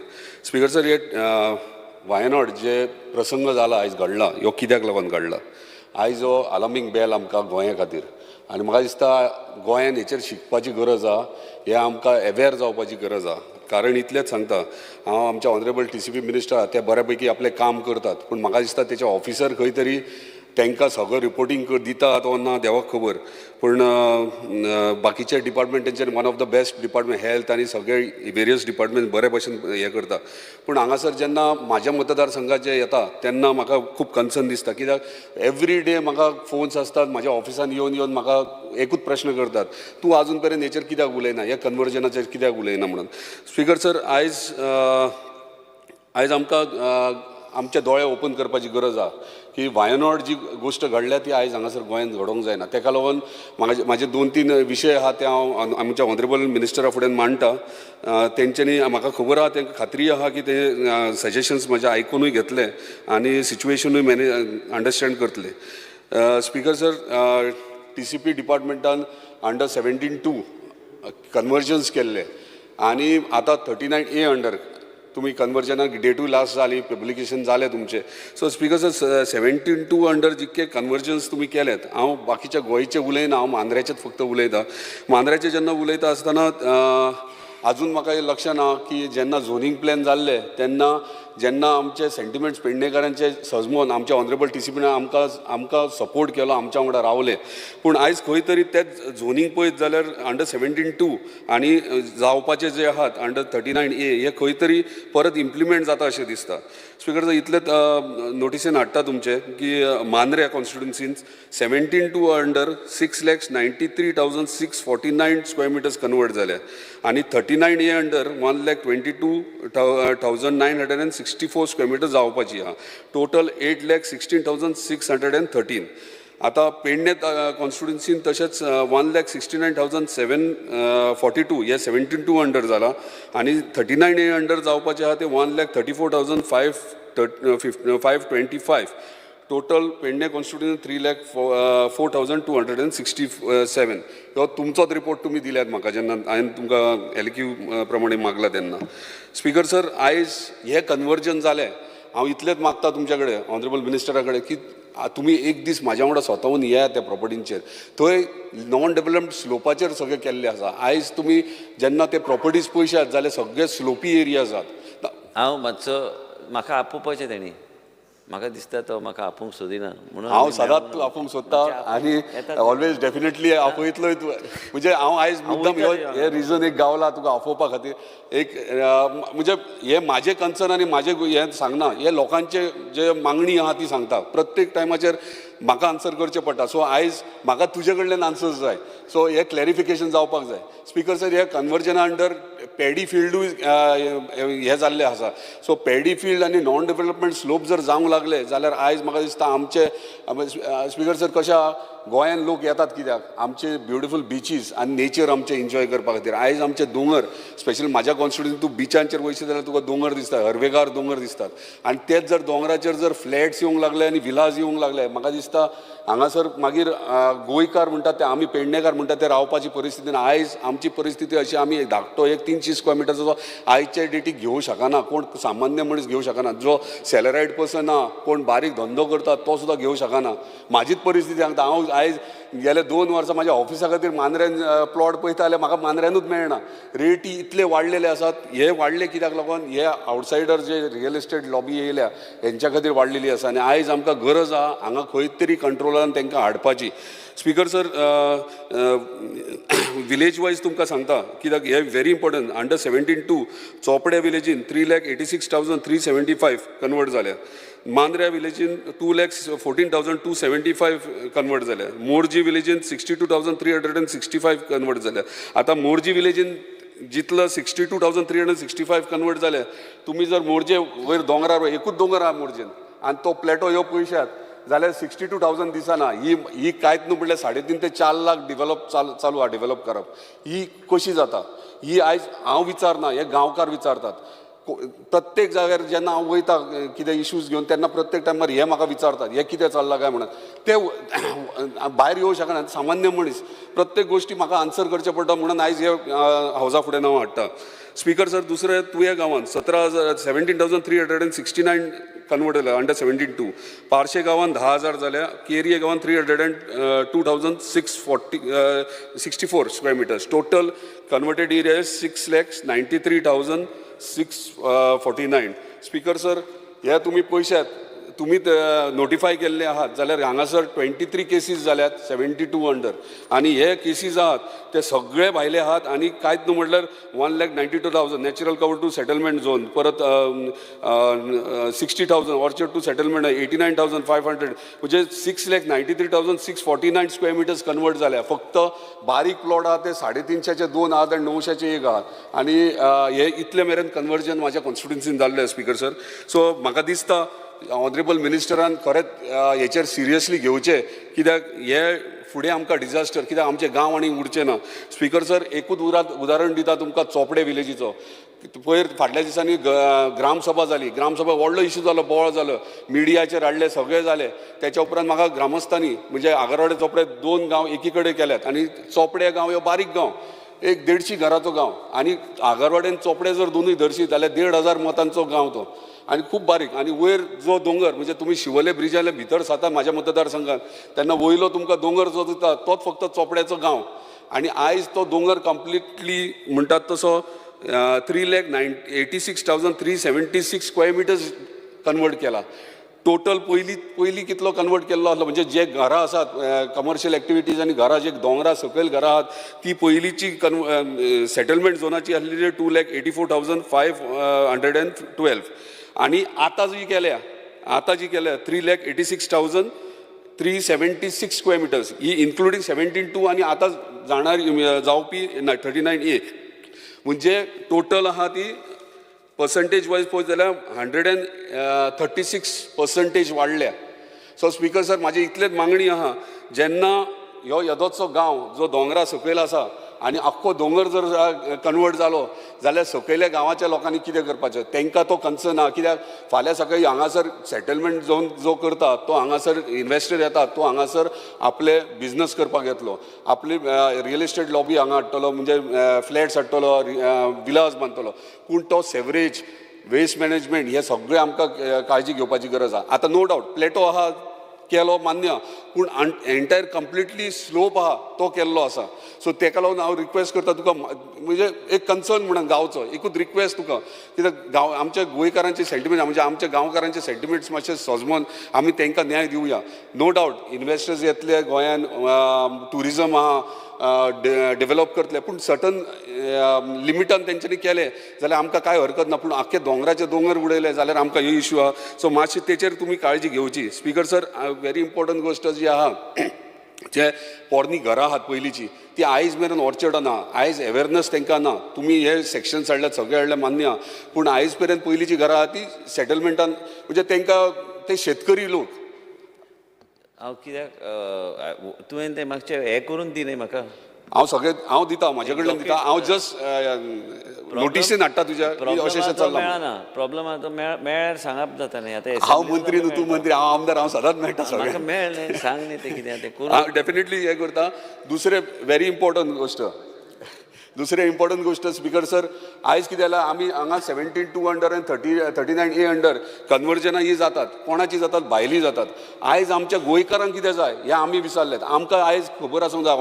स्पीकर सर, हे वायनाड जे प्रसंग जाला आयज घडला, ह्यो कित्याक लागून घडला? आयज हो अलार्मींग बेल आमकां गोंया खातीर, आनी म्हाका दिसता गोंयान हेचेर शिकपाची गरज आहा, हें आमकां अवेर जावपाची गरज आहा. कारण इतलेंच सांगता हांव, आमचे ऑनरेबल TCP minister आहा, ते बऱ्या पैकी आपलें काम करतात, पूण म्हाका दिसता तेचे ऑफिसर खंय तरी तांकां सगळो रिपोर्टींग दिता तो ना देवाक खबर, पूण बाकीचे डिपार्टमेंट तेंचे one of the best department health आनी सगळे वेरियस डिपार्टमेंट बरे भशेन हें करता. पूण हांगासर जेन्ना म्हाज्या मतदारसंघाचे येता तेन्ना म्हाका खूब कन्सर्न दिसता, कित्याक एवरी डे म्हाका फोन्स आसतात, म्हाज्या ऑफिसान येवन येवन म्हाका एकूच प्रश्न करतात, तूं आजून पर्यंत हेचेर कित्याक उलयना, ह्या कन्वर्जनाचेर कित्याक उलयना म्हणून. स्पीकर सर, आयज आमकां आमचे दोळे ओपन करपाची गरज आहा की वायनाड जी गोश्ट घडल्या ती आयज हांगासर गोंयांत घडोवंक जायना. तेका लागून म्हाजे 2-3 विशय आहा ते हांव आमच्या ऑनरेबल मिनिस्टरा फुड्यान मांडटा. तेंच्यांनी म्हाका खबर आहा, तांकां खात्री आहा की ते सजेशन्स म्हाजे आयकुनूय घेतले आनी सिच्युएशनूय मॅनेज अंडरस्टँड करतले. स्पीकर सर, TCP डिपार्टमेंटान अंडर 17(2) कन्वर्जन्स केल्ले आनी आतां 39A under तुमी कन्वर्जनाक डेटूय लास्ट जाली, पब्लिकेशन जालें तुमचें. सो स्पीकर सर, 17(2) अंडर जितके कन्वर्जन्स तुमी केल्यात, हांव बाकीच्या गोंयचें उलयना, हांव मांद्र्याचेच फक्त उलयतां. मांद्र्याचें जेन्ना उलयता आसतना अजून म्हाका हें लक्षांत आहा की जेन्ना झोनींग प्लॅन जाल्ले तेन्ना जेन्ना आमचे सेंटिमेंट्स पेडणेकारांचे सजमोन आमचे ऑनरेबल टीसीपीन आमकां आमकां सपोर्ट केलो, आमच्या वांगडा रावले. पूण आयज खंय तरी तेच झोनींग पळयत जाल्यार अंडर 17(2) आनी जावपाचे जे आहात अंडर 39A हे खंय तरी परत इम्प्लिमेंट जाता अशें दिसता. स्पीकर सर, इतलेंच नोटिसीन हाडटा तुमचे की मांद्र्या कॉन्स्टिट्युन्सीन 17(2) under 6,93,649 square meters convert जाल्या आनी 39A under 1,22,964 square meter जावपाची आहा. टोटल 8,16,613. आतां पेडणे कॉन्स्टिट्युन्सीन तशेंच 1,69,742 हे 17(2) अंडर जाला आनी 39A under जावपाचे आहा ते 1,34,525. Total Pedne constituency 3,04,267. हो तुमचोच रिपोर्ट तुमी दिल्यात म्हाका जेन्ना हांवें तुमकां LQ प्रमाणे मागला तेन्ना. स्पीकर सर, आयज हें कन्वर्जन जालें, हांव इतलेंच मागता तुमच्या कडेन, ऑनरेबल मिनिस्टरा कडेन, की तुमी एक दीस म्हाज्या वांगडा स्वताहून येयात त्या प्रॉपर्टींचेर. थंय नॉन डेवलप्ड स्लोपाचेर सगळें केल्लें आसा. आयज तुमी जेन्ना ते प्रॉपर्टीज पळयशात जाल्यार सगळे स्लोपी एरिया आसात. हांव मातसो म्हाका आपोवपाचें तेणी, म्हाका दिसता तो म्हाका आपोवंक सोदिना म्हणून. हांव सदांच आपोवंक सोदता आनी ऑलवेज डेफिनेटली आपयतलोय तूं. म्हणजे हांव आयज मुद्दम हे रिजन एक गावला तुका आपोवपा खातीर. एक म्हणजे हे म्हाजें कन्सर्न आनी म्हाजें हें सांगना, हे लोकांचे जे मागणी आहा ती सांगता. प्रत्येक टायमाचेर म्हाका आन्सर करचें पडटा. सो आयज म्हाका तुजे कडल्यान आन्सर्स जाय. सो हे क्लॅरिफिकेशन जावपाक जाय. स्पीकर सर, हे कन्वर्जना अंडर पॅडी फिल्डूय हे जाल्ले आसा. सो पॅडी फिल्ड आनी नॉन डेवलपमेंट स्लोप जर जावंक लागले जाल्यार आयज म्हाका दिसता आमचे, स्पीकर सर, कशें आहा, गोंयान लोक येतात कित्याक? आमचे ब्युटिफूल बिचीस आनी नेचर आमचें एन्जॉय करपा खातीर. आयज आमचे दोंगर, स्पेशली म्हाज्या कॉन्स्टिट्युन्सी तूं बिचांचेर वयशी जाल्यार तुका दोंगर दिसता, हरवेगार दोंगर दिसतात. आनी तेच जर दोंगराचेर जर फ्लॅट्स येवंक लागले आनी विलास येवंक लागले, म्हाका दिसता हांगासर मागीर गोंयकार म्हणटात ते, आमी पेडणेकार म्हणटात ते रावपाची परिस्थिती ना. आयज आमची परिस्थिती अशी, आमी एक धाकटो एक 300 स्क्वेअर मिटरचो आयचे डेटीक घेवंक शकना. कोण सामान्य मनीस घेवंक शकना. जो सॅलरायड पर्सन आहा, कोण बारीक धंदो करता तो सुद्दां घेवंक शकना. म्हाजीच परिस्थिती सांगता हांव. आयज गेले 2 वर्सां म्हाज्या ऑफिसा खातीर मांद्र्यान प्लॉट पळयता जाल्यार म्हाका मांद्र्यानूच मेळना. रेटी इतले वाडलेले आसात. हे वाडले कित्याक लागून? हे आवटसायडर जे रियल इस्टेट लॉबी येयल्या हेंच्या खातीर वाडलेली आसा. आनी आयज आमकां गरज आहा हांगा खंय तरी कंट्रोलान तांकां हाडपाची. स्पीकर सर, विलेज वायज तुमकां सांगता कित्याक हे व्हेरी इम्पॉर्टंट. अंडर 17(2) चोपड्या विलेजीन 3,86,375 कन्वर्ट जाल्या. मांद्र्या विलेजीन 2,14,275 कन्वर्ट जाल्या. मोरजी विलेजीन 62,365 कन्वर्ट जाल्या. आतां मोरजी विलेजीन जितलो 62,365 कन्वर्ट जाले, तुमी जर मोरजे वयर दोंगरार, एकूच दोंगर आहा मोरजेन आनी तो प्लेटो ह्यो पळयशात जाल्यार 62,000 दिसना. ही ही कांयच न्हू म्हणल्यार 3.5 ते 4 लाख डिवेलप चालू आहा डिवेलप करप. ही कशी जाता ही आयज हांव विचारना, हे गांवकार विचारतात. प्रत्येक जाग्यार जेन्ना हांव वयता कितें इश्यूज घेवन तेन्ना प्रत्येक टायमार हे म्हाका विचारतात हे कितें चल्लां काय म्हणून. ते भायर येवंक शकना सामान्य मनीस. प्रत्येक गोश्टी म्हाका आन्सर करचें पडटा म्हणून आयज हे हावजा फुडें हांव हाडटा. स्पीकर सर, दुसरें तुयें गांवांत 17,000 17,369 कन्वर्ट जाल्या अंडर 17(2). पार्शे गांवांत 10,000 जाल्या. केरये गांवांत 302,664 square meters. Total converted area is 6,93,649. Speaker sir, हे तुमी पळयशात, तुमी नोटिफाय केल्ले आहात जाल्यार हांगासर 23 केसीस जाल्यात 72 अंडर. आनी हे केसीस आहात ते सगळे भायले आहात. आनी कांयच न्हू म्हटल्यार 1,92,000 natural cover to settlement zone, परत 60,000 ऑर्चर्ड टू सेटलमेंट 89,500, म्हणजे 6,93,649 स्क्वेअर मिटर्स कन्वर्ट जाल्या. फक्त बारीक प्लॉट आहा ते 350चे 2 आहात आनी 900चे 1 आहात. आनी हे इतले मेरेन कन्वर्जन म्हाज्या कॉन्स्टिट्युन्सीन जाल्लें स्पीकर सर. सो म्हाका दिसता ऑनरेबल मिनिस्टरान खरेंच हेचेर सिरियसली घेवचें, कित्याक हे फुडें आमकां डिजास्टर, कित्याक आमचे गांव आनी उरचे ना. स्पीकर सर, एकूच उदाहरण दिता तुमकां चोपडे विलेजीचो. पयर फाटल्या दिसांनी ग्रामसभा जाली, ग्रामसभा व्हडलो इशू जालो, बोवाळ जालो, मिडियाचेर हाडले, सगळे जाले. तेच्या उपरांत म्हाका ग्रामस्थांनी म्हणजे आगरवाडे चोपडे 2 गांव एकी कडेन केल्यात आनी चोपडे गांव ह्यो बारीक गांव, एक 150 घराचो गांव, आनी आगरवाड्यान चोपडे जर दोनूय धरशी जाल्यार 1500 मतांचो गांव तो, आनी खूब बारीक. आनी वयर जो दोंगर म्हणजे तुमी शिवोले ब्रिजाले भितर साता म्हाज्या मतदारसंघात, तेन्ना वयलो तुमकां दोंगर जो दिता तोच फक्त चोपड्याचो गांव. आनी आयज तो दोंगर कंप्लिटली म्हणटात तसो 3,86,376 स्क्वेअर मिटर्स कन्वर्ट केला. टोटल पयलीं कितलो कन्वर्ट केल्लो आसलो म्हणजे जे घरां आसात कमर्शियल एक्टिविटीज आनी घरां जे दोंगरा सकयल घरां आहात ती पयलींची सेटलमेंट झोनाची आसलेली 2,84,512, आनी आतां जी केल्या, 3,86,376 स्क्वेअर मिटर्स ही इन्क्लुडींग 17(2) आनी आतां जाणार जावपी 39A, म्हणजे टोटल आहा ती पर्संटेज वायज पळयत जाल्यार 136% वाडल्या. सो स्पीकर सर, म्हाजी इतलेच मागणी आहा, जेन्ना ह्यो येदोचो गांव जो दोंगरा सकयल आसा आनी आख्खो दोंगर जर कन्वर्ट जालो जाल्यार सकयल्या गांवाच्या लोकांनी कितें करपाचें, तांकां तो कन्सर्न आहा. कित्याक फाल्यां सकाळीं हांगासर सेटलमेंट झोन जो करता तो हांगासर इन्वेस्टर येता, तो हांगासर आपले बिजनस करपाक येतलो, आपली रियल इस्टेट लॉबी हांगा हाडटलो, म्हणजे फ्लॅट्स हाडटलो, विलास बांदतलो. पूण तो सेवरेज, वेस्ट मॅनेजमेंट हे सगळें आमकां काळजी घेवपाची गरज आहा. आतां नो डावट प्लेटो आहा केलो मान्य, पूण एंटायर कंप्लिटली स्लोप आहा तो केल्लो आसा. सो तेका लागून हांव रिक्वेस्ट करता तुका, म्हणजे एक कन्सर्न म्हणून गांवचो एकूच रिक्वेस्ट तुका, कित्याक गांव आमच्या गोंयकारांचे सेंटिमेंट म्हणजे आमच्या गांवकारांचे सेंटिमेंट्स मातशे सजमोन आमी तांकां न्याय दिवया. नो डावट इन्वेस्टर्स येतले गोंयान, ट्युरिजम आहा डेवलप करतले, पूण सर्टन लिमिटान तेंच्यांनी केलें जाल्यार आमकां कांय हरकत ना. पूण आख्खे दोंगराचे दोंगर उडयले जाल्यार आमकां ह्यो इश्यू आहा. सो मातशी तेचेर तुमी काळजी घेवची. स्पीकर सर, व्हेरी इम्पॉर्टंट गोश्ट जी आहा, जे पोरणी घरां आहात पयलींची ती आयज मेरेन ऑर्चर्डां ना, आयज अवेरनस तांकां ना. तुमी हे सेक्शन्स हाडल्यात, सगळे हाडले मान्य आहा, पूण आयज मेरेन पयलींची घरां आहा ती सेटलमेंटान म्हणजे तांकां ते शेतकरी लोक. हांव कित्याक तुवें तें मातशें हें करून दी न्ही म्हाका. हांव सगळें हांव दिता, म्हाजे कडल्यान दिता. हांव जस्ट नोटिसीन हाडटा तुज्या, अशें अशें चल्लां. मेळना प्रॉब्लम आतां मेळ्यार सांगप जाता न्ही. आतां हांव मंत्री न्हू, तूं मंत्री, हांव आमदार, हांव सदांच मेळटा सगळें. मेळ्ळें सांग न्ही तें कितें तें करून. हांव डेफिनेटली हें करता. दुसरें व्हेरी इम्पॉर्टंट गोश्ट, दुसरें इम्पॉर्टंट गोश्ट स्पीकर सर, आयज कितें जालां, आमी हांगा 17(2) अंडर आनी 39A under कन्वर्जनां ही जातात, कोणाची जातात, भायली जातात. आयज आमच्या गोंयकारांक कितें जाय हें आमी विसरल्यात. आमकां आयज खबर आसूंक जाय,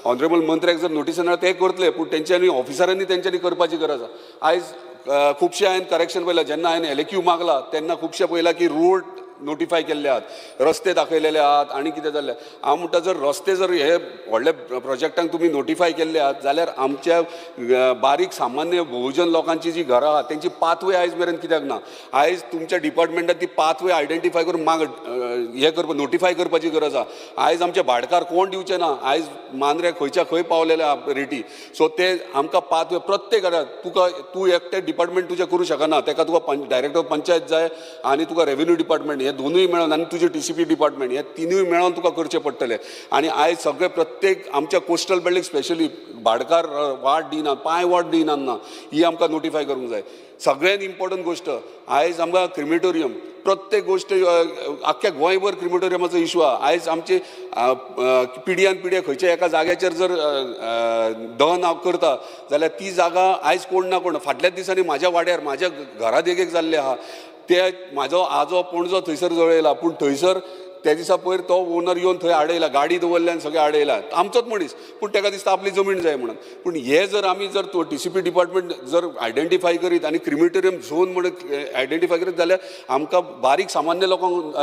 ऑनरेबल मंत्र्याक जर नोटीस येणार ते करतले, पूण तेंच्यांनी ऑफिसरांनी तेंच्यांनी करपाची गरज आसा. आयज खुबशे हांवें करेक्शन पळयलां, जेन्ना हांवें LAQ मागला तेन्ना खुबशे पळयलां की रोड नोटिफाय केल्ले आहात, रस्ते दाखयलेले आहात आनी कितें जाल्लें. हांव म्हणटा जर रस्ते जर हे व्हडले प्रोजेक्टांक तुमी नोटिफाय केल्ले आहात जाल्यार आमच्या बारीक सामान्य बहुजन लोकांची जी घरां आहात तेंची पाथवे आयज मेरेन कित्याक ना. आयज तुमच्या डिपार्टमेंटान ती पाथवे आयडेंटिफाय करून माग हें करपा नोटिफाय करपाची गरज आहा. आयज आमचे भाटकार कोण दिवचे ना, आयज मांद्रे खंयच्या खंय पावलेले आहा रेटी. सो ते आमकां पाथवे प्रत्येक घरांत तुका तूं एकटें डिपार्टमेंट तुजें करूं शकना, तेका तुका डायरेक्टर पंचायत जाय आनी तुका रेवेन्यू डिपार्टमेंट, हे दोनूय मेळोन आनी तुजें TCP department, हे तिनूय मेळोन तुका करचें पडटलें. आनी आयज सगळे प्रत्येक आमच्या कोस्टल बेल्टीक स्पेशली भाटकार वाट दिना, पांय वाट दिनात ना, ही आमकां नोटिफाय करूंक जाय. सगळ्यान इम्पॉर्टंट गोश्ट आयज आमकां क्रिमेटोरियम, प्रत्येक गोश्ट आख्ख्या गोंयभर क्रिमेटोरियमाचो इशू आहा. आयज आमची पिढ्यान पिढ्या खंयच्या एका जाग्याचेर जर दहन करता जाल्यार ती जागा आयज कोण ना कोण, फाटल्याच दिसांनी म्हाज्या वाड्यार म्हाज्या घरा देगेक जाल्लें आहा, ते म्हाजो आजो पणजो थंयसर जळयला, पूण थंयसर त्या दिसा पयर तो ओनर येवन थंय आडयला, गाडी दवरल्या आनी सगळें आडयला, आमचोच मनीस, पूण ताका दिसता आपली जमीन जाय म्हणून. पूण हे जर आमी जर तो TCP department जर आयडेंटिफाय करीत आनी क्रिमेटोरियम झोन म्हणून आयडेंटिफाय करीत जाल्यार आमकां बारीक सामान्य लोकांक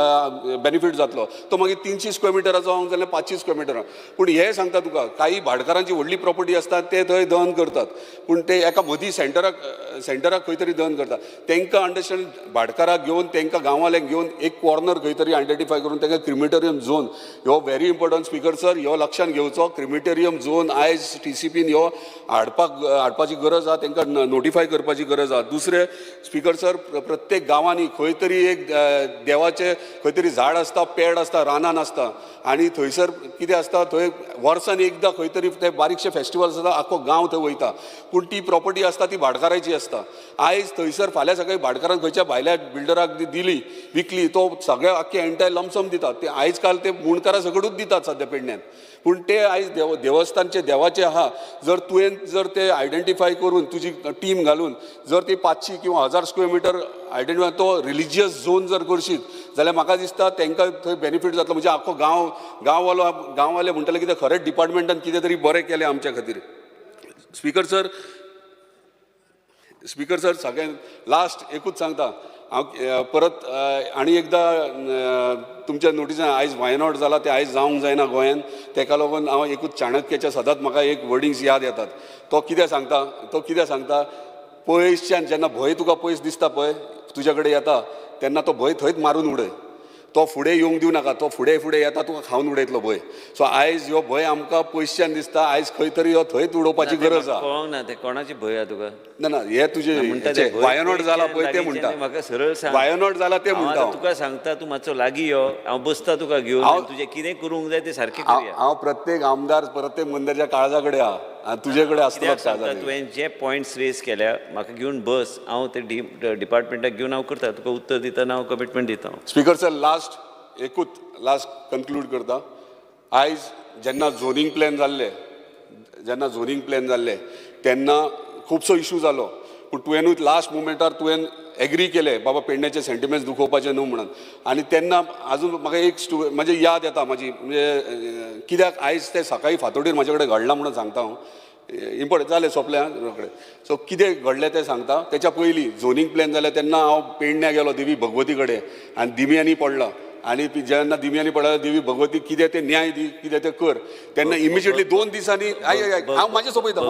बेनिफीट जातलो. तो मागीर 300 स्क्वेअर मिटराचो जावंक जाल्यार 500 स्क्वेअर मिटरां. पूण हें सांगता तुका, काही भाटकारांची व्हडली प्रॉपर्टी आसता ते थंय दहन करतात, पूण ते एका मदीं सेंटराक खंय तरी दहन करतात. तांकां अंडरस्टँड भाटकाराक घेवन तांकां गांवांल्यांक घेवन एक कॉर्नर खंय तरी आयडेंटिफाय करून तांकां क्रिमिटोरियम झोन ह्यो व्हेरी इम्पॉर्टंट स्पीकर सर, ह्यो लक्षान घेवचो. क्रिमिटोरियम झोन आयज टीसीपीन ह्यो हाडपाची गरज आहा, तांकां नोटिफाय करपाची गरज आहा. दुसरें स्पीकर सर, प्रत्येक गांवांनी खंय तरी एक देवाचें खंय तरी झाड आसता, पेड आसता, रानान आसता आनी थंयसर कितें आसता, थंय वर्सान एकदां खंय तरी ते बारीकशे फेस्टिवल आसता, आख्खो गांव थंय वयता. पूण ती प्रॉपर्टी आसता ती भाटकाराची आसता. आयज थंयसर फाल्यां सकाळीं भाटकारान खंयच्या भायल्या बिल्डराक दिली, विकली, तो सगळे आख्खे एंटायर लमसम दितात. ते आयज काल ते मुंडकारा सगळूच दितात सद्या पेडण्यान. पूण ते आयज देवस्थानचे देवाचे आहा, जर तुवें जर ते आयडेंटिफाय करून तुजी टीम घालून जर ती 500 किंवा 1000 स्क्वेअर मिटर आयडेंटिफाय तो रिलिजियस झोन जर करशीत जाल्यार म्हाका दिसता तांकां थंय बेनिफीट जातलो. म्हणजे आख्खो गांववालो गांववाले म्हणटले कितें खरेंच डिपार्टमेंटान कितें तरी बरें केलें आमच्या खातीर. स्पीकर सर, सगळ्यांत लास्ट एकूच सांगता हांव परत आनी एकदां तुमच्या नोटिसान आयज वायनॉट जाला तें आयज जावंक जायना गोंयान, तेका लागून हांव एकूच चाणक्याच्या सदांच म्हाका एक वर्डिंग्स याद येतात. तो कितें सांगता, पयसच्यान जेन्ना भंय तुका पयस दिसता पळय तुज्या कडेन येता तेन्ना तो भंय थंयच मारून उडय, तो फुडें येवंक दिवं नाका, तो फुडें फुडें येता तुका खावन उडयतलो भंय. सो आयज ह्यो भंय आमकां पयसच्यान दिसता, आयज खंय तरी ह्यो थंयच उडोवपाची गरज आहा. कळोंक ना ते कोणाची भंय आहा तुका? ना ना, हे तुजे वायनॉट जाला पळय ते म्हणटा, म्हाका सरळ सांग, वायनॉट जाला ते म्हणटा. तुका सांगता तूं मातसो लागीं यो, हांव बसता तुका घेवन, तुजें कितें करूंक जाय तें सारकें करुया. हांव प्रत्येक आमदार प्रत्येक मंदरच्या काळजा कडेन आहा, तुजे कडेन आसतलो. तुवें जे पॉयंट्स रेज केल्या म्हाका घेवन बस, हांव ते डिपार्टमेंटाक घेवन हांव करता, तुका उत्तर दितना हांव कमिटमेंट दिता. स्पीकर सर, लास्ट एकूच लास्ट कन्क्लूड करता. आयज जेन्ना झोनींग प्लॅन जाल्ले तेन्ना खुबसो इशू जालो, पूण तुवेंनूच लास्ट मुमेंटार तुवें एग्री केलें बाबा पेडण्याचे सेंटिमेंट्स दुखोवपाचे न्हू म्हणून. आनी तेन्ना आजून म्हाका एक म्हाजी याद येता म्हाजी, म्हणजे कित्याक आयज ते सकाळीं फांतोडीर म्हाजे कडेन घडलां म्हणून सांगता हांव. इम्पॉर्टंट जालें सोंपलें रोखडें. सो कितें घडलें तें सांगता. तेच्या पयलीं झोनींग प्लॅन जालें तेन्ना हांव पेडण्या गेलो देवी भगवती कडेन आनी दिमयांनी पडला, आनी जेन्ना दिमयांनी पडला देवी भगवती कितें तें न्याय दी, कितें तें कर, तेन्ना इमिजिएटली 2 दिसांनी हांव म्हाजें सोंपयता,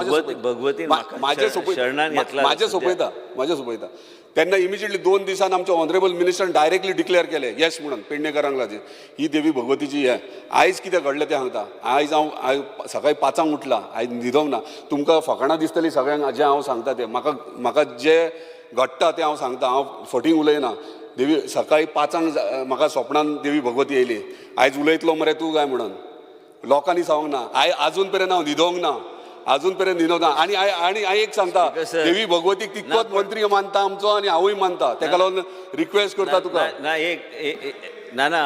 म्हाजें सोंपयता. तेन्ना इमिजिएटली 2 दिसान आमचे ऑनरेबल मिनिस्टरान डायरेक्टली डिक्लेअर केलें येस म्हणून पेडणेकरांक लागीं ही देवी भगवतीची हें. आयज कितें घडलें तें सांगता. आयज हांव सकाळीं 5 उठला, आयज न्हिदोंक ना. तुमकां फकाणां दिसतलीं सगळ्यांक जें हांव सांगता तें, म्हाका म्हाका जें घडटा तें हांव सांगता, हांव फटींग उलयना. देवी सकाळीं 5 म्हाका स्वप्नान देवी भगवती येयली, आयज उलयतलो मरे तूं काय म्हणून. लोकांनी सांगूंक ना, आयज आजून पर्यंत हांव न्हिदोंक ना, अजून पर्यंत न्हिदोंक ना. आनी आनी हांव एक सांगता, देवी भगवतीक तितकोच मंत्री मानता आमचो आनी हांवूय मानता, तेका लागून रिक्वेस्ट करता तुका. ना एक ना ना,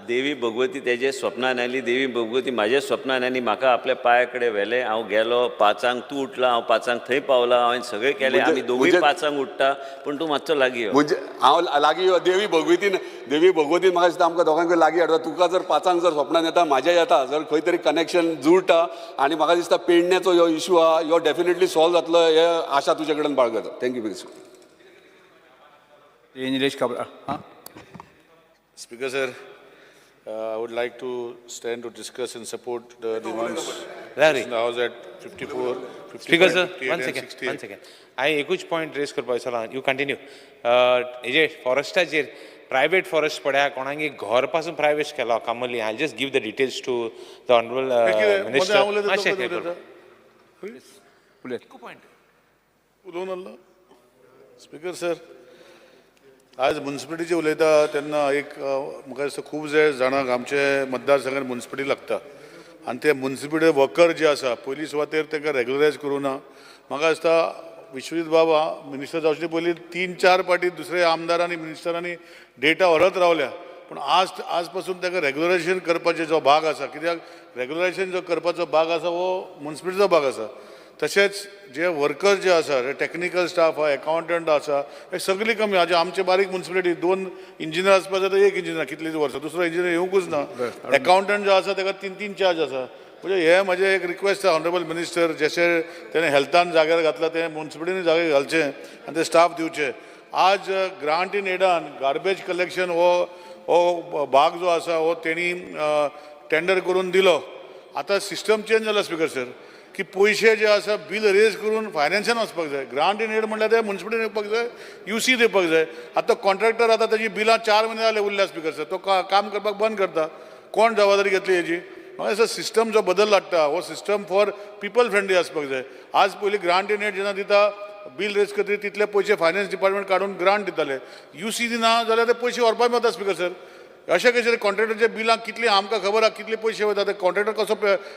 देवी भगवती तेजे स्वप्नान आयली, देवी भगवती म्हाज्या स्वप्नान आयली, म्हाका आपल्या पांया कडेन व्हेलें, हांव गेलो 5 तूं उठला, हांव 5 थंय पावला, हांवें सगळें केलें, आमी दोगूय 5 उठ्ठा, पूण तूं मातसो लागीं यो. म्हणजे हांव लागीं यो, देवी भगवतीन म्हाका दिसता आमकां दोगांकूय लागीं हाडटा. तुका जर 5 जर स्वप्नान येता, म्हाज्या येता, जर खंय तरी कनेक्शन जुळटा आनी म्हाका दिसता पेडण्याचो ह्यो इशू आहा ह्यो डेफिनेटली सॉल्व जातलो हे आशा तुजे कडेन बाळगता. Thank you. Nilesh Kabra. Speaker sir, I would like to stand to discuss and support the demands in the house at 54, 55, Speaker sir, 58 one and second, 68. One second. I एकूच point rays करपाक दिसला, you continue. हेजे फॉरेस्टाचेर private forest पळया, कोणागे घर पासून private केलो commonly. I just give the details to the honourable minister. उलोवन आसलो. स्पीकर सर, आज मुन्सिपालिटीचे उलयता तेन्ना एक म्हाका दिसता खूब जे जाणांक आमचे मतदारसंघात मुन्सिपालिटी लागता आनी ते मुन्सिपालिटी वर्कर जे आसा पयली सुवातेर तांकां रेगुलरायज करूं ना. म्हाका दिसता विश्वजीत बाब मिनिस्टर जावचे पयलीं 3-4 पाटी दुसरे आमदारांनी मिनिस्टरांनी डेटा व्हरत रावल्या, पूण आज पासून तांकां रेगुलरायजेशन करपाचो जो भाग आसा, कित्याक रेगुलरायजेशन जो करपाचो भाग आसा हो मुन्सिपालिटीचो भाग आसा. तशेंच जे वर्कर जे आसा, टॅक्निकल स्टाफ आहा, एकावंटंट आसा, हे सगळी कमी. आज आमचे बारीक मुन्सिपालिटी 2 इंजिनियर आसपा जाय तर 1 इंजिनियर कितलीं वर्सां, दुसरो इंजिनियर येवंकूच ना. एकावंटंट जो आसा ताका 3-3 चार्ज आसा. म्हणजे हे म्हजें एक रिक्वेस्ट आसा ऑनरेबल मिनिस्टर, जशें तेणें हेल्थान जाग्यार घातलां तें मुन्सिपालिटीन जाग्यार घालचें आनी ते स्टाफ दिवचे. आज ग्रांट इन एडान गार्बेज कलेक्शन हो भाग जो आसा हो तेणी टेंडर करून दिलो. आतां सिस्टम चेंज जाला स्पीकर सर, की पयशे जे आसा बील रेज करून फायनान्सान वचपाक जाय. ग्रांट इन एड म्हणल्यार ते मुन्सिपलिटीन येवपाक जाय, you see दिवपाक जाय. आतां कॉन्ट्रॅक्टर आतां तेजी बिलां 4 म्हयने जाले उरल्या स्पीकर सर, तो काम करपाक बंद करता. कोण जबाबदारी घेतली हेजी? म्हाका दिसता सिस्टम जो बदल हाडटा हो सिस्टम फॉर पिपल फ्रेंडली आसपाक जाय. आज पयलीं ग्रांट इन एड जेन्ना दिता बील रेज करतकीर तितले पयशे फायनान्स डिपार्टमेंट काडून ग्रांट दिताले. You see दिना जाल्यार ते पयशे व्हरपाक वता स्पीकर सर. अशें कशें कॉन्ट्रॅक्टरच्या बिलां कितलीं आमकां खबर आसा कितले पयशे वता, ते कॉन्ट्रॅक्टर कसो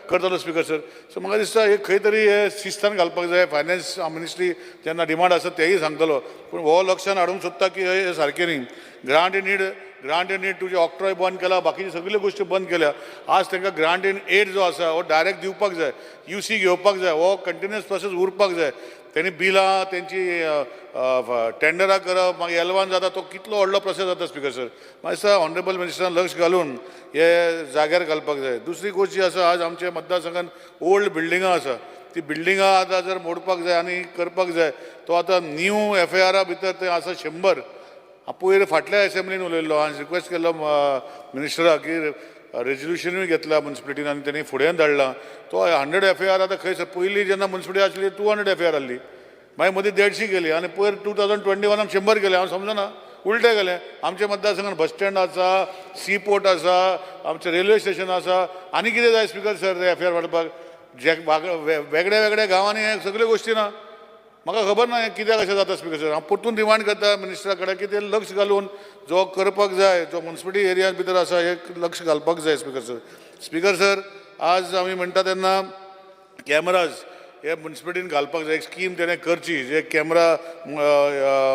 करतलो स्पीकर सर. सो म्हाका दिसता हे खंय तरी हे शिस्तान घालपाक जाय. फायनान्स मिनिस्ट्री जेन्ना डिमांड आसा तेय सांगतलो, पूण हो लक्षान हाडूंक सोदता की हे सारकें न्ही. ग्रांट इन एड तुजें ऑक्ट्रॉय बंद केला, बाकीच्यो सगल्यो गोश्टी बंद केल्या. आज तांकां ग्रांट इन एड जो आसा हो डायरेक्ट दिवपाक जाय, you see घेवपाक जाय, हो कंटिन्युअस प्रोसेस उरपाक जाय. तेणी बिलां तेंची टेंडरां करप, मागीर एलवान जाता, तो कितलो व्हडलो प्रोसेस जाता स्पीकर सर. म्हाका दिसता ऑनरेबल मिनिस्टरान लक्ष घालून हे जाग्यार घालपाक जाय. दुसरी गोश्ट जी आसा, आज आमच्या मतदारसंघान ओल्ड बिल्डिंगां आसा, ती बिल्डिंगां आतां जर मोडपाक जाय आनी करपाक जाय, तो आतां न्यू एफ.ए.आरा भितर ते आसा 100. हांव पयर फाटल्या एसेंब्लीन उलयल्लो आनी रिक्वेस्ट केल्लो मिनिस्टराक की रेजोल्युशनूय घेतला मुन्सिपलिटीन आनी तेणी फुडें धाडला. तो 100 एफ.ए.आर आतां खंय सर, पयलीं जेन्ना मुन्सिपलिटी आसली 200 एफ.ए.आर आहली, मागीर मदीं 150 गेली आनी पयर 2021 100 गेले. हांव समजना उलटें गेलें. आमच्या मतदारसंघात बस स्टँड आसा, सी पोर्ट आसा, आमचें रेल्वे स्टेशन आसा, आनी कितें जाय स्पीकर सर एफ.ए.आर वाडपाक? जे वेगळ्या वेगळ्या गांवांनी हे सगल्यो गोश्टी ना. म्हाका खबर ना हें कित्याक अशें जाता स्पीकर सर. हांव परतून डिमांड करता मिनिस्टरा कडेन की ते लक्ष घालून जो करपाक जाय, जो मुन्सिपलिटी एरिया भितर आसा हे लक्ष घालपाक जाय स्पीकर सर. स्पीकर सर, आज आमी म्हणटा तेन्ना कॅमराज हे मुन्सिपलिटीन घालपाक जाय, एक स्कीम तेणें करची जे कॅमरा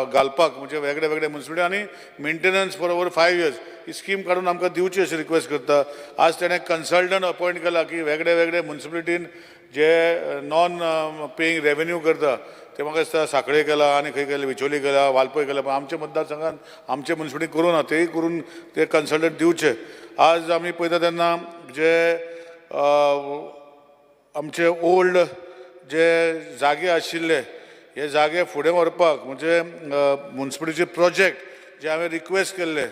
घालपाक, म्हणजे वेगळे वेगळे मुन्सिपलिटी आनी maintenance for over 5 years he scheme काडून आमकां दिवची अशी रिक्वेस्ट करता. आज तेणें कन्सल्टंट अपॉयंट केला की वेगळे वेगळे मुन्सिपलिटीन जे नॉन पेईंग रेवेन्यू करता ते म्हाका दिसता साखळे केला आनी खंय केलें, विचोली केला, वालपय केला, पण आमच्या मतदारसंघात आमचे मुन्सिपलिटी करूं ना, तेय करून ते कन्सल्टंट दिवचे. आज आमी पळयता तेन्ना जे आमचे ओल्ड जे जागे आशिल्ले हे जागे फुडें व्हरपाक म्हणजे मुन्सिपलिटीचे प्रोजेक्ट जे हांवें रिक्वेस्ट केल्ले,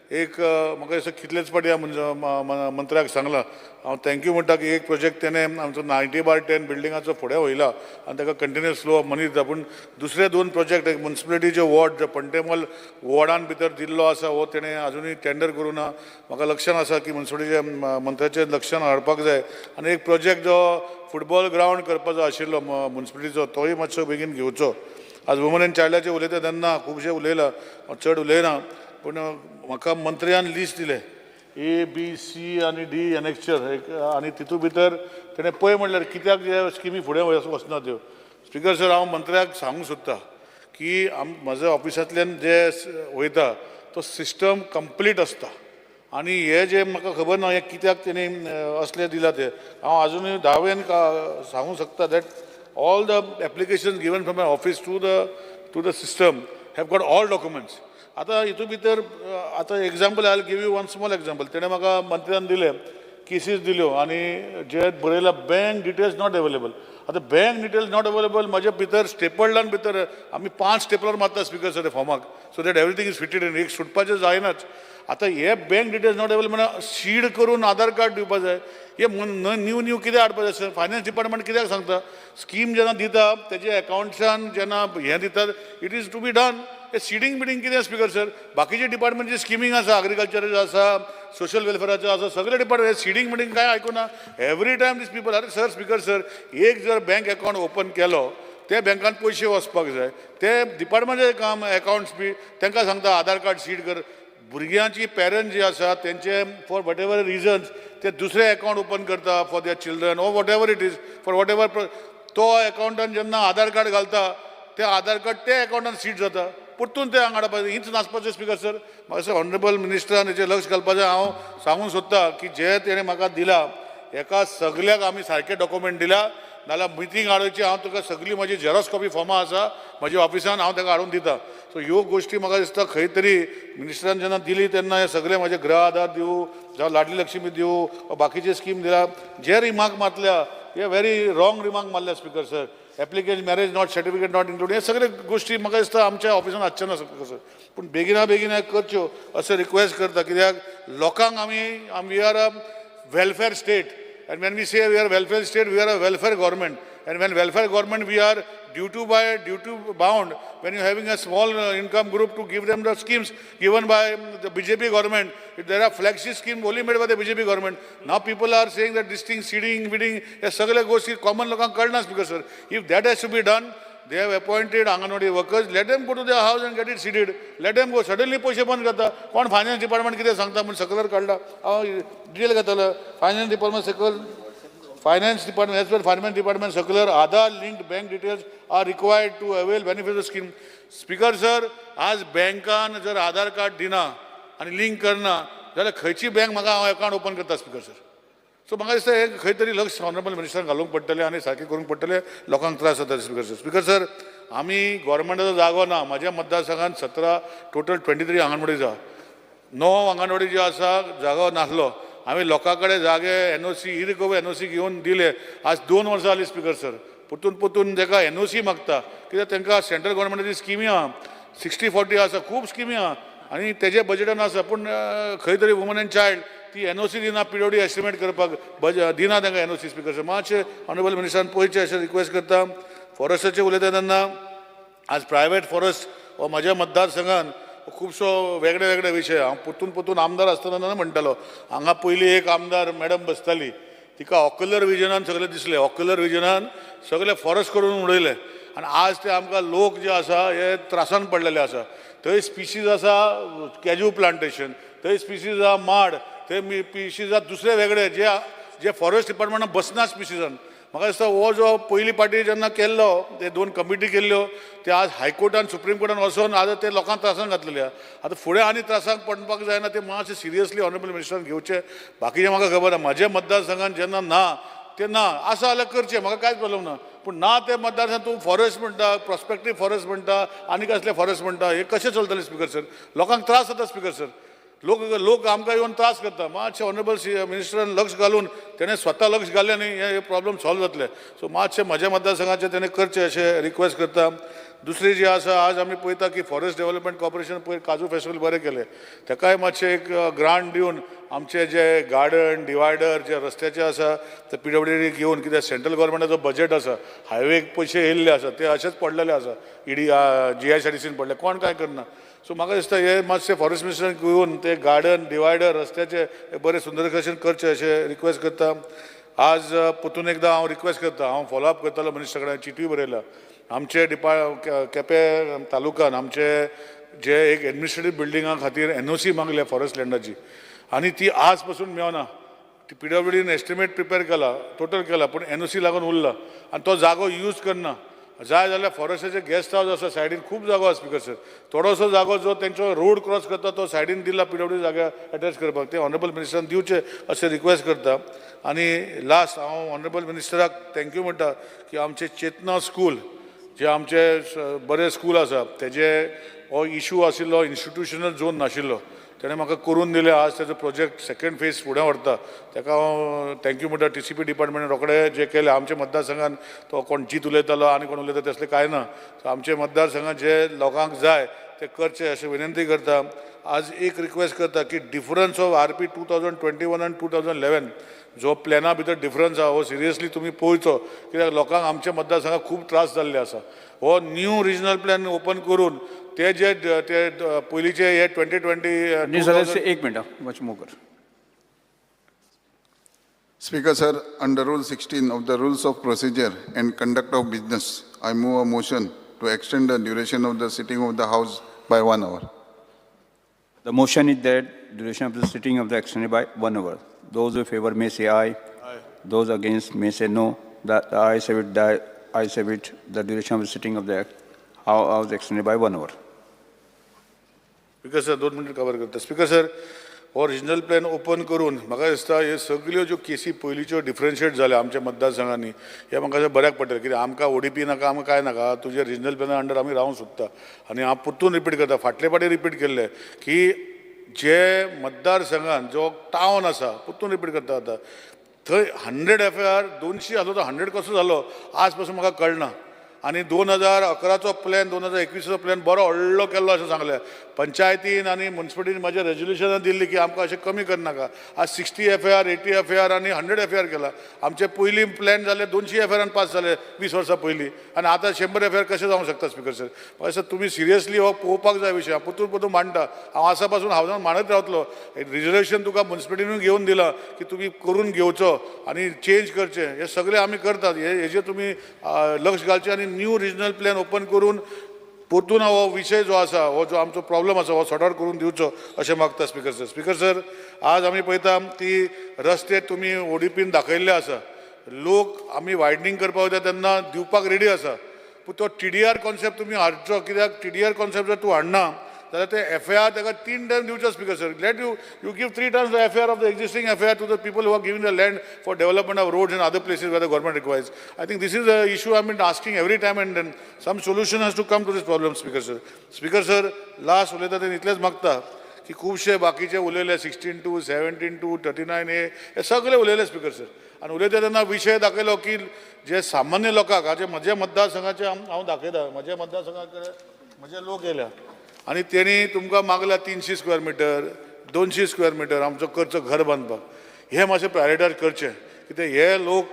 एक म्हाका दिसता कितलेच फावटी हांव मंत्र्याक सांगलां, हांव thank you म्हणटा की एक प्रोजेक्ट तेणें आमचो 90/10 बिल्डिंगाचो फुडें वयला आनी ताका कंटिन्युअस फ्लो ऑफ मनी दिता. पूण दुसरे 2 प्रोजेक्ट, एक मुन्सिपलिटीचे वॉर्ड जो पंटेमल वॉर्डान भितर दिल्लो आसा हो तेणें आजुनूय टेंडर करूं ना. म्हाका लक्षान आसा की मुन्सिपलिटीच्या मंत्र्याचें लक्षान हाडपाक जाय. आनी एक प्रोजेक्ट जो फुटबॉल ग्रावंड करपाचो आशिल्लो मुन्सिपलिटीचो तोय मातसो बेगीन घेवचो. आज वुमन एंड चायल्डाचेर उलयता तेन्ना खुबशें उलयलां, हांव चड उलयना, पूण म्हाका मंत्र्यान लिस्ट दिलें ए बी सी आनी डी एनेक्चर एक, आनी तितू भितर तेणें पळय म्हणल्यार कित्याक हे स्किमी फुडें वचना त्यो. स्पीकर सर, हांव मंत्र्याक सांगूंक सोदता की म्हज्या ऑफिसांतल्यान जे वयता तो सिस्टम कंप्लीट आसता आनी हे जे म्हाका खबर ना हें कित्याक तेणी असलें दिलां तें. हांव आजुनूय दावेन सांगूंक शकता that all the applications given from my office to the system have got all documents. आतां हितून भितर आतां example I will give you one small example. तेणें म्हाका मंत्र्यान दिलें, केसीस दिल्यो आनी जे बरयलां बँक डिटेल्स not available. आतां बँक डिटेल्स not available म्हज्या भितर स्टेपलडान भितर आमी 5 स्टेपलर मारता स्पीकर सर फॉर्माक, so that everything is fitted in, एक सुटपाचें जायनाच. आतां हे बँक डिटेल्स not available म्हणल्यार सीड करून आधार कार्ड दिवपा जाय. हे न्यू न्यू कितें हाडपा जाय सर? फायनान्स डिपार्टमेंट कित्याक सांगता? स्कीम जेन्ना दिता तेजे एकावंट्सान जेन्ना हें दितात, it is to be done. हे सिडींग बिडींग कितें स्पीकर सर? बाकीचे डिपार्टमेंटची स्किमींग आसा, एग्रीकल्चराचें आसा, सोशल वेलफेराचें आसा, सगळे डिपार्टमेंट हे सिडींग बिडींग कांय आयकुना. Every time this people. अरे सर, स्पीकर सर, एक जर बँक एकावंट ओपन केलो ते बँकान पयशे वचपाक जाय, ते डिपार्टमेंटाचें काम एकावंट्स बी तांकां सांगता आधार कार्ड सीड कर. भुरग्यांची पेरंट्स जे आसा तेंचे फॉर what ever reasons ते दुसरे एकावंट ओपन करता for their children or whatever it is for whatever. तो एकावंटान जेन्ना आधार कार्ड घालता ते आधार कार्ड ते एकावंटान सीड जाता, परतून ते हांगा हाडपाचें. हीच नाचपाचें स्पीकर सर. म्हाका दिसता ऑनरेबल मिनिस्टरान हेचेर लक्ष घालपाचें. हांव सांगूंक सोदता की जे तेणें म्हाका दिला हेका सगल्याक आमी सारके डॉक्युमेंट दिल्या, नाल्यार मिटींग हाडोवची. हांव तुका सगळी म्हजी झेरॉक्स कॉपी फॉर्मां आसा म्हज्या ऑफिसान, हांव ताका हाडून दिता. सो ह्यो गोश्टी म्हाका दिसता खंय तरी मिनिस्टरान जेन्ना दिली तेन्ना हे सगळे म्हजे गृह आधार दिवं, जावं लाडली लक्ष्मी दिवं, बाकीचे स्कीम दिल्या, जे रिमार्क मारल्या हे व्हेरी रॉंग रिमार्क मारल्या speaker sir. Application marriage not certificate not include, हे सगळे गोश्टी म्हाका दिसता आमच्या ऑफिसान आसचे ना स्पीकर सर. पूण बेगिना बेगीन हें करच्यो अशें रिक्वेस्ट करता, कित्याक लोकांक आमी we are a welfare state. And when we say we are welfare state, we are a welfare government. And when welfare government, we are duty bound. When you're having a small income group to give them the schemes given by the BJP government, there are flagship schemes only made by the BJP government. Now people are saying that this thing, seeding, weeding, सगळे गोष्टी common लोकांक कळना Speaker sir. If that has to be done, they have appointed Anganwadi workers, let them go to their house and get it seeded. Let them go. Suddenly पैसे बंद करता. कोण finance department कितें सांगता म्हूण सकयल काडला. हांव डिटेल घेतलो. फायनान्स डिपार्टमेंट सकयल, finance department as well finance department circular, Aadhaar linked bank details are required to avail benefit of scheme. Speaker sir, आज बँकान जर आधार कार्ड दिना आनी लिंक करना जाल्यार खंयची बँक म्हाका हांव अकावंट ओपन करता स्पीकर सर. सो म्हाका दिसता हें खंय तरी लक्ष ऑनरेबल मिनिस्टरान घालूंक पडटलें आनी सारकें करूंक पडटलें, लोकांक त्रास जाता स्पीकर सर. स्पीकर सर, आमी गोवोरमेंटाचो जागो ना. म्हाज्या मतदारसंघात 17 टोटल 23 आंगणवाडी आसा. 9 आंगणवाडी ज्यो आसा जागो नासलो. आमी लोकां कडेन जागे एनओसी इरिकव एनओसी घेवन दिले. आज 2 वर्सां जालीं स्पीकर सर, परतून परतून ताका एनओसी मागता कित्याक तांकां सेंट्रल गोवोरमेंटाची स्किमी आहा, 60-40 आसा, खूब स्किमी आहा आनी तेजे बजेटान आसा. पूण खंय तरी वुमन एंड चायल्ड ती एनओसी दिना, पीडब्ल्यूडी एस्टिमेट करपाक दिना तांकां एनओसी स्पीकर सर. मातशें ऑनरेबल मिनिस्टरान पळयचें अशें रिक्वेस्ट करता. फॉरेस्टाचें उलयता तेन्ना आज प्रायवेट फॉरेस्ट हो म्हज्या मतदारसंघान खुबसो वेगळे वेगळे विशय. हांव परतून परतून आमदार आसतना म्हणटालो, हांगा पयलीं एक आमदार मॅडम बसताली, तिका ऑक्युलर विजनान सगळें दिसलें, ऑक्युलर विजनान सगळें फॉरेस्ट करून उडयलें आनी आज ते आमकां लोक जे आसा हे त्रासान पडलेले आसा. थंय स्पिशीज आसा कॅज्यू प्लांटेशन, थंय स्पिशीज आसा माड, थंय स्पिशीज आसा दुसरे वेगळे जे जे फॉरेस्ट डिपार्टमेंटान बसना स्पिशीजान. म्हाका दिसता हो जो पयली पाटी जेन्ना केल्लो, ते 2 कमिटी केल्ल्यो, ते आज हायकोर्टान सुप्रीम कोर्टान वचोन आज ते लोकांक त्रासान घातलेले आहा. आतां फुडें आनी त्रासाक पडपाक जायना, ते मातशें सिरियसली ऑनरेबल मिनिस्टरान घेवचें. बाकीचें म्हाका खबर आहा, म्हज्या मतदारसंघान जेन्ना ना ते ना आसा जाल्यार करचें, म्हाका कांयच प्रॉब्लम ना. पूण ना ते मतदारसंघान तूं फॉरेस्ट म्हणटा, प्रोस्पेक्टीव फॉरेस्ट म्हणटा, आनी कसले फॉरेस्ट म्हणटा, हें कशें चलतलें स्पीकर सर? लोकांक त्रास जाता स्पीकर सर. लोक लोक आमकां येवन त्रास करता. मातशें ऑनरेबल मिनिस्टरान लक्ष घालून, तेणें स्वता लक्ष घालें न्ही, हे प्रॉब्लम सॉल्व जातले. सो मातशें म्हज्या मतदारसंघाचें तेणें करचें अशें रिक्वेस्ट करता. दुसरी जी आसा, आज आमी पळयता की फॉरेस्ट डेव्हलपमेंट कॉर्पोरेशन पयर काजू फेस्टिवल बरें केलें, ताकाय मातशें एक ग्रांट दिवन आमचे जे गार्डन डिवायडर जे रस्त्याचे आसा ते पीडब्ल्यूडी घेवन, कित्याक सेंट्रल गोवोरमेंटाचो बजेट आसा, हायवेक पयशे येयल्ले आसा, ते अशेच पडलेले आसा, ईडी GICDCन पडले, कोण कांय करना. सो म्हाका दिसता हे मातशें फॉरेस्ट मिनिस्टरान घेवन ते गार्डन डिवायडर रस्त्याचे बरें सुंदर कशें करचें अशें रिक्वेस्ट करता. आज परतून एकदां हांव रिक्वेस्ट करता, हांव फॉलोअप करतालो मिनिस्टरा कडेन, चिटूय बरयला. आमचे केपें तालुक्यान आमचे जे एक एडमिनिस्ट्रेटीव बिल्डिंगा खातीर एनओसी मागल्या फॉरेस्ट लँडाची, आनी ती आज पसून मेळना. ती पीडब्ल्यूडीन एस्टिमेट प्रिपेर केला, टोटल केला, पूण एनओसी लागून उरला आनी तो जागो यूज करना. जाय जाल्यार फॉरेस्टाचे गेस्ट हावस आसा सायडीन, खूब जागो आसा स्पीकर सर. थोडोसो जागो जो तेंचो रोड क्रॉस करता तो सायडीन दिला पीडब्ल्यूडी जाग्यार एटॅच करपाक, ते ऑनरेबल मिनिस्टरान दिवचें अशें रिक्वेस्ट करता. आनी लास्ट हांव ऑनरेबल मिनिस्टराक thank you म्हणटा की आमचें चेतना स्कूल जे आमचे बरें स्कूल आसा तेजे हो इशू आशिल्लो, इन्स्टिट्युशनल झोन नाशिल्लो, तेणें म्हाका करून दिलें. आज तेजो प्रोजेक्ट सेकंड फेज फुडें व्हरता, ताका हांव thank you म्हणटा. TCP डिपार्टमेंटान रोखडे जे केलें आमच्या मतदारसंघान, तो कोण जीत उलयतालो आनी कोण उलयता तसलें कांय ना. सो आमच्या मतदारसंघान जे लोकांक जाय ते करचें अशें विनंती करता. आज एक रिक्वेस्ट करता की डिफरन्स ऑफ RP 2021 आनी 2011 जो प्लॅना भितर डिफरन्स आहा हो सिरियसली तुमी पळोवचो, कित्याक लोकांक आमच्या मतदारसंघाक खूब त्रास जाल्ले आसा. हो न्यू रिजनल प्लॅन ओपन करून ते जे ते पयलींचे हे 2020 एक मिनट मातशें मूव कर. Speaker sir, under Rule 16 of the Rules of Procedure and Conduct of Business, I move a motion to extend the duration of the sitting of the House by 1 hour. The motion is that duration of the sitting of the extended by 1 hour. Those in favor may say aye. Aye. Those against may say no. The ayes have it. The ayes have it. The duration of the sitting of the House extended by 1 hour. Speaker sir, 2 minute cover करता. Speaker sir, हो regional plan open करून म्हाका दिसता हे सगल्यो ज्यो केसी पयलींच्यो डिफरन्शिएट जाल्या आमच्या मतदारसंघांनी, हे म्हाका बऱ्याक पडटलें. कित्याक आमकां ओडीपी नाका, आमकां कांय नाका, तुजे रिजनल प्लॅना अंडर आमी रावंक सोदता. आनी हांव परतून रिपीट करता, फाटले फावटी रिपीट केल्लें की जे मतदारसंघान जो टावन आसा, परतून रिपीट करता आतां, थंय 100 FIR 200 आसलो तो 100 कसो जालो आज पासून म्हाका कळना. आनी 2011चो प्लॅन 2021चो प्लॅन बरो व्हडलो केल्लो अशें सांगलें, पंचायतीन आनी मुन्सिपालिटीन म्हाज्या रेजोल्युशनां दिल्ली की आमकां अशें कमी करनाका. आज 60 FIR, 80 FIR आनी 100 FIR केला. आमचे पयलीं प्लॅन जाले 200 FIR पास जाले 20 वर्सां पयलीं आनी आतां 100 FIR कशें जावंक शकता स्पीकर सर? म्हाका दिसता तुमी सिरियसली हो पळोवपाक जाय विशय. हांव परतून परतून मांडटा, हांव आसा पासून हांव मांडत रावतलो. रिजर्वेशन तुका मुन्सिपालिटीनूय घेवन दिलां की तुमी करून घेवचो आनी चेंज करचें, हें सगळें आमी करतात. हेजेर तुमी लक्ष घालचें आनी न्यू रिजनल प्लॅन ओपन करून परतून हो विशय जो आसा, हो जो आमचो प्रॉब्लम आसा हो सॉर्ट आउट करून दिवचो अशें मागता स्पीकर सर. स्पीकर सर, आज आमी पळयता की रस्ते तुमी ओडीपीन दाखयल्ले आसा, लोक आमी वायडनींग करपाक वयता तेन्ना दिवपाक रेडी आसा, पूण तो TDR concept तुमी हाडचो. कित्याक TDR concept जर तूं हाडना जाल्यार ते FIR ताका 3 टायम दिवचो speaker sir. Let you give 3 times the FIR of the existing FIR to the people who are giving the land for development of roads and other places where the government requires. I think this is a issue I been asking every time and then some solution has to come to this problem speaker sir. Speaker sir, last उलयता तेन्ना इतलेंच मागता की खुबशे बाकीचे उलयले 16(2), 17(2), 39A हे सगळे उलयले स्पीकर सर. आनी उलयता तेन्ना विशय दाखयलो की जे सामान्य लोकांक, हाजे म्हज्या मतदारसंघाचे हांव दाखयता, म्हज्या मतदारसंघा कडेन म्हजे लोक येयल्या आनी तेणी तुमकां मागला 300 स्क्वेअर मिटर, 200 स्क्वेअर मिटर आमचो करचो घर बांदपाक. हें मातशें प्रायोरिटायज करचें, कित्याक हे लोक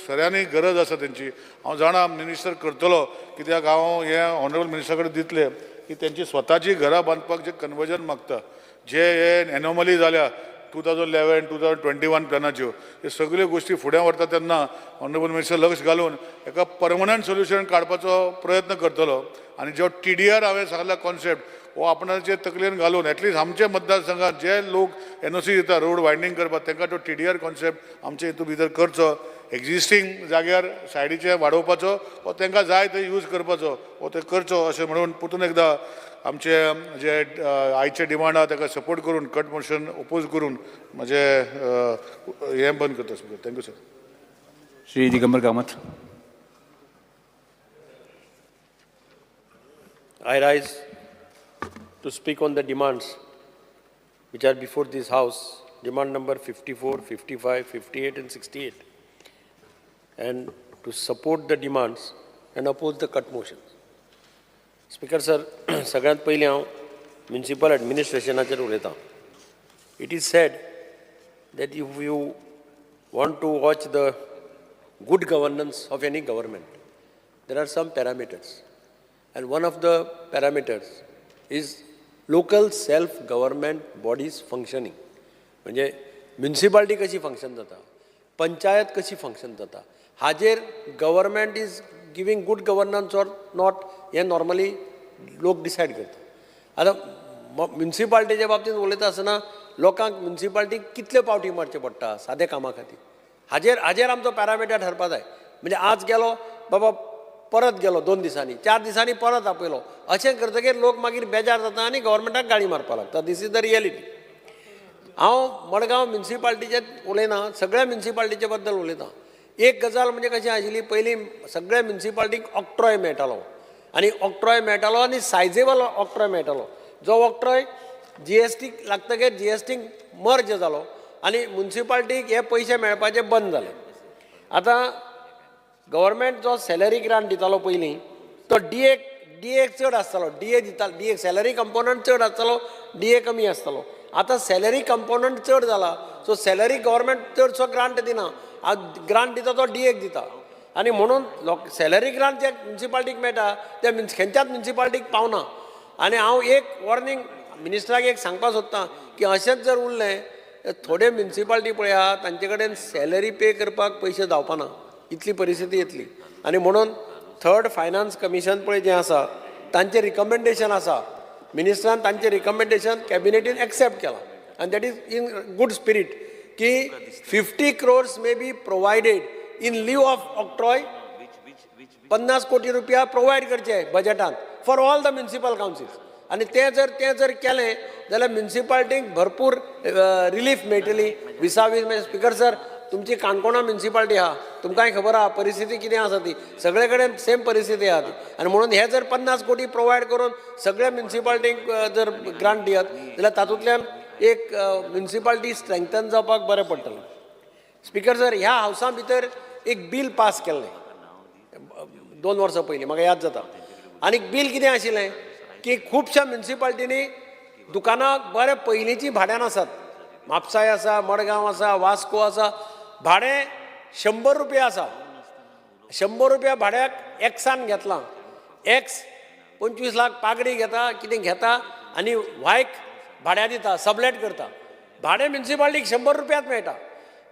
सगळ्यांनी गरज आसा तेंची. हांव जाणा मिनिस्टर करतलो, कित्याक हांव हें ऑनरेबल मिनिस्टरा कडेन दितले की तेंची स्वताची घरां बांदपाक जे कन्वर्जन मागता, जे हे एनोमली जाल्या 2011, 2021 प्लॅनाच्यो, हे सगळ्यो गोश्टी फुडें व्हरता तेन्ना ऑनरेबल मिनिस्टर लक्ष घालून एका परमनंट सोल्युशन काडपाचो प्रयत्न करतलो. आनी जो TDR हांवें सांगला कॉन्सेप्ट हो आपणाचे तकलेन घालून एटलिस्ट आमचे मतदारसंघात जे लोक NOC दिता रोड वायडनींग करपाक तांकां तो TDR concept आमचे हितून भितर करचो, एग्जिस्टींग जाग्यार सायडीचे वाडोवपाचो वो तांकां जाय ते यूज करपाचो वो ते करचो अशें म्हणून परतून एकदां आमचे जे आयचे डिमांड आहा ताका सपोर्ट करून कट मोशन ओपोज करून म्हजें हें बंद करता speaker. Thank you sir. Shri Digambar Kamat. I rise to speak on the demands which are before this house, demand number 54, 55, 58 and 68, and to support the demands and oppose the cut motions. Speaker sir, सगळ्यांत पयलीं हांव municipal ॲडमिनिस्ट्रेशनाचेर उलयतां. It is said that if you want to watch the good governance of any government, there are some parameters. And one of the parameters is local self-government bodies functioning. म्हणजे municipality कशी function जाता, पंचायत कशी function जाता, हाजेर government is giving good governance or not हें normally लोक decide करता. आतां म्युनिसिपालिटीच्या बाबतींत उलयता आसतना लोकांक म्युनिसिपालिटीक कितले पावटी मारचे पडटा साद्या कामा खातीर, हाजेर हाजेर आमचो पॅरामिटर ठरपा जाय. म्हणजे आज गेलो बाबा परत गेलो 2 दिसांनी, 4 दिसांनी परत आपयलो, अशें करतकीर लोक मागीर बेजार जाता आनी गव्हर्मेंटाक गाळी मारपाक लागता. This is the reality. हांव मडगांव म्युनिसिपालिटीचें उलयना, सगळ्या म्युनिसिपालिटीचे बद्दल उलयता. एक गजाल म्हणजे कशी आशिल्ली, पयलीं सगळ्या म्युनिसिपालिटीक ऑक्ट्रॉय मेळटालो आनी ऑक्ट्रॉय मेळटालो आनी सायजेबल ऑक्ट्रॉय मेळटालो. जो ऑक्ट्रॉय GST लागतकीर GST मर्ज जालो आनी म्युनिसिपालिटीक हे पयशे मेळपाचे बंद जाले. आतां गव्हर्मेंट जो सॅलरी ग्रांट दितालो पयलीं तो डीए चड आसतालो, डीए दिता, डीए सॅलरी कंपोनंट चड आसतालो, डीए कमी आसतालो. आतां सॅलरी कंपोनंट चड जाला, सो सॅलरी गव्हर्मेंट चडसो ग्रांट दिना, ग्रांट दिता तो डीएक दिता. आनी म्हणून लोक सॅलरी ग्रांट जे म्युनिसिपालिटीक मेळटा ते खंयच्याच म्युनिसिपालिटीक पावना. आनी हांव एक वॉर्निंग मिनिस्टराक एक सांगपाक सोदतां की अशेंच जर उरलें थोडे म्युनिसिपालिटी पळया तांचे कडेन सॅलरी पे करपाक पयशे जावपाना, इतली परिस्थिती येतली. आनी म्हणून थर्ड फायनान्स कमिशन पळय जें आसा तांचें रिकमेंडेशन आसा, मिनिस्टरान तांचें रिकमेंडेशन कॅबिनेटीन एक्सेप्ट केलां आनी that is in good spirit की 50 crores may be provided in lieu of octroi. 50 कोटी रुपया प्रोवायड करचे बजेटांत for all the municipal councils. आनी तें जर केलें जाल्यार म्युनिसिपालिटीक भरपूर रिलीफ मेळटली. विसावीस म्हणजे स्पीकर सर, तुमची काणकोणा म्युनिसिपालिटी आहा, तुमकांय खबर आहा परिस्थिती कितें आसा ती, सगळे कडेन सेम परिस्थिती आहा ती. आनी म्हणून हे जर 50 कोटी प्रोवायड करून सगळ्या म्युनिसिपालिटींक जर ग्रांट दियत जाल्यार तातूंतल्यान एक म्युनिसिपालिटी स्ट्रेंथन जावपाक बरें पडटलें. स्पीकर सर, ह्या हावसा भितर एक बील पास केल्लें 2 वर्सां पयलीं, म्हाका याद जाता. आनी बील कितें आशिल्लें की खुबश्या म्युनिसिपालिटींनी दुकानां बरें पयलींची भाड्यान आसात. म्हापसाय आसा, मडगांव आसा, वास्को आसा, भाडें 100 रुपया आसा. 100 रुपया भाड्याक एक्सान घेतलां, एक्स 25 लाख पागडी घेता, कितें घेता आनी वायक भाड्या दिता, सबलेट करता. भाडें म्युनिसिपालिटीक 100 रुपयाच मेळटा.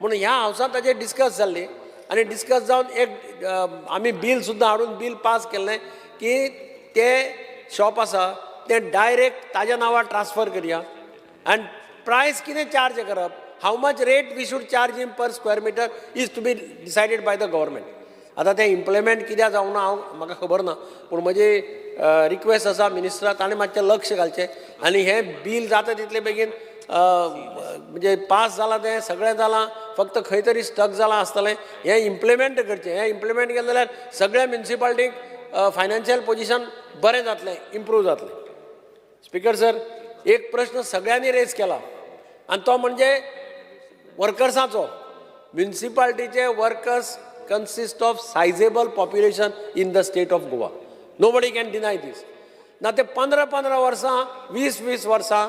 म्हणून ह्या हावसांत ताजेर डिस्कस जाल्ली आनी डिस्कस जावन एक आमी बील सुद्दां हाडून बील पास केल्लें की ते शॉप आसा तें डायरेक्ट ताज्या नांवार ट्रान्सफर करया आनी प्रायस कितें चार्ज करप, how much rate we should charge him per square meter is to be decided by the government. आतां तें इम्प्लिमेंट कित्याक जावना हांव म्हाका खबर ना, पूण म्हजी रिक्वेस्ट आसा मिनिस्टराक ताणें मातशें लक्ष घालचें आनी हें बील जाता तितले बेगीन म्हणजे पास जालां तें सगळें जालां, फक्त खंय तरी स्टक जालां आसतलें, हें इम्प्लिमेंट करचें. हें इम्प्लिमेंट केलें जाल्यार सगळ्या म्युनिसिपालिटीक फायनान्शियल पोजिशन बरें जातलें, इम्प्रूव जातलें. स्पिकर सर, एक प्रश्न सगळ्यांनी रेज केला आनी तो म्हणजे वर्कर्साचो. म्युनिसिपालिटीचे workers consist of sizable population in the state of Goa. Nobody can deny this. ना ते 15-15 वर्सां, 20-20 वर्सां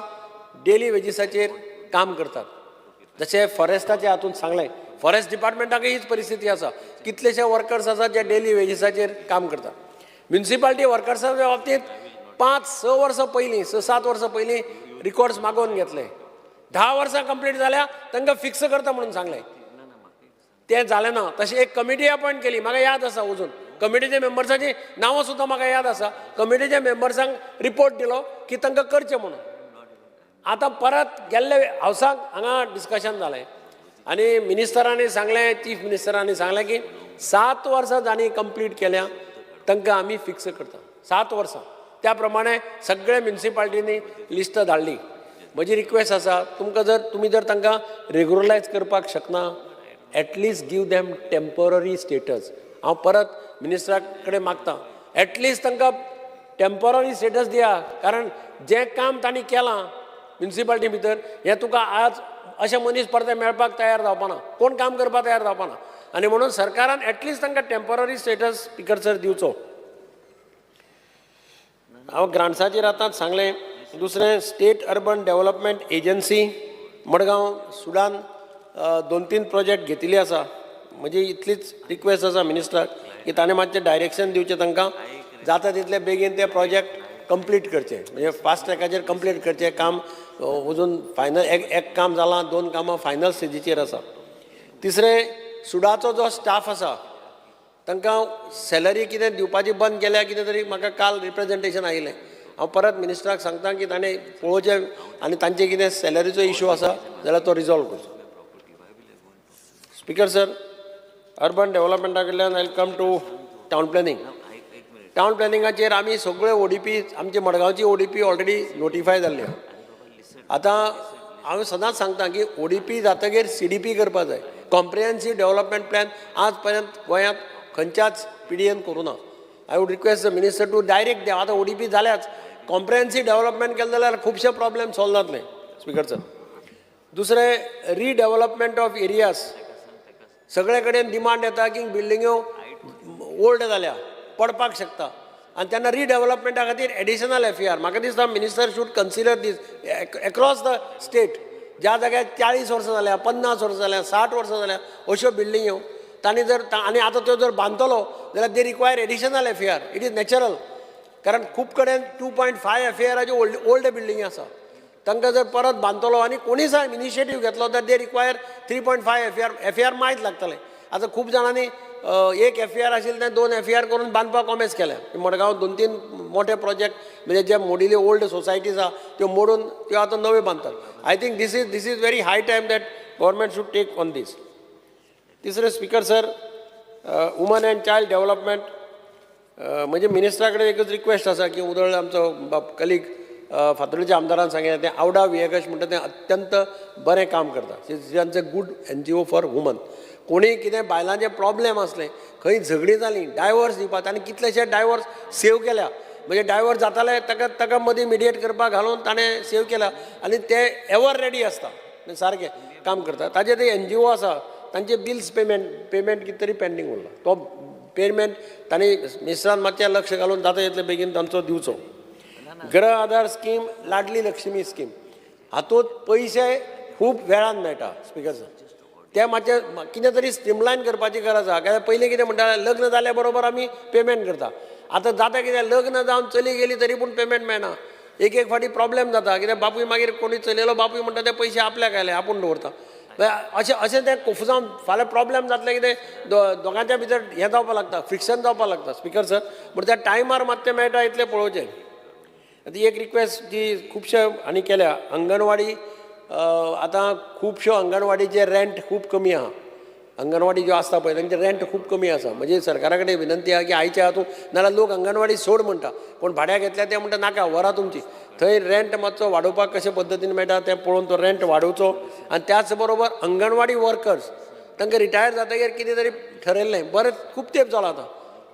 डेली वेजीसाचेर काम करतात. जशें फॉरेस्टाचे हातून सांगलें, फॉरेस्ट डिपार्टमेंटाकय हीच परिस्थिती आसा. कितलेशे वर्कर्स आसात जे डेली वेजीसाचेर काम करतात. म्युनिसिपालिटी वर्कर्साच्या बाबतींत 5-6 वर्सां पयलीं, 6-7 वर्सां पयलीं रिकॉर्ड्स मागोवन घेतले. 10 वर्सां कंप्लीट जाल्या तांकां फिक्स करता म्हणून सांगलें, तें जालें ना. तशें एक कमिटी अपॉयंट केली, म्हाका याद आसा अजून कमिटीच्या मेंबर्साची नांवां सुद्दां म्हाका याद आसा. कमिटीच्या मेंबर्सांक रिपोर्ट दिलो की तांकां करचें म्हणून. आतां परत गेल्ले हावसाक हांगा डिस्कशन जालें आनी मिनिस्टरांनी सांगलें, चीफ मिनिस्टरांनी सांगलें की 7 वर्सां जांणी कंप्लीट केल्या तांकां आमी फिक्स करता, 7 वर्सां. त्या प्रमाणे सगळे म्युनिसिपालिटींनी लिस्ट धाडली. म्हजी रिक्वेस्ट आसा तुमकां, जर तुमी जर तांकां रेगुलरायज करपाक शकना, at least give them temporary status. हांव परत मिनिस्टरा कडेन मागता, एटलिस्ट तांकां टेम्पररी स्टेटस दिया, कारण जें काम तांणी केलां म्युनिसिपालिटी भितर हें तुका आज अशें मनीस परते मेळपाक तयार जावपाना, कोण काम करपाक तयार जावपाना. आनी म्हणून सरकारान एटलिस्ट तांकां टेम्पररी स्टेटस स्पिकर सर दिवचो. हांव ग्रांट्साचेर आतांच सांगलें. दुसरें, state urban development agency Madgaon Sudan 2-3 project घेतिल्ले आसा. म्हजी इतलीच रिक्वेस्ट आसा मिनिस्टराक की ताणें मातशें डायरेक्शन दिवचें तांकां, जाता तितले बेगीन ते प्रोजेक्ट कंप्लीट करचे, म्हणजे फास्ट ट्रॅकाचेर कंप्लीट करचें काम. अजून फायनल एक काम जालां, 2 कामां फायनल स्टेजीचेर आसा. तिसरें, सुडाचो जो स्टाफ आसा तांकां सॅलरी कितें दिवपाची बंद केल्या कितें तरी म्हाका काल रिप्रेजेंटेशन आयिल्लें. हांव परत मिनिस्टराक सांगता की ताणें पळोवचें आनी तांचे कितें सॅलरीचो इशू आसा जाल्यार तो रिजॉल्व करचो. स्पिकर सर, अर्बन डेव्हलपमेंटा कडल्यान I come to town planning. Town प्लॅनिंगाचेर आमी सगळे ओडीपी, आमचे मडगांवची ओडीपी ऑलरेडी नोटिफाय जाल्ली. आतां हांव सदांच सांगता की ओडीपी जातगीर सीडीपी करपाक जाय. कॉम्प्रिहेन्सीव डेव्हलपमेंट प्लॅन आज पर्यंत गोंयांत खंयच्याच पिडयेन करूं ना. I would request the minister to direct them. आतां ओडीपी जाल्याच कॉम्प्रिहेन्सीव डेव्हलपमेंट केलें जाल्यार खुबशे प्रॉब्लेम सॉल्व जातले स्पिकर सर. दुसरें, रिडेव्हलपमेंट ऑफ एरियाज. सगळे कडेन डिमांड येता की बिल्डिंग्यो ओल्ड जाल्या, पडपाक शकता, आनी तेन्ना रिडेव्हलपमेंटा खातीर एडिशनल एफईआर. म्हाका दिसता minister should consider this across the state. ज्या जाग्यार 40 वर्सां जाल्या, 50 वर्सां जाल्या, 60 वर्सां जाल्या अश्यो बिल्डिंग्यो तांणी जर, आनी आतां त्यो जर बांदतलो जाल्यार they require additional FAR. It is natural, कारण खूब कडेन 2.5 एफईआराच्यो ओल्ड बिल्डिंगी आसा. तांकां जर परत बांदतलो आनी कोणीय सायब इनिशिएटीव घेतलो तर they require 3.5 FAR. FAR मायत लागतलें. आतां खूब जाणांनी एक एफईआर आशिल्लें तें 2 एफईआर करून बांदपाक कॉमेस केलें. मडगांव 2-3 मोठे प्रोजेक्ट म्हणजे जे मोडिल्ले ओल्ड सोसायटीज आसा त्यो मोडून त्यो आतां नव्यो बांदतात. I think this is very high time that government should take on this. तिसरें, speaker sir, woman and child development. म्हणजे मिनिस्टरा कडेन एकच रिक्वेस्ट आसा की उदळ आमचो बाब कलीग फातोर्डेच्या आमदारान सांगलें तें आवडा विएकश म्हणटा तें अत्यंत बरें काम करता. Is a good NGO for woman. कोणीय कितें बायलांचे प्रॉब्लेम आसले, खंय झगडीं जालीं, डायवर्स दिवपाक, ताणें कितलेशे डायवर्स सेव केल्या. म्हणजे डायवर्स जाताले ताका ताका मदीं मिडिएट करपाक घालून ताणें सेव केल्या आनी ते एवर रेडी आसता, सारकें काम करता. ताजे ते एनजीओ आसा तांचे बिल्स पेमेंट कितें तरी पेंडींग उरला, तो पेमेंट तांणी मिनिस्टरान मातशें लक्ष घालून जाता तितले बेगीन तांचो दिवचो. Grih Aadhaar scheme, Ladli Lakshmi scheme, हातूंत पयशे खूब वेळान मेळटा स्पिकर सर. ते मातशें कितें तरी स्ट्रीमलायन करपाची गरज आसा. कित्याक पयलीं कितें म्हणटा, लग्न जाल्या बरोबर आमी पेमेंट करता. आतां जाता कितें, लग्न जावन चली गेली तरी पूण पेमेंट मेळना. एक एक फावटी प्रॉब्लेम जाता, कित्याक बापूय मागीर कोणूय चलयेलो बापूय म्हणटा ते पयशे आपल्याक आयले, आपूण दवरता. अशें अशें तें कोफुजांव फाल्यां प्रॉब्लेम जातलें कितें, दोगांच्या भितर हें जावपाक लागता, फ्रिक्शन जावपाक लागता स्पिकर सर. म्हण त्या टायमार मात तें मेळटा इतलें पळोवचें. आतां एक रिक्वेस्ट जी खुबशे हांणी केल्या, अंगणवाडी आतां खुबश्यो अंगणवाडीचे रेंट खूब कमी आहा. अंगणवाडी ज्यो आसता पळय तांचें रेंट खूब कमी आसा. म्हणजे सरकारा कडेन विनंती आहा की आयच्या हातूंत, नाल्यार लोक अंगणवाडी सोड म्हणटा, कोण भाड्याक घेतल्या ते म्हणटा नाका व्हरा तुमची. थंय रेंट मातसो वाडोवपाक कशे पद्दतीन मेळटा तें पळोवन तो रेंट वाडोवचो. आनी त्याच बरोबर अंगणवाडी वर्कर्स तांकां रिटायर जातकीर कितें तरी ठरयल्लें, बरें खूब तेंप जालो आतां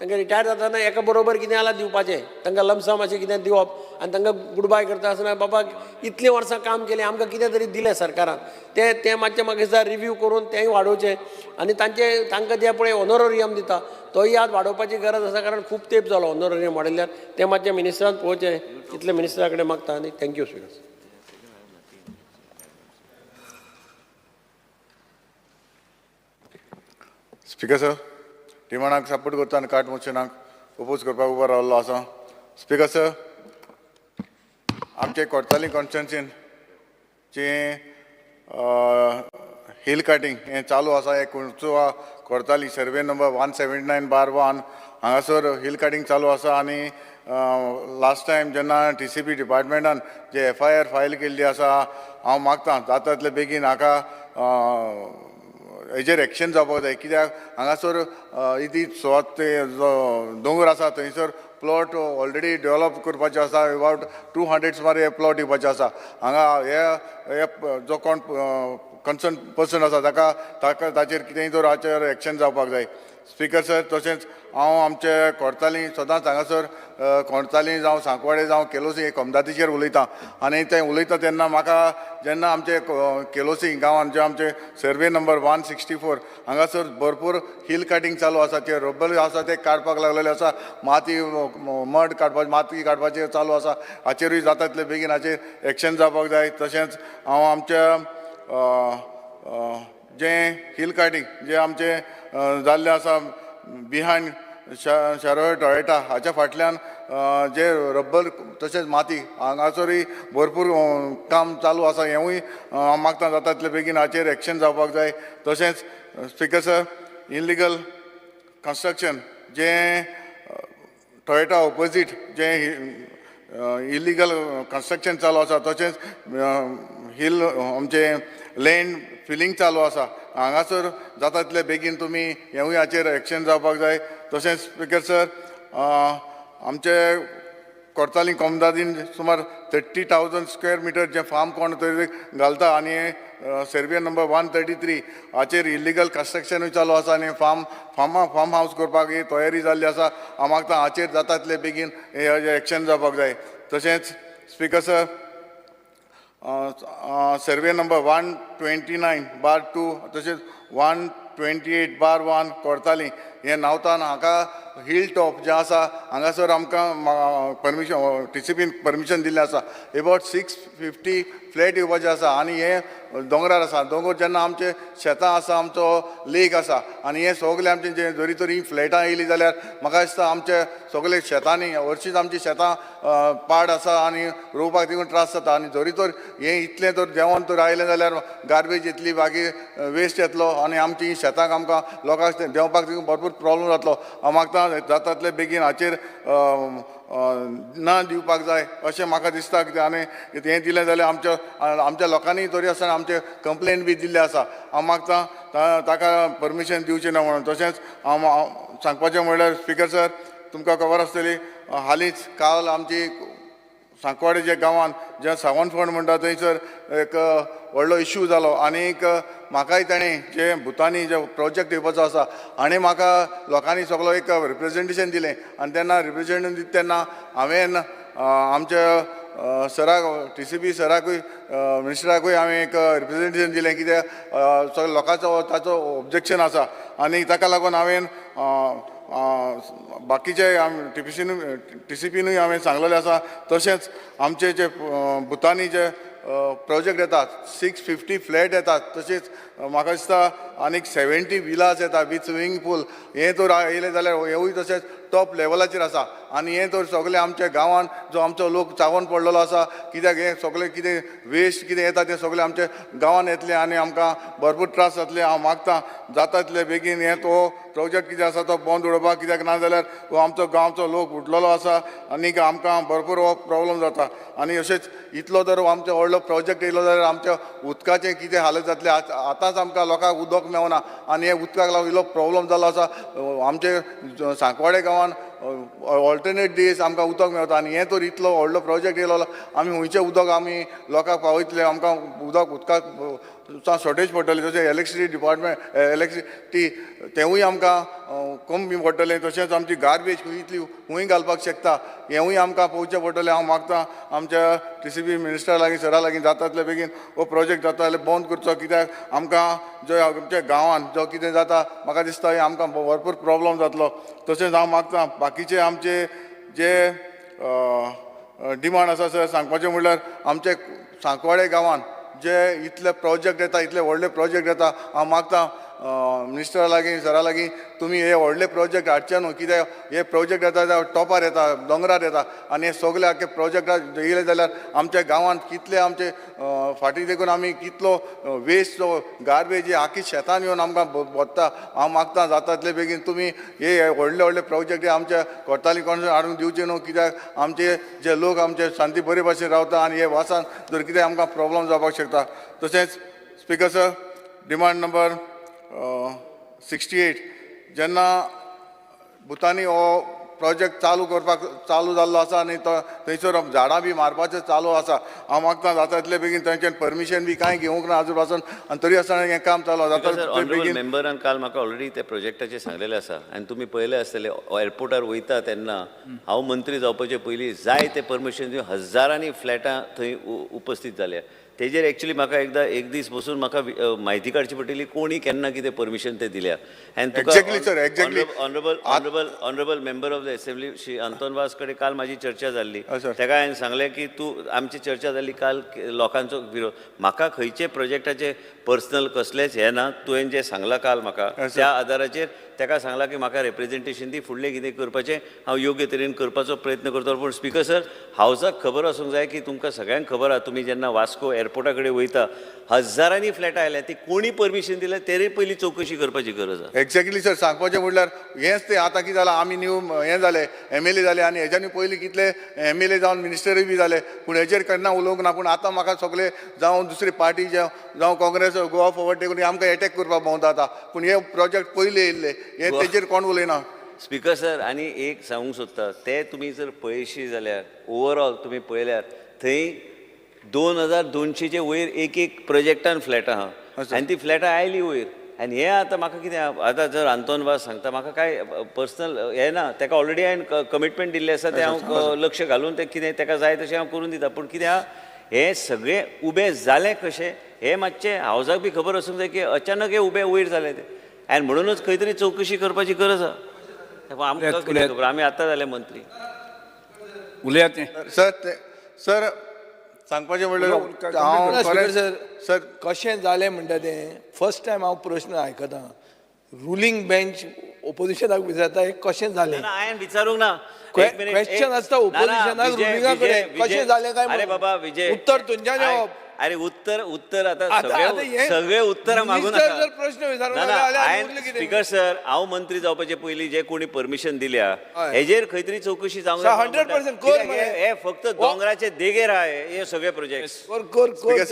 तांकां रिटायर जातना एका बरोबर कितें जाल्यार दिवपाचें, तांकां लमसम अशें कितें दिवप आनी तांकां गुडबाय करता आसतना बाबा इतलीं वर्सां काम केलें आमकां कितें तरी दिलें सरकारान, तें तें मातशें म्हाका दिसता रिव्यू करून तेंय वाडोवचें. आनी तांचे तांकां जें पळय ऑनोरोरियम दिता तोय याद वाडोवपाची गरज आसा, कारण खूब तेंप जालो ऑनोरोरियम वाडयल्ल्यान. तें मातशें मिनिस्टरान पळोवचें, इतलें मिनिस्टरा कडेन मागता. आनी thank you speaker. Speaker sir, डिमांडाक support करता आनी कार्ट मोशनाक ओपोज करपाक उबो रावल्लो आसा. स्पिकर सर, आमचे कोडताली कॉन्स्टिट्युएन्सीन जे हिल कटिंग हें चालू आसा, हें कुंचुआ कोडताली सर्वे नंबर 179/1 हांगासर हिल कटिंग चालू आसा. आनी लास्ट टायम जेन्ना TCP डिपार्टमेंटान जे FIR file केल्ली आसा, हांव मागतां जाता तितले बेगीन हाका हेजेर एक्शन जावपाक जाय. कित्याक हांगासर इती सुवात ते जो दोंगर आसा थंयसर प्लॉट ऑलरेडी डेवलप करपाचे आसा, अबावट 200 सुमार हे प्लॉट दिवपाचे आसा. हांगा हे जो कोण कन्सर्न पर्सन आसा ताका ताका ताचेर कितेंय तर हाचेर एक्शन जावपाक जाय. स्पिकर सर, तशेंच हांव आमचे कोडताली सदांच हांगासर कोडताली जावं सांकवाडे जावं केलोसी हे कोमदातीचेर उलयता. आनी तें उलयता तेन्ना म्हाका जेन्ना आमचे केलोसी गांवान जे आमचे सर्वे नंबर 164 हांगासर भरपूर हिल कटिंग चालू आसा, ते रब्बर आसा ते काडपाक लागलेले आसा, माती मड काडपाची माती काडपाचें चालू आसा, हाचेरूय जाता तितले बेगीन हाचेर एक्शन जावपाक जाय. तशेंच हांव आमच्या जें हिल कटिंग जें आमचें जाल्लें आसा बिहायंड शारोय टॉयटा हाच्या फाटल्यान जे रब्बर तशेंच माती हांगासरूय भरपूर काम चालू आसा, हेंवूय हांव मागता जाता तितले बेगीन हाचेर एक्शन जावपाक जाय. तशेंच स्पिकर सर, इलिगल कन्स्ट्रक्शन जें टॉयटा ऑपोजीट जें इलिगल कन्स्ट्रक्शन चालू आसा, तशेंच हिल आमचें लँड फिलींग चालू आसा, हांगासर जाता तितले बेगीन तुमी हेवूय हाचेर एक्शन जावपाक जाय. तशेंच स्पिकर सर, आमचे कोडताली कोमदादीन सुमार 30,000 स्क्वेअर मिटर जें फार्म कोण तरी घालता आनी सर्वे नंबर 133 हाचेर इलिगल कन्स्ट्रक्शनूय चालू आसा आनी फार्म फार्म हावस करपाक ही तयारी जाल्ली आसा. हांव मागता हाचेर जाता तितले बेगीन हें एक्शन जावपाक जाय. तशेंच स्पिकर सर, survey number 129/2 तशेंच 128/1 कोडताली हें नावतान हांगा हिल टॉप जें आसा हांगासर आमकां परमिशन TCPन परमिशन दिल्लें आसा. अबावट 650 फ्लॅट येवपाचें आसा आनी हें दोंगरार आसा. दोंगर जेन्ना आमचे शेतां आसा, आमचो लेक आसा आनी हें सगळें आमचें जें जरी तरी फ्लॅटां येयलीं जाल्यार म्हाका दिसता आमचे सगळे शेतांनी हरशींच आमची शेतां पाड आसा आनी रोवपाक तितून त्रास जाता. आनी जरी तर हें इतलें तर देंवन तर आयलें जाल्यार गार्बेज येतली, बाकी वेस्ट येतलो आनी आमची शेतांक आमकां लोकांक देंवपाक तितून भरपूर प्रॉब्लम जातलो. हांव मागता जाता तितले बेगीन हाचेर ना दिवपाक जाय अशें म्हाका दिसता. कित्याक आनी हें दिलें जाल्यार आमच्या आमच्या लोकांनी तरी आसतना आमचे कंप्लेन बी दिल्ले आसा. हांव मागता ताका परमिशन दिवचें ना म्हणून. तशेंच हांव सांगपाचें म्हणल्यार स्पिकर सर, तुमकां खबर आसतली हालींच काल आमची सांकवाडे जे गांवांत जे सावंतफोंड म्हणटा थंयसर एक व्हडलो इश्यू जालो आनीक म्हाकाय ताणें जे भुतानी जे प्रोजेक्ट येवपाचो आसा आनी म्हाका लोकांनी सगलो एक रिप्रेजेंटेशन दिलें आनी तेन्ना रिप्रेजेंटेशन दिता तेन्ना हांवें आमच्या सराक TCP सराकूय मिनिस्टराकूय हांवें एक रिप्रेजेंटेशन दिलें कित्याक सगळे लोकांचो ताचो ऑब्जेक्शन आसा आनी ताका लागून हांवें बाकीचे टीसीपीनूय हांवें सांगलेलें आसा. तशेंच आमचे जे भुतानी जे प्रोजेक्ट येतात 650 फ्लॅट येतात, तशेंच म्हाका दिसता आनीक 70 विलास येता विथ स्विमींग पूल. हें तर येयलें जाल्यार हेवूय तशेंच टॉप लेवलाचेर आसा. आनी हें तर सगळें आमच्या गांवांत जो आमचो लोक चावोन पडलेलो आसा, कित्याक हें सगळें कितें वेस्ट कितें येता तें सगळें आमच्या गांवांत येतलें आनी आमकां भरपूर त्रास जातले. हांव मागता जाता तितले बेगीन हें तो प्रोजेक्ट कितें आसा तो बंद उडोवपाक, कित्याक ना जाल्यार हो आमचो गांवचो लोक उठलेलो आसा आनीक आमकां भरपूर हो प्रॉब्लम जाता. आनी अशेंच इतलो जर आमचो व्हडलो प्रोजेक्ट येयलो जाल्यार आमच्या उदकाचें कितें हालत जातलें. आतांच आमकां लोकांक उदक मेळना आनी हे उदकाक लागून इल्लो प्रॉब्लम जाल्लो आसा. आमचे सांकवाडे गांवांत ऑल्टरनेट दीस आमकां उदक मेळटा आनी हें तर इतलो व्हडलो प्रोजेक्ट येयलो आमी खंयचें उदक आमी लोकांक पावयतले, आमकां उदक उदकाक शॉर्टेज पडटली. तशें इलेक्ट्रिसिटी डिपार्टमेंट इलेक्ट्रिसिटी तेंवूय आमकां कमी पडटलें. तशेंच आमची गार्बेज खंय इतली खंय घालपाक शकता हेंवूय आमकां पळोवचें पडटलें. हांव मागता आमच्या टीसीपी मिनिस्टरा लागीं सरा लागीं जाता तितले बेगीन हो प्रोजेक्ट जाता जाल्यार बंद करचो, कित्याक आमकां जो आमच्या गांवांत जो कितें जाता म्हाका दिसता हें आमकां भरपूर प्रॉब्लम जातलो. तशेंच हांव मागता बाकीचे आमचे जे डिमांड आसा सर सांगपाचें म्हणल्यार आमचे सांकवाडे गांवांत जे इतले प्रोजेक्ट येता इतले व्हडले प्रोजेक्ट येता, हांव मागता मिनिस्टरा लागीं सरा लागीं तुमी हे व्हडले प्रोजेक्ट हाडचे न्हू, कित्याक हे प्रोजेक्ट येता टॉपार येता दोंगरार येता आनी हे सगळे आख्खे प्रोजेक्टार येयले जाल्यार आमच्या गांवांत कितले आमचे फाटीं देखून आमी कितलो वेस्ट जो गार्बेज आख्खी शेतान येवन आमकां भोत्ता. हांव मागता जाता तितले बेगीन तुमी हे व्हडले व्हडले प्रोजेक्ट आमच्या कोर्ताली कोण हाडून दिवचे न्हू, कित्याक आमचे जे लोक आमचे शांती बरे भाशेन रावता आनी हे वासान जर कितें आमकां प्रॉब्लम जावपाक शकता. तशेंच स्पीकर सर डिमांड नंबर 68 जेन्ना भुतानी हो प्रोजेक्ट चालू करपाक चालू जाल्लो आसा आनी तो थंयसर झाडां बी मारपाचें चालू आसा. हांव मागता जाता तितले बेगीन थंयच्यान परमिशन बी कांय घेवंक ना आजून पासून आनी तरी आसतना हें काम चालू आसा. ऑनरेबल मेंबरान काल म्हाका ऑलरेडी त्या प्रोजेक्टाचें सांगलेलें आसा आनी तुमी पळयलें आसतलें एअरपोर्टार वयता तेन्ना हांव मंत्री जावपाचे पयलीं जाय तें परमिशन दिवन हजारांनी फ्लॅटां थंय उपस्थीत जाल्या. तेजेर एक्चुअली म्हाका एकदां एक दीस बसून म्हाका म्हायती काडची पडटली कोणी केन्ना कितें परमिशन तें दिल्या. आनी तुका honourable honourable honourable member of the assembly Shri Anton Vaz कडेन काल म्हाजी चर्चा जाल्ली, तेका हांवें सांगलें की तूं आमची चर्चा जाल्ली काल लोकांचो विरोध, म्हाका खंयचे प्रोजेक्टाचे पर्सनल कसलेंच हें ना, तुवें जें सांगलां काल म्हाका त्या आदाराचेर तेका सांगलां की म्हाका रेप्रेजेंटेशन दी, फुडलें कितें करपाचें हांव योग्य तरेन करपाचो प्रयत्न करतलो. पूण स्पीकर सर हावजाक खबर आसूंक जाय की तुमकां सगळ्यांक खबर आहा तुमी जेन्ना वास्को एअरपोर्टा कडेन वयता हजारांनी फ्लॅटां आयल्या ती कोणी परमिशन दिलें तेरे पयलीं चवकशी करपाची गरज आसा. एक्झॅक्टली सर सांगपाचें म्हणल्यार हेंच तें आतां कितें जालां आमी न्यू हें जालें एमएलए जाले आनी हेज्यानी पयलीं कितले एमएलए जावन मिनिस्टरूय बी जाले पूण हेजेर केन्ना उलोवंक ना. पूण आतां म्हाका सगळे जावं दुसरी पार्टी जावं काँग्रेस गोवा फॉरवर्ड देखून आमकां एटॅक करपाक भोंवता आतां, पूण हे प्रोजेक्ट पयलीं येयल्ले हे तेजेर कोण उलयना. स्पीकर सर आनी एक सांगूंक सोदता ते तुमी जर पळयशी जाल्यार ओवरऑल तुमी पळयल्यार थंय 2200 वयर एक एक प्रोजेक्टान फ्लॅटां आहा आनी ती फ्लॅटां आयली वयर. आनी हें आतां म्हाका कितें आतां जर आंतोन वाज सांगता म्हाका कांय पर्सनल हें ना, तेका ऑलरेडी हांवें कमिटमेंट दिल्लें आसा तें हांव लक्ष घालून तें कितें तेका जाय तशें हांव करून दिता. पूण कितें आहा हें सगळें उबें जालें कशें हें मातशें हावजाक बी खबर आसूंक जाय की अचानक हें उबें वयर जालें तें, आनी म्हणूनच खंय तरी चवकशी करपाची गरज आहा. आमकां कितें खबर, आमी आतां जाले मंत्री. उलयात सर सर सांगपाचें म्हणल्यार हांव सर सर कशें जालें म्हणटा तें फर्स्ट टायम हांव प्रश्न आयकतां. रुलींग बेंच ओपोजिशनाक विचारता हें कशें जालें? हांवें विचारूंक ना. क्वेश्चन आसता ओपोजिशनाक रुलिंगा कडेन कशें जालें काय? अरे बाबा विजय उत्तर तुमच्यान येवप. अरे उत्तर उत्तर आतां सगळे सगळे उत्तरां मागून प्रश्न विचारूंक. स्पीकर सर हांव मंत्री जावपाचे पयलीं जे कोणी परमिशन दिल्या हेजेर खंय तरी चवकशी जावंक जाय. 100% हे फक्त दोंगराचे देगेर आहा हे सगळे प्रोजेक्ट. स्पीकर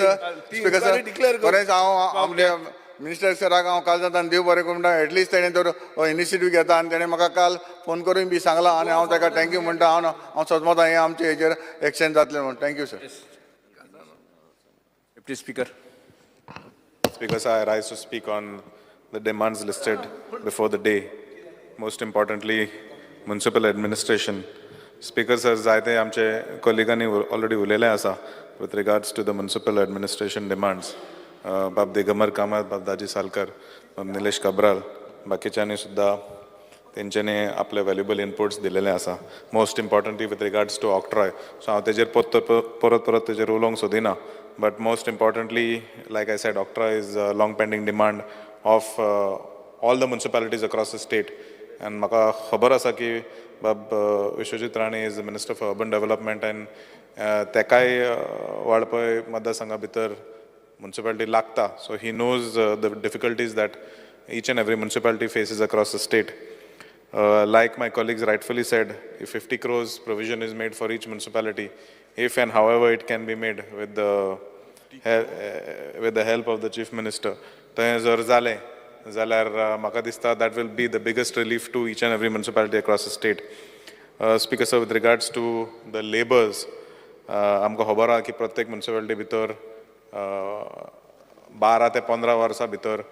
सर बरेंच हांव आपल्या मिनिस्टर सराक हांव काल जाता देव बरें करूं म्हणटा. एटलिस्ट तेणें तर इनिशिएटीव घेता आनी तेणें म्हाका काल फोन करून बी सांगलां आनी हांव ताका thank you म्हणटा. हांव सजमता हें आमचे हेजेर एक्शन जातलें म्हूण. Thank you sir. Deputy Speaker. Speaker sir, I rise to speak on the demands listed before the day. Most importantly, municipal administration. Speaker sir, जायते आमचे कोलिगांनी ऑलरेडी उलयलें आसा with regards to the municipal administration demands. बाब दिगंबर कामत, बाब दाजी सालकर, बाब निलेश काब्राल, बाकीच्यांनी सुद्दां तेंच्यांनी आपले व्हॅल्युबल इनपुट्स दिलेले आसा, most importantly with regards to octroi. So हांव तेजेर परत परत तेजेर उलोवंक सोदिना, but most importantly, like I said, octroi is long pending demand of all the municipalities across the state. आनी म्हाका खबर आसा की बाब Vishwajit Rane is the minister for urban development and तेकाय वाळपय मतदारसंघा भितर मुन्सिपालिटी लागता. So he knows the difficulties that each and every municipality faces across the state. Like my colleagues rightfully said, if 50 crores provision is made for each municipality, if and however it can be made with the help of the Chief Minister, तें जर जालें जाल्यार म्हाका दिसता that will be the biggest relief to each and every municipality across the state. Speaker sir, with regards to the labours, आमकां खबर आहा की प्रत्येक मुन्सिपालिटी भितर 12 ते 15 वर्सां भितर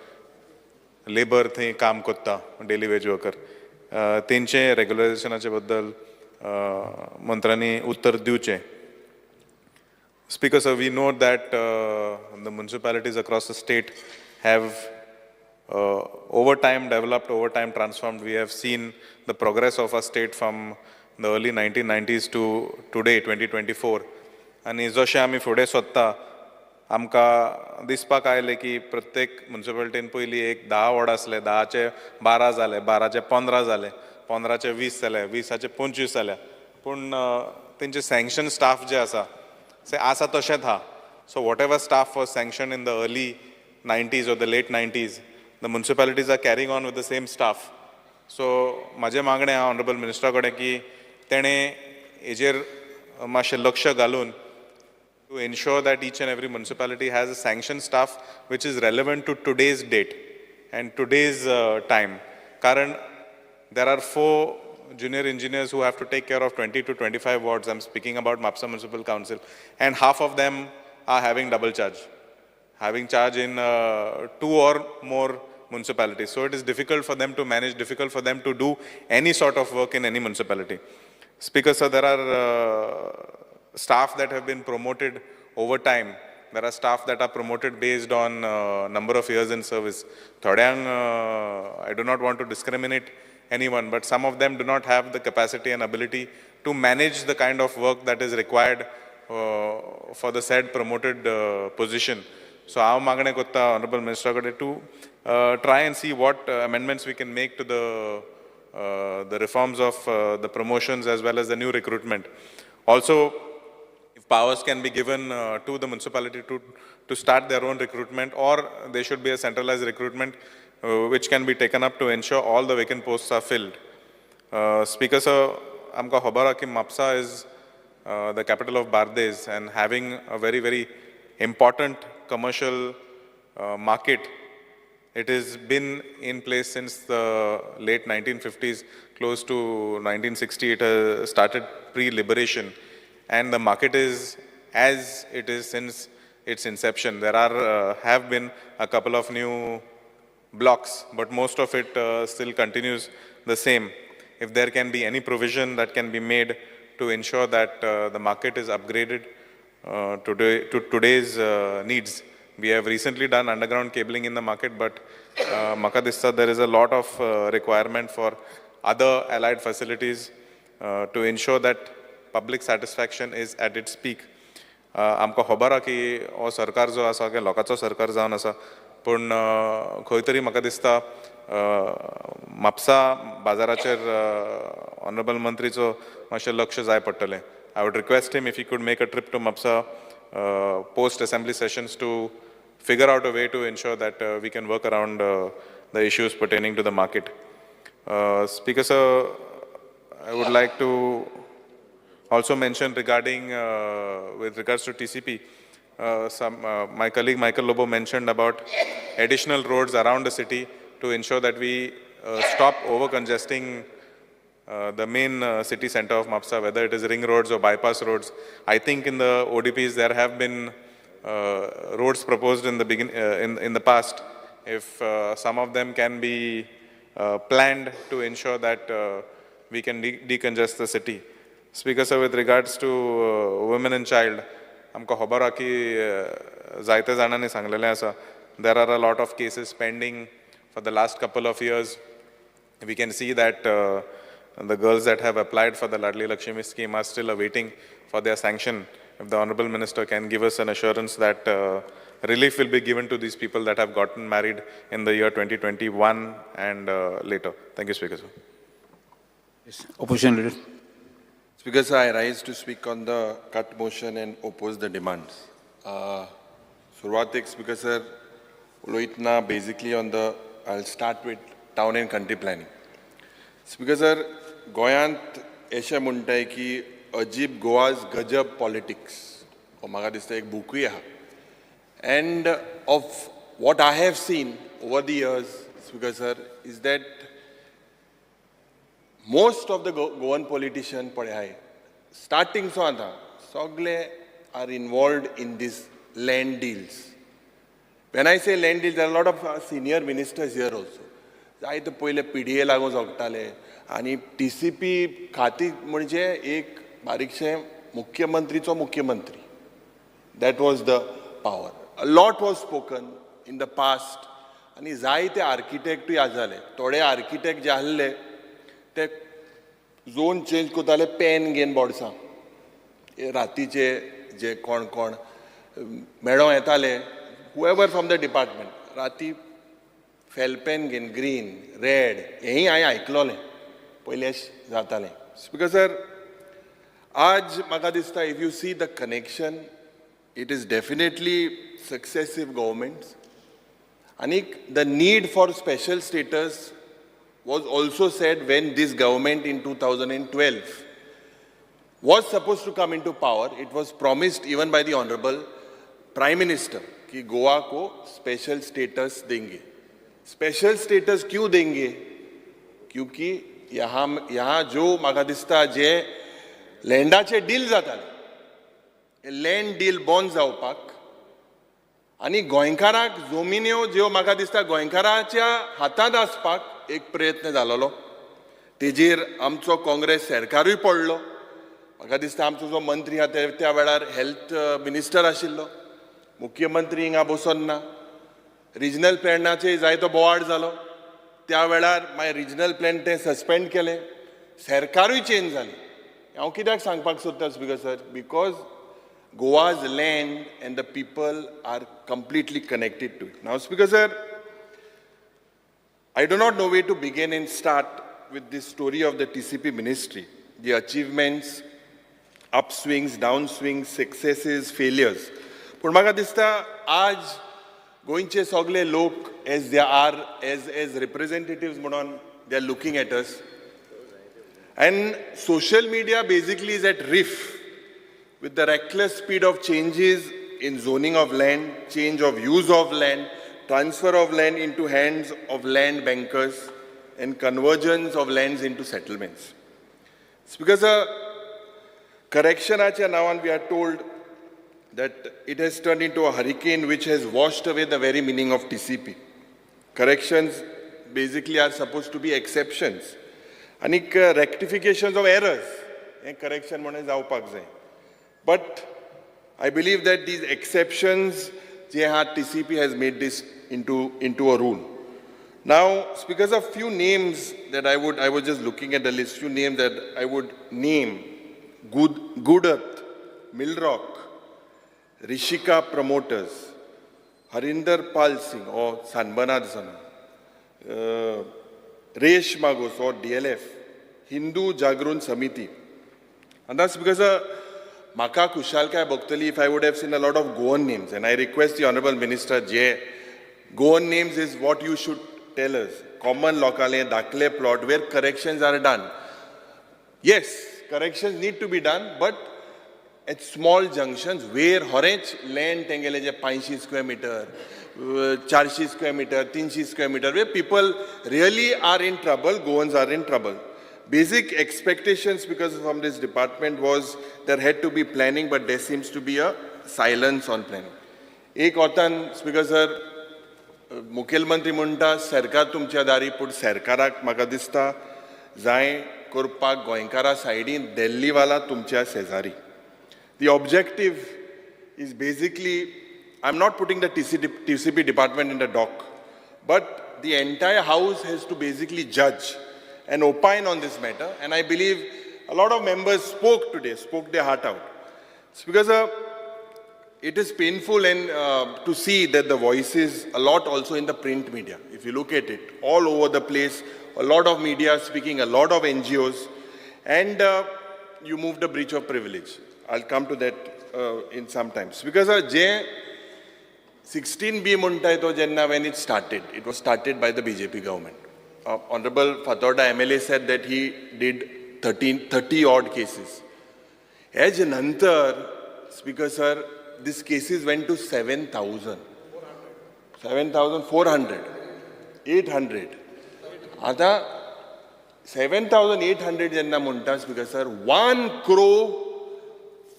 लेबर थंय काम करता, डेली वेज वर्कर. तेंचे रेगुलरायझेशनाचे बद्दल मंत्र्यांनी उत्तर दिवचें. Speaker sir, we know that the municipalities across the state have over time developed, over time transformed. We have seen the progress of our state from the early 1990s to today, 2024. आनी जशें आमी फुडें सोदता, आमकां दिसपाक आयलें की प्रत्येक मुन्सिपालिटीन पयलीं एक 10 वॉर्ड आसले, 10चे 12 जाले, 12चे 15 जाले, 15चे 20 जाले, 20चे 25 जाले. पूण तेंचे सँक्शन स्टाफ जे आसा ते आसा तशेंच आहा. So whatever staff was sanction in the early 90s or the late 90s, the municipalities are carrying on with the same staff. So म्हाजें मागणें आहा ऑनरेबल मिनिस्टरा कडेन की तेणें हेजेर मातशें लक्ष घालून to ensure that each and every municipality has a sanctioned staff which is relevant to today's date and today's time. Karan, there are 4 junior engineers who have to take care of 20 to 25 wards. I'm speaking about Mapsa Municipal Council, and half of them are having double charge, having charge in 2 or more municipalities. So it is difficult for them to manage, difficult for them to do any sort of work in any municipality. Speaker sir, there are staff that have been promoted over time. There are staff that are promoted based on number of years in service. Thodyank, I do not want to discriminate anyone, but some of them do not have the capacity and ability to manage the kind of work that is required for the said promoted position. So हांव मागणें करता Honorable Minister कडेन to try and see what amendments we can make to the reforms of the promotions as well as the new recruitment. Also, if powers can be given to the municipality to start their own recruitment, or there should be a centralized recruitment which can be taken up to ensure all the vacant posts are filled. Speaker sir, आमकां खबर आहा की Mapsa is the capital of Bardez and having a very, very important commercial market. It has been in place since the late 1950s, close to 1960. It started pre-liberation, and the market is as it is since its inception. There are have been a couple of new blocks, but most of it still continues the same. If there can be any provision that can be made to ensure that the market is upgraded to today's needs. We have recently done underground cabling in the market, but म्हाका दिसता there is a lot of requirement for other allied facilities to ensure that public satisfaction is at its peak. आमकां खबर आहा की हो सरकार जो आसा की लोकांचो सरकार जावन आसा, पूण खंय तरी म्हाका दिसता म्हापसा बाजाराचेर ऑनरेबल मंत्रीचो मातशें लक्ष जाय पडटलें. I would request him if he could make a trip to Mapsa post assembly sessions to figure out a way to ensure that we can work around the issues pertaining to the market. Speaker sir, I would like to also mention regarding with regards to TCP, my colleague Michael Lobo mentioned about additional roads around the city to ensure that we stop over congesting the main city center of Mapsa, whether it is ring roads or bypass roads. I think in the ODPs there have been roads proposed in the in the past. If some of them can be planned to ensure that we can decongest the city. Speaker sir, with regards to women and child, आमकां खबर आहा की जायते जाणांनी सांगलेलें आसा, there are a lot of cases pending for the last couple of years We can see that the girls that have applied for the Ladli Lakshmi scheme are still awaiting for their sanction. If the Honorable Minister can give us an assurance that relief will be given to these people that have gotten married in the year 2021 and later. Thank you, Speaker, sir. Yes. Opposition Leader. Speaker, sir, I rise to speak on the cut motion and oppose the demands. Survatik, Speaker, sir, uloitna basically on the, I'll start with town and country planning. Speaker, sir, गोयांत अशें म्हणटाय की अजीब गोवाज गजब politics हो म्हाका दिसता एक बुकूय आहा. And of what I have seen over the years, Speaker sir, is that most of the Goan politician पळय आहाय स्टार्टींग सो आतां सगळे are involved in this land deals. When I say land deals, there are lot of senior ministers here also. जायते पयले PDA लागून जोगताले आनी TCP खाती म्हणजे एक बारीकशें मुख्यमंत्रीचो मुख्यमंत्री. That was the power. A lot was spoken in the past आनी जायते आर्किटेक्टूय आसले. थोडे आर्किटेक्ट जे आसले ते झोन चेंज करताले पेन घेवन बोर्सां. रातीचे जे कोण कोण मेळों येताले, whoever from the department, राती फेलपेन घेवन ग्रीन रेड हेंय हांवें आयकलोलें पयलें जातालें. स्पीकर सर, आज म्हाका दिसता if you see the connection, it is definitely successive governments. आनीक the need for special status was also said when this government in 2012 was supposed to come into power. It was promised even by the Honorable Prime Minister कि गोवा को special status देंगे. Special status क्यों देंगे? क्योंकि यहाँ जो म्हाका दिसता जे लँडाचे deal जाताले, लँड डील बंद जावपाक आनी गोंयकाराक जमिन्यो ज्यो म्हाका दिसता गोंयकाराच्या हातांत आसपाक एक प्रयत्न जालोलो. तेजेर आमचो काँग्रेस सरकारूय पडलो. म्हाका दिसता आमचो जो मंत्री आहा त्या वेळार हेल्थ मिनिस्टर आशिल्लो, मुख्यमंत्री हिंगा बसोन ना. रिजनल प्लॅनाचेर जायतो बोवाळ जालो त्या वेळार, मागीर रिजनल प्लॅन ते सस्पेंड केले, सरकारूय चेंज जालें. हांव कित्याक सांगपाक सोदता Speaker sir, because Goa's land and the people are completely connected to it. Now Speaker sir, I do not know where to begin and start with this story of the TCP ministry, the achievements, upswings, downswings, successes, failures. पूण म्हाका दिसता आज गोंयचे सगळे लोक as they are as representatives म्हणून they are looking at us. And social media basically is at riff with the reckless speed of changes in zoning of land, change of use of land, transfer of land into hands of land bankers, and convergence of lands into settlements. It's because a correctionaच्या नावान we are told that it has turned into a hurricane which has washed away the very meaning of TCP. Corrections basically are supposed to be exceptions. आनीक rectifications of errors, हें correction म्हणून जावपाक जाय. But I believe that these exceptions, जे आहा TCP has made this into a rule. Now, because of few names that I was just looking at the list, few names that I would name: Good Earth, Milrock, Rishika Promoters, Harinder Pal Singh or Sanbanad Sana, Resh Magos or DLF, Hindu Jagrun Samiti. And that's because Maka Kushalkai Bhoktali, if I would have seen a lot of Goan names, and I request the Honorable Minister Jay, Goan names is what you should tell us. Common locale, Dakle plot, where corrections are done. Yes, corrections need to be done, but at small junctions where horech land tengele je 500 square meter, 400 square meter, 300 square meter, where people really are in trouble, Goans are in trouble. Basic expectations because from this department was there had to be planning, but there seems to be a silence on planning. एक वतान speaker sir, मुखेलमंत्री म्हणटा सरकार तुमच्या दारी, पूण सरकाराक म्हाका दिसता जाय करपाक गोंयकारा सायडीन दिल्लीवाला तुमच्या शेजारी. The objective is basically, I'm not putting the TCP department in the dock, but the entire house has to basically judge and opine on this matter. And I believe a lot of members spoke today, spoke their heart out. Speaker sir, it is painful and to see that the voices a lot also in the print media. If you look at it, all over the place, a lot of media speaking, a lot of NGOs, and you moved a breach of privilege. I'll come to that in some time. Because J 16B म्हणटाय तो जेन्ना when it started, it was started by the BJP government. Honorable Fatorda MLA said that he did 30 odd cases. Has नंतर, Speaker sir, these cases went to 7,000, 7,400, 800. आता 7,800 जेन्ना म्हणटा Speaker sir, 1 crore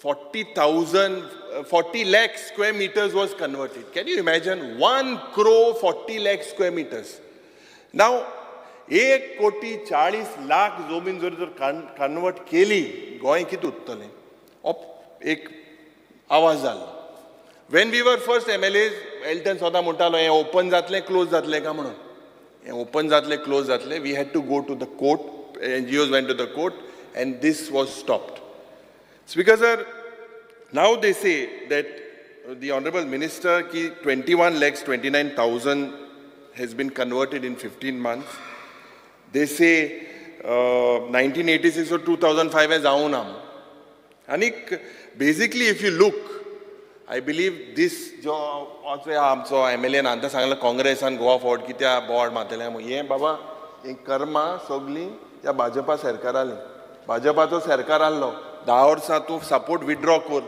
40,000, 40 lakh square meters was converted. Can you imagine? 1 crore 40 lakh square meters. Now, 1 कोटी 40 लाख जमीन जर जर convert केली, गोंय कितें उरतलें? एक आवाज जालो. When we were first MLAs, Elton सदां म्हणटालो हें ओपन जातलें क्लोज जातलें काय म्हणून. हें ओपन जातलें क्लोज जातलें. We had to go to the court, NGOs went to the court and this was stopped. Speaker sir, now they say that the Honorable Minister ki 21,29,000 has been converted in 15 months. They say 1986 or 2005 has जाऊं ना. आनीक basically if you look, I believe this जो आमचो MLA आतां सांगला काँग्रेसान Goa forward कित्याक board मारतले हें बाबा हें कर्मां सगळीं त्या भाजपा सरकाराली. भाजपाचो सरकार आहलो 10 वर्सां तूं सपोर्ट विथड्रॉ कर.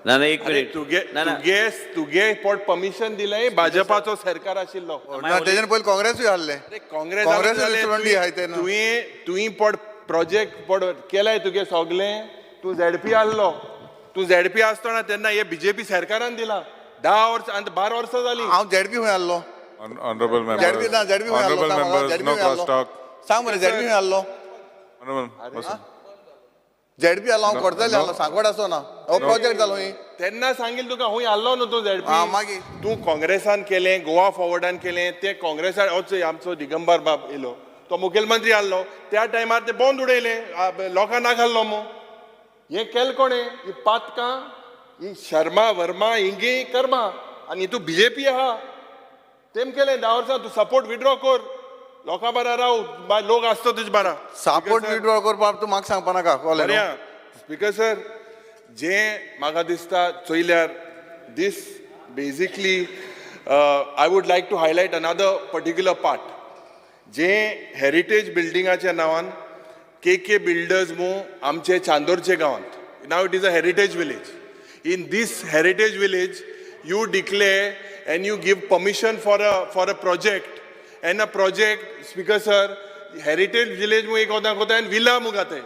ना ना एक मिनिट, तुगे तुगे पोट परमिशन दिलें भाजपाचो सरकार आशिल्लो. तेजेन पयलीं काँग्रेसूय आहले. काँग्रेस काँग्रेस तुवें पोट प्रोजेक्ट पोट केलाय तुगे सगळें. तूं झेडपी आहलो, तूं झेडपी आसतना तेन्ना हे बीजेपी सरकारान दिला 10 वर्सां आनी 12 वर्सां जालीं. हांव झेडपी खंय आहलो? Honorable members, honorable members, no cross talk. सांग मरे झेडपी खंय आहलो? झेडपी आहलो हांव कोर्जाली आहलो, सांगवाड आसो ना हो प्रोजेक्ट जालो. तेन्ना सांगील तुका खंय आहलो न्हू तूं झेडपी. मागीर तूं काँग्रेसान केलें, गोवा फॉरवर्डान केलें, ते काँग्रेसान आमचो दिगंबर बाब येयलो तो मुखेलमंत्री आहलो त्या टायमार ते बंद उडयलें, लोकांक ना घाल्लो मू. हें केलें कोणें? ही पातकां ही शर्मा वर्मा हिंगे कर्मा आनी तूं बीजेपी आहा तेम केलें 10 वर्सां. तूं सपोर्ट विथड्रॉ कर, लोकां बारा राव, लोक आसतो तुजे बारा. सपोर्ट विथड्रॉ करपाक तूं म्हाका सांगपा नाका. स्पीकर सर, जें म्हाका दिसता चोयल्यार this basically I would like to highlight another particular part. J heritage बिल्डिंगाच्या नांवान के के बिल्डर्स मू आमचे चांदोरचे गांवांत. Now it is a heritage village. In this heritage village you declare and you give permission for a project and a project. Speaker sir, heritage village मू एक कोता आनी villa मू घाताय.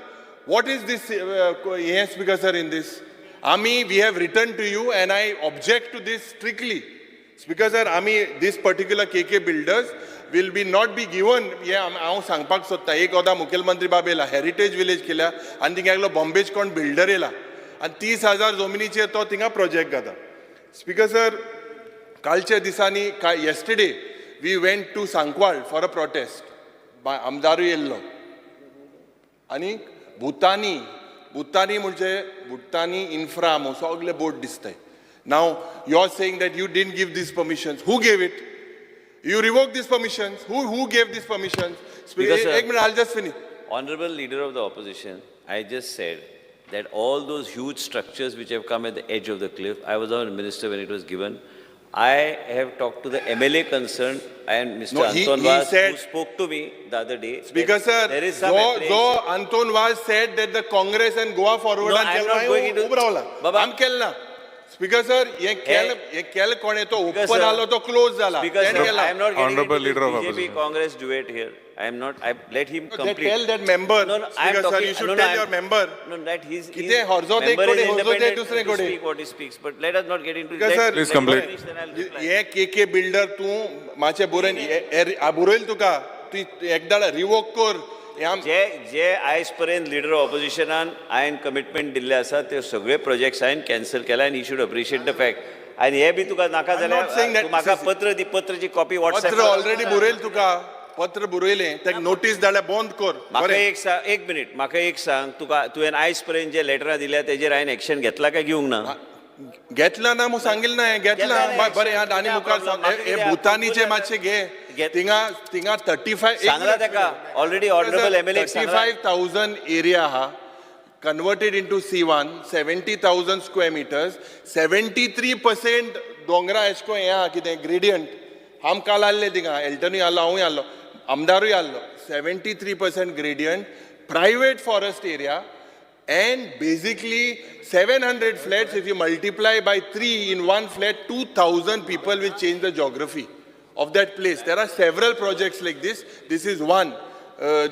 What is this हें स्पीकर सर? In this आमी we have written to you and I object to this strictly. Speaker sir, आमी this particular K K builders will be not be given. हें हांव सांगपाक सोदता. एक वदां मुखेलमंत्री बाब येयला, हेरिटेज विलेज केल्या आनी थिंगा एकलो बॉम्बेच कोण बिल्डर येयला आनी 30,000 जमिनीचेर तो थिंगा प्रोजेक्ट घाता. स्पीकर सर, कालच्या दिसांनी yesterday we went to Sancoale for a protest. आमदारूय येयल्लो आनी भुतानी, भुतानी म्हणजे भुतानी इन्फ्रा सगळे बोर्ड दिसताय. Now you are saying that you didn't give these permissions. Who gave it? You revoked these permissions. Who gave these permissions? Speaker sir, एक minute, I'll just finish. Honorable Leader of the Opposition, I just said that all those huge structures which have come at the edge of the cliff, I was not a minister when it was given. I have talked to the MLA concerned and Mr. No, Anton he Vaz, said, who spoke to me the other day. Speaker sir, there is some though Anton Vaz said that the Congress and Goa Forward no, I am not going into... Baba, I'm kelna. Speaker sir, ये केल कोणे तो open आलो तो close जाला. Speaker sir, I am not getting Honorable into Leader of BJP Congress duet here. I am not. I let him complete. Tell that member. No, no, I am Speaker talking. Sir, you should no, tell your member. No, that he's. किते हरजो member एक is कोडे, हरजो independent दुसरे to कोडे. speak what he speaks, but let us not get into. Speaker sir, please complete. ये K K builder तू माचे Buren Burrell तुका तू एकदा रिवोक कर. जे जे आयज पर्यंत लिडर ऑपोजिशनान हांवें कमिटमेंट दिल्ले आसा ते सगळे प्रोजेक्ट्स हांवें कॅन्सल केला आनी he should appreciate the fact. आनी हे बी तुका नाका जाल्यार तूं म्हाका पत्र दी, पत्राची कॉपी वॉट्सएप पत्र ऑलरेडी बरयल तुका, पत्र बरयलें ताका नोटीस धाडल्या बंद कर. म्हाका एक सांग, एक मिनीट, म्हाका एक सांग, तुका तुवें आयज पर्यंत जे लेटरां दिल्या तेजेर हांवें एक्शन घेतला काय घेवंक ना? घेतला ना म्हूण सांगिल्लें ना, हें घेतला बरें. आनी मुखार सांग, हे भूतानीचे मातशें घे, थिंगा थिंगा 35 सांगला ताका ऑलरेडी ऑनरेबल एमएलए 35,000 एरिया आहा converted into C1, 70,000 square meters, 73% दोंगरा एशको हें आहा कितें ग्रेडियंट. आम काल आहले थिंगा, एल्टनूय आहलो, हांवूय आहलो, आमदारूय आहलो. 73% gradient, private forest area, and basically 700 flats. If you multiply by 3 in one flat, 2,000 people will change the geography of that place. There are several projects like this. This is one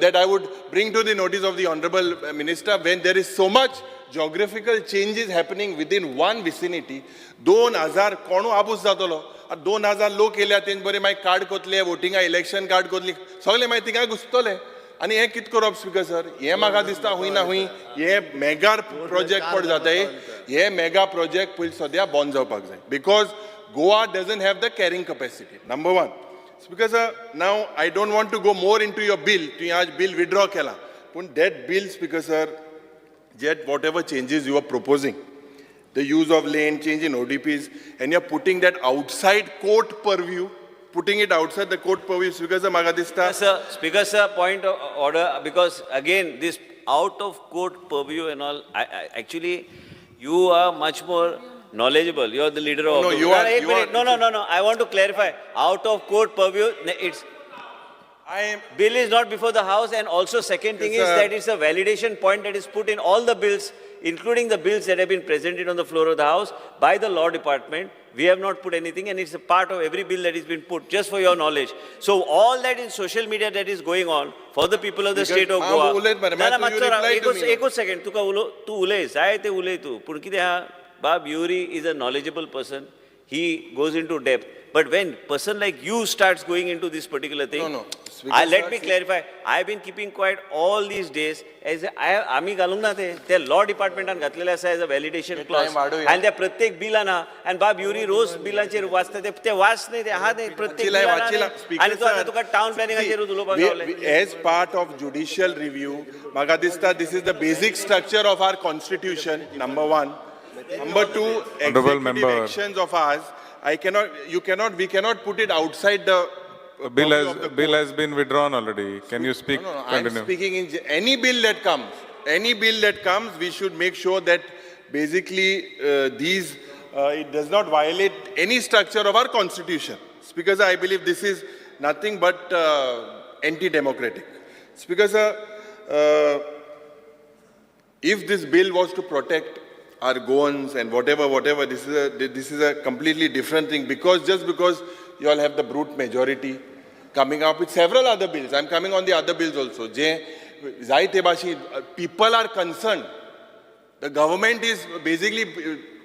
that I would bring to the notice of the Honorable Minister. When there is so much geographical changes happening within one vicinity, 2000 कोणू आबूज जातलो, 2000 लोक येयल्या तेंचे बरे मागीर card कोतले, वोटिंगा election card कोतली, सगळे मागीर थिंगा घुसतले. आनी हें कितें करप स्पीकर सर? हें म्हाका दिसता हूंय ना हूंय हे मेगा प्रोजेक्ट पड जाता, हे मेगा प्रोजेक्ट पयलीं सद्या बंद जावपाक जाय, because Goa doesn't have the carrying capacity, number one. Speaker sir, now I don't want to go more into your bill. तुवें आज बिल विड्रॉ केला, पूण that bill speaker sir, jet whatever changes you are proposing, the use of land, change in ODPs, and you're putting that outside court purview, putting it outside the court purview, Speaker sir, म्हाका दिसता. Speaker sir, point of order, because again, this out of court purview and all, I actually, you are much more knowledgeable. You are the leader of. No, you are. You are. No. I want to clarify. Out of court purview, it's. I am. Bill is not before the house, and also second thing is that it's a validation point that is put in all the bills, including the bills that have been presented on the floor of the house by the law department. We have not put anything, and it's a part of every bill that has been put, just for your knowledge. So all that in social media that is going on for the people of the state of Goa. एक second, तुका उलो, तूं उलय, जाय ते उलय तूं, पूण कितें आहा, बाब Yuri is a knowledgeable person. He goes into depth. But when person like you starts going into this particular thing, no. Let me clarify. I have been keeping quiet all these days. As आमी घालूंक ना ते law departmentan घातलेले आसा as a validation clause. आनी त्या प्रत्येक बिलान आहा. आनी बाब युरी रोज बिलाचेर वाचता, ते वाच न्ही, ते आहा ते प्रत्येक बिलान. आनी तूं आतां तुका टावन प्लॅनिंगाचेर उलोवपाक गावलें. As part of judicial review, म्हाका दिसता this is the basic structure of our constitution, number one. Number two, executive actions of ours, we cannot put it outside the bill has been withdrawn already. Can you speak? No, I'm speaking in any bill that comes. Any bill that comes, we should make sure that basically it does not violate any structure of our constitution. Speaker sir, I believe this is nothing but anti-democratic. Speaker sir, if this bill was to protect our Goans and whatever, this is a completely different thing, because just because you all have the brute majority coming up with several other bills. I'm coming on the other bills also. People are concerned. The government is basically,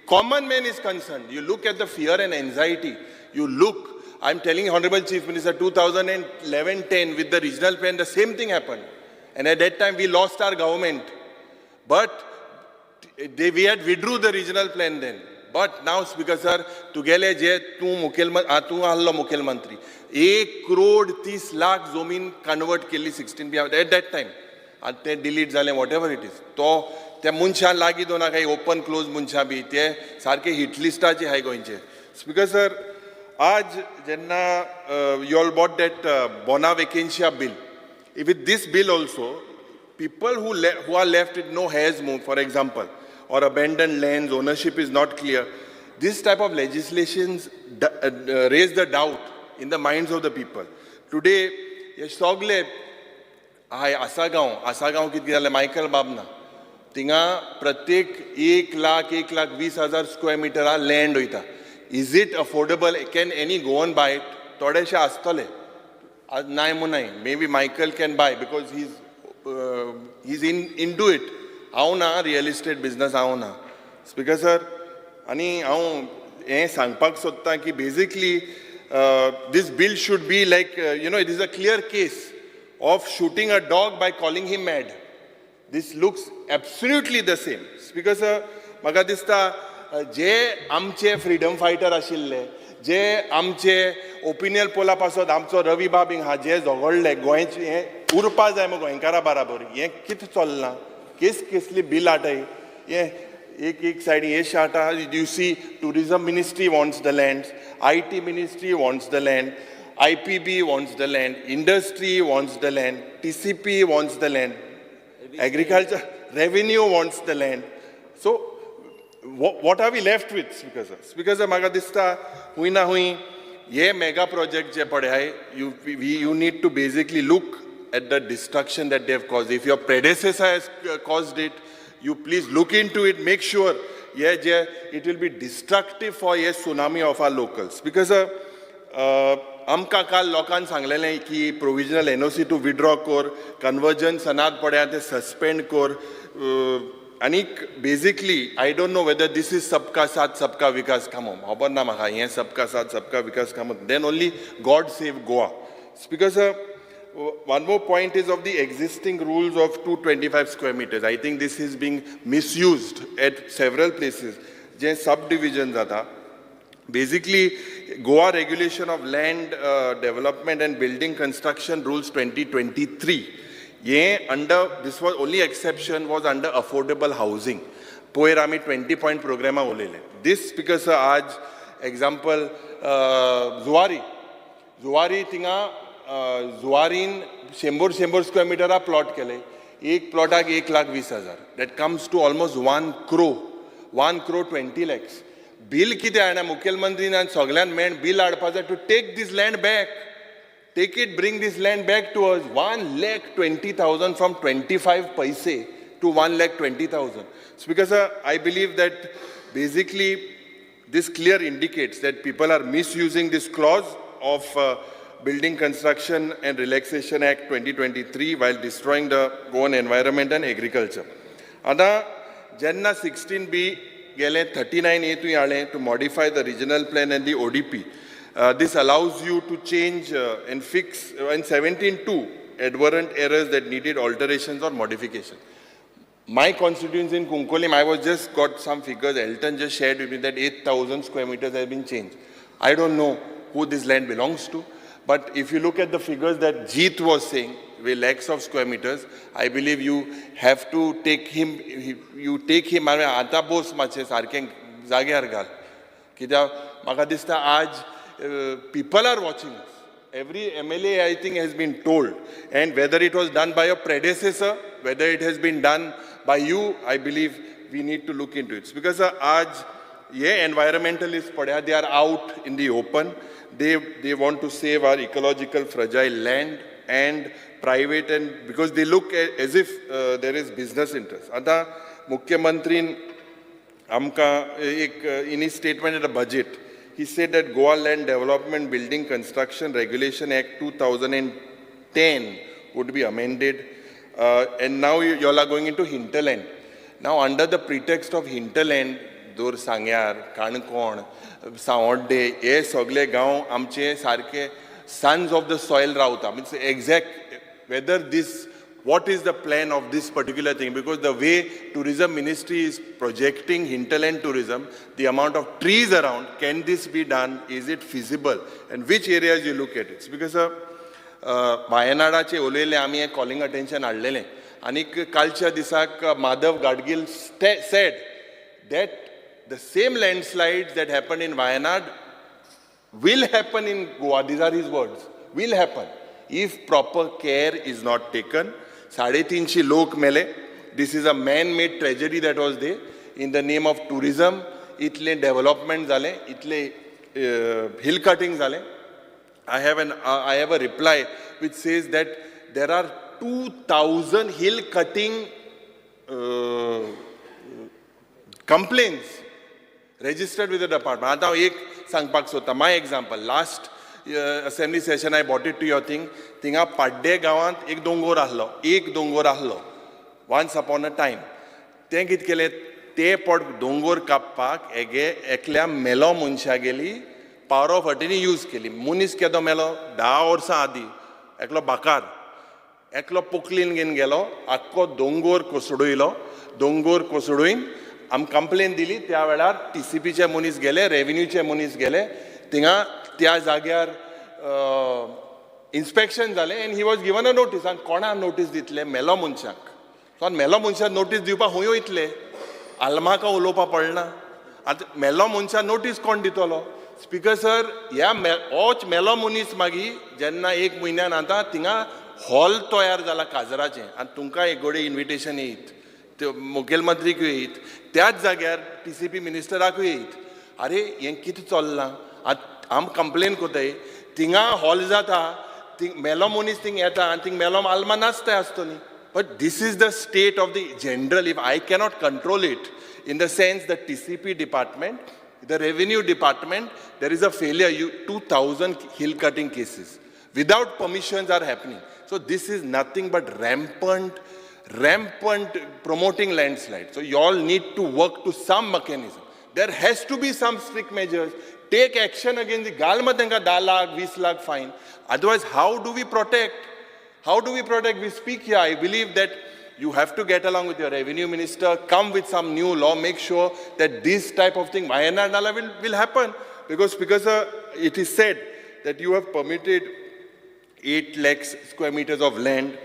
common man is concerned. You look at the fear and anxiety. You look, I'm telling you, Honorable Chief Minister, 2011-10 with the regional plan, the same thing happened. And at that time we lost our government. But we had withdrew the regional plan then. But now, Speaker sir, तुगेले जे तूं मुखेलमंत्री, तूं आहलो मुखेलमंत्री, 1,30,00,000 जमीन convert केल्ली 16B at that time. आनी तें डिलीट जालें, what ever it is. तो त्या मनशां लागीं दवरना काय ओपन क्लोज मनशां बी, ते सारके हिट लिस्टाचे आहाय गोंयचे. स्पीकर सर, आज जेन्ना you all bought that bona vacantia bill, with this bill also, people who are left with no heirs move, for example, or abandoned lands, ownership is not clear. This type of legislations raise the doubt in the minds of the people. Today, sogle, Asagaon कितें जालें, Michael बाब ना, थिंगा प्रत्येक 1,20,000 square metre land वयता. Is it affordable? Can any Goan buy it? थोडेशे आसतले, नाय म्हूण नाय. Maybe Michael can buy because he's into it. हांव ना रियल इस्टेट बिजनस, हांव ना. स्पीकर सर, आनी हांव हें सांगपाक सोदतां की basically this bill should be like, you know, it is a clear case of shooting a dog by calling him mad. This looks absolutely the same. Speaker sir, म्हाका दिसता जे आमचे फ्रिडम फायटर आशिल्ले, जे आमचे ओपिनियन पोला पासत आमचो रवी बाब हिंगा जे झगडले गोंयचे हें उरपा जाय मगो गोंयकारा बराबर हें कितें चल्लां केस केसली बिल हाडटाय हें एक एक सायडी हे शाटा. You see, tourism ministry wants the land, IT ministry wants the land, IPB wants the land, industry wants the land, TCP wants the land, agriculture, revenue wants the land. So what are we left with, Speaker sir? Speaker sir, म्हाका दिसता हुंय ना हुंय हे mega project जे पळय आहाय, you need to basically look at the destruction that they have caused. If your predecessor has caused it, you please look into it, make sure हे जे it will be destructive for hey tsunami of our locals. Because आमकां काल लोकांक सांगलेलें की provisional NOC तूं withdraw कर, conversion Sanand पळय तें सस्पेंड कर. आनीक basically I don't know whether this is Sabka Saath Sabka Vikas कामो, खबर ना म्हाका हें सबका साथ सबका विकास कामो. Then only God save Goa. Because one more point is of the existing rules of 225 square meters. I think this is being misused at several places. J subdivision जाता. Basically, Goa Regulation of Land Development and Building Construction Rules 2023. Ye under, this was only exception was under affordable housing. Poyer आमी 20 point program उलयले. This because आज example Zuari. Zuari थिंगा जुवारीन 100 square मिटरा plot केले. एक प्लॉटाक 1,20,000. That comes to almost 1 crore, 1 crore 20 lakhs. Bill कितें हाडना मुखेलमंत्रीन आनी सगळ्यान main bill हाडपा जाय to take this land back. Take it, bring this land back to us. 1,20,000 from 25 paise to 1,20,000. Speaker sir, I believe that basically this clear indicates that people are misusing this clause of Building Construction and Relaxation Act 2023 while destroying the Goan environment and agriculture. आतां जेन्ना 16B गेले 39A तुवें हाडलें to modify the regional plan and the ODP. This allows you to change and fix and 17(2) adverent errors that needed alterations or modification. My constituency in Cuncolim, I was just got some figures, Elton just shared with me that 8,000 square meters have been changed. I don't know who this land belongs to, but if you look at the figures that Jeet was saying, with lakhs of square meters, I believe you have to take him, you take him, आतां बोस मातशें सारकें जाग्यार घाल. कित्याक म्हाका दिसता आज people are watching us. Every MLA, I think, has been told. And whether it was done by your predecessor, whether it has been done by you, I believe we need to look into it. Because aaj, ye environmentalists, they are out in the open. They want to save our ecological fragile land and private, and because they look as if there is business interest. Ata Mukhyamantrin amka ek in his statement at the budget, he said that Goa Land Development Building Construction Regulation Act 2010 would be amended. And now you all are going into hinterland. Now under the pretext of hinterland, Dor Sangyar, Canacona, Saonde, हे सगळे गांव आमचे सारके sons of the soil रावता. Means exact whether this, what is the plan of this particular thing? Because the way tourism ministry is projecting hinterland tourism, the amount of trees around, can this be done? Is it feasible? And which areas you look at it? Because वायनाडाचे उलयले आमी हें calling attention हाडलेलें. आनीक कालच्या दिसाक Madhav Gadgil said that the same landslides that happened in Wayanad will happen in Goa. These are his words. Will happen if proper care is not taken. 350 लोक मेले. This is a man-made tragedy that was there. In the name of tourism, इतले development जाले, इतले hill cutting जाले. I have a reply which says that there are 2,000 hill cutting complaints registered with the department. आतां एक सांगपाक सोदता, my example, last assembly session I brought it to your thing. थिंगा पाड्डे गांवांत एक दोंगोर आहलो, once upon a time. तें कितें केलें, ते पोट दोंगोर कापपाक एगे एकल्या मेलो मनशा गेली पावर ऑफ अटर्नी यूज केली. मनीस केदो मेलो 10 वर्सां आदीं, एकलो बाकार, एकलो पोकलीन घेवन गेलो, आख्खो दोंगोर कोसडयलो. दोंगोर कोसडून आमी कंप्लेन दिली. त्या वेळार टीसीपीचे मनीस गेले, रेवेन्यूचे मनीस गेले. थिंगा त्या जाग्यार इन्स्पेक्शन जालें and he was given a notice. आनी कोणा नोटीस दितले? मेलो मनशाक. सो मेलो मनशाक नोटीस दिवपाक खंय वयतले? आल्माका उलोवपाक पडना. आतां मेलो मनशाक नोटीस कोण दितलो? स्पीकर सर, ह्या होच मेलो मनीस मागीर जेन्ना एक म्हयन्यान आतां थिंगा हॉल तयार जाला काजराचें, आनी तुमकां एक घडये इन्विटेशन येयत, मुखेलमंत्रीकूय येयत, त्याच जाग्यार TCP मिनिस्टराकूय येयत. आरे हें कितें चल्लां? आतां आम कंप्लेन कोताय, थिंगा हॉल जाता, थिंग मेलो मनीस थिंग येता आनी थिंग मेलो आल्मा नाचताय आसतली. But this is the state of the general. If I cannot control it, in the sense the TCP department, the revenue department, there is a failure. You 2,000 hill cutting cases without permissions are happening. So this is nothing but rampant promoting landslide. So you all need to work to some mechanism. There has to be some strict measures. Take action against the galma tenka 10 lakh, 20 lakh fine. Otherwise, how do we protect? How do we protect? We speak here. I believe that you have to get along with your revenue minister, come with some new law, make sure that this type of thing, Wayanad Nala, will happen. Because it is said that you have permitted 8 lakhs square meters of land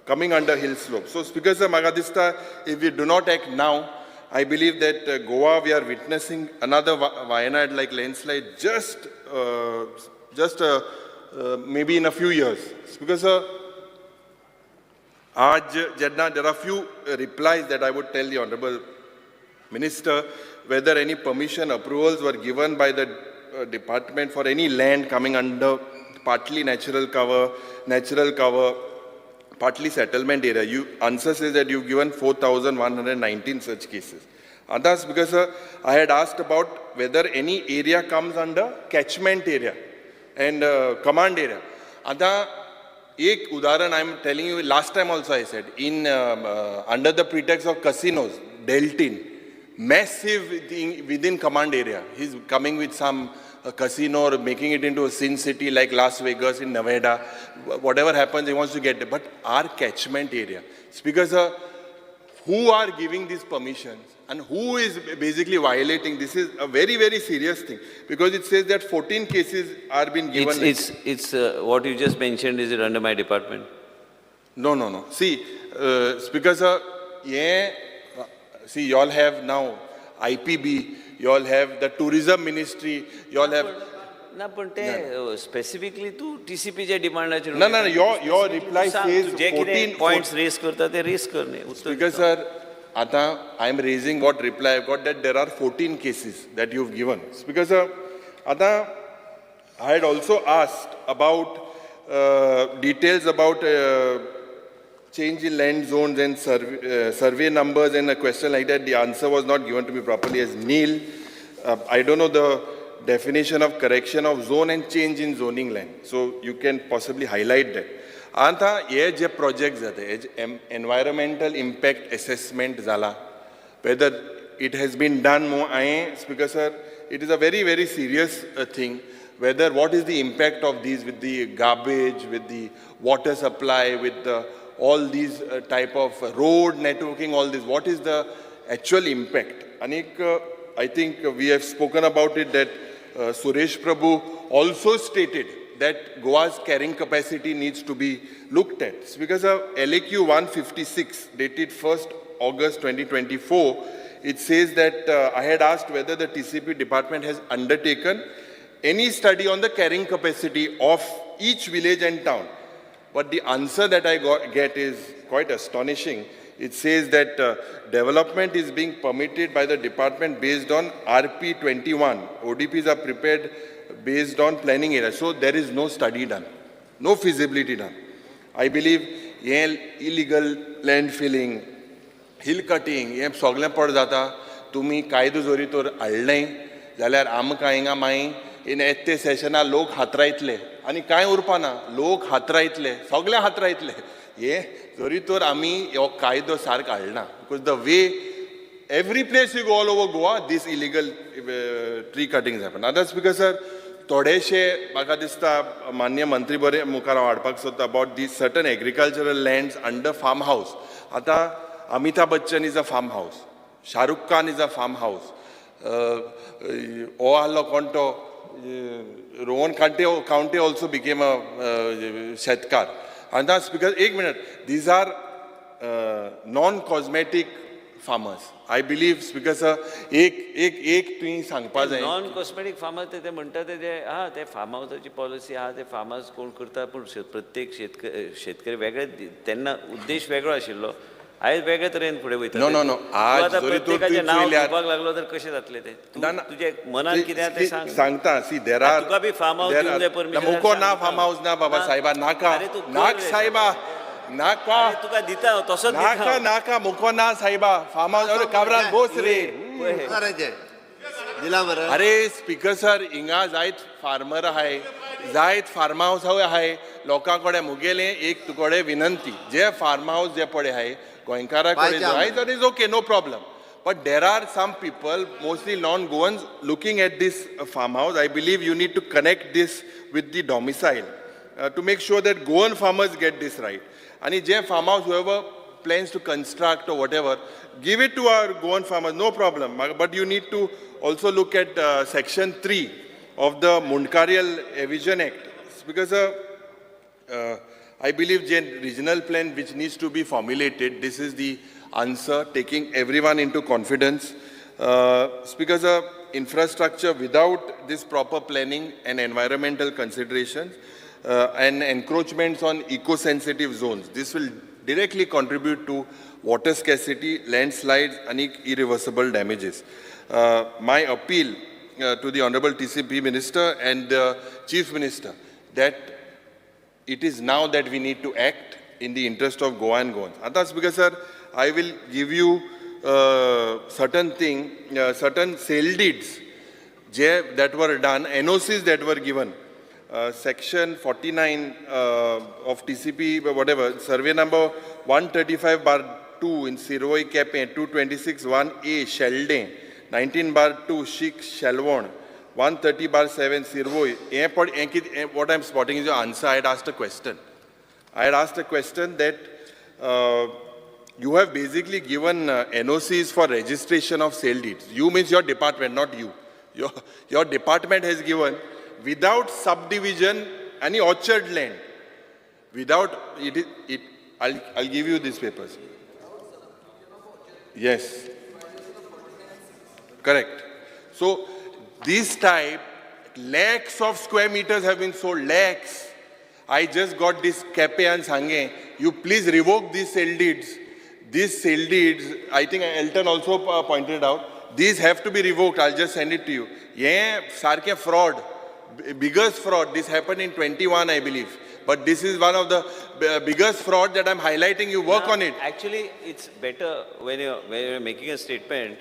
coming under hill slope. So, Speaker sir, Magadista, if we do not act now, I believe that Goa, we are witnessing another Wayanad-like landslide just maybe in a few years. Because there are few replies that I would tell the Honorable Minister, whether any permission approvals were given by the department for any land coming under partly natural cover, partly settlement area. You answer says that you've given 4,119 such cases. Others, because I had asked about whether any area comes under catchment area and command area. Ada ek udaharan I am telling you, last time also I said, in under the pretext of casinos, Deltin, massive thing within command area. He's coming with some casino or making it into a sin city like Las Vegas in Nevada. Whatever happens, he wants to get there. But our catchment area, because who are giving these permissions and who is basically violating? This is a very, very serious thing, because it says that 14 cases are being given. It's what you just mentioned, is it under my department? No, no, no. See, because yeah, see, you all have now IPB, you all have the tourism ministry, you all have... Na, but specifically to TCP je demand. No, no, no, your reply says 14 points raise karta, te raise karne. Because sir, ata, I am raising what reply I have got, that there are 14 cases that you have given. Because sir, ata, I had also asked about details about change in land zones and survey numbers and a question like that. The answer was not given to me properly as nil. I don't know the definition of correction of zone and change in zoning land. So you can possibly highlight that. Anta, ye je projects jate, environmental impact assessment zala, whether it has been done more, Speaker sir, it is a very, very serious thing. Whether what is the impact of these with the garbage, with the water supply, with the all these type of road networking, all this, what is the actual impact? Anik, I think we have spoken about it that Suresh Prabhu also stated that Goa's carrying capacity needs to be looked at. It's because of LAQ 156 dated 1st August 2024, it says that I had asked whether the TCP department has undertaken any study on the carrying capacity of each village and town. But the answer that I get is quite astonishing. It says that development is being permitted by the department based on RP 21. ODPs are prepared based on planning area. So there is no study done, no feasibility done. I believe illegal land filling, hill cutting, हे सगळें पड जाता. तुमी कायदो जरी तर हाडलें जाल्यार आमकां हिंगा मागीर इन येते सेशना लोक हातरायतले आनी कांय उरपा ना, लोक हातरायतले, सगळे हातरायतले. हे जरी तर आमी हो कायदो सारको हाडना, because the way every place you go all over Goa this illegal tree cutting happen. Others because sir थोडेशे म्हाका दिसता मान्य मंत्री बरे मुखार हांव हाडपाक सोदता about these certain agricultural lands under farm house. आतां Amitabh Bachchan is a farm house, Shahrukh Khan is a farm house, हो आहलो कोण तो Rohan Khaunte also became a शेतकार. आतां स्पीकर एक minute, these are non cosmetic farmers. I believe, speaker sir, एक एक एक तुवें सांगपा जाय. नॉन कॉस्मेटीक फार्मर ते म्हणटा ते आहा, ते फार्म हावसाची पॉलिसी आहा, ते फार्मर्स कोण करता, पूण प्रत्येक शेतकरी वेगळे, तेन्ना उद्देश वेगळो आशिल्लो, आयज वेगळे तरेन फुडें वयता. No, no, no. आज आतां प्रत्येकाचें नांव घेवपाक लागलो तर कशें जातलें तें? तुजें मनान कितें आहा तें सांग. सांगता, सी there are, तुका बी फार्म हावस दिवंक जाय परमिशन. मुको ना फार्म हावस ना बाबा साहेबा, नाका नाक साहेबा, नाका तुका दिता तसोच नाका नाका मुको ना साहेबा फार्म हावस. अरे काब्राल बोस रे. अरे स्पीकर सर, हिंगा जायत फार्मर आहाय, जायत फार्म हावस आहाय, लोकां कडेन मुगेलें एक तुकडे विनंती, जे फार्म हावस जे पळय आहाय गोंयकारा कडेन जाय that is okay, no problem. But there are some people, mostly non Goans, looking at this farm house. I believe you need to connect this with the domicile to make sure that Goan farmers get this right. आनी जे farm house whoever plans to construct or whatever, give it to our Goan farmers, no problem. But you need to also look at section 3 of the Mundkarial Evasion Act. It's because I believe the regional plan which needs to be formulated, this is the answer, taking everyone into confidence. Because infrastructure without this proper planning and environmental considerations and encroachments on eco-sensitive zones, this will directly contribute to water scarcity, landslides, and irreversible damages. My appeal to the Honorable TCP Minister and the Chief Minister that it is now that we need to act in the interest of Goa and Goans. Atas, because sir, I will give you certain thing, certain sale deeds that were done, NOCs that were given. Section 49 of TCP, whatever, survey number 135/2 in Sirvoy Kepe, 226-1A Sheldon, 19/2 Sheikh Shelvon, 130/7 Sirvoy. What I'm spotting is your answer. I had asked a question. I had asked a question that you have basically given NOCs for registration of sale deeds. You means your department, not you. Your department has given without subdivision any orchard land. Without it, I'll give you these papers. Yes. Correct. So this type, lakhs of square meters have been sold, lakhs. I just got this Kepe and Sange. You please revoke these sale deeds. These sale deeds, I think Elton also pointed out, these have to be revoked. I'll just send it to you. Yeah, sarke fraud, biggest fraud. This happened in 21, I believe. But this is one of the biggest fraud that I'm highlighting. You work on it. Actually, it's better when you're making a statement,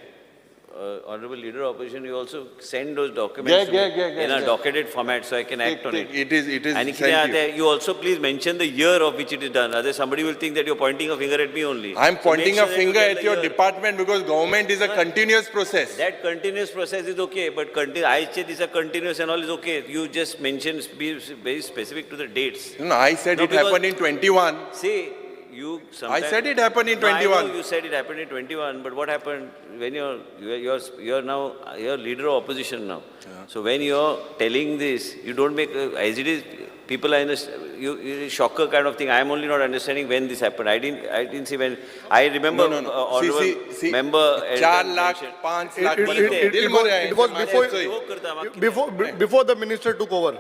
Honorable Leader of Opposition, you also send those documents in a docketed format so I can act on it. It is. And you also please mention the year of which it is done. Otherwise, somebody will think that you're pointing a finger at me only. I'm pointing a finger at your department because government is a continuous process. That continuous process is okay, but I say this is a continuous and all is okay. You just mention, be very specific to the dates. No, I said it happened in 21. See, you I said it happened in 21. No, I know you said it happened in 21, but what happened when you're now you're leader of opposition now. Yeah. So when you're telling this, you don't make as it is. People are in a you shocker kind of thing. I am only not understanding when this happened. I didn't see when. I remember. No. See, member 4 lakh, 5 lakh. It was before the minister took over.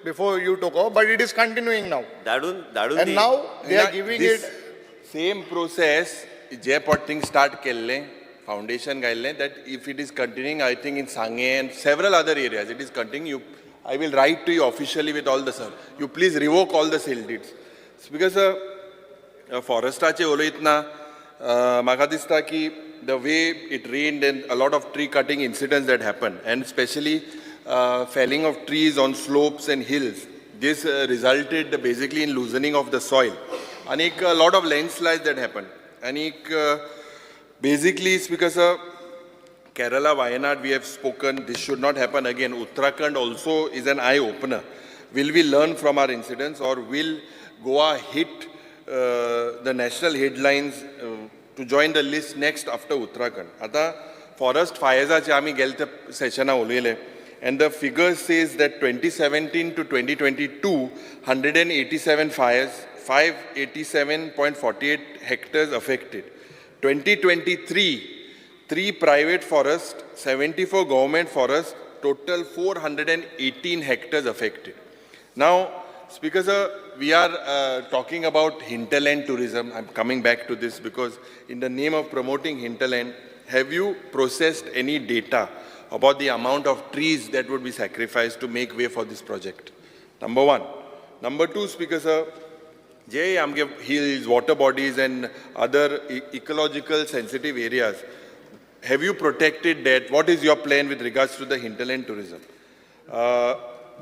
Before you took over, but it is continuing now. And now they are giving it. Same process, je potting start kelle, foundation guideline, that if it is continuing, I think in Sange and several other areas, it is continuing. I will write to you officially with all the sir. You please revoke all the sale deeds. It's because forestache uloitna, maka dista ki the way it rained and a lot of tree cutting incidents that happened, and especially felling of trees on slopes and hills. This resulted basically in loosening of the soil. And a lot of landslides that happened. And basically it's because Kerala, Wayanad, we have spoken, this should not happen again. Uttarakhand also is an eye-opener. Will we learn from our incidents, or will Goa hit the national headlines to join the list next after Uttarakhand? Ata, forest फायर्साचे आमी गेले त्या सेशना उलयले and the figure says that 2017 to 2022, 187 fires, 587.48 hectares affected. 2023, 3 private forests, 74 government forests, total 418 hectares affected. Now, Speaker sir, we are talking about hinterland tourism. I'm coming back to this because in the name of promoting hinterland, have you processed any data about the amount of trees that would be sacrificed to make way for this project? Number one. Number two, Speaker sir, जे आमगे hills, water bodies and other ecological sensitive areas, have you protected that? What is your plan with regards to the hinterland tourism?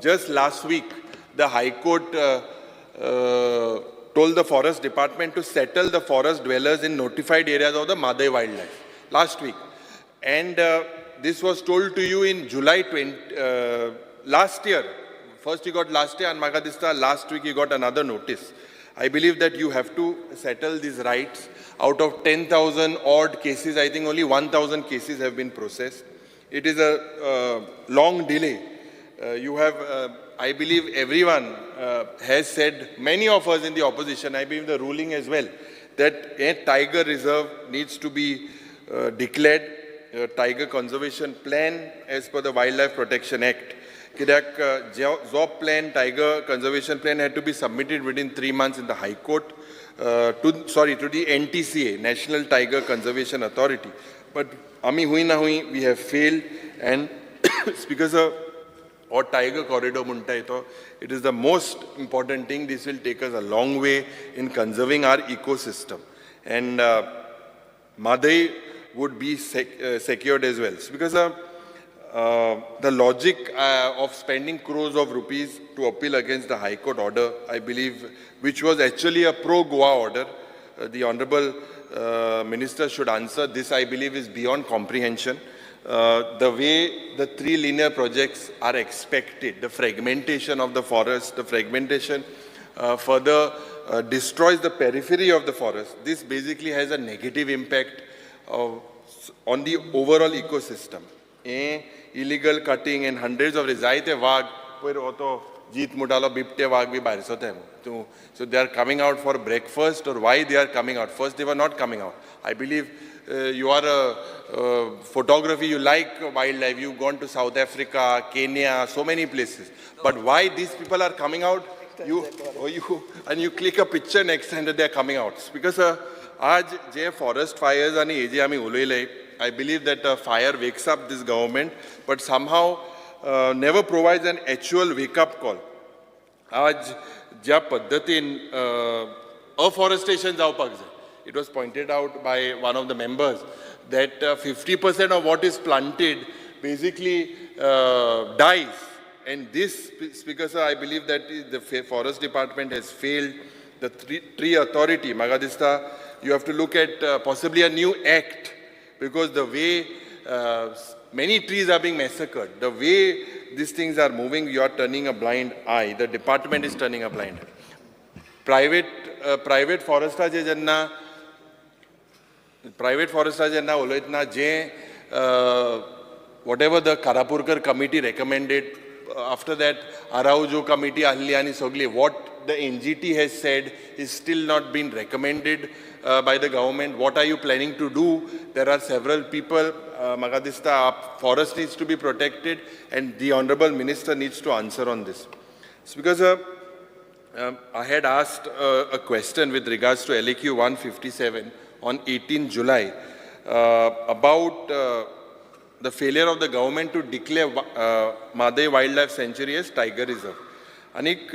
Just last week, the High Court told the Forest Department to settle the forest dwellers in notified areas of the Mhadei wildlife last week. And this was told to you in July 20, last year. First you got last year and म्हाका दिसता last week you got another notice. I believe that you have to settle these rights. Out of 10,000 odd cases, I think only 1,000 cases have been processed. It is a long delay. You have, I believe everyone has said, many of us in the opposition, I believe the ruling as well, that a tiger reserve needs to be declared, a tiger conservation plan as per the Wildlife Protection Act. कित्याक जो plan, tiger conservation plan had to be submitted within 3 months in the High Court, to the NTCA, National Tiger Conservation Authority. But आमी हुंय ना हुंय we have failed, and Speaker sir, or tiger corridor म्हणटा तो, it is the most important thing. This will take us a long way in conserving our ecosystem. And Mhadei would be secured as well. Because the logic of spending crores of rupees to appeal against the High Court order, I believe, which was actually a pro-Goa order, the Honorable Minister should answer. This, I believe, is beyond comprehension. The way the three linear projects are expected, the fragmentation of the forest, the fragmentation further destroys the periphery of the forest. This basically has a negative impact on the overall ecosystem. Illegal cutting and hundreds of जायते वाग पयर हो तो जीत मुटालो बिबटे वाग बी भायर सरता. So they are coming out for breakfast, or why they are coming out? First they were not coming out. I believe you are a photography, you like wildlife, you've gone to South Africa, Kenya, so many places. But why these people are coming out? You and you click a picture next time that they are coming out. Because आज जे forest fires आणि हे जे आमी उलयले, I believe that fire wakes up this government, but somehow never provides an actual wake-up call. आज ज्या पद्धतीन afforestation जावपाक जाय, it was pointed out by one of the members that 50% of what is planted basically dies. And this, Speaker sir, I believe that the forest department has failed. The tree authority, म्हाका दिसता, you have to look at possibly a new act, because the way many trees are being massacred, the way these things are moving, you are turning a blind eye. The department is turning a blind eye. Private forestaचे जेन्ना, private forestaचे जेन्ना उलयतना जे whatever the Karapurkar committee recommended, after that Araujo committee आहली आनी सगली, what the NGT has said is still not been recommended by the government. What are you planning to do? There are several people, म्हाका दिसता forest needs to be protected and the Honorable Minister needs to answer on this. It's because I had asked a question with regards to LAQ 157 on 18 July about the failure of the government to declare Mhadei Wildlife Sanctuary as Tiger Reserve. Anik,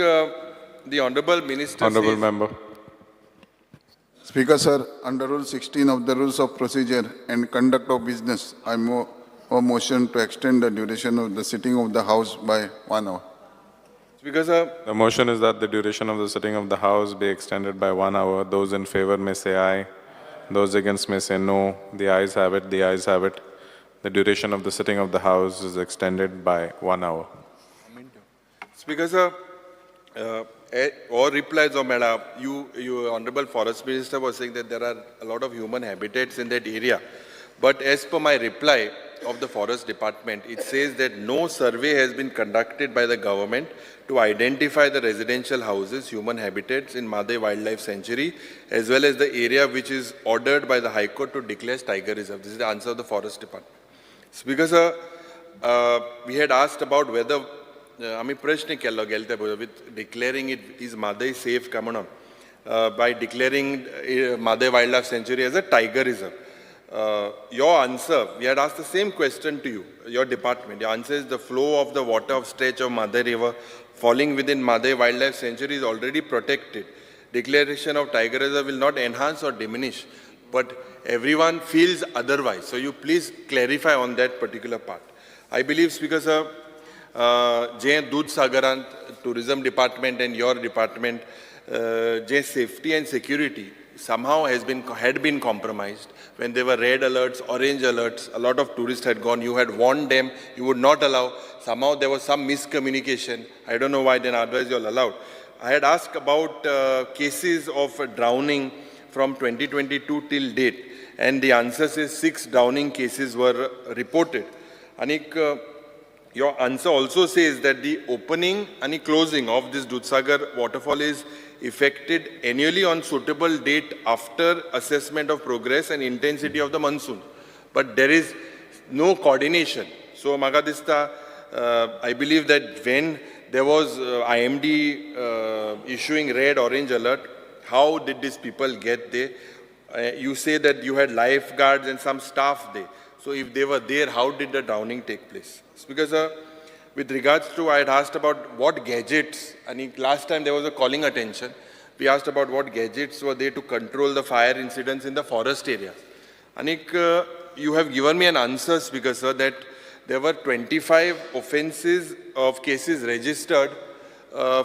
the Honorable Minister Honorable says, Member. Speaker sir, under Rule 16 of the Rules of Procedure and Conduct of Business, I move a motion to extend the duration of the sitting of the House by 1 hour. Speaker sir, the motion is that the duration of the sitting of the House be extended by 1 hour. Those in favor may say aye. Those against may say no. The ayes have it. The ayes have it. The duration of the sitting of the House is extended by 1 hour. Speaker sir, or replies of Mela, you Honorable Forest Minister was saying that there are a lot of human habitats in that area. But as per my reply of the forest department, it says that no survey has been conducted by the government to identify the residential houses, human habitats in Mhadei Wildlife Sanctuary, as well as the area which is ordered by the High Court to declare tiger reserve. This is the answer of the forest department. Speaker sir, we had asked about whether आमी प्रश्न केल्लो गेले ते with declaring it is Mhadei safe काय म्हणून, by declaring Mhadei Wildlife Sanctuary as a tiger reserve. Your answer, we had asked the same question to you, your department. Your answer is the flow of the water of stretch of Mhadei River falling within Mhadei Wildlife Sanctuary is already protected. Declaration of tiger reserve will not enhance or diminish, but everyone feels otherwise. So you please clarify on that particular part. I believe, Speaker sir, J दूधसागरांत tourism department and your department, J safety and security somehow had been compromised. When there were red alerts, orange alerts, a lot of tourists had gone. You had warned them, you would not allow. Somehow there was some miscommunication. I don't know why then otherwise you all allowed. I had asked about cases of drowning from 2022 till date, and the answer is 6 drowning cases were reported. Anik, your answer also says that the opening and closing of this Dudhsagar waterfall is effected annually on suitable date after assessment of progress and intensity of the monsoon. But there is no coordination. So, म्हाका दिसता, I believe that when there was IMD issuing red, orange alert, how did these people get there? You say that you had lifeguards and some staff there. So if they were there, how did the drowning take place? It's because with regards to, I had asked about what gadgets, and last time there was a calling attention. We asked about what gadgets were there to control the fire incidents in the forest areas. Anik, you have given me an answer, Speaker sir, that there were 25 offenses of cases registered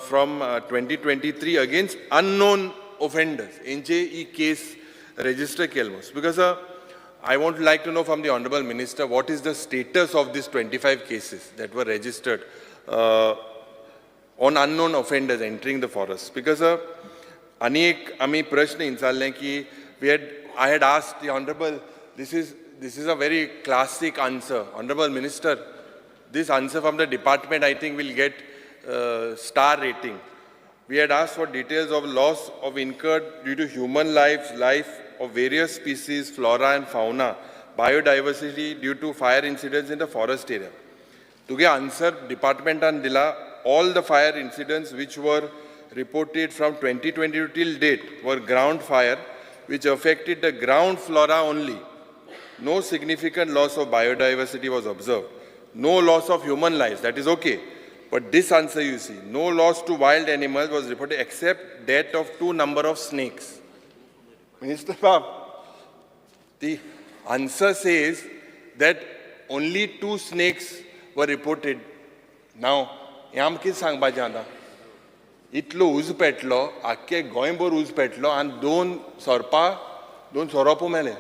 from 2023 against unknown offenders. Inche e case register kelmos. Because I would like to know from the Honorable Minister what is the status of these 25 cases that were registered on unknown offenders entering the forest. Because ani ek ami prashna inचारलें ki I had asked the Honorable, this is a very classic answer. Honorable Minister, this answer from the department I think will get star rating. We had asked for details of loss of incurred due to human lives, life of various species, flora and fauna, biodiversity due to fire incidents in the forest area. Tuge answer department an dila, all the fire incidents which were reported from 2022 till date were ground fire, which affected the ground flora only. No significant loss of biodiversity was observed. No loss of human lives, that is okay. But this answer you see, no loss to wild animals was reported except death of 2 number of snakes. Minister Baab, the answer says that only 2 snakes were reported. Now, हें आमकां कितें सांगपाचें आतां? इतलो उजो पेटलो, आख्खे गोंयभर उजो पेटलो आनी 2 सोरोप मेले.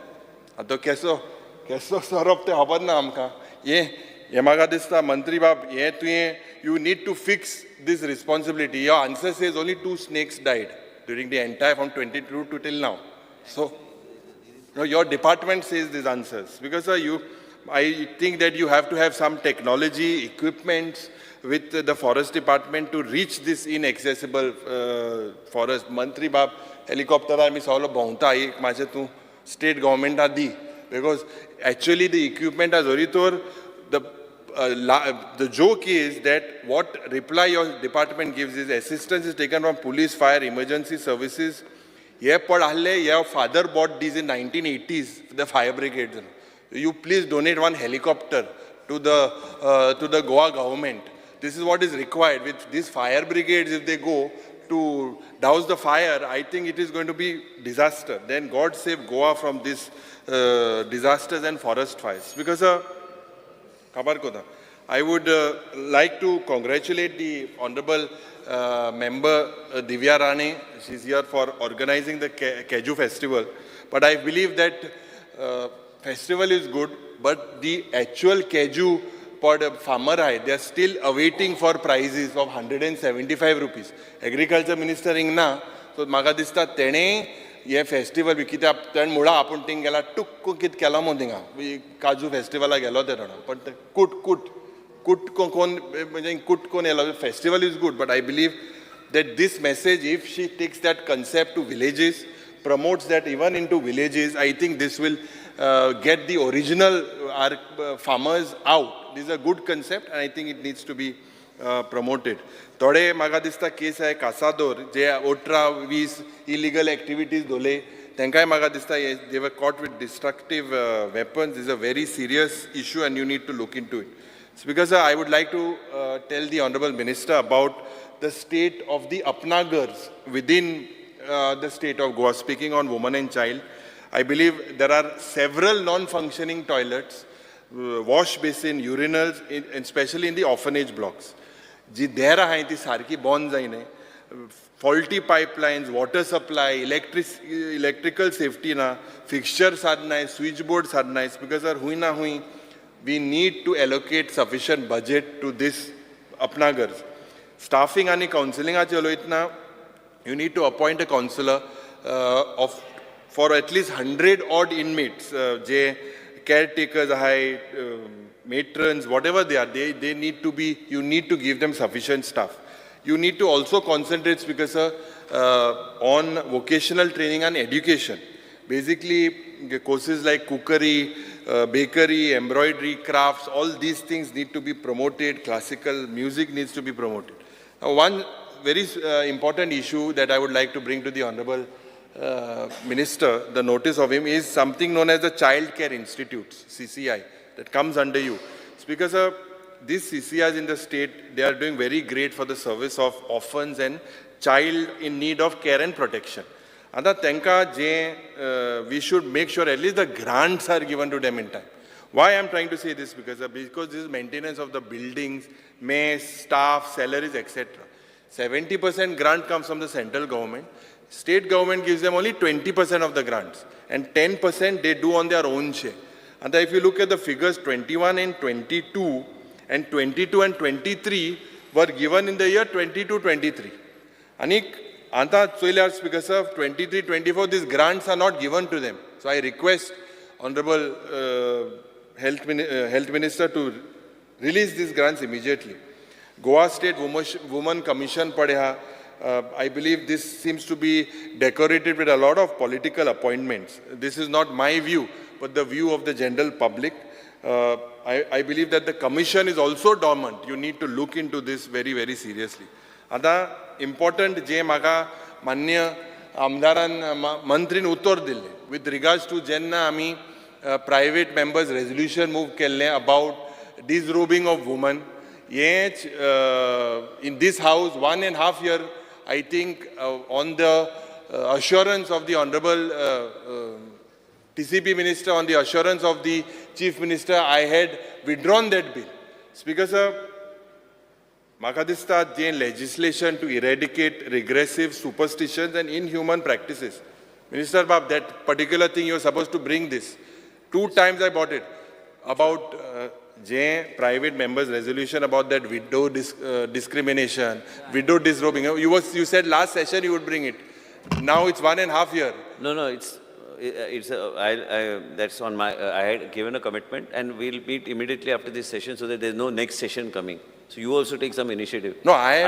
आतां केसो केसो सोरोप तें खबर ना आमकां. हें म्हाका दिसता मंत्री बाब, हें तुवें you need to fix this responsibility. Your answer says only 2 snakes died during the entire from 22 to till now. So, no, your department says these answers. Because sir, I think that you have to have some technology, equipment with the forest department to reach this inaccessible forest. Mantri Bab, helicopter आमी सगलो भोंवता, एक मातशें तूं state government the. Because actually the equipment has already the joke is that what reply your department gives is assistance is taken from police, fire, emergency services. Ye pad ahle, your father bought these in 1980s, the fire brigades. You please donate 1 helicopter to the Goa government. This is what is required. With these fire brigades, if they go to douse the fire, I think it is going to be disaster. Then God save Goa from these disasters and forest fires. Because I would like to congratulate the Honorable Member Divya Rane. She's here for organizing the Keju Festival. But I believe that festival is good, but the actual Keju farmer, they are still awaiting for prices of 175 rupees. Agriculture Minister ingna, so म्हाका दिसता तेणे हें festival बी कित्याक ताणें मुळा आपूण thing गेला टुक्क कितें केलो मो थिंगा काजू फेस्टिवलाक गेलो ते जाणा, पण ते कूट कूट कूट कोन म्हणजे कूट कोन येयलो. Festival is good, but I believe that this message, if she takes that concept to villages, promotes that even into villages, I think this will get the original our farmers out. This is a good concept and I think it needs to be promoted. थोडे म्हाका दिसता केस आहे कासादोर जे 18-20 illegal activities दोले तांकांय म्हाका दिसता they were caught with destructive weapons. Is a very serious issue and you need to look into it. Speaker sir, I would like to tell the honourable minister about the state of the Apna Ghars within the state of Goa. Speaking on woman and child, I believe there are several non-functioning toilets, wash basin, urinals, and especially in the orphanage blocks. जी देरां आहाय ती सारकी बंद जायना, faulty pipelines, water supply, electrical safety ना, fixture सादनाय, switch board सादनाय. Because हुंय ना हुंय we need to allocate sufficient budget to this Apna Ghars. Staffing आनी कावन्सिलिंगाचेर उलयतना you need to appoint a counsellor of for at least 100 odd inmates, J caretakers आहाय, matrons, whatever they are, they need to be, you need to give them sufficient staff. You need to also concentrate, Speaker sir, on vocational training and education. Basically, courses like cookery, bakery, embroidery, crafts, all these things need to be promoted. Classical music needs to be promoted. Now, one very important issue that I would like to bring to the Honorable Minister, the notice of him, is something known as the Child Care Institutes, CCI, that comes under you. Speaker sir, these CCIs in the state, they are doing very great for the service of orphans and child in need of care and protection. Ata tenka je we should make sure at least the grants are given to them in time. Why I am trying to say this? Because this is maintenance of the buildings, mess, staff, salaries, etc. 70% grant comes from the central government. State government gives them only 20% of the grants, and 10% they do on their own share. And if you look at the figures, 21 and 22 and 22 and 23 were given in the year 22-23. Anik, anta choyल्यार Speaker sir, 23-24, these grants are not given to them. So I request Honorable Health Minister to release these grants immediately. Goa State Women Commission padeha. I believe this seems to be decorated with a lot of political appointments. This is not my view, but the view of the general public. I believe that the commission is also dormant. You need to look into this very, very seriously. आता important जे म्हाका मान्य आमदारान मंत्रीन उत्तर दिल्लें with regards to जेन्ना आमी private members resolution move केल्लें about disrobing of woman, हेंच in this house 1.5 year I think on the assurance of the honourable TCP minister, on the assurance of the chief minister, I had withdrawn that bill. Speaker sir, म्हाका दिसता जें legislation to eradicate regressive superstitions and inhuman practices. Minister Bab, that particular thing you are supposed to bring this. 2 times I bought it. About J private members resolution about that widow discrimination, widow disrobing. You said last session you would bring it. Now it's 1.5 year. No, it's that's on my. I had given a commitment, and we'll meet immediately after this session so that there's no next session coming. So you also take some initiative. No, I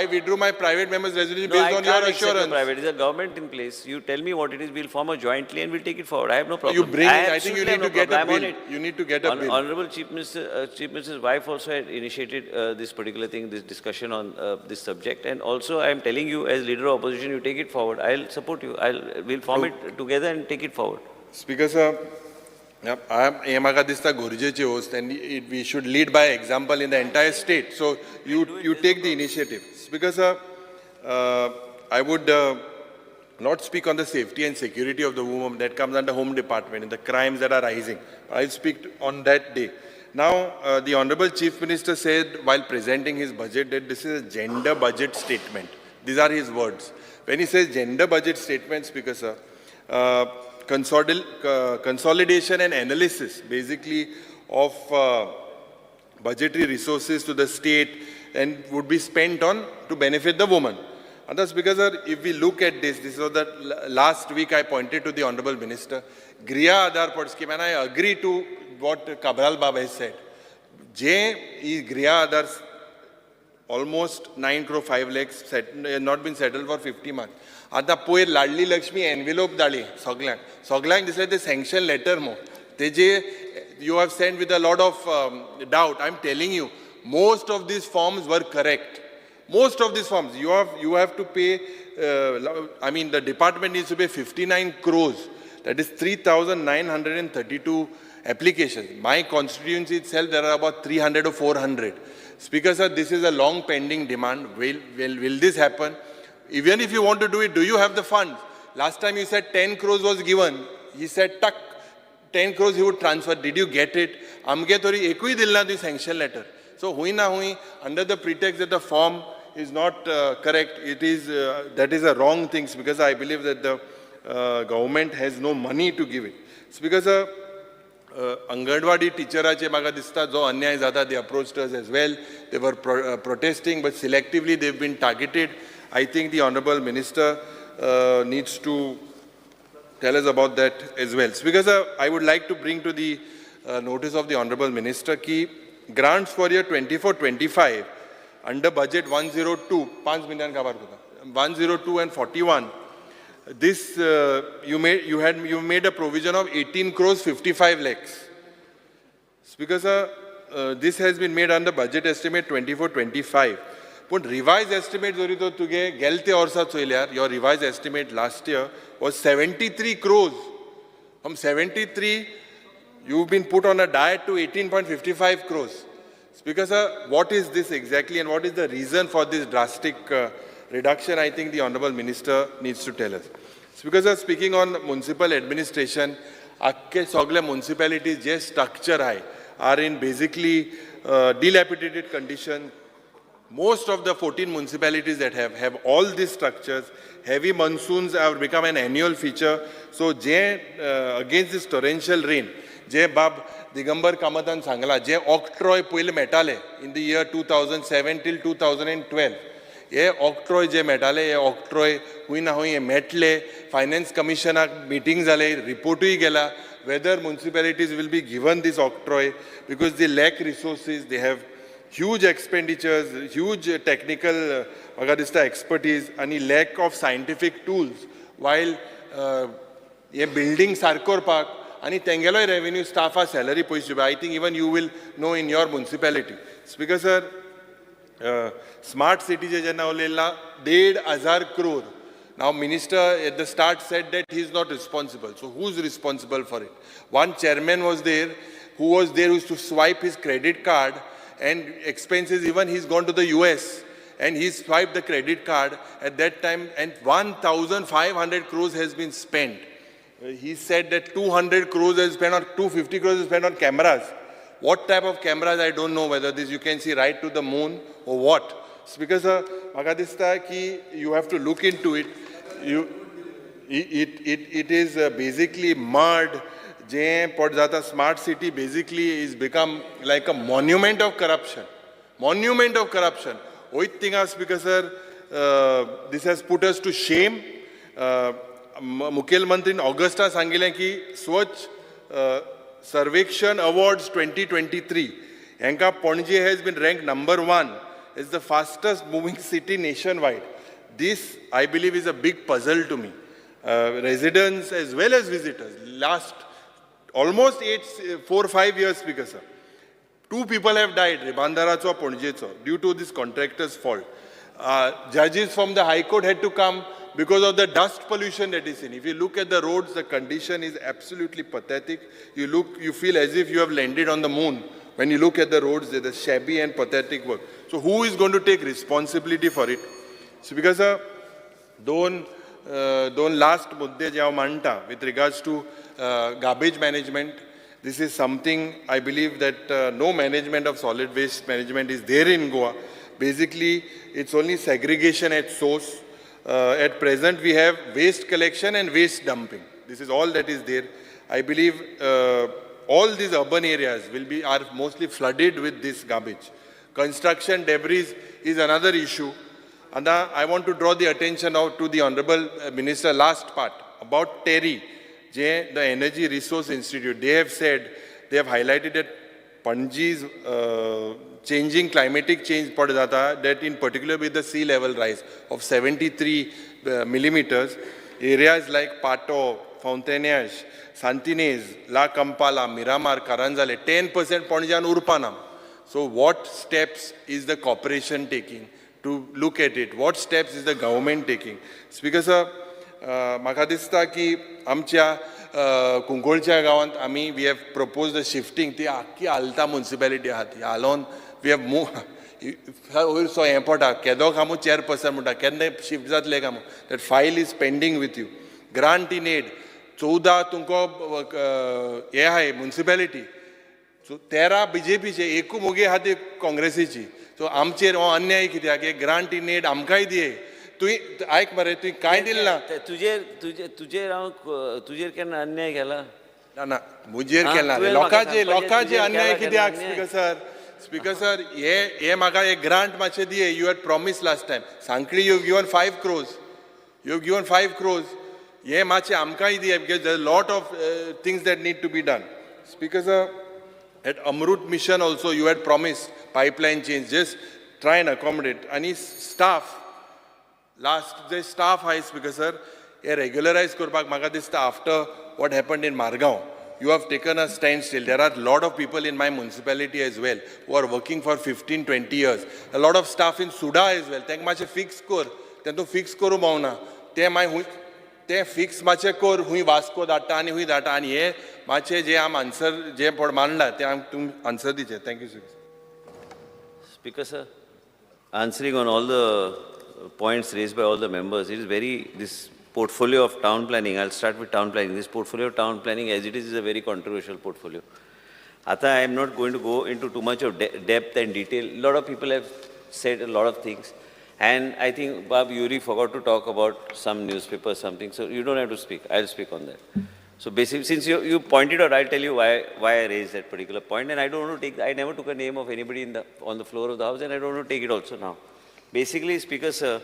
withdrew my private members resolution based on your assurance. Private. There's a government in place. You tell me what it is. We'll form a jointly and we'll take it forward. I have no problem. You bring it. I think you need to get a bill. You need to get a bill. Honorable Chief Minister, Chief Minister's wife also had initiated this particular thing, this discussion on this subject. And also, I am telling you, as leader of opposition, you take it forward. I'll support you. We'll form it together and take it forward. Speaker sir. हें म्हाका दिसता गरजेची वस्त and we should lead by example in the entire state. So you take the initiative. Speaker sir, I would not speak on the safety and security of the woman that comes under home department and the crimes that are rising. I'll speak on that day. Now, the Honorable Chief Minister said while presenting his budget that this is a gender budget statement. These are his words. When he says gender budget statement, Speaker sir, consolidation and analysis basically of budgetary resources to the state and would be spent on to benefit the woman. आतां Speaker sir, if we look at this, this was the last week I pointed to the honourable minister, Griha Aadhar Pad scheme, and I agree to what Cabral Bab has said. J he Griha Aadhar almost 9 crore 5 lakhs not been settled for 50 months. आतां पयर Ladli Lakshmi envelope धाडली सगल्यांक, सगल्यांक दिसलें तें sanction letter मो, तेजे you have send with a lot of doubt. I am telling you, most of these forms were correct. Most of these forms, you have to pay, I mean, the department needs to pay 59 crores. That is 3,932 applications. My constituency itself, there are about 300 or 400. Speaker sir, this is a long pending demand. Will this happen? Even if you want to do it, do you have the funds? Last time you said 10 crores was given. He said, tuck, 10 crores he would transfer. Did you get it? Amge tori ekui dilna the sanction letter. So, hui na hui, under the pretext that the form is not correct, it is, that is a wrong thing, because I believe that the government has no money to give it. It's because Anganwadi टीचराचे म्हाका दिसता जो अन्याय जाता, they approached us as well. They were protesting, but selectively they've been targeted. I think the honorable minister needs to tell us about that as well. So because I would like to bring to the notice of the honorable minister ki grants for year 24-25 under budget 102, 5 million 102 and 41. This you made a provision of 18 crores 55 lakhs. Because this has been made under budget estimate 24-25. But revised estimate jori to tuge gelte orsa choilyar, your revised estimate last year was 73 crores. From 73, you've been put on a diet to 18.55 crores. Because what is this exactly and what is the reason for this drastic reduction? I think the honorable minister needs to tell us. Because speaking on municipal administration, akke sogle municipalities je structure hai are in basically dilapidated condition. Most of the 14 municipalities that have all these structures. Heavy monsoons have become an annual feature. So je against this torrential rain, je Bab Digambar Kamatan sangla, je octroi पयले मेटाले in the year 2007 till 2012. हे octroi जे मेळटाले, हे octroi हुंय ना हुंय हे Medley. Finance कमिशनाक meeting जाले, रिपोर्टूय गेला whether municipalities will be given this octroi because they lack resources, they have huge expenditures, huge technical म्हाका दिसता एक्सपर्टीज आनी lack of scientific tools. While hey building सारको करपाक आनी तेंगेलोय रेवेन्यू स्टाफा सॅलरी पयशे दिवपाक. I think even you will know in your municipality. Speaker sir, smart सिटीचे जेन्ना उलयला 1,500 crore. Now minister at the start said that he is not responsible. So who is responsible for it? One chairman was there who was there who used to swipe his credit card and expenses. Even he's gone to the US and he swiped the credit card at that time, and 1,500 crores has been spent. He said that 200 crores has spent on 250 crores is spent on cameras. What type of cameras, I don't know, whether this you can see right to the moon or what. It's because म्हाका दिसता की you have to look into it. It is basically mud. जे पट जाता smart city basically is become like a monument of corruption. Monument of corruption. वयत थिंगा Speaker sir, this has put us to shame. मुखेलमंत्रीन ऑगस्टा सांगिल्लें की स्वच्छ Sarvekshan Awards 2023, हेंका Panaji has been ranked number 1 as the fastest moving city nationwide. This, I believe, is a big puzzle to me. Residents as well as visitors, last almost 4 or 5 years, Speaker sir, 2 people have died, Ribandaracho, Panajecho, due to this contractor's fault. Judges from the High Court had to come because of the dust pollution that is in. If you look at the roads, the condition is absolutely pathetic. You feel as if you have landed on the moon. When you look at the roads, they're the shabby and pathetic work. So who is going to take responsibility for it? So because दोन last मुद्दे जे हांव मांडटा with regards to garbage management, this is something I believe that no management of solid waste management is there in Goa. Basically, it's only segregation at source. At present, we have waste collection and waste dumping. This is all that is there. I believe all these urban areas are mostly flooded with this garbage. Construction debris is another issue. आतां I want to draw the attention of to the honourable minister last part about TERI J the energy resource institute they have said they have highlighted that Panaji's changing climatic change पड जाता that in particular with the sea level rise of 73 millimeters, areas like Patto, Fontainhas, Santinez, La Campala, Miramar, Karanzale, 10% पणज्यान उरपाना. So what steps is the corporation taking to look at it? What steps is the government taking? Speaker sir, म्हाका दिसता की आमच्या कुंकळच्या गांवांत आमी we have propose the shifting ती आख्खी आलता municipality आहा ती हालोवन we have move वयर सो हें पडटा केदो कामू चेअरपर्सन म्हणटा केन्ना शिफ्ट जातलें Camus that file is pending with you. Grant in aid 14 तुमकां हें आहाय मुन्सिपेलिटी सो 13 बीजेपीचे एकू मोगे आहा ती काँग्रेसीची. सो आमचेर हो अन्याय कित्याक हे ग्रांट इन एड आमकांय दिये. तुवें आयक मरे तुवें कांय दिलें ना. तुजेर तुजेर तुजेर हांव तुजेर केन्ना अन्याय केला? ना ना म्हजेर केला लोकांचे लोकांचे अन्याय कित्याक? स्पीकर सर, स्पीकर सर हे हे म्हाका एक ग्रांट मातशें दिये. You had promise last time Sanquelim you given 5 crores, you given 5 crores. हे मातशें आमकांय दिये because there lot of things that need to be done. Speaker sir, at Amrut mission also you had promise pipeline change, just try and accommodate. आनी staff last जे staff आहाय speaker sir हे रेग्युलरायज करपाक म्हाका दिसता after what happened in Margao you have taken a stand still. There are lot of people in my municipality as well who are working for 15-20 years. A lot of staff in SUDA as well. तांकां मातशें fix कर, तें तूं fix करूं पावना. तें मागीर तें फिक्स मातशें कर, खूंय वास्को धाडटा आनी खूंय धाडटा. आनी हे मातशें जे आम आन्सर जे पड मांडला तें आम तुमी answer दिचें. Thank you sir. Speaker sir, answering on all the points raised by all the members, it is very, this portfolio of town planning, I'll start with town planning. This portfolio of town planning as it is a very controversial portfolio. Ata, I am not going to go into too much of depth and detail. A lot of people have said a lot of things. And I think Bob Yuri forgot to talk about some newspaper, something. So you don't have to speak. I'll speak on that. So basically, since you pointed out, I'll tell you why I raised that particular point. And I don't want to take, I never took a name of anybody in the, on the floor of the house, and I don't want to take it also now. Basically, Speaker sir,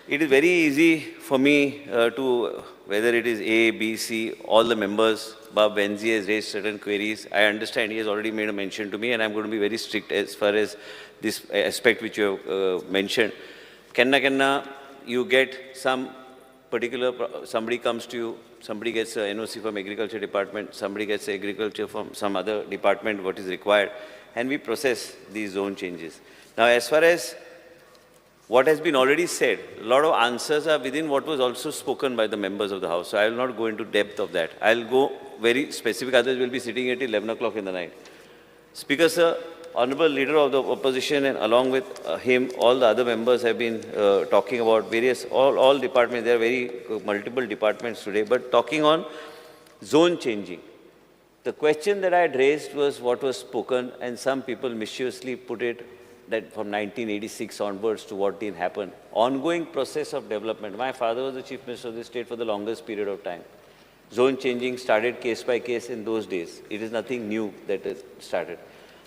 it is very easy for me to, whether it is A, B, C, all the members, Bob Venzi has raised certain queries. I understand he has already made a mention to me, and I'm going to be very strict as far as this aspect which you have mentioned. Kenna kenna, you get some particular, somebody comes to you, somebody gets a NOC from agriculture department, somebody gets agriculture from some other department, what is required, and we process these zone changes. Now, as far as what has been already said, a lot of answers are within what was also spoken by the members of the house. So I will not go into depth of that. I'll go very specific. Others will be sitting at 11 o'clock in the night. Speaker sir, Honorable Leader of the Opposition and along with him, all the other members have been talking about various, all departments. There are very multiple departments today, but talking on zone changing. The question that I had raised was what was spoken, and some people mischievously put it that from 1986 onwards to what didn't happen. Ongoing process of development. My father was the Chief Minister of the state for the longest period of time. Zone changing started case by case in those days. It is nothing new that it started.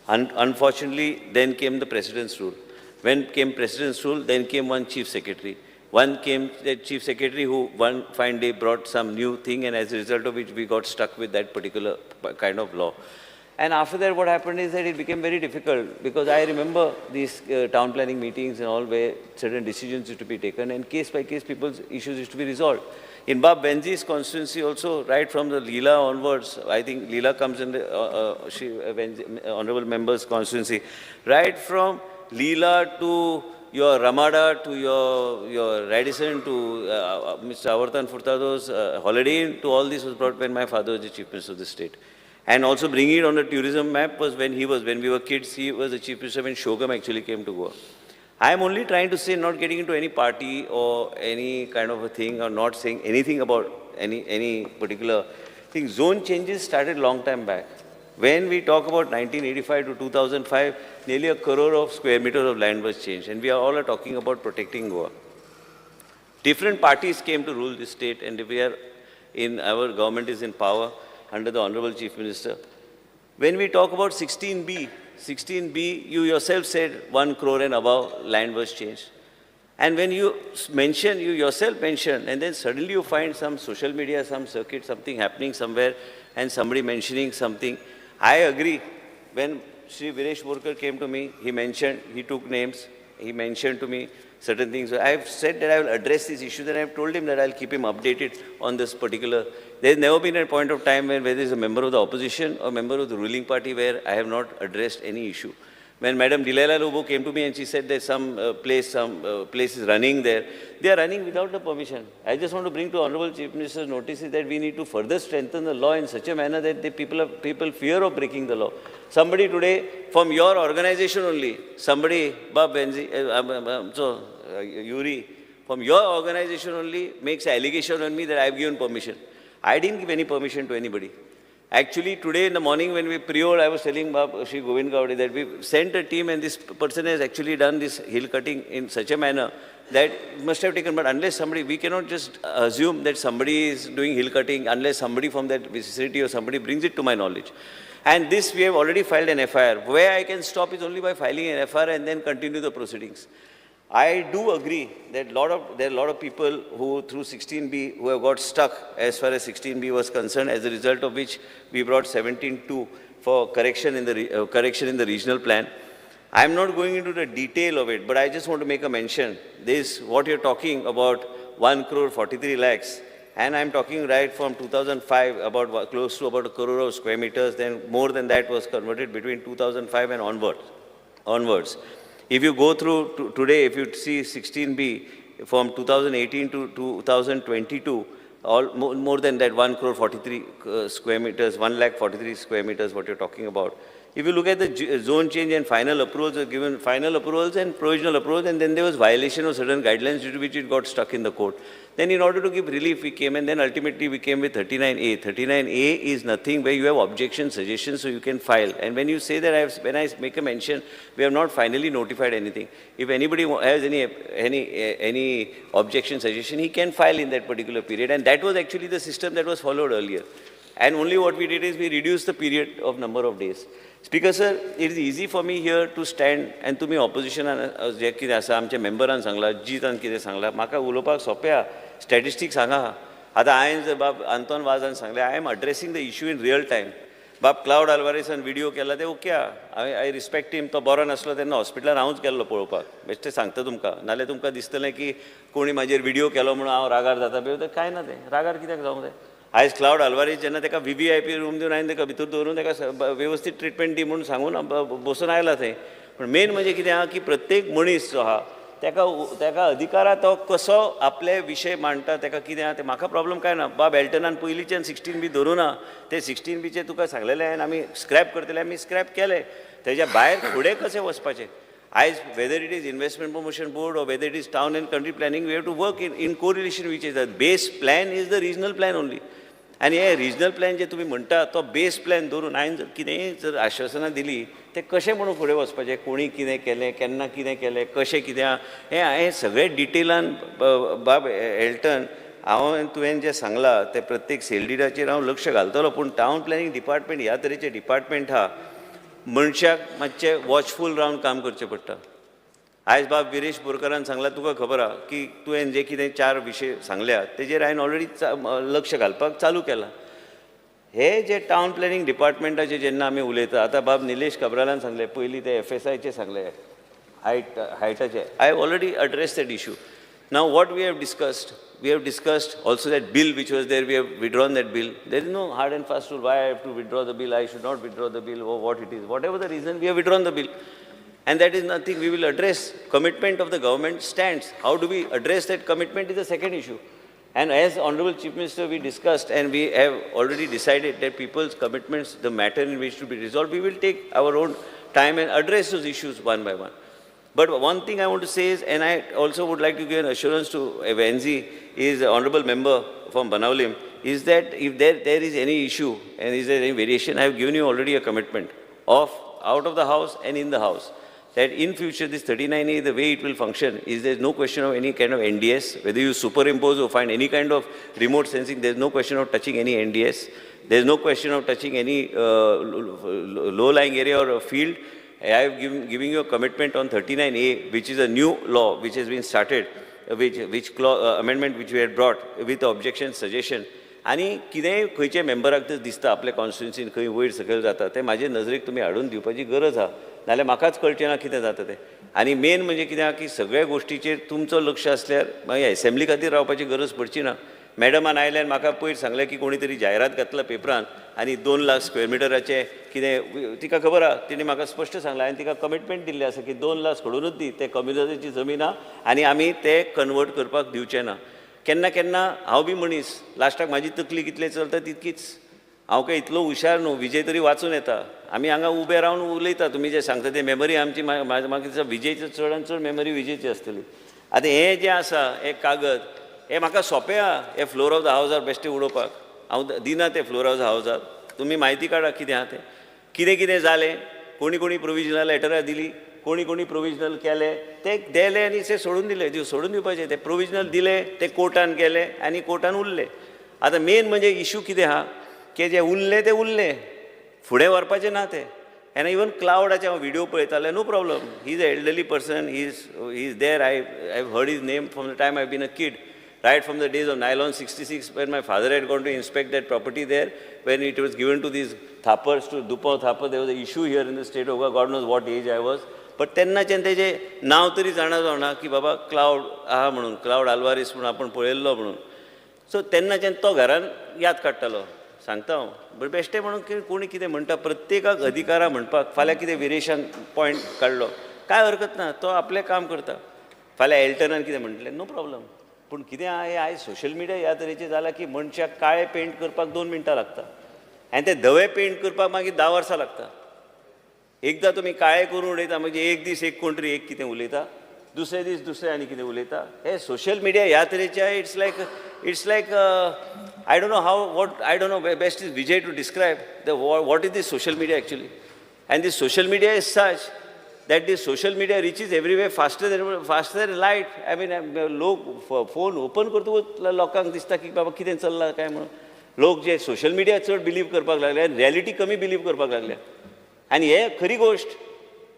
Unfortunately, then came the President's rule. When came President's rule, then came one Chief Secretary. One came the Chief Secretary who one fine day brought some new thing, and as a result of which we got stuck with that particular kind of law. And after that, what happened is that it became very difficult, because I remember these town planning meetings and all where certain decisions used to be taken, and case by case people's issues used to be resolved. In Bob Venzi's constituency also, right from the Leela onwards, I think Leela comes in the Honorable Member's constituency, right from Leela to your Ramada to your Radisson to Mr. Avertano Furtado's Holiday Inn, to all this was brought when my father was the Chief Minister of the state. And also bringing it on the tourism map was when we were kids, he was the Chief Minister when Shogam actually came to Goa. I am only trying to say, not getting into any party or any kind of a thing, or not saying anything about any particular thing. Zone changes started long time back. When we talk about 1985 to 2005, nearly 1 crore of square meters of land was changed, and we are all are talking about protecting Goa. Different parties came to rule this state, and we are in, our government is in power under the Honorable Chief Minister. When we talk about 16B, you yourself said 1 crore and above land was changed. And when you mention, you yourself mention, and then suddenly you find some social media, some circuit, something happening somewhere, and somebody mentioning something. I agree. When Shri Viresh Borkar came to me, he mentioned, he took names, he mentioned to me certain things. I have said that I will address this issue, and I have told him that I will keep him updated on this particular. There has never been a point of time when whether it's a member of the opposition or member of the ruling party where I have not addressed any issue. When Madam Delilah Lobo came to me and she said there's some place is running there, they are running without the permission. I just want to bring to Honorable Chief Minister's notice is that we need to further strengthen the law in such a manner that the people fear of breaking the law. Somebody today from your organization only, somebody, Bob Benzi, Yuri, from your organization only makes an allegation on me that I have given permission. I didn't give any permission to anybody. Actually, today in the morning when we pre-old, I was telling Bab Shri Govind Gawde that we sent a team and this person has actually done this hill cutting in such a manner that it must have taken, but unless somebody, we cannot just assume that somebody is doing hill cutting unless somebody from that vicinity or somebody brings it to my knowledge. And this we have already filed an FIR. Where I can stop is only by filing an FIR and then continue the proceedings. I do agree that there are a lot of people who through 16B who have got stuck as far as 16B was concerned, as a result of which we brought 17.2 for correction in the regional plan. I am not going into the detail of it, but I just want to make a mention. This, what you're talking about, 1 crore 43 lakhs, and I'm talking right from 2005, about close to about a crore of square meters, then more than that was converted between 2005 and onwards. If you go through today, if you see 16B from 2018 to 2022, all more than that 1 crore 43 square meters, 1 lakh 43 square meters, what you're talking about. If you look at the zone change and final approvals were given, final approvals and provisional approvals, and then there was violation of certain guidelines due to which it got stuck in the court. Then in order to give relief, we came, and then ultimately we came with 39A. 39A is nothing where you have objection, suggestions, so you can file. And when you say that, when I make a mention, we have not finally notified anything. If anybody has any objection, suggestion, he can file in that particular period. And that was actually the system that was followed earlier. And only what we did is we reduced the period of number of days. Speaker sir, it is easy for me here to stand and तुमी ऑपोजिशनान जे कितें आसा आमच्या मेंबरान सांगला, जीतान कितें सांगला, म्हाका उलोवपाक सोंपें आहा, स्टॅटिस्टिक्स सांगा. आतां हांवें जर बाब आंतोन वाजान सांगलें, I am addressing the issue in real time. बाब क्लावड आल्वारेसान विडियो केला ते ओके आहा, हांवें I respect him, तो बरो नासलो तेन्ना हॉस्पिटलान हांवूच गेल्लो पळोवपाक, बेश्टें सांगता तुमकां, नाल्यार तुमकां दिसतलें की कोणी म्हाजेर विडियो केलो म्हणून हांव रागार जाता बी, कांय ना तें, रागार कित्याक जावंक जाय. आयज क्लावड आल्वारीस जेन्ना ताका VVIP room दिवन हांवें ताका भितर दवरून ताका वेवस्थीत ट्रिटमेंट दी म्हणून सांगून बसून आयला थंय. पूण मेन म्हणजे कितें आहा की प्रत्येक मनीस जो आहा ताका ताका अधिकार आहा तो कसो आपले विशय मांडटा, ताका कितें आहा तें म्हाका प्रॉब्लम कांय ना. बाब एल्टनान पयलींच्यान 16B धरूं ना, ते 16Bचे तुका सांगलेलें हांवें आमी स्क्रॅप करतले, आमी स्क्रॅप केले. तेज्या भायर फुडें कशें वचपाचें आयज whether it is investment promotion board or whether it is town and country planning, we have to work in correlation which is the base plan is the regional plan only. आनी हे regional plan जे तुमी म्हणटा तो बेस plan धरून हांवें जर कितेंय जर आश्वासनां दिली तें कशें म्हणून फुडें वचपाचें, कोणी कितें केलें, केन्ना कितें केलें, कशें कितें आहा, हें हांवें सगळें डिटेलान बाब एल्टन हांव तुवें जें सांगलां तें प्रत्येक सेल डिडाचेर हांव लक्ष घालतलो. पूण टावन प्लॅनिंग डिपार्टमेंट ह्या तरेचें डिपार्टमेंट आहा, मनशाक मातशें वॉचफूल रावन काम करचें पडटा. आयज बाब विरेश बोरकारान सांगलां, तुका खबर आहा की तुवें जे कितें 4 विशय सांगल्या तेजेर हांवें ऑलरेडी लक्ष घालपाक चालू केलां. हे जे टावन प्लॅनिंग डिपार्टमेंटाचे जेन्ना आमी उलयता, आतां बाब निलेश काब्रालान सांगलें, पयलीं ते FSIचे सांगले, हायटाचे, I have already address that issue. Now what we have discussed, we have discussed also that bill which was there, we have withdrawn that bill. There is no hard and fast rule why I have to withdraw the bill, I should not withdraw the bill, or what it is. Whatever the reason, we have withdrawn the bill. And that is nothing we will address. Commitment of the government stands. How do we address that commitment is the second issue. And as Honorable Chief Minister, we discussed and we have already decided that people's commitments, the matter in which to be resolved, we will take our own time and address those issues one by one. But one thing I want to say is, and I also would like to give an assurance to Venzi, is the honorable member from Banaulim, is that if there is any issue and is there any variation, I have given you already a commitment of out of the house and in the house, that in future this 39A, the way it will function is there is no question of any kind of NDS, whether you superimpose or find any kind of remote sensing, there is no question of touching any NDS, there is no question of touching any low-lying area or a field. I have giving you a commitment on 39A, which is a new law which has been started, which amendment which we had brought with objection suggestion. आनी कितेंय खंयच्या मेंबराक जर दिसता आपल्या कॉन्स्टिट्युन्सीन खंय वयर सकयल जाता तें म्हाजे नजरेक तुमी हाडून दिवपाची गरज आहा, नाल्यार म्हाकाच कळचें ना कितें जाता तें. आनी मेन म्हणजे कितें आहा की सगळ्या गोश्टीचेर तुमचो लक्ष आसल्यार मागीर एसेंब्ली खातीर रावपाची गरज पडची ना. मॅडमान आयल्यान म्हाका पयर सांगलें की कोणी तरी जायरात घातला पेपरान आनी 2 लाख स्क्वेअर मिटराचें कितें, तिका खबर आहा, तिणें म्हाका स्पश्ट सांगलें आनी तिका कमिटमेंट दिल्ली आसा की 2 लाख सोडूनच दी, ते कम्युनिटीची जमीन आहा आनी आमी ते कन्वर्ट करपाक दिवचे ना. केन्ना केन्ना हांव बी मनीस, लास्टाक म्हाजी तकली कितले चलता तितकीच, हांव काय इतलो हुशार न्हू, विजय तरी वाचून येता. आमी हांगा उबे रावन उलयता, तुमी जें सांगता ते मेमरी आमची, म्हाका दिसता विजयची चडान चड मेमरी विजयची आसतली. आतां हें जें आसा हें कागद हें म्हाका सोंपें आहा, हें फ्लोर ऑफ the हावजार बेश्टें उडोवपाक हांव दिना तें फ्लोर ऑफ the हावजार. तुमी म्हायती काडा कितें आहा तें, कितें कितें जालें, कोणी कोणी प्रोविजनल लेटरां दिली, कोणी कोणी प्रोविजनल केले, ते दिले आनी ते सोडून दिले, सोडून दिवपाचे ते प्रोविजनल दिले, ते कोर्टान गेले आनी कोर्टान उरले. आतां मेन म्हणजे इशू कितें आहा की जे उरले ते उरले, फुडें व्हरपाचें ना तें. आनी इवन क्लावडाचे हांव व्हिडियो पळयताले, no problem, he is a elderly person, he is there, I have heard his name from the time I been a kid, right from the days of nylon 66 when my father had gone to inspect that property there, when it was given to these Thapars, to Dupont Thapar, there was an issue here in the state of Goa, God knows what age I was. But तेन्नाच्यान तेजें नांव तरी जाणा जावना की बाबा cloud आहा म्हणून, क्लावड आल्वारीस म्हणून आपूण पळयल्लो म्हणून. सो तेन्नाच्यान तो घरान याद काडटालो, सांगता हांव. बट बेश्टें म्हणून कोणी कितें म्हणटा, प्रत्येकाक अधिकारा म्हणपाक. फाल्यां कितें विरेशान पॉयंट काडलो, कांय हरकत ना, तो आपलें काम करता. फाल्यां एल्टनान कितें म्हणटलें, नो प्रॉब्लम. पूण कितें आहा हें आयज सोशल मिडिया ह्या तरेचें जालां की मनशाक काळें पेंट करपाक 2 मिनटां लागता आनी तें धवें पेंट करपाक मागीर 10 वर्सां लागता. एकदां तुमी काळें करून उडयता, म्हणजे एक दीस एक कोण तरी एक कितें उलयता, दुसरे दीस दुसरें आनी कितें उलयता. हे सोशल मिडिया ह्या तरेचे, it's like I don't know how, what I don't know best is Vijay to describe the what is this social media actually. And this social media is such that this social media reaches everywhere faster than light. I mean, लोक phone open करतकूच लोकांक दिसता की बाबा कितें चल्लां काय म्हणून. लोक जे सोशल मिडिया चड बिलीव करपाक लागले आनी रियलिटी कमी बिलीव करपाक लागल्या. आनी हे खरी गोश्ट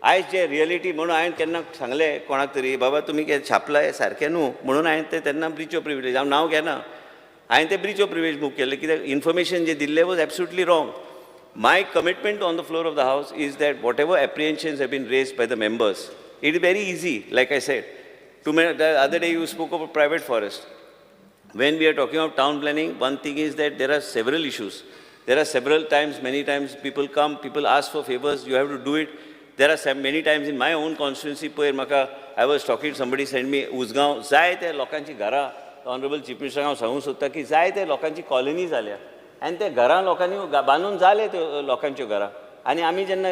आयज जे रियलिटी म्हणून हांवें केन्ना सांगलें कोणाक तरी, बाबा तुमी कितें छापलां हें सारकें न्हू म्हणून हांवें तें तेन्ना ब्रीच ऑफ प्रिविलेज, हांव नांव घेना, हांवें तें ब्रीच ऑफ प्रिविलेज मूव केल्लें कित्याक इन्फॉर्मेशन जें दिल्लें was absolutely wrong. My commitment on the floor of the house is that whatever apprehensions have been raised by the members, it is very easy, like I said. The other day you spoke of a private forest. When we are talking of town planning, one thing is that there are several issues. There are several times, many times people come, people ask for favors, you have to do it. There are many times in my own constituency, I was talking to somebody, sent me Usgaon, जाय ते लोकांची घरां, Honorable Chief Minister हांव सांगूंक सोदता की जाय ते लोकांची कॉलनी जाल्या आनी ते घरां लोकांनी बांदून जाले त्यो लोकांच्यो घरां. आनी आमी जेन्ना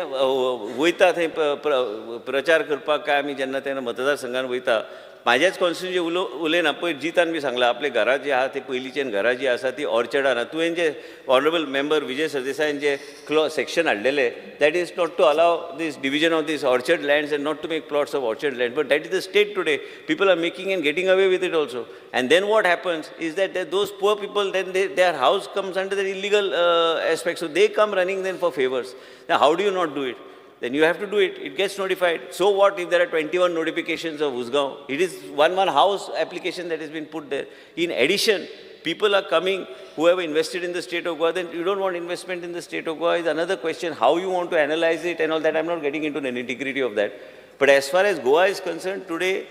वयता थंय प्रचार करपाक काय आमी जेन्ना तेन्ना मतदारसंघान वयता, म्हाजेच कॉन्स्टिट्युन्सी उलयना, पयर जितान बी सांगलां आपले घरां जी आहा ती पयलींच्यान घरां जी आसा ती ऑर्चर्डान आहा. तुवें जे ऑनरेबल मेंबर विजय सरदेसायान जे सेक्शन हाडलेले, that is not to allow this division of this orchard lands and not to make plots of orchard land, but that is the state today. People are making and getting away with it also. And then what happens is that those poor people, then their house comes under the illegal aspect, so they come running then for favours. Now how do you not do it? Then you have to do it. It gets notified. So what if there are 21 notifications of Usgaon? It is one house application that has been put there. In addition, people are coming who have invested in the state of Goa. Then you don't want investment in the state of Goa is another question. How you want to analyze it and all that, I'm not getting into the nitty-gritty of that. But as far as Goa is concerned, today,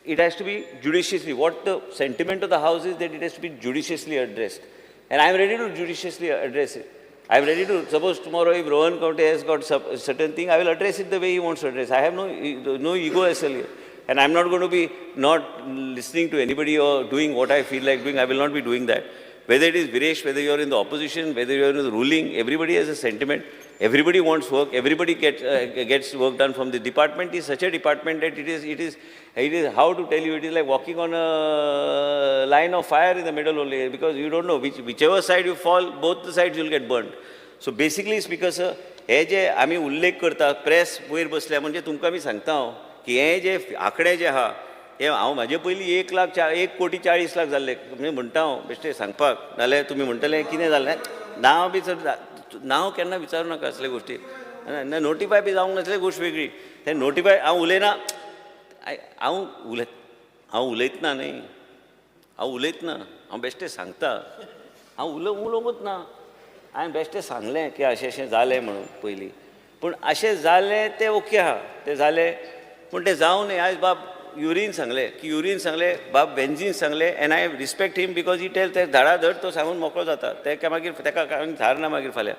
it has to be judiciously. What the sentiment of the house is that it has to be judiciously addressed. And I'm ready to judiciously address it. I'm ready to, suppose tomorrow if Rohan Khaunte has got some certain thing, I will address it the way he wants to address. I have no ego as well here. And I'm not going to be not listening to anybody or doing what I feel like doing. I will not be doing that. Whether it is Viresh, whether you are in the opposition, whether you are in the ruling, everybody has a sentiment. Everybody wants work. Everybody gets work done from the department. Is such a department that it is how to tell you, it is like walking on a line of fire in the middle only, because you don't know whichever side you fall, both the sides you will get burned. So basically, Speaker sir, हे जे आमी उल्लेख करता press वयर बसल्या, म्हणजे तुमकां आमी सांगता हांव की हे जे आंकडे जे आहा हे हांव म्हाजे पयलीं 1,40,00,000 जाल्ले म्हणजे म्हणटा हांव बेश्टें सांगपाक, नाल्यार तुमी म्हणटले कितें जालें, नांव बी चड नांव केन्ना विचारूं नाका असले गोश्टी. ना नोटिफाय बी जावंक नासलें गोश्ट वेगळी. ते नोटिफाय हांव उलयना, हांव उलयतना न्ही, हांव उलयतना हांव बेश्टें सांगता, हांव उलोवंकूच ना. हांवें बेश्टें सांगलें की अशें अशें जालें म्हणून पयलीं, पूण अशें जालें तें ओके आहा, तें जालें, पूण तें जावं न्हय. आयज बाब युरीन सांगलें की युरीन सांगलें, बाब बेंजीन सांगलें, and I respect him because he tell ते धाडाधड तो सांगून मोकळो जाता, तेका मागीर तेका धार ना मागीर फाल्यां.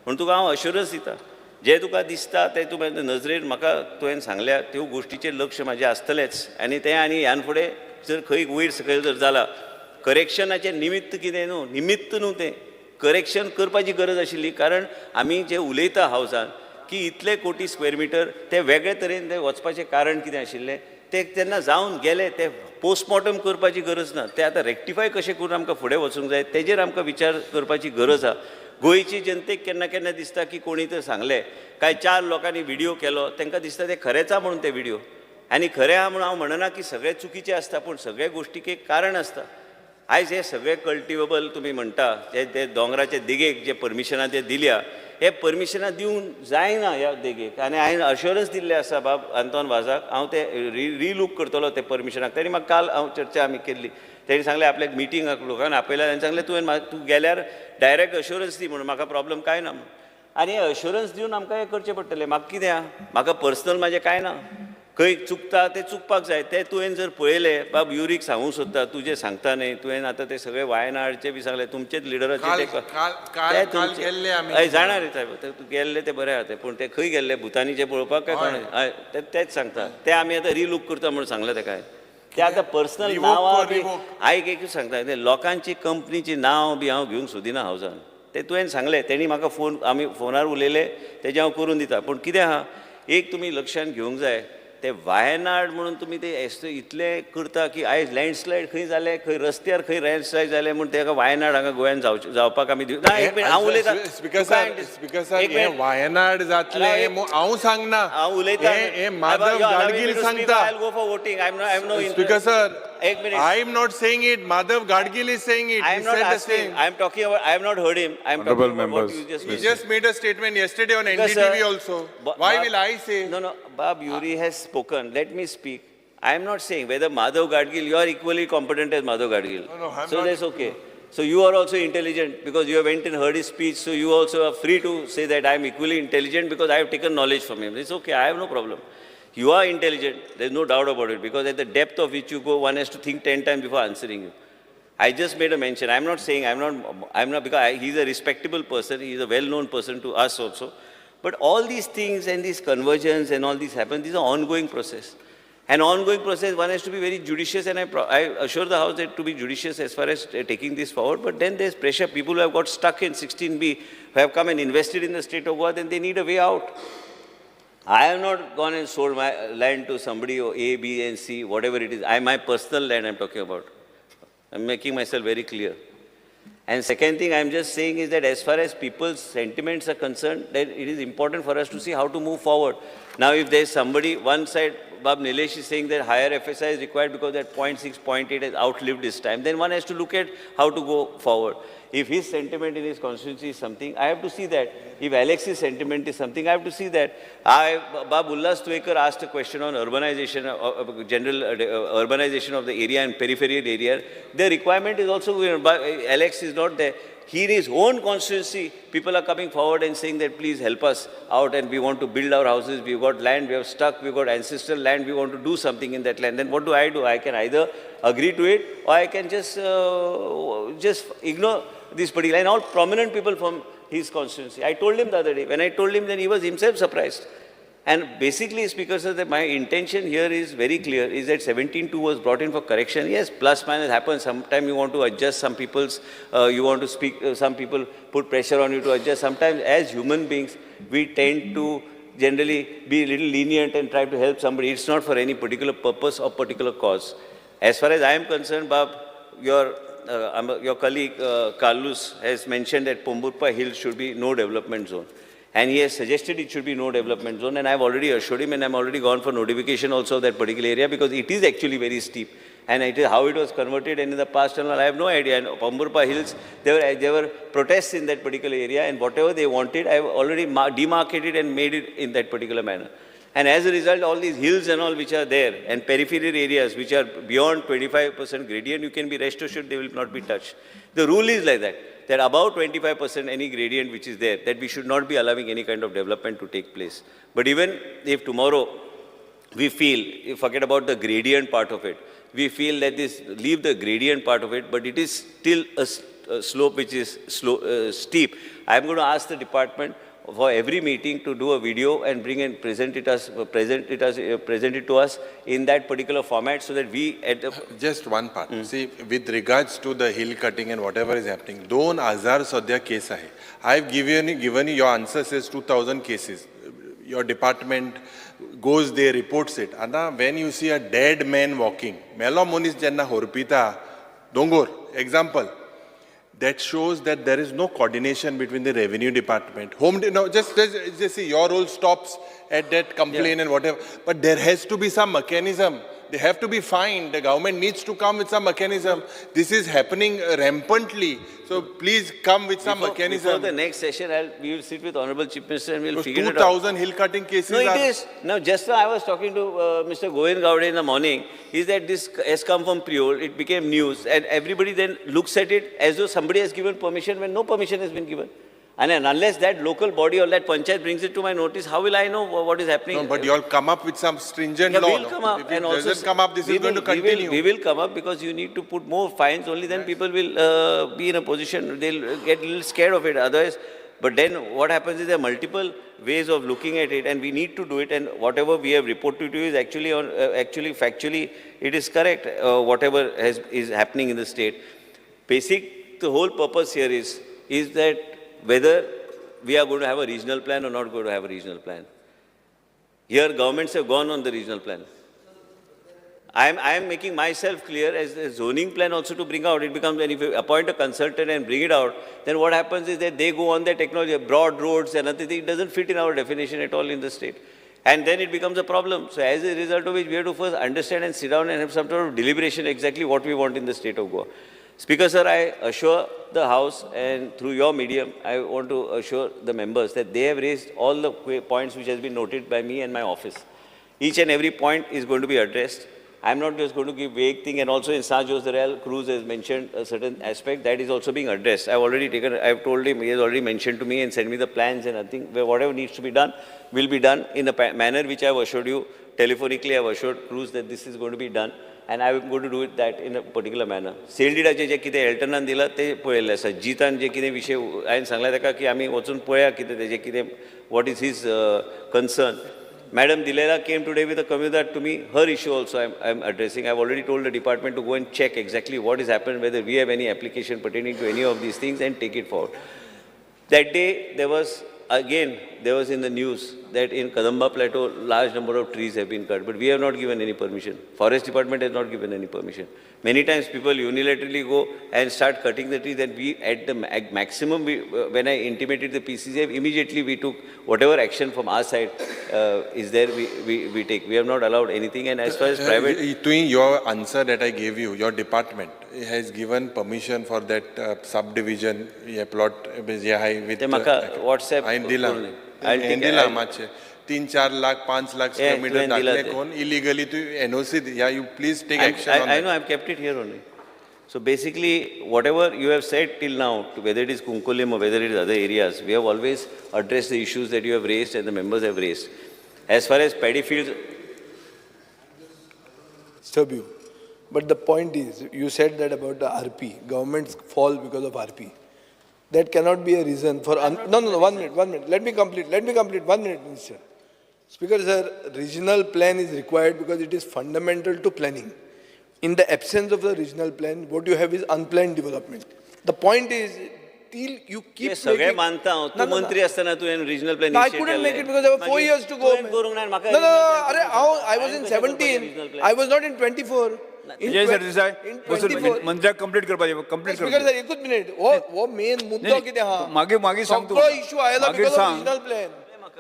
पूण तुका हांव अश्युरन्स दिता, जें तुका दिसता तें तूं नजरेन म्हाका तुवें सांगल्या त्यो गोश्टीचेर लक्ष म्हाजें आसतलेंच. आनी तें आनी ह्यान फुडें जर खंय वयर सकयल जर जाला, करेक्शनाचें निमित्त कितें न्हू, निमित्त न्हू तें करेक्शन करपाची गरज आशिल्ली. कारण आमी जें उलयता हावसान की इतले कोटी स्क्वेअर मिटर ते वेगळे तरेन ते वचपाचें कारण कितें आशिल्लें ते तेन्ना जावन गेले, ते पोस्टमॉर्टम करपाची गरज ना. ते आतां रेक्टिफाय कशें करून आमकां फुडें वचूंक जाय तेजेर आमकां विचार करपाची गरज आसा. गोंयची जनतेक केन्ना केन्ना दिसता की कोणी तर सांगलें, कांय 4 लोकांनी व्हिडियो केलो, तांकां दिसता ते खरेंच आहा म्हणून ते व्हिडियो, आनी खरें आहा म्हणून हांव म्हणना की सगळें चुकीचें आसता, पूण सगळे गोश्टीक एक कारण आसता. आयज हे सगळे कल्टिवेबल तुमी म्हणटा ते दोंगराचे देगेक जे परमिशनां ते दिल्या, हे परमिशनां दिवंक जायना ह्या देगेक. आनी हांवें अश्योरन्स दिल्लें आसा बाब आंतोन वाजाक, हांव ते रिलूक करतलो ते परमिशनाक. तेणी म्हाका काल हांव चर्चा आमी केल्ली, तेणी सांगलें आपल्याक मिटींगाक लोकांक आपयला, तेणी सांगलें तुवें तूं गेल्यार डायरेक्ट अश्योरन्स दी म्हणून, म्हाका प्रॉब्लम कांय ना म्हणून. आनी हे अश्योरन्स दिवन आमकां हें करचें पडटलें. म्हाका कितें आहा, म्हाका पर्सनल म्हाजें कांय ना, खंय चुकता तें चुकपाक जाय. तें तुवें जर पळयलें बाब युरीक सांगूंक सोदता, तुजें सांगता न्ही, तुवें आतां तें सगळें वायनाडचें बी सांगलें, तुमचेच लिडराचें ते जाणा रे सायब, तूं गेल्ले ते बरें आहा तें, पूण ते खंय गेल्ले भुतानीचें पळोवपाक काय कोण तेच सांगता, ते आमी आतां रिलूक करता म्हणून सांगलें तेका. ते आतां पर्सनल नांवां बी आयक एकूच सांगता, ते लोकांची कंपनीची नांव बी हांव घेवंक सोदिना हावसान. ते तुवें सांगलें, तेणी म्हाका फोन, आमी फोनार उलयले, तेजें हांव करून दिता. पूण कितें आहा, एक तुमी लक्षांत घेवंक जाय, ते वायनाड म्हणून तुमी ते इतलें करता की आयज लँडस्लायड खंय जालें, खंय रस्त्यार खंय लँडस्लायड जालें म्हूण तेका वायनाड हांगा गोंयान जावपाक आमी ना. एक मिनट हांव उलयतां. स्पिकर सर, वायनाड जातलें हांव सांगना, हांव उलयतां, हें माधव गाडगील सांगता. I go for voting, I am no speaker sir, एक minute, I am not saying it, Madhav Gadgil is saying it. I am not asking, I am talking about, I have not heard him. I am talking about what you just He just made a statement yesterday on NDTV also. Why will I say? No, no, Bab Yuri has spoken. Let me speak. I am not saying whether Madhav Gadgil, you are equally competent as Madhav Gadgil. No, no, I'm so not. That's okay. So you are also intelligent because you have went and heard his speech. So you also are free to say that I am equally intelligent because I have taken knowledge from him. It's okay. I have no problem. You are intelligent, there is no doubt about it, because at the depth of which you go, one has to think 10 times before answering you. I just made a mention. I'm not saying, I'm not, because he's a respectable person, he's a well-known person to us also. But all these things and these conversions and all these happen, these are ongoing process. An ongoing process, one has to be very judicious, and I assure the House that to be judicious as far as taking this forward, but then there's pressure. People who have got stuck in 16B, who have come and invested in the state of Goa, then they need a way out. I have not gone and sold my land to somebody or A, B, and C, whatever it is. My personal land I'm talking about. I'm making myself very clear. And second thing I'm just saying is that as far as people's sentiments are concerned, then it is important for us to see how to move forward. Now, if there's somebody, one side, Bab Nilesh is saying that higher FSI is required because that 0.6, 0.8 has outlived his time, then one has to look at how to go forward. If his sentiment in his constituency is something, I have to see that. If Alex's sentiment is something, I have to see that. Bab Ullas Tuekar asked a question on urbanization, general urbanization of the area and peripheral area. The requirement is also, Alex is not there. He in his own constituency, people are coming forward and saying that please help us out and we want to build our houses, we've got land, we have stuck, we've got ancestral land, we want to do something in that land. Then what do? I can either agree to it or I can just ignore this particular. And all prominent people from his constituency. I told him the other day, when I told him, then he was himself surprised. And basically, Speaker sir, that my intention here is very clear, is that 17.2 was brought in for correction. Yes, plus minus happens. Sometimes you want to adjust some people's, you want to speak, some people put pressure on you to adjust. Sometimes as human beings, we tend to generally be a little lenient and try to help somebody. It's not for any particular purpose or particular cause. As far as I am concerned, Bab, your colleague Carlos has mentioned that Pomburpa Hill should be no development zone. And he has suggested it should be no development zone, and I've already assured him, and I'm already gone for notification also of that particular area because it is actually very steep. And it is how it was converted and in the past and all, I have no idea. And Pomburpa Hills, there were protests in that particular area, and whatever they wanted, I have already demarcated and made it in that particular manner. And as a result, all these hills and all which are there and peripheral areas which are beyond 25% gradient, you can be rest assured they will not be touched. The rule is like that, that above 25% any gradient which is there, that we should not be allowing any kind of development to take place. But even if tomorrow we feel, you forget about the gradient part of it, we feel that this, leave the gradient part of it, but it is still a slope which is steep. I am going to ask the department for every meeting to do a video and bring and present it to us in that particular format, so that we at the Just one part. See, with regards to the hill cutting and whatever is happening, 2000 सध्या केस आहे. I have given you your answer says 2000 cases. Your department goes there, reports it. And when you see a dead man walking, melo monis jenna horpita, dongor, example. That shows that there is no coordination between the revenue department. No, just see, your role stops at that complaint and whatever. But there has to be some mechanism. They have to be fined. The government needs to come with some mechanism. This is happening rampantly. So please come with some mechanism. Before the next session, we will sit with Honorable Chief Minister and we will figure it out. 2,000 hill cutting cases. No, it is. Now, just now I was talking to Mr. Govind Gaude in the morning. Is that this has come from Priol. It became news. And everybody then looks at it as though somebody has given permission when no permission has been given. And then unless that local body or that panchayat brings it to my notice, how will I know what is happening? No, but you all come up with some stringent law. We'll come up. If it doesn't come up, this is going to continue. We will come up, because you need to put more fines. Only then people will be in a position, they'll get a little scared of it. Otherwise, but then what happens is there are multiple ways of looking at it, and we need to do it. And whatever we have reported to you is actually, on, actually factually, it is correct, whatever is happening in the state. Basic, the whole purpose here is that whether we are going to have a regional plan or not going to have a regional plan. Here, governments have gone on the regional plan. I am making myself clear as the zoning plan also to bring out. It becomes, and if you appoint a consultant and bring it out, then what happens is that they go on their technology, broad roads and other thing. It doesn't fit in our definition at all in the state. And then it becomes a problem. So as a result of which, we have to first understand and sit down and have some sort of deliberation exactly what we want in the state of Goa. Speaker sir, I assure the House, and through your medium, I want to assure the members that they have raised all the points which has been noted by me and my office. Each and every point is going to be addressed. I'm not just going to give vague thing, and also in San Jose Real, Cruz has mentioned a certain aspect that is also being addressed. I've already taken, I've told him, he has already mentioned to me and sent me the plans and I think whatever needs to be done will be done in a manner which I've assured you. Telephonically, I've assured Cruz that this is going to be done. And I am going to do it that in a particular manner. सेल्डिडाचे जे कितें एल्टनान दिलां ते पळयल्लें आसा. जितान जे कितें विशय हांवें सांगला ताका की आमी वचून पळया कितें तेजें कितें, what is his concern. Madam Dilela came today with a communication to me. Her issue also I am addressing. I have already told the department to go and check exactly what has happened, whether we have any application pertaining to any of these things, and take it forward. That day there was, again, there was in the news that in Kadamba Plateau, large number of trees have been cut, but we have not given any permission. Forest department has not given any permission. Many times people unilaterally go and start cutting the trees, and we at the maximum, when I intimated the PCCF, immediately we took whatever action from our side is there, we take. We have not allowed anything, and as far as private... To your answer that I gave you, your department has given permission for that subdivision, plot, with... WhatsApp... 3-4 lakh, 5 lakh square meter दाखले कोण illegally to NOC, yeah, you please take action on that. I know, I've kept it here only. So basically, whatever you have said till now, whether it is Cuncolim or whether it is other areas, we have always addressed the issues that you have raised and the members have raised. As far as paddy fields... Disturb you. But the point is, you said that about the RP. Governments fall because of RP. That cannot be a reason for... No, 1 minute, 1 minute. Let me complete. 1 minute, Minister. Speaker, sir, regional plan is required because it is fundamental to planning. In the absence of the regional plan, what you have is unplanned development. The point is, till you keep making... No, no, regional plan. I couldn't make it because there were 4 years to go. No, I was in 17. I was not in 24. Vijay मंत्र्याक complete करपाचें, complete speaker sir एकूच minute. हो main मुद्दो कितें आहा, मागीर सांग तूं. सगळो इशू आयला because of regional plan.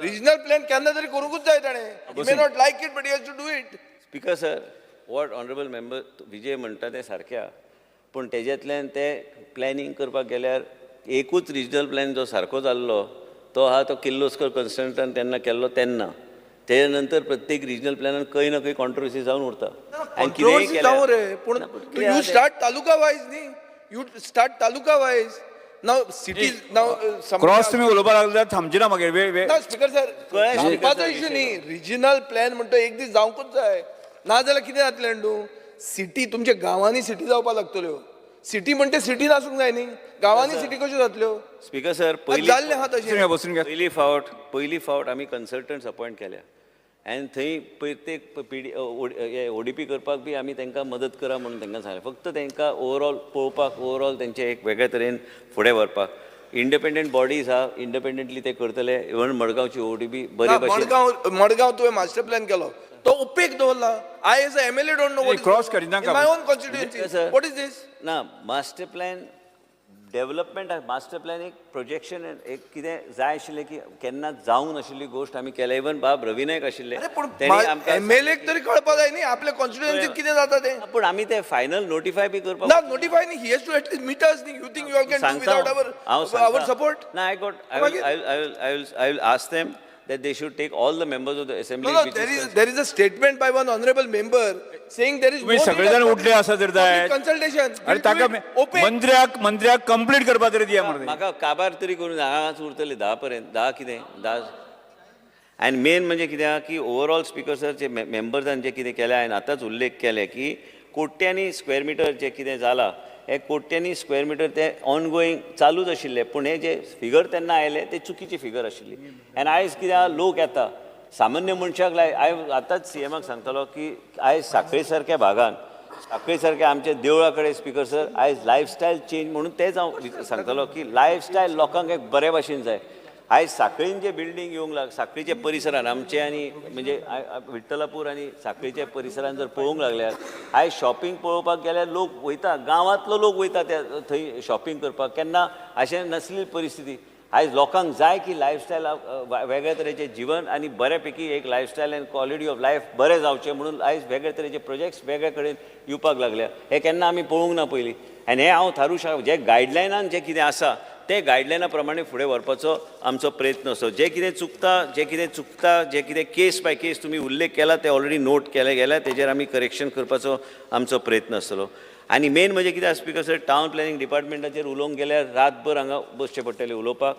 Regional plan केन्ना तरी करूंकूच जाय ताणें. He may not like it but he has to do it. Speaker sir, what honourable member Vijay म्हणटा तें सारकें आहा, पूण तेज्यांतल्यान ते प्लॅनिंग करपाक गेल्यार एकूच रिजनल प्लॅन जो सारको जाल्लो तो आहा तो किर्लोस्कर कन्सल्टंट तेन्ना केल्लो तेन्ना. तेजे नंतर प्रत्येक रिजनल प्लॅनान खंय ना खंय कॉन्ट्रोवर्सी जावन उरता. आनी कितेंय जावं रे, पूण you start taluka wise न्ही, you start taluka wise. Now cities now cross तुमी उलोवपाक लागले जाल्यार थांबची ना मागीर वेळ वेळ. ना स्पीकर सर, थांबपाचो इश्यू न्ही, रिजनल प्लॅन म्हणटा एक दीस जावंकूच जाय, नाजाल्यार कितें जातलें तूं? सिटी तुमच्या गांवांनी सिटी जावपाक लागतल्यो. सिटी म्हणटे सिटी नासूंक जाय न्ही, गांवांनी सिटी कश्यो जातल्यो? स्पीकर सर, जाल्लें आहा तशें. पयली फावट आमी कन्सल्टंट्स अपॉयंट केल्या आनी थंय प्रत्येक पी ओडीपी करपाक बी आमी तांकां मदत करा म्हणून तांकां सांगलें. फक्त तांकां ओवरऑल पळोवपाक, ओवरऑल तेंचें एक वेगळे तरेन फुडें व्हरपाक इंडिपेंडंट बॉडीज आहा, इंडिपेंडंटली ते करतले. इवन मडगांवची ओडीपी बरे भशेन. मडगांव तुवें मास्टर प्लॅन केलो तो उपेग दवरला. I as a MLA don't know what cross करिना my own constituency, what is this? ना, master plan development, master plan एक प्रोजेक्शन, एक कितें जाय आशिल्लें की केन्ना जावंक नाशिल्ली गोश्ट आमी केल्या. इवन बाब रवी नायक आशिल्ले, एमएलए तरी कळपा जाय न्ही आपल्या कॉन्स्टिट्युएन्सीत कितें जाता तें. पूण आमी ते फायनल नोटिफाय बी करपाक ना, नोटिफाय न्ही, he has to at least meet us न्ही. You think you all can do without our support? ना, I got I will ask them that they should take all the members of the assembly. No, no, there is a statement by one honorable member saying there is no सगळे जण उठले आसा तर जाय consultation. अरे ताका मंत्र्याक मंत्र्याक कंप्लीट करपा तरी दिया मरे. म्हाका काबार तरी करून हांगाच उरतले 10 पर्यंत, 10 कितें 10. आनी मेन म्हणजे कितें आहा की ओवरऑल स्पीकर सर जे मेंबर्सान जे कितें केलें, हांवें आतांच उल्लेख केले की कोट्यांनी स्क्वेअर मिटर जे कितें जालां हे कोट्यांनी स्क्वेअर मिटर ते ऑनगोईंग चालूच आशिल्ले, पूण हे जे फिगर तेन्ना आयले ते चुकीची फिगर आशिल्ली. आनी आयज कितें लोक येता सामान्य मनशाक लाय. हांव आतांच सीएमाक सांगतलो की आयज साखळे सारक्या भागान, साखळे सारक्या आमच्या देवळा कडेन स्पीकर सर आयज लायफस्टायल चेंज म्हणून तेच हांव सांगतलो की लायफस्टायल लोकांक एक बरे भाशेन जाय. आयज साखळीन जे बिल्डींग येवंक लाग, साखळीच्या परिसरान आमचे आनी म्हणजे विठ्ठलापूर आनी साखळीच्या परिसरान जर पळोवंक लागल्यार आयज शॉपिंग पळोवपाक गेल्यार लोक वयता, गांवांतलो लोक वयता त्या थंय शॉपिंग करपाक. केन्ना अशें नासली परिस्थिती. आयज लोकांक जाय की लायफस्टायल वेगळ्या तरेचें जिवन आनी बऱ्यापैकी एक lifestyle and quality of life बरें जावचें म्हणून आयज वेगळे तरेचे प्रोजेक्ट्स वेगळे कडेन येवपाक लागल्या. हें केन्ना आमी पळोवंक ना पयलीं. आनी हें हांव थारूं शकता जे गायडलायनान जें कितें आसा ते गायडलायना प्रमाणे फुडें व्हरपाचो आमचो प्रयत्न आसो. जे कितें चुकता, जे कितें चुकता, जे कितें केस बाय केस तुमी उल्लेख केला ते ऑलरेडी नोट केले गेल्या, तेजेर आमी करेक्शन करपाचो आमचो प्रयत्न आसतलो. आनी मेन म्हणजे कितें आसा स्पीकर सर, टावन प्लॅनिंग डिपार्टमेंटाचेर उलोवंक गेल्यार रातभर हांगा बसचें पडटलें उलोवपाक.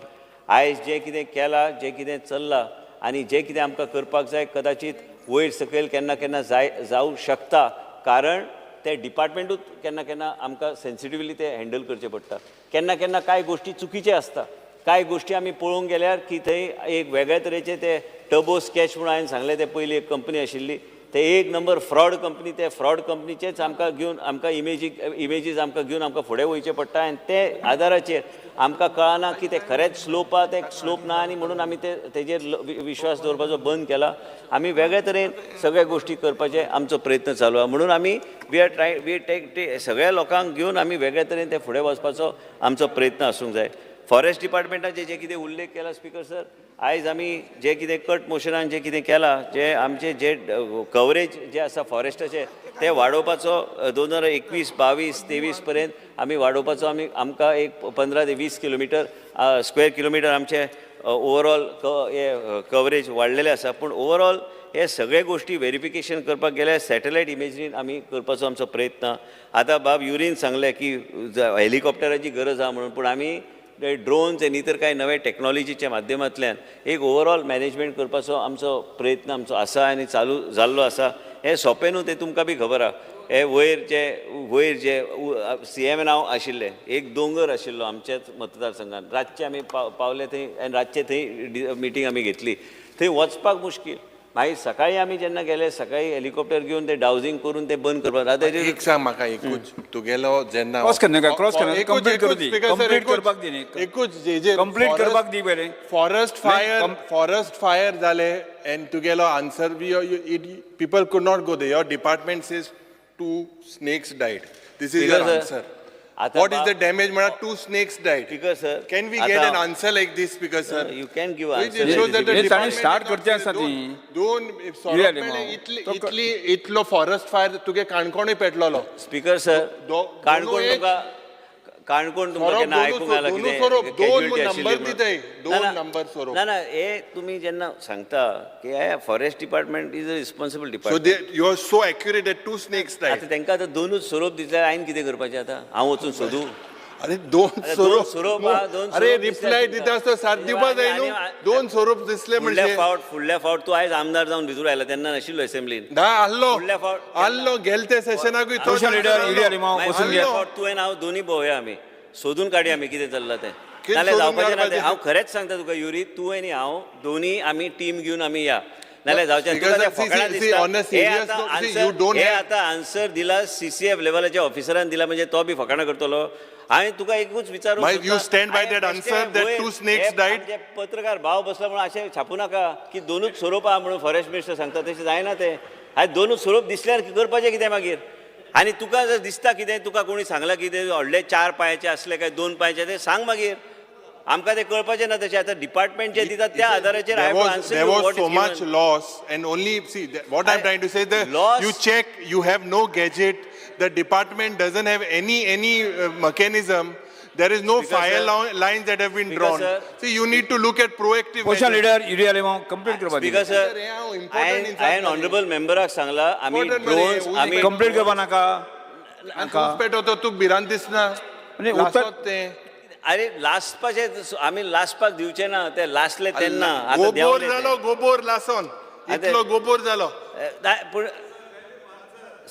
आयज जें कितें केलां, जें कितें चल्लां आनी जें कितें आमकां करपाक जाय कदाचीत वयर सकयल केन्ना केन्ना जाय जावं शकता, कारण ते डिपार्टमेंटूच केन्ना केन्ना आमकां सेन्सिटिवली ते हँडल करचें पडटा. केन्ना केन्ना कांय गोश्टी चुकीचे आसता, कांय गोश्टी आमी पळोवंक गेल्यार की थंय एक वेगळे तरेचे ते टर्बो स्कॅच म्हणून हांवें सांगलें, ते पयली एक कंपनी आशिल्ली, ते एक नंबर फ्रॉड कंपनी, ते फ्रॉड कंपनीचेच आमकां घेवन आमकां इमेजीस आमकां घेवन आमकां फुडें वयचें पडटा. आनी ते आदाराचेर आमकां कळना की ते खरेंच स्लोप आहा, ते स्लोप ना, आनी म्हणून आमी ते तेजेर विश्वास दवरपाचो बंद केला. आमी वेगळे तरेन सगळ्या गोश्टी करपाचे आमचो प्रयत्न चालू आहा. म्हणून आमी we are try we take सगळ्या लोकांक घेवन आमी वेगळे तरेन ते फुडें वचपाचो आमचो प्रयत्न आसूंक जाय. फॉरेस्ट डिपार्टमेंटाचे जे कितें उल्लेख केला स्पीकर सर, आयज आमी जे कितें कट मोशनान जे कितें केलां, जे आमचे जे कवरेज जे आसा फॉरेस्टाचे ते वाडोवपाचो 2021, 22, 23 पर्यंत आमी वाडोवपाचो आमी आमकां एक 15 ते 20 किलोमिटर स्क्वेअर किलोमिटर आमचे ओवरऑल हे कवरेज वाडलेलें आसा. पूण ओवरऑल हे सगळे गोश्टी वेरिफिकेशन करपाक गेल्यार सॅटेलायट इमेजरीन आमी करपाचो आमचो प्रयत्न. आतां बाब युरीन सांगलें की हेलिकॉप्टराची गरज आहा म्हणून, पूण आमी ड्रोन्स आनी इतर कांय नवे टॅक्नॉलॉजीच्या माध्यमांतल्यान एक ओवरऑल मॅनेजमेंट करपाचो आमचो प्रयत्न आमचो आसा आनी चालू जाल्लो आसा. हें सोंपें न्हू, तें तुमकां बी खबर आहा. हे वयर जे सीएम नांव आशिल्लें एक दोंगर आशिल्लो आमच्याच मतदारसंघात, रातचे आमी पावले थंय आनी रातचे थंय मिटींग आमी घेतली. थंय वचपाक मुश्कील. मागीर सकाळी आमी जेन्ना गेले सकाळी हेलिकॉप्टर घेवन ते डावजींग करून ते बंद करपाक. आतां एक सांग म्हाका, एकूच तुगेलो जेन्ना क्रॉस करनाका, क्रॉस करनाका, कंप्लीट करूं दी, कंप्लीट करपाक दी न्ही, एकूच जे कंप्लीट करपाक दी पयलें. फॉरेस्ट फायर जाले एन्ड तुगेलो answer people could not go there. Your department says 2 snakes died. This is your answer. What is the damage म्हळ्यार 2 snakes died. Speaker sir, can we get an answer like this speaker sir? You can give answer. Start करचे आसा ती दोन इतली इतलो forest fire तुगे काणकोणूय पेटलेलो. Speaker sir, Canacona तुका काणकोण तुमकां केन्ना आयकूंक आयलां कितें दोन नंबर दिताय, 2 नंबर सोरोप. ना ना, हे तुमी जेन्ना सांगता की हे forest department is a responsible department. So you are so accurate that 2 snakes died. आतां तांकां आतां 2च सोरोप दिसल्यार हांवें कितें करपाचें आतां? हांव वचून सोदूं? अरे 2 सोरोप, अरे रिप्लाय दिता आसतना साथ दिवपा जाय न्हू. 2 सोरोप दिसले म्हणजे फुडल्या फावट तूं आयज आमदार जावन भितर आयला तेन्ना नाशिल्लो असेंब्लीन. ना आसलो, आसलो गेले ते सेशनाकूय. तुवें हांव दोनूय भोंवया, आमी सोदून काडया आमी कितें चल्लां तें. नाल्यार जावपाचें ना तें. हांव खरेंच सांगता तुका युरी, तूं आनी हांव दोनूय आमी टीम घेवन आमी या, नाल्यार जावचें. हे आतां आन्सर दिला सीसीएफ लेवलाच्या ऑफिसरान दिला, म्हणजे तो बी फकाणां करतलो. हांवें तुका एकूच विचारूंक सोदता, पत्रकार भाव बसला म्हणून अशें छापूं नाका की 2च सोरोप आहा म्हणून फॉरेस्ट मिनिस्टर सांगता, तशें जायना तें. हांवें 2च सोरोप दिसल्यार करपाचें कितें मागीर? आनी तुका जर दिसता कितें, तुका कोणी सांगलां कितें व्हडले 4 पांयाचे आसले काय 2 पांयाचे, तें सांग मागीर. आमकां तें कळपाचें ना तशें. आतां डिपार्टमेंट जे दितात त्या आधाराचेर I have to answer There you was what so is much given. loss, and only see what I'm trying to say, the you check, you have no gadget, the department doesn't have any mechanism. There is no Speaker, fire sir, lines that have been Speaker, drawn. sir, See, you need to look at proactive Opposition measures. Leader Yuri Alemao complete करपा Speaker sir, हांवें honourable मेंबराक सांगला, आमी drones आमी complete करपा नाका. पेटवतो तूं भिरांत दिसना. अरे लासपाचे आमी लासपाक दिवचे ना, ते लासले तेन्ना गोबोर जालो, गोबोर लासोन इतलो गोबोर जालो. पूण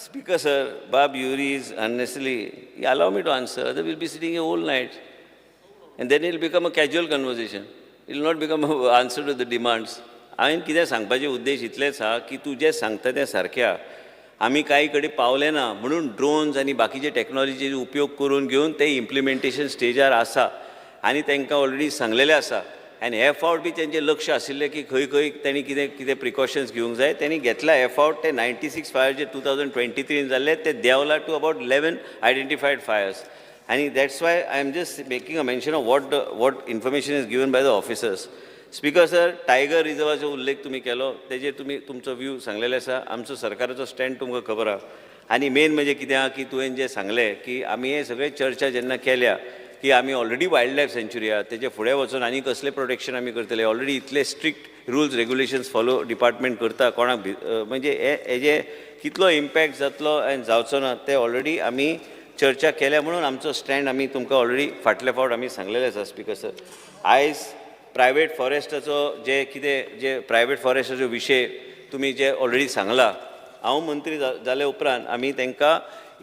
स्पीकर सर, बाब Yuri is unnecessarily allow me to answer, other will be sitting a whole night and then it will become a casual conversation, it will not become a answer to the demands. हांवें कितें सांगपाचें उद्देश इतलेंच आहा की तूं जें सांगता तें सारकें आमी कांय कडेन पावले ना म्हणून ड्रोन्स आनी बाकीचे टॅक्नॉलॉजीचो उपयोग करून घेवन ते इम्प्लिमेंटेशन स्टेजार आसा आनी तांकां ऑलरेडी सांगलेलें आसा. आनी हे फावट बी तेंचें लक्ष आशिल्लें की खंय खंय तांणी कितें कितें प्रिकॉशन्स घेवंक जाय, तांणी घेतला. हे फावट ते 96 फायर जे 2023 जाल्ले ते देंवला to about 11 identified fires. आनी that's why I am just making a mention of what information is given by the officers. Speaker sir, tiger रिजर्वाचो उल्लेख तुमी केलो, तेजेर तुमी तुमचो व्यू सांगलेलो आसा. आमचो सरकाराचो स्टँड तुमकां खबर आहा. आनी मेन म्हणजे कितें आहा की तुवें जें सांगलें की आमी हे सगळे चर्चा जेन्ना केल्या की आमी ऑलरेडी वायल्ड लायफ सँच्युरी आहा, तेजे फुडें वचून आनी कसलें प्रोटेक्शन आमी करतले. ऑलरेडी इतले strict rules regulations follow department करता, कोणाक म्हणजे हेजे कितलो इम्पॅक्ट जातलो आनी जावचो ना ते ऑलरेडी आमी चर्चा केल्या म्हणून आमचो स्टँड आमी तुमकां ऑलरेडी फाटले फावट आमी सांगलेले आसा. स्पीकर सर, आयज प्रायवेट फॉरेस्टाचो जे कितें जे प्रायवेट फॉरेस्टाचो विशय तुमी जे ऑलरेडी सांगला, हांव मंत्री जाले उपरांत आमी तांकां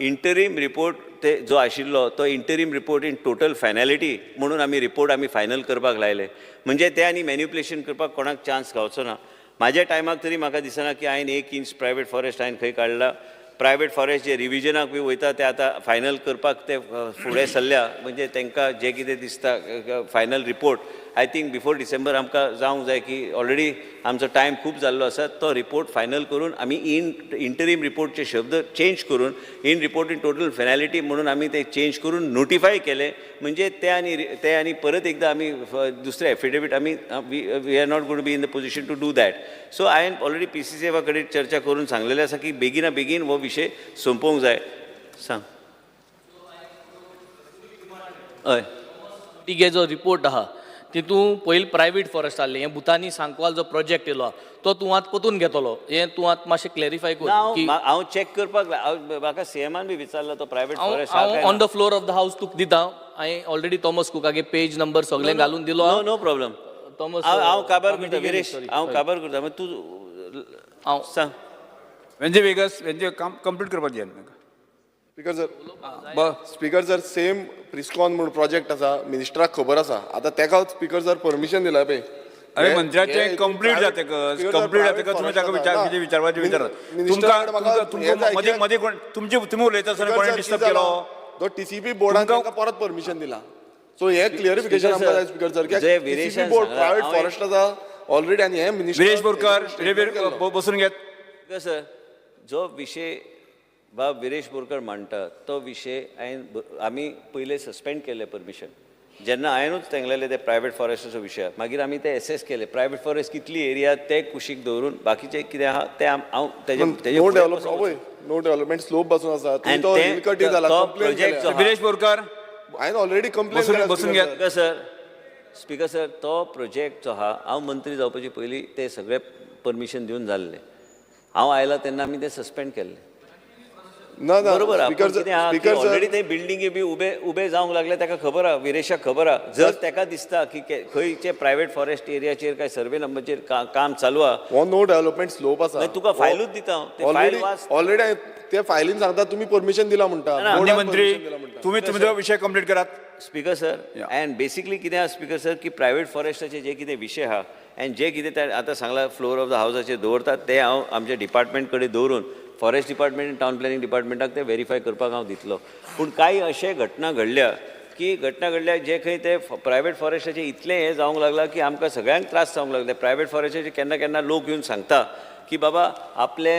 इंटरीम रिपोर्ट ते जो आशिल्लो तो interim report in total finality म्हणून आमी रिपोर्ट आमी फायनल करपाक लायले. म्हणजे ते आनी मॅन्युप्युलेशन करपाक कोणाक चान्स गावचो ना. म्हाज्या टायमाक तरी म्हाका दिसना की हांवें 1 इंच प्रायवेट फॉरेस्ट हांवें खंय काडला. प्रायवेट फॉरेस्ट जे रिविजनाक बी वयता ते आतां फायनल करपाक ते फुडें सरल्या, म्हणजे तांकां जें कितें दिसता final report I think before December आमकां जावंक जाय की ऑलरेडी आमचो टायम खूब जाल्लो आसा, तो रिपोर्ट फायनल करून आमी इंटरीम रिपोर्टचे शब्द चेंज करून in report in total finality म्हणून आमी ते चेंज करून नोटिफाय केले. म्हणजे ते आनी परत एकदां आमी दुसरे एफिडेवीट आमी we are not gonna be in the position to do that. So हांवें ऑलरेडी PCCFा कडेन चर्चा करून सांगलेलें आसा की बेगिना बेगीन हो विशय सोंपोवंक जाय. सांग. हय, तिगे जो रिपोर्ट आहा तितून पयलीं प्रायवेट फॉरेस्ट आहलें, हें भुतानी सांकवाल जो प्रोजेक्ट येयलो आहा तो तूं आतां परतून घेतलो, हें तूं आतां मातशें क्लॅरिफाय कर. हांव चॅक करपाक म्हाका सीएमान बी विचारला तो प्रायवेट फॉरेस्ट हांव on the floor of the house तुका दिता. हांवें ऑलरेडी थॉमस कुकागे पेज नंबर सगळें घालून दिलो. नो प्रॉब्लम थॉमस, हांव काबार करता विरेश, हांव काबार करता. तूं हांव सांग. वेंजे वेगस वेंजे काम कंप्लीट करपाक जाय. Speaker sir, speaker sir, same प्रिस्कॉन म्हणून प्रोजेक्ट आसा, मिनिस्टराक खबर आसा. आतां तेका स्पीकर सर परमिशन दिला पळय. अरे मंत्र्याचें कंप्लीट जातकच, कंप्लीट जातकच तुमी ताका कितें विचारपाचें विचारात. तुमकां मदीं मदीं कोण तुमचे तुमी उलयता आसतना कोणें डिस्टर्ब केलो? तो टीसीपी बोर्डान तांकां परत परमिशन दिला. सो हें क्लियरिफिकेशन आमकां जाय स्पीकर सर, की टीसीपी बोर्ड प्रायवेट फॉरेस्ट आसा ऑलरेडी आनी हें मिनिस्टर विरेश बोरकर बसून घेत. सर, जो विशय बाब विरेश बोरकर मांडटा तो विशय हांवें आमी पयले सस्पेंड केल्लें परमिशन जेन्ना हांवेंनूच तेंगलेले ते प्रायवेट फॉरेस्टाचो विशय, मागीर आमी ते एसेस केले प्रायवेट फॉरेस्ट कितली एरिया ते कुशीक दवरून बाकीचे कितें आहा ते हांव तेजे no development, no development slope पासून आसा, तो हिल कटिंग जाला, कंप्लेन केल्या. विरेश बोरकर हांवें ऑलरेडी कंप्लेन केल्या. बसून घेयात. सर, स्पीकर सर, तो प्रोजेक्ट जो आहा हांव मंत्री जावपाचे पयलीं ते सगळे परमिशन दिवन जाल्ले, हांव आयला तेन्ना आमी ते सस्पेंड केल्ले. ना ना, बरोबर. कितें आहा ऑलरेडी ते बिल्डिंगे बी उबे उबे जावंक लागले, ताका खबर आहा, विरेशाक खबर आहा. जर ताका दिसता की खंयचे प्रायवेट फॉरेस्ट एरियाचेर काय सर्वे नंबरचेर काम चालू आहा, हो नो डेव्हलपमेंट स्लोप आसा, तुका फायलूच दिता हांव, ऑलरेडी ऑलरेडी ते फायलीन सांगता तुमी परमिशन दिला म्हणटा. मंत्री तुमी तुमचो विशय कंप्लीट करात. स्पीकर सर, अँड बेसिकली कितें आहा स्पीकर सर की प्रायवेट फॉरेस्टाचे जे कितें विशय आहा अँड जे कितें आतां सांगला फ्लोर ऑफ the हावजाचेर दवरतात ते हांव आमच्या डिपार्टमेंट कडेन दवरून फॉरेस्ट डिपार्टमेंट आनी टावन प्लॅनिंग डिपार्टमेंटाक ते वेरीफाय करपाक हांव दितलो. पूण कांय अशे घटना घडल्या की घटना घडल्या जे खंय ते प्रायवेट फॉरेस्टाचे इतलें हें जावंक लागलां की आमकां सगळ्यांक त्रास जावंक लागले. प्रायवेट फॉरेस्टाचे केन्ना केन्ना लोक येवन सांगता की बाबा आपले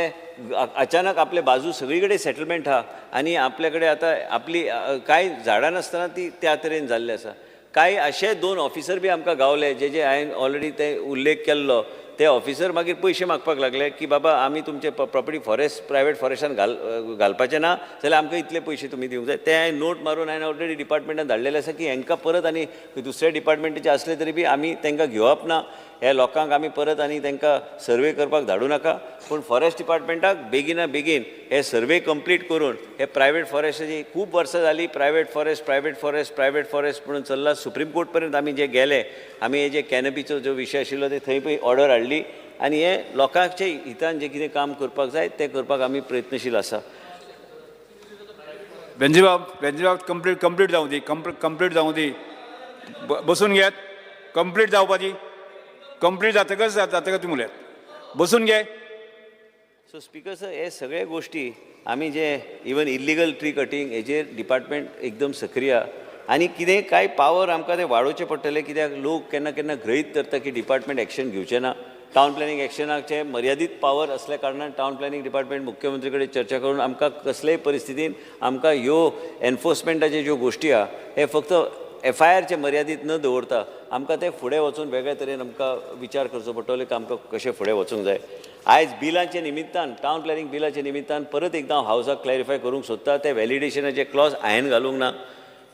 अचानक आपले बाजू सगळी कडेन सेटलमेंट आहा आनी आपले कडेन आतां आपली कांय झाडां नासतना ती त्या तरेन जाल्ली आसा. कांय अशे दोन ऑफिसर बी आमकां गावले जे जे हांवें ऑलरेडी ते उल्लेख केल्लो, ते ऑफिसर मागीर पयशे मागपाक लागले की बाबा आमी तुमचे प्रॉपर्टी फॉरेस्ट प्रायवेट फॉरेस्टान घालपाचें ना जाल्यार आमकां इतले पयशे तुमी दिवंक जाय. ते हांवें नोट मारून हांवें ऑलरेडी डिपार्टमेंटान धाडलेलें आसा की हांकां परत आनी दुसऱ्या डिपार्टमेंटाचे आसले तरी बी आमी तांकां घेवप ना, ह्या लोकांक आमी परत आनी तांकां सर्वे करपाक धाडूं नाका. पूण फॉरेस्ट डिपार्टमेंटाक बेगिना बेगीन हे सर्वे कंप्लीट करून हे प्रायवेट फॉरेस्टाची खूब वर्सां जालीं private forest private forest private forest म्हणून चल्ला. सुप्रीम कोर्ट पर्यंत आमी जे गेले, आमी हे जे कॅनपीचो जो विशय आशिल्लो ते थंय पळय ऑर्डर हाडली आनी हे लोकांचे हितान जें कितें काम करपाक जाय तें करपाक आमी प्रयत्नशील आसा. वेंजीबाब, वेंजीबाब कंप्लीट कंप्लीट जावं दी, कंप्लीट जावं दी, बसून घेयात, कंप्लीट जावपाची, कंप्लीट जातकच जातकच तुमी उलयात, बसून घे. सो स्पीकर सर, हे सगळे गोश्टी आमी जे इवन इल्लिगल ट्री कटींग हेजेर डिपार्टमेंट एकदम सक्रिय आनी कितें कांय पावर आमकां ते वाडोवचे पडटले, कित्याक लोक केन्ना केन्ना गृहीत धरता की डिपार्टमेंट एक्शन घेवचें ना. टावन प्लॅनिंग एक्शनाचे मर्यादीत पावर असल्या कारणान टावन प्लॅनिंग डिपार्टमेंट मुख्यमंत्री कडेन चर्चा करून आमकां कसलेय परिस्थितीन आमकां ह्यो एनफोर्समेंटाच्यो ज्यो गोश्टी आहा हे फक्त एफ I आरचे मर्यादीत न दवरता आमकां ते फुडें वचून वेगळे तरेन आमकां विचार करचो पडटलो की आमकां कशें फुडें वचूंक जाय. आयज बिलाच्या निमित्तान, टावन प्लॅनिंग बिलाच्या निमित्तान परत एकदां हांव हावजाक क्लॅरिफाय करूंक सोदता, ते व्हॅलिडेशनाचे क्लॉज हांवें घालूंक ना.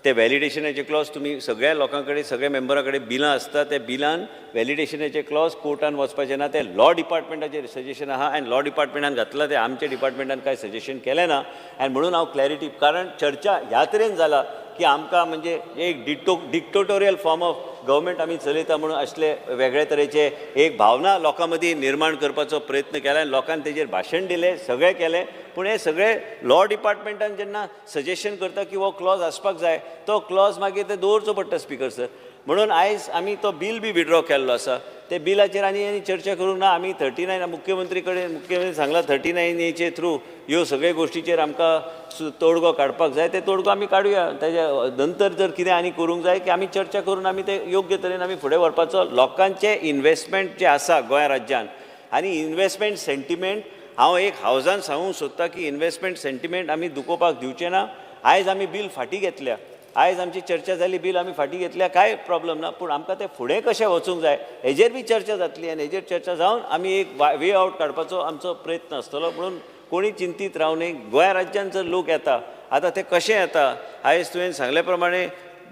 ते व्हॅलिडेशनाचे क्लॉज तुमी सगळ्या लोकां कडेन सगळ्या मेंबरां कडेन बिलां आसता, त्या बिलान व्हॅलिडेशनाचे क्लॉज कोर्टान वचपाचें ना. ते लॉ डिपार्टमेंटाचेर सजेशन आहा आनी लॉ डिपार्टमेंटान घातलां, ते आमच्या डिपार्टमेंटान कांय सजेशन केलें ना. आनी म्हणून हांव क्लॅरिटी, कारण चर्चा ह्या तरेन जाला की आमकां म्हणजे एक डिक्टोटोरियल फॉर्म ऑफ गव्हर्मेंट आमी चलयता म्हणून असले वेगळे तरेचे एक भावना लोकां मदीं निर्माण करपाचो प्रयत्न केला आनी लोकांनी तेजेर भाशण दिलें, सगळें केलें. पूण हें सगळें लॉ डिपार्टमेंटान जेन्ना सजेशन करता की हो क्लॉज आसपाक जाय, तो क्लॉज मागीर ते दवरचो पडटा स्पीकर सर. म्हणून आयज आमी तो बील बी विड्रॉ केल्लो आसा, ते बिलाचेर आनी आनी चर्चा करूंक ना. आमी 39 मुख्यमंत्री कडेन मुख्यमंत्री सांगला 39Aचे थ्रू ह्यो सगळे गोश्टीचेर आमकां तोडगो काडपाक जाय, ते तोडगो आमी काडुया. तेज्या नंतर जर कितें आनी करूंक जाय की आमी चर्चा करून आमी ते योग्य तरेन आमी फुडें व्हरपाचो. लोकांचे इन्वेस्टमेंट जे आसा गोंय राज्यान आनी इन्वेस्टमेंट सेंटिमेंट, हांव एक हावजान सांगूंक सोदता की इन्वेस्टमेंट सेंटिमेंट आमी दुखोवपाक दिवचे ना. आयज आमी बील फाटीं घेतल्या, आयज आमची चर्चा जाली, बील आमी फाटीं घेतल्या, कांय प्रॉब्लम ना. पूण आमकां तें फुडें कशें वचूंक जाय हेजेर बी चर्चा जातली आनी हेजेर चर्चा जावन आमी एक वे आवट काडपाचो आमचो प्रयत्न आसतलो. म्हणून कोणी चिंतीत रावं न्हय. गोंय राज्यान जर लोक येता, आतां ते कशें येता, आयज तुवें सांगले प्रमाणे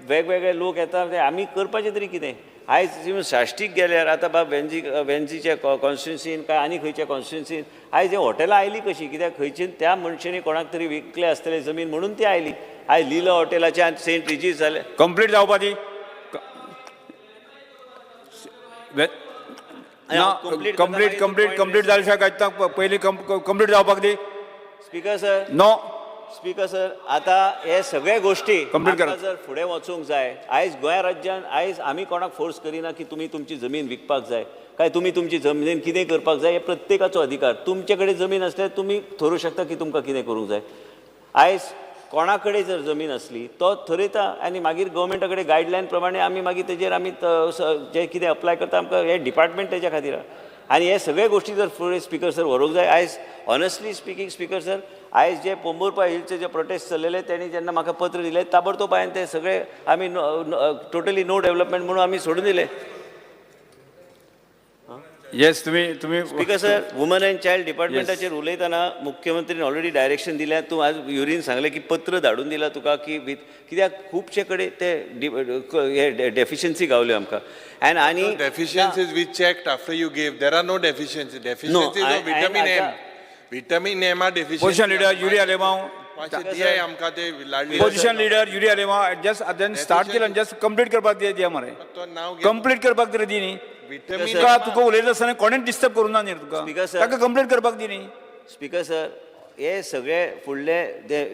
वेगवेगळे लोक येता, ते आमी करपाचें तरी कितें. आयज इवन साश्टीक गेल्यार आतां बाब वेंजीच्या कॉन्स्टिट्युन्सीन काय आनी खंयच्या कॉन्स्टिट्युन्सीन आयज हे हॉटेलां आयलीं कशीं, कित्याक खंयची त्या मनशांनी कोणाक तरी विकले आसतले जमीन म्हणून ती आयली. आयज लिला हॉटेलाचे सेंट रिजीस जालें कंप्लीट जावपाची कंप्लीट कंप्लीट कंप्लीट जाले शिवाय कांय पयलीं कंप्लीट जावपाक दी. Speaker sir, no speaker sir, आतां हे सगळे गोश्टी कंप्लीट करा. जर फुडें वचूंक जाय, आयज गोंय राज्यान आयज आमी कोणाक फोर्स करिना की तुमी तुमची जमीन विकपाक जाय काय तुमी तुमची जमीन कितें करपाक जाय, हे प्रत्येकाचो अधिकार. तुमचे कडेन जमीन आसल्यार तुमी थरोवंक शकता की तुमकां कितें करूंक जाय. आयज कोणा कडेन जर जमीन आसली तो थरयता आनी मागीर गव्हर्मेंटा कडेन गायडलायन प्रमाणे आमी मागीर तेजेर आमी जे कितें अप्लाय करता, आमकां हें डिपार्टमेंट तेज्या खातीर आहा. आनी हे सगळे गोश्टी जर फुडें स्पीकर सर व्हरूंक जाय, आयज ऑनेस्टली स्पिकींग स्पीकर सर, आयज जे पोंबुर्पा हिलचे जे प्रोटेस्ट चल्लेले तेणी जेन्ना म्हाका पत्र दिलें ताबडतोब हांवें ते सगळे आमी टोटली नो डेव्हलपमेंट म्हणून आमी सोडून दिले. येस, तुमी speaker sir, woman and child डिपार्टमेंटाचेर उलयतना मुख्यमंत्रीन ऑलरेडी डायरेक्शन दिल्या. तूं आज युरीन सांगलें की पत्र धाडून दिलां तुका की विथ कित्याक खुबशे कडेन ते डेफिशियन्सी गावल्यो आमकां एन्ड आनी deficiencies we checked after you gave. There are no deficiencies. Deficiencies of vitamin M. Vitamin M are deficiency. Opposition leader Yuri Alemao. Opposition leader Yuri Alemao just then start केलं आणि just complete करपाक दिया मरे. Complete करपाक तरी दी न्ही. तुका तुका उलयता आसतना कोणेच डिस्टर्ब करूं ना न्ही तुका, ताका कंप्लीट करपाक दी न्ही. स्पीकर सर, हे सगळे फुडले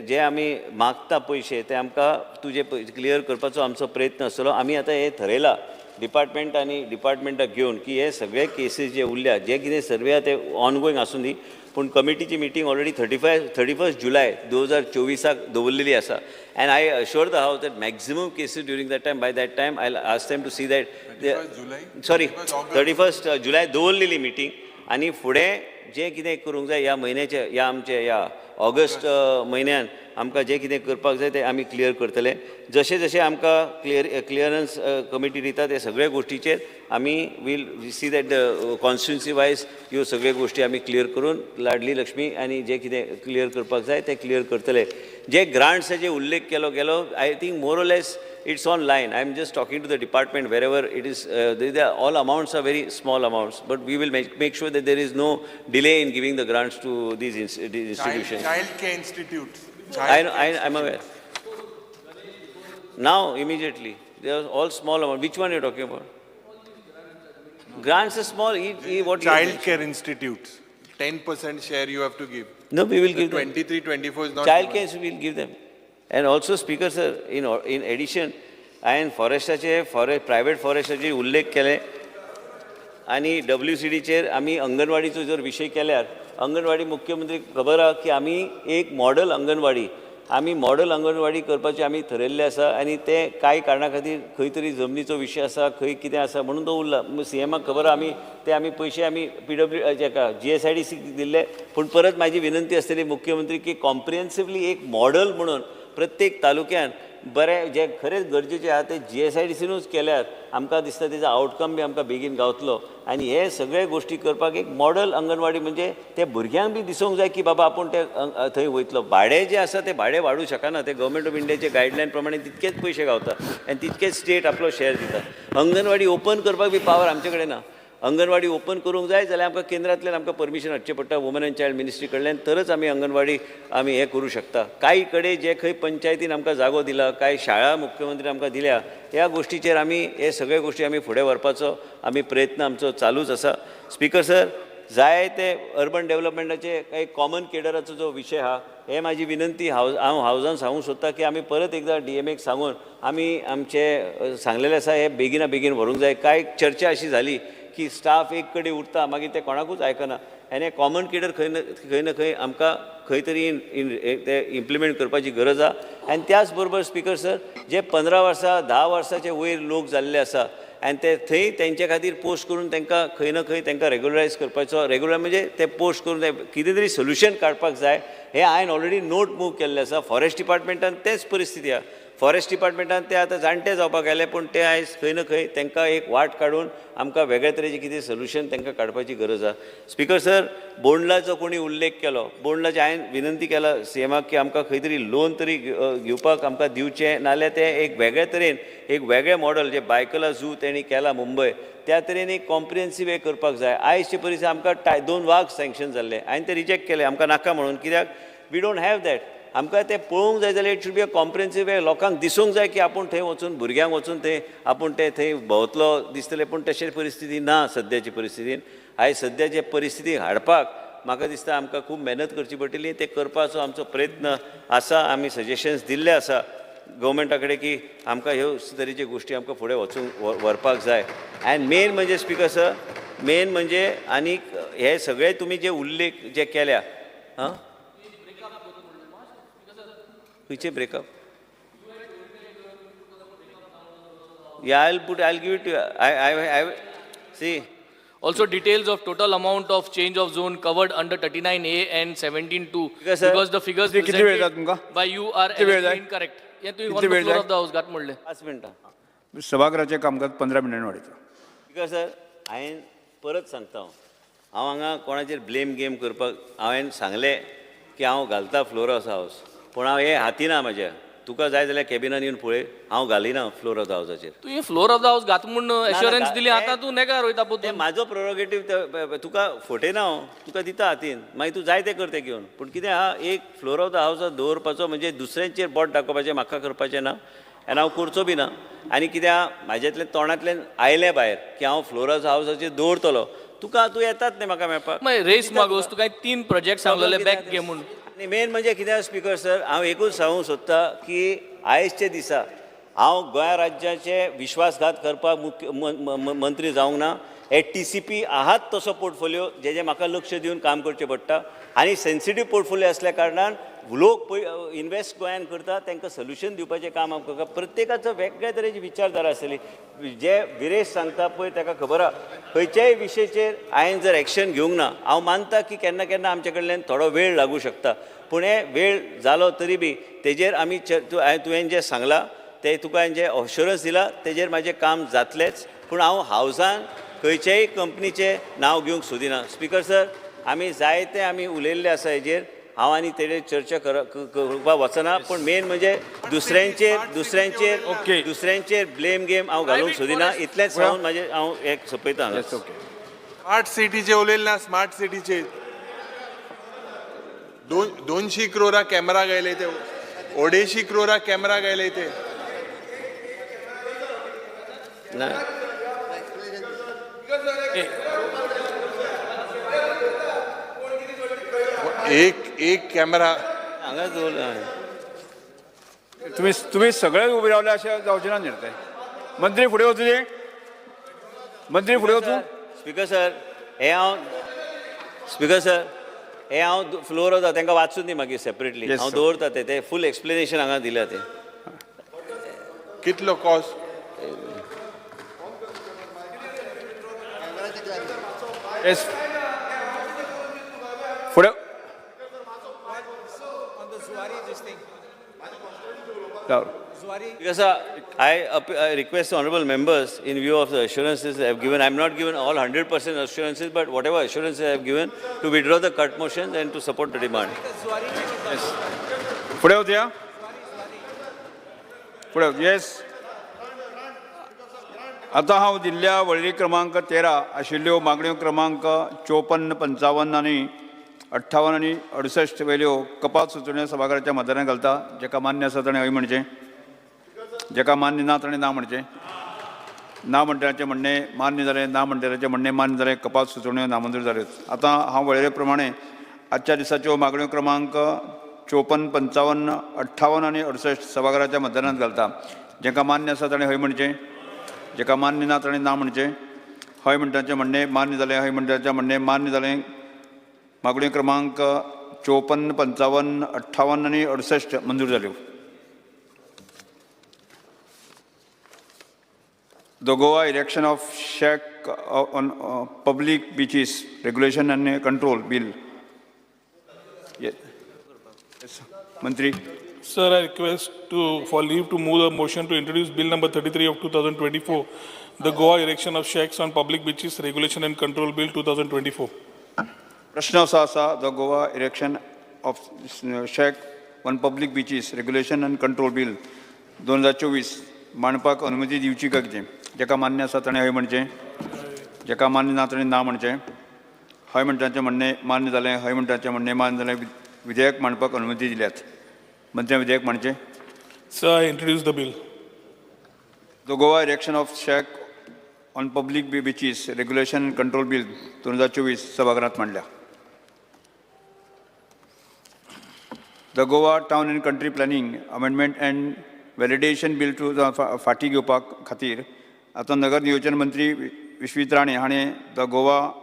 जे आमी मागता पयशे ते आमकां तुजे क्लियर करपाचो आमचो प्रयत्न आसतलो. आमी आतां हे थरयला डिपार्टमेंट आनी डिपार्टमेंटाक घेवन की हे सगळे केसीस जे उरल्या जे कितें सर्वे आहा ते ऑनगोईंग आसूं दी, पूण कमिटीची मिटींग ऑलरेडी 31 जुलय 2024 दवरलेली आसा. And I assure the house that maximum cases during that time, by that time I ask them to see that sorry 31 जुलय दवरलेली मिटींग आनी फुडें जें कितें करूंक जाय ह्या म्हयन्याचे ह्या आमचे ह्या ऑगस्ट म्हयन्यान आमकां जें कितें करपाक जाय तें आमी क्लियर करतले. जशें जशें आमकां क्लियरन्स कमिटी दिता ते सगळे गोश्टीचेर आमी will see that the constituency wise ह्यो सगळ्यो गोश्टी आमी क्लियर करून लाडली लक्ष्मी आनी जें कितें क्लियर करपाक जाय तें क्लियर करतले. जे ग्रांट्साचे उल्लेख केलो गेलो, I think more or less it's on line. I am just talking to the department wherever it is, all amounts are very small amounts, but we will make sure that there is no delay in giving the grants to these institutions. Child care institutes. I'm aware. Now, immediately, they are all small amount. Which one are you talking about? Grants are small. What Child care institutes. 10% share you have to give. No, we will give them. 23, 24 is not. Child care we will give them. And also, Speaker sir, in addition, हांवें फॉरेस्टाचे private फॉरेस्टाचे उल्लेख केले आनी WCDचेर आमी अंगणवाडीचो जर विशय केल्यार अंगणवाडी मुख्यमंत्री खबर आहा की आमी एक मॉडल अंगणवाडी आमी मॉडल अंगणवाडी करपाचें आमी थरयल्लें आसा आनी तें कांय कारणा खातीर खंय तरी जमनीचो विशय आसा, खंय कितें आसा म्हणून तो उरला. सीएमाक खबर आहा, आमी ते आमी पयशे आमी PW जेका GSIDC दिल्ले. पूण परत म्हाजी विनंती आसतली मुख्यमंत्री की कॉम्प्रिहेन्सिवली एक मॉडल म्हणून प्रत्येक तालुक्यान बरें जे खरेंच गरजेचें आहा तें GSIDCनूच केल्यार आमकां दिसता तेजो आवटकम बी आमकां बेगीन गावतलो. आनी हे सगळे गोश्टी करपाक एक मॉडल अंगणवाडी म्हणजे ते भुरग्यांक बी दिसूंक जाय की बाबा आपूण ते थंय वयतलो. भाडें जें आसा तें भाडें वाडूं शकना, तें गव्हर्मेंट ऑफ इंडियाचे गायडलायन प्रमाणे तितकेच पयशे गावता आनी तितकेच स्टेट आपलो शेअर दिता. अंगणवाडी ओपन करपाक बी पावर आमचे कडेन ना. अंगणवाडी ओपन करूंक जाय जाल्यार आमकां केंद्रांतल्यान आमकां परमिशन हाडचें पडटा वुमन एंड चायल्ड मिनिस्ट्री कडल्यान, तरच आमी अंगणवाडी आमी हें करूं शकता. कांय कडेन जे खंय पंचायतीन आमकां जागो दिला, कांय शाळा मुख्यमंत्र्यान आमकां दिल्या, ह्या गोश्टीचेर आमी हे सगळे गोश्टी आमी फुडें व्हरपाचो आमी प्रयत्न आमचो चालूच आसा. स्पीकर सर, जाय ते अर्बन डेव्हलपमेंटाचे काही कॉमन केडराचो जो विशय आहा, हे म्हाजी विनंती हांव हावजान सांगूंक सोदता की आमी परत एकदां DMAक सांगून आमी आमचे सांगलेलें आसा हे बेगिना बेगीन व्हरूंक जाय. कांय चर्चा अशी जाली की स्टाफ एक कडेन उरता मागीर ते कोणाकूच आयकना आनी हे कॉमन केडर खंय ना खंय आमकां खंय तरी ते इम्प्लिमेंट करपाची गरज आहा. आनी त्याच बरोबर स्पीकर सर, जे 15 वर्सां 10 वर्साचे वयर लोक जाल्ले आसा आनी ते थंय तेंचे खातीर पोस्ट करून तांकां खंय ना खंय तांकां रेगुलरायज करपाचो, रेगुलर म्हणजे ते पोस्ट करून कितें तरी सोल्युशन काडपाक जाय. हें हांवें ऑलरेडी नोट मूव केल्लें आसा. फॉरेस्ट डिपार्टमेंटान तेच परिस्थिती आहा. फॉरेस्ट डिपार्टमेंटान ते आतां जाणटे जावपाक आयले, पूण ते आयज खंय ना खंय तांकां एक वाट काडून आमकां वेगळे तरेचें कितें सोल्युशन तांकां काडपाची गरज आहा. स्पीकर सर, बोंडलाचो कोणी उल्लेख केलो, बोंडलाचें हांवें विनंती केला सीएमाक की आमकां खंय तरी लोन तरी घेवपाक आमकां दिवचें, नाल्यार तें एक वेगळे तरेन एक वेगळें मॉडल जें बायकला झू तेणी केला मुंबय, त्या तरेन एक कॉम्प्रिहेन्सीव हें करपाक जाय. आयचे परिस्थिती आमकां 2 वाग सँक्शन जाल्ले, हांवें ते रिजेक्ट केले आमकां नाका म्हणून, कित्याक we don't have that. आमकां तें पळोवंक जाय जाल्यार it should be a comprehensive way, लोकांक दिसूंक जाय की आपूण थंय वचून भुरग्यांक वचून थंय आपूण ते थंय भोंवतलो दिसतलें, पूण तशें परिस्थिती ना सद्याची परिस्थितीन. आयज सद्याचे परिस्थिती हाडपाक म्हाका दिसता आमकां खूब मेहनत करची पडटली, तें करपाचो आमचो प्रयत्न आसा. आमी सजेशन्स दिल्ले आसा गव्हर्मेंटा कडेन की आमकां ह्यो तरेच्यो गोश्टी आमकां फुडें वचूंक व्हरपाक जाय. आनी मेन म्हणजे स्पीकर सर, मेन म्हणजे आनीक हे सगळे तुमी जे उल्लेख जे केल्या, आं खंयचे breakup? Yeah, I'll give it to you. I see. Also details of total amount of change of zone covered under 39A and 17(2), sir, because the figures कितली वेळ जाय presented तुमकां? by you are कितली वेळ जाय? incorrect. हें तुवें कितली on the वेळ floor जाय? of the house घात म्हणलें. 5 मिनटां. सभाघराचें कामकाज 15 मिनटांनी वाडयता. स्पीकर सर, हांवें परत सांगता, हांव हांगा कोणाचेर ब्लेम गेम करपाक, हांवें सांगलें की हांव घालता फ्लोर ऑफ हावस, पूण हांव हें हातीना म्हाज्या. तुका जाय जाल्यार कॅबिनान येवन पळय, हांव घालिना फ्लोर ऑफ the हावसाचेर. तूं हे फ्लोर ऑफ the house घात म्हूण एश्योरन्स दिली, आतां तूं नेगार वयता तें म्हाजो प्रोरोगेटीव, तुका फटयना हांव, तुका दिता हातीन, मागीर तूं जाय तें कर तें घेवन. पूण कितें आहा, एक फ्लोर ऑफ the हावसार दवरपाचो म्हणजे दुसऱ्यांचेर बोट दाखोवपाचें म्हाका करपाचें ना, आनी हांव करचो बी ना. आनी कितें आहा, म्हाज्यांतल्यान तोंडांतल्यान आयलें भायर की हांव फ्लोर ऑफ हावसाचेर दवरतलो, तुका तूं येतात न्ही म्हाका मेळपाक. मागीर रेस मागोस तुका 3 प्रोजेक्ट सांगलेले बॅक घे म्हूण. आनी मेन म्हणजे कितें स्पीकर सर, हांव एकूच सांगूंक सोदता की आयजच्या दिसा हांव गोंया राज्याचे विश्वासघात करपाक मुख्य मंत्री जावंक ना. हे TCP आहात तसो पोर्टफोलियो जेजे म्हाका लक्ष दिवन काम करचें पडटा, आनी सेन्सिटीव पोर्टफोलियो आसल्या कारणान लोक पळय इन्वेस्ट गोंयान करता, तांकां सोल्युशन दिवपाचें काम आमकां करता. प्रत्येकाचो वेगळ्या तरेची विचारधारा आसतली. जे विरेश सांगता पळय ताका खबर आहा, खंयच्याय विशयाचेर हांवें जर एक्शन घेवंक ना, हांव मानता की केन्ना केन्ना आमचे कडल्यान थोडो वेळ लागूं शकता, पूण हे वेळ जालो तरी बी तेजेर आमी तुवें जें सांगलां तें तुका हांवें जें अश्योरन्स दिलां तेजेर म्हाजें काम जातलेंच. पूण हांव हावसान खंयच्याय कंपनीचें नांव घेवंक सोदिना. स्पीकर सर, आमी जायते आमी उलयल्ले आसा हेजेर, हांव आनी तेजेर चर्चा करपाक वचना. पूण मेन म्हणजे दुसऱ्यांचेर दुसऱ्यांचेर दुसऱ्यांचेर ब्लेम गेम हांव घालूंक सोदिना. इतलेंच सांगून म्हाजें हांव एक सोंपयता हांगा. स्मार्ट सिटीचे उलयले ना, स्मार्ट सिटीचे 200 क्रोरा कॅमेरा गेले ते, 250 क्रोरा कॅमेरा गेले ते. ना एक एक कॅमेरा हांगा दवरला. तुम्ही तुम्ही सगळे उबे रावले अशें जावचें ना न्ही ते. मंत्री फुडें वचूं दी, मंत्री फुडें वचूं. स्पीकर सर, हे हांव स्पीकर सर हे हांव फ्लोर वता तांकां वाचून दी मागीर सेपरेटली हांव दवरता ते ते फूल एक्सप्लेनेशन हांगा दिल्या ते. कितलो कॉस्ट? येस फुडें Because I request honorable members, in view of the assurances I have given, I have not given all 100% assurances, but whatever assurances I have given, to withdraw the cut motions and to support the demand. Yes. फुडें वचया, फुडें. येस, आतां हांव दिल्ल्या वळेरी क्रमांक 13 आशिल्ल्यो मागण्यो क्रमांक 54, 55 आनी 58 आनी 68 वयल्यो कपात सुचोवण्यो सभाघराच्या मतदारांक घालता. जेका मान्य आसा ताणें हय म्हणचें, जेका मान्य ना ताणें ना म्हणचें. ना म्हणटल्याचें म्हणणें मान्य जालें, ना म्हणटल्याचें म्हणणें मान्य जालें, कपात सुचोवण्यो नामंजूर जाल्यो. आतां हांव वळेरे प्रमाणे आजच्या दिसाच्यो मागण्यो क्रमांक 54, 55, 58 आनी 68 सभाघराच्या मतदानांत घालता. जेका मान्य आसा ताणें हय म्हणचें, जेका मान्य ना ताणें ना म्हणचें. हय म्हणटाचें म्हणणें मान्य जालें, हय म्हणटाचें म्हणणें मान्य जालें. मागण्यो क्रमांक 54, 55, 58 आनी 68 मंजूर जाल्यो. The Goa Erection of Shack on Public Beaches Regulation and Control Bill. Yes. Yes. Mantri. Sir, I request for leave to move the motion to introduce Bill number 33 of 2024, the Goa Erection of Shacks on Public Beaches Regulation and Control Bill 2024. प्रश्न असो आसा, the Goa Erection of Shack on Public Beaches Regulation and Control Bill 2024 मांडपाक अनुमती दिवची काय कितें? जेका मान्य आसा ताणें हय म्हणचें, जेका मान्य ना ताणें ना म्हणचें. हय म्हणटाचें म्हणणें मान्य जालें, हय म्हणटाचें म्हणणें मान्य जालें. विधेयक मांडपाक अनुमती दिल्यात. मंत्र्यान विधेयक मांडचें. Sir, I introduce the bill. The Goa Erection of Shack on Public Beaches Regulation and Control Bill 2024 सभाघरांत मांडल्या. The Goa Town and Country Planning Amendment and Validation Bill फाटीं घेवपा खातीर आतां नगर नियोजन मंत्री विश्वीत राणे हाणें the Goa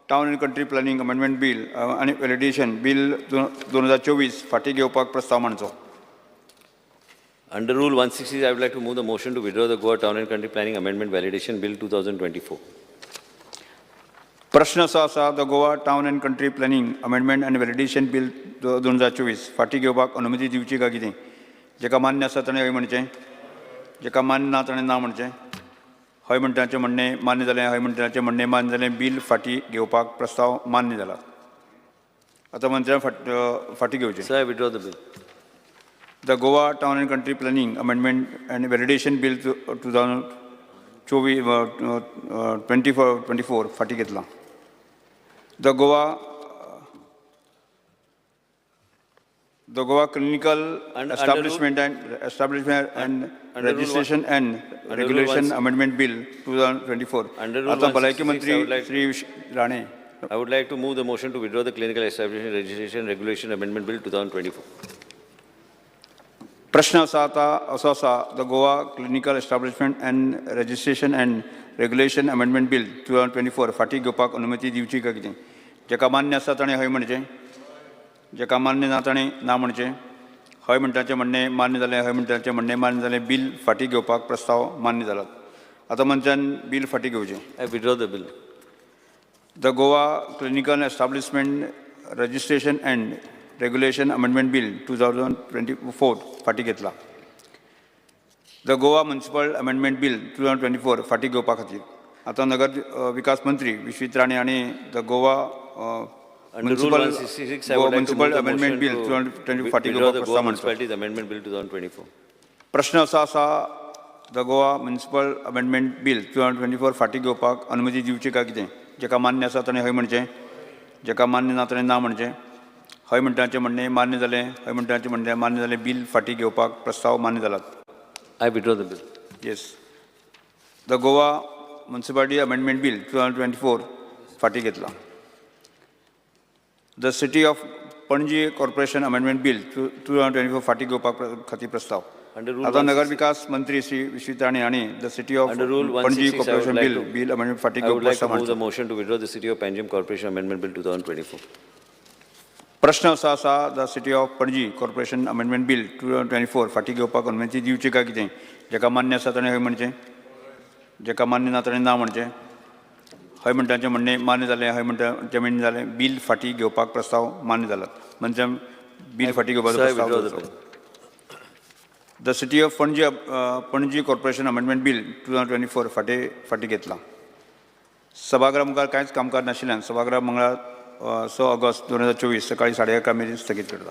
Town and Country Planning Amendment Bill आनी व्हॅलिडेशन बील 2024 फाटीं घेवपाक प्रस्ताव मांडचो. Under Rule 160, I would like to move the motion to withdraw the Goa Town and Country Planning Amendment Validation Bill 2024. प्रश्न असो आसा, the Goa town and country planning amendment and validation bill 2024 फाटीं घेवपाक अनुमती दिवची काय कितें? जेका मान्य आसा ताणें हय म्हणचें, जेका मान्य ना ताणें ना म्हणचें. हय म्हणटाचें म्हणणें मान्य जालें, हय म्हणटाचें म्हणणें मान्य जालें. बील फाटीं घेवपाक प्रस्ताव मान्य जाला. आतां मंत्र्यान फाटीं घेवचें. Sir, I withdraw the bill. The Goa town and country planning amendment and validation bill 2024 24 फाटीं घेतला. The Goa clinical establishment and establishment and registration and regulation amendment bill 2024. आतां भलायकी मंत्री Shri Rane. I would like to move the motion to withdraw the Clinical Establishment Registration Regulation Amendment Bill 2024. प्रश्न आसा आतां असो आसा, the Goa clinical establishment and registration and regulation amendment bill 2024 फाटीं घेवपाक अनुमती दिवची काय कितें? जेका मान्य आसा ताणें हय म्हणचें, जेका मान्य ना ताणें ना म्हणचें. हय म्हणटाचें म्हणणें मान्य जालें, हय म्हणटाचें म्हणणें मान्य जालें. बील फाटीं घेवपाक प्रस्ताव मान्य जाला. आतां मंत्र्यान बील फाटीं घेवचें. I withdraw the bill. The Goa clinical establishment registration and regulation amendment bill 2024 फाटीं घेतला. The Goa municipal amendment bill 2024 फाटीं घेवपा खातीर आतां नगर विकास मंत्री विश्वीत राणे हांणी the Goa municipal amendment bill 2024 फाटीं घेवपाक प्रस्ताव मांडलो. Amendment bill 2024. प्रश्न असो आसा, the Goa municipal amendment bill 2024 फाटीं घेवपाक अनुमती दिवची काय कितें? जेका मान्य आसा ताणें हय म्हणचें, जेका मान्य ना ताणें ना म्हणचें. हय म्हणटाचें म्हणणें मान्य जालें, हय म्हणटाचें म्हणणें मान्य जालें. बील फाटीं घेवपाक प्रस्ताव मान्य जाला. I withdraw the bill. Yes. The Goa municipality amendment bill 2024 फाटीं घेतला. The city of Panaji corporation amendment bill 2024 फाटीं घेवपाक खातीर प्रस्ताव. आतां नगर विकास मंत्री श्री विश्वीत राणे हांणी the city of Panaji corporation bill amendment फाटीं घेवपाक प्रस्ताव मांडलो. Motion to withdraw the city of Panjim corporation amendment bill 2024. प्रश्न असो आसा, the city of Panaji corporation amendment bill 2024 फाटीं घेवपाक अनुमती दिवची काय कितें? जेका मान्य आसा ताणें हय म्हणचें, जेका मान्य ना ताणें ना म्हणचें. हय म्हणटाचें म्हणणें मान्य जालें, हय म्हणटाचें म्हणणें जालें. बील फाटीं घेवपाक प्रस्ताव मान्य जाला. म्हणजे बील फाटीं घेवपाचो प्रस्ताव. The city of Panaji Panaji corporation amendment bill 2024 फाटीं घेतला. सभागृहा मुखार कांयच कामकाज नाशिल्ल्यान सभागृह मंगळार 6 ऑगस्ट 2024 सकाळी 11:30 मेरेन स्थगीत करता.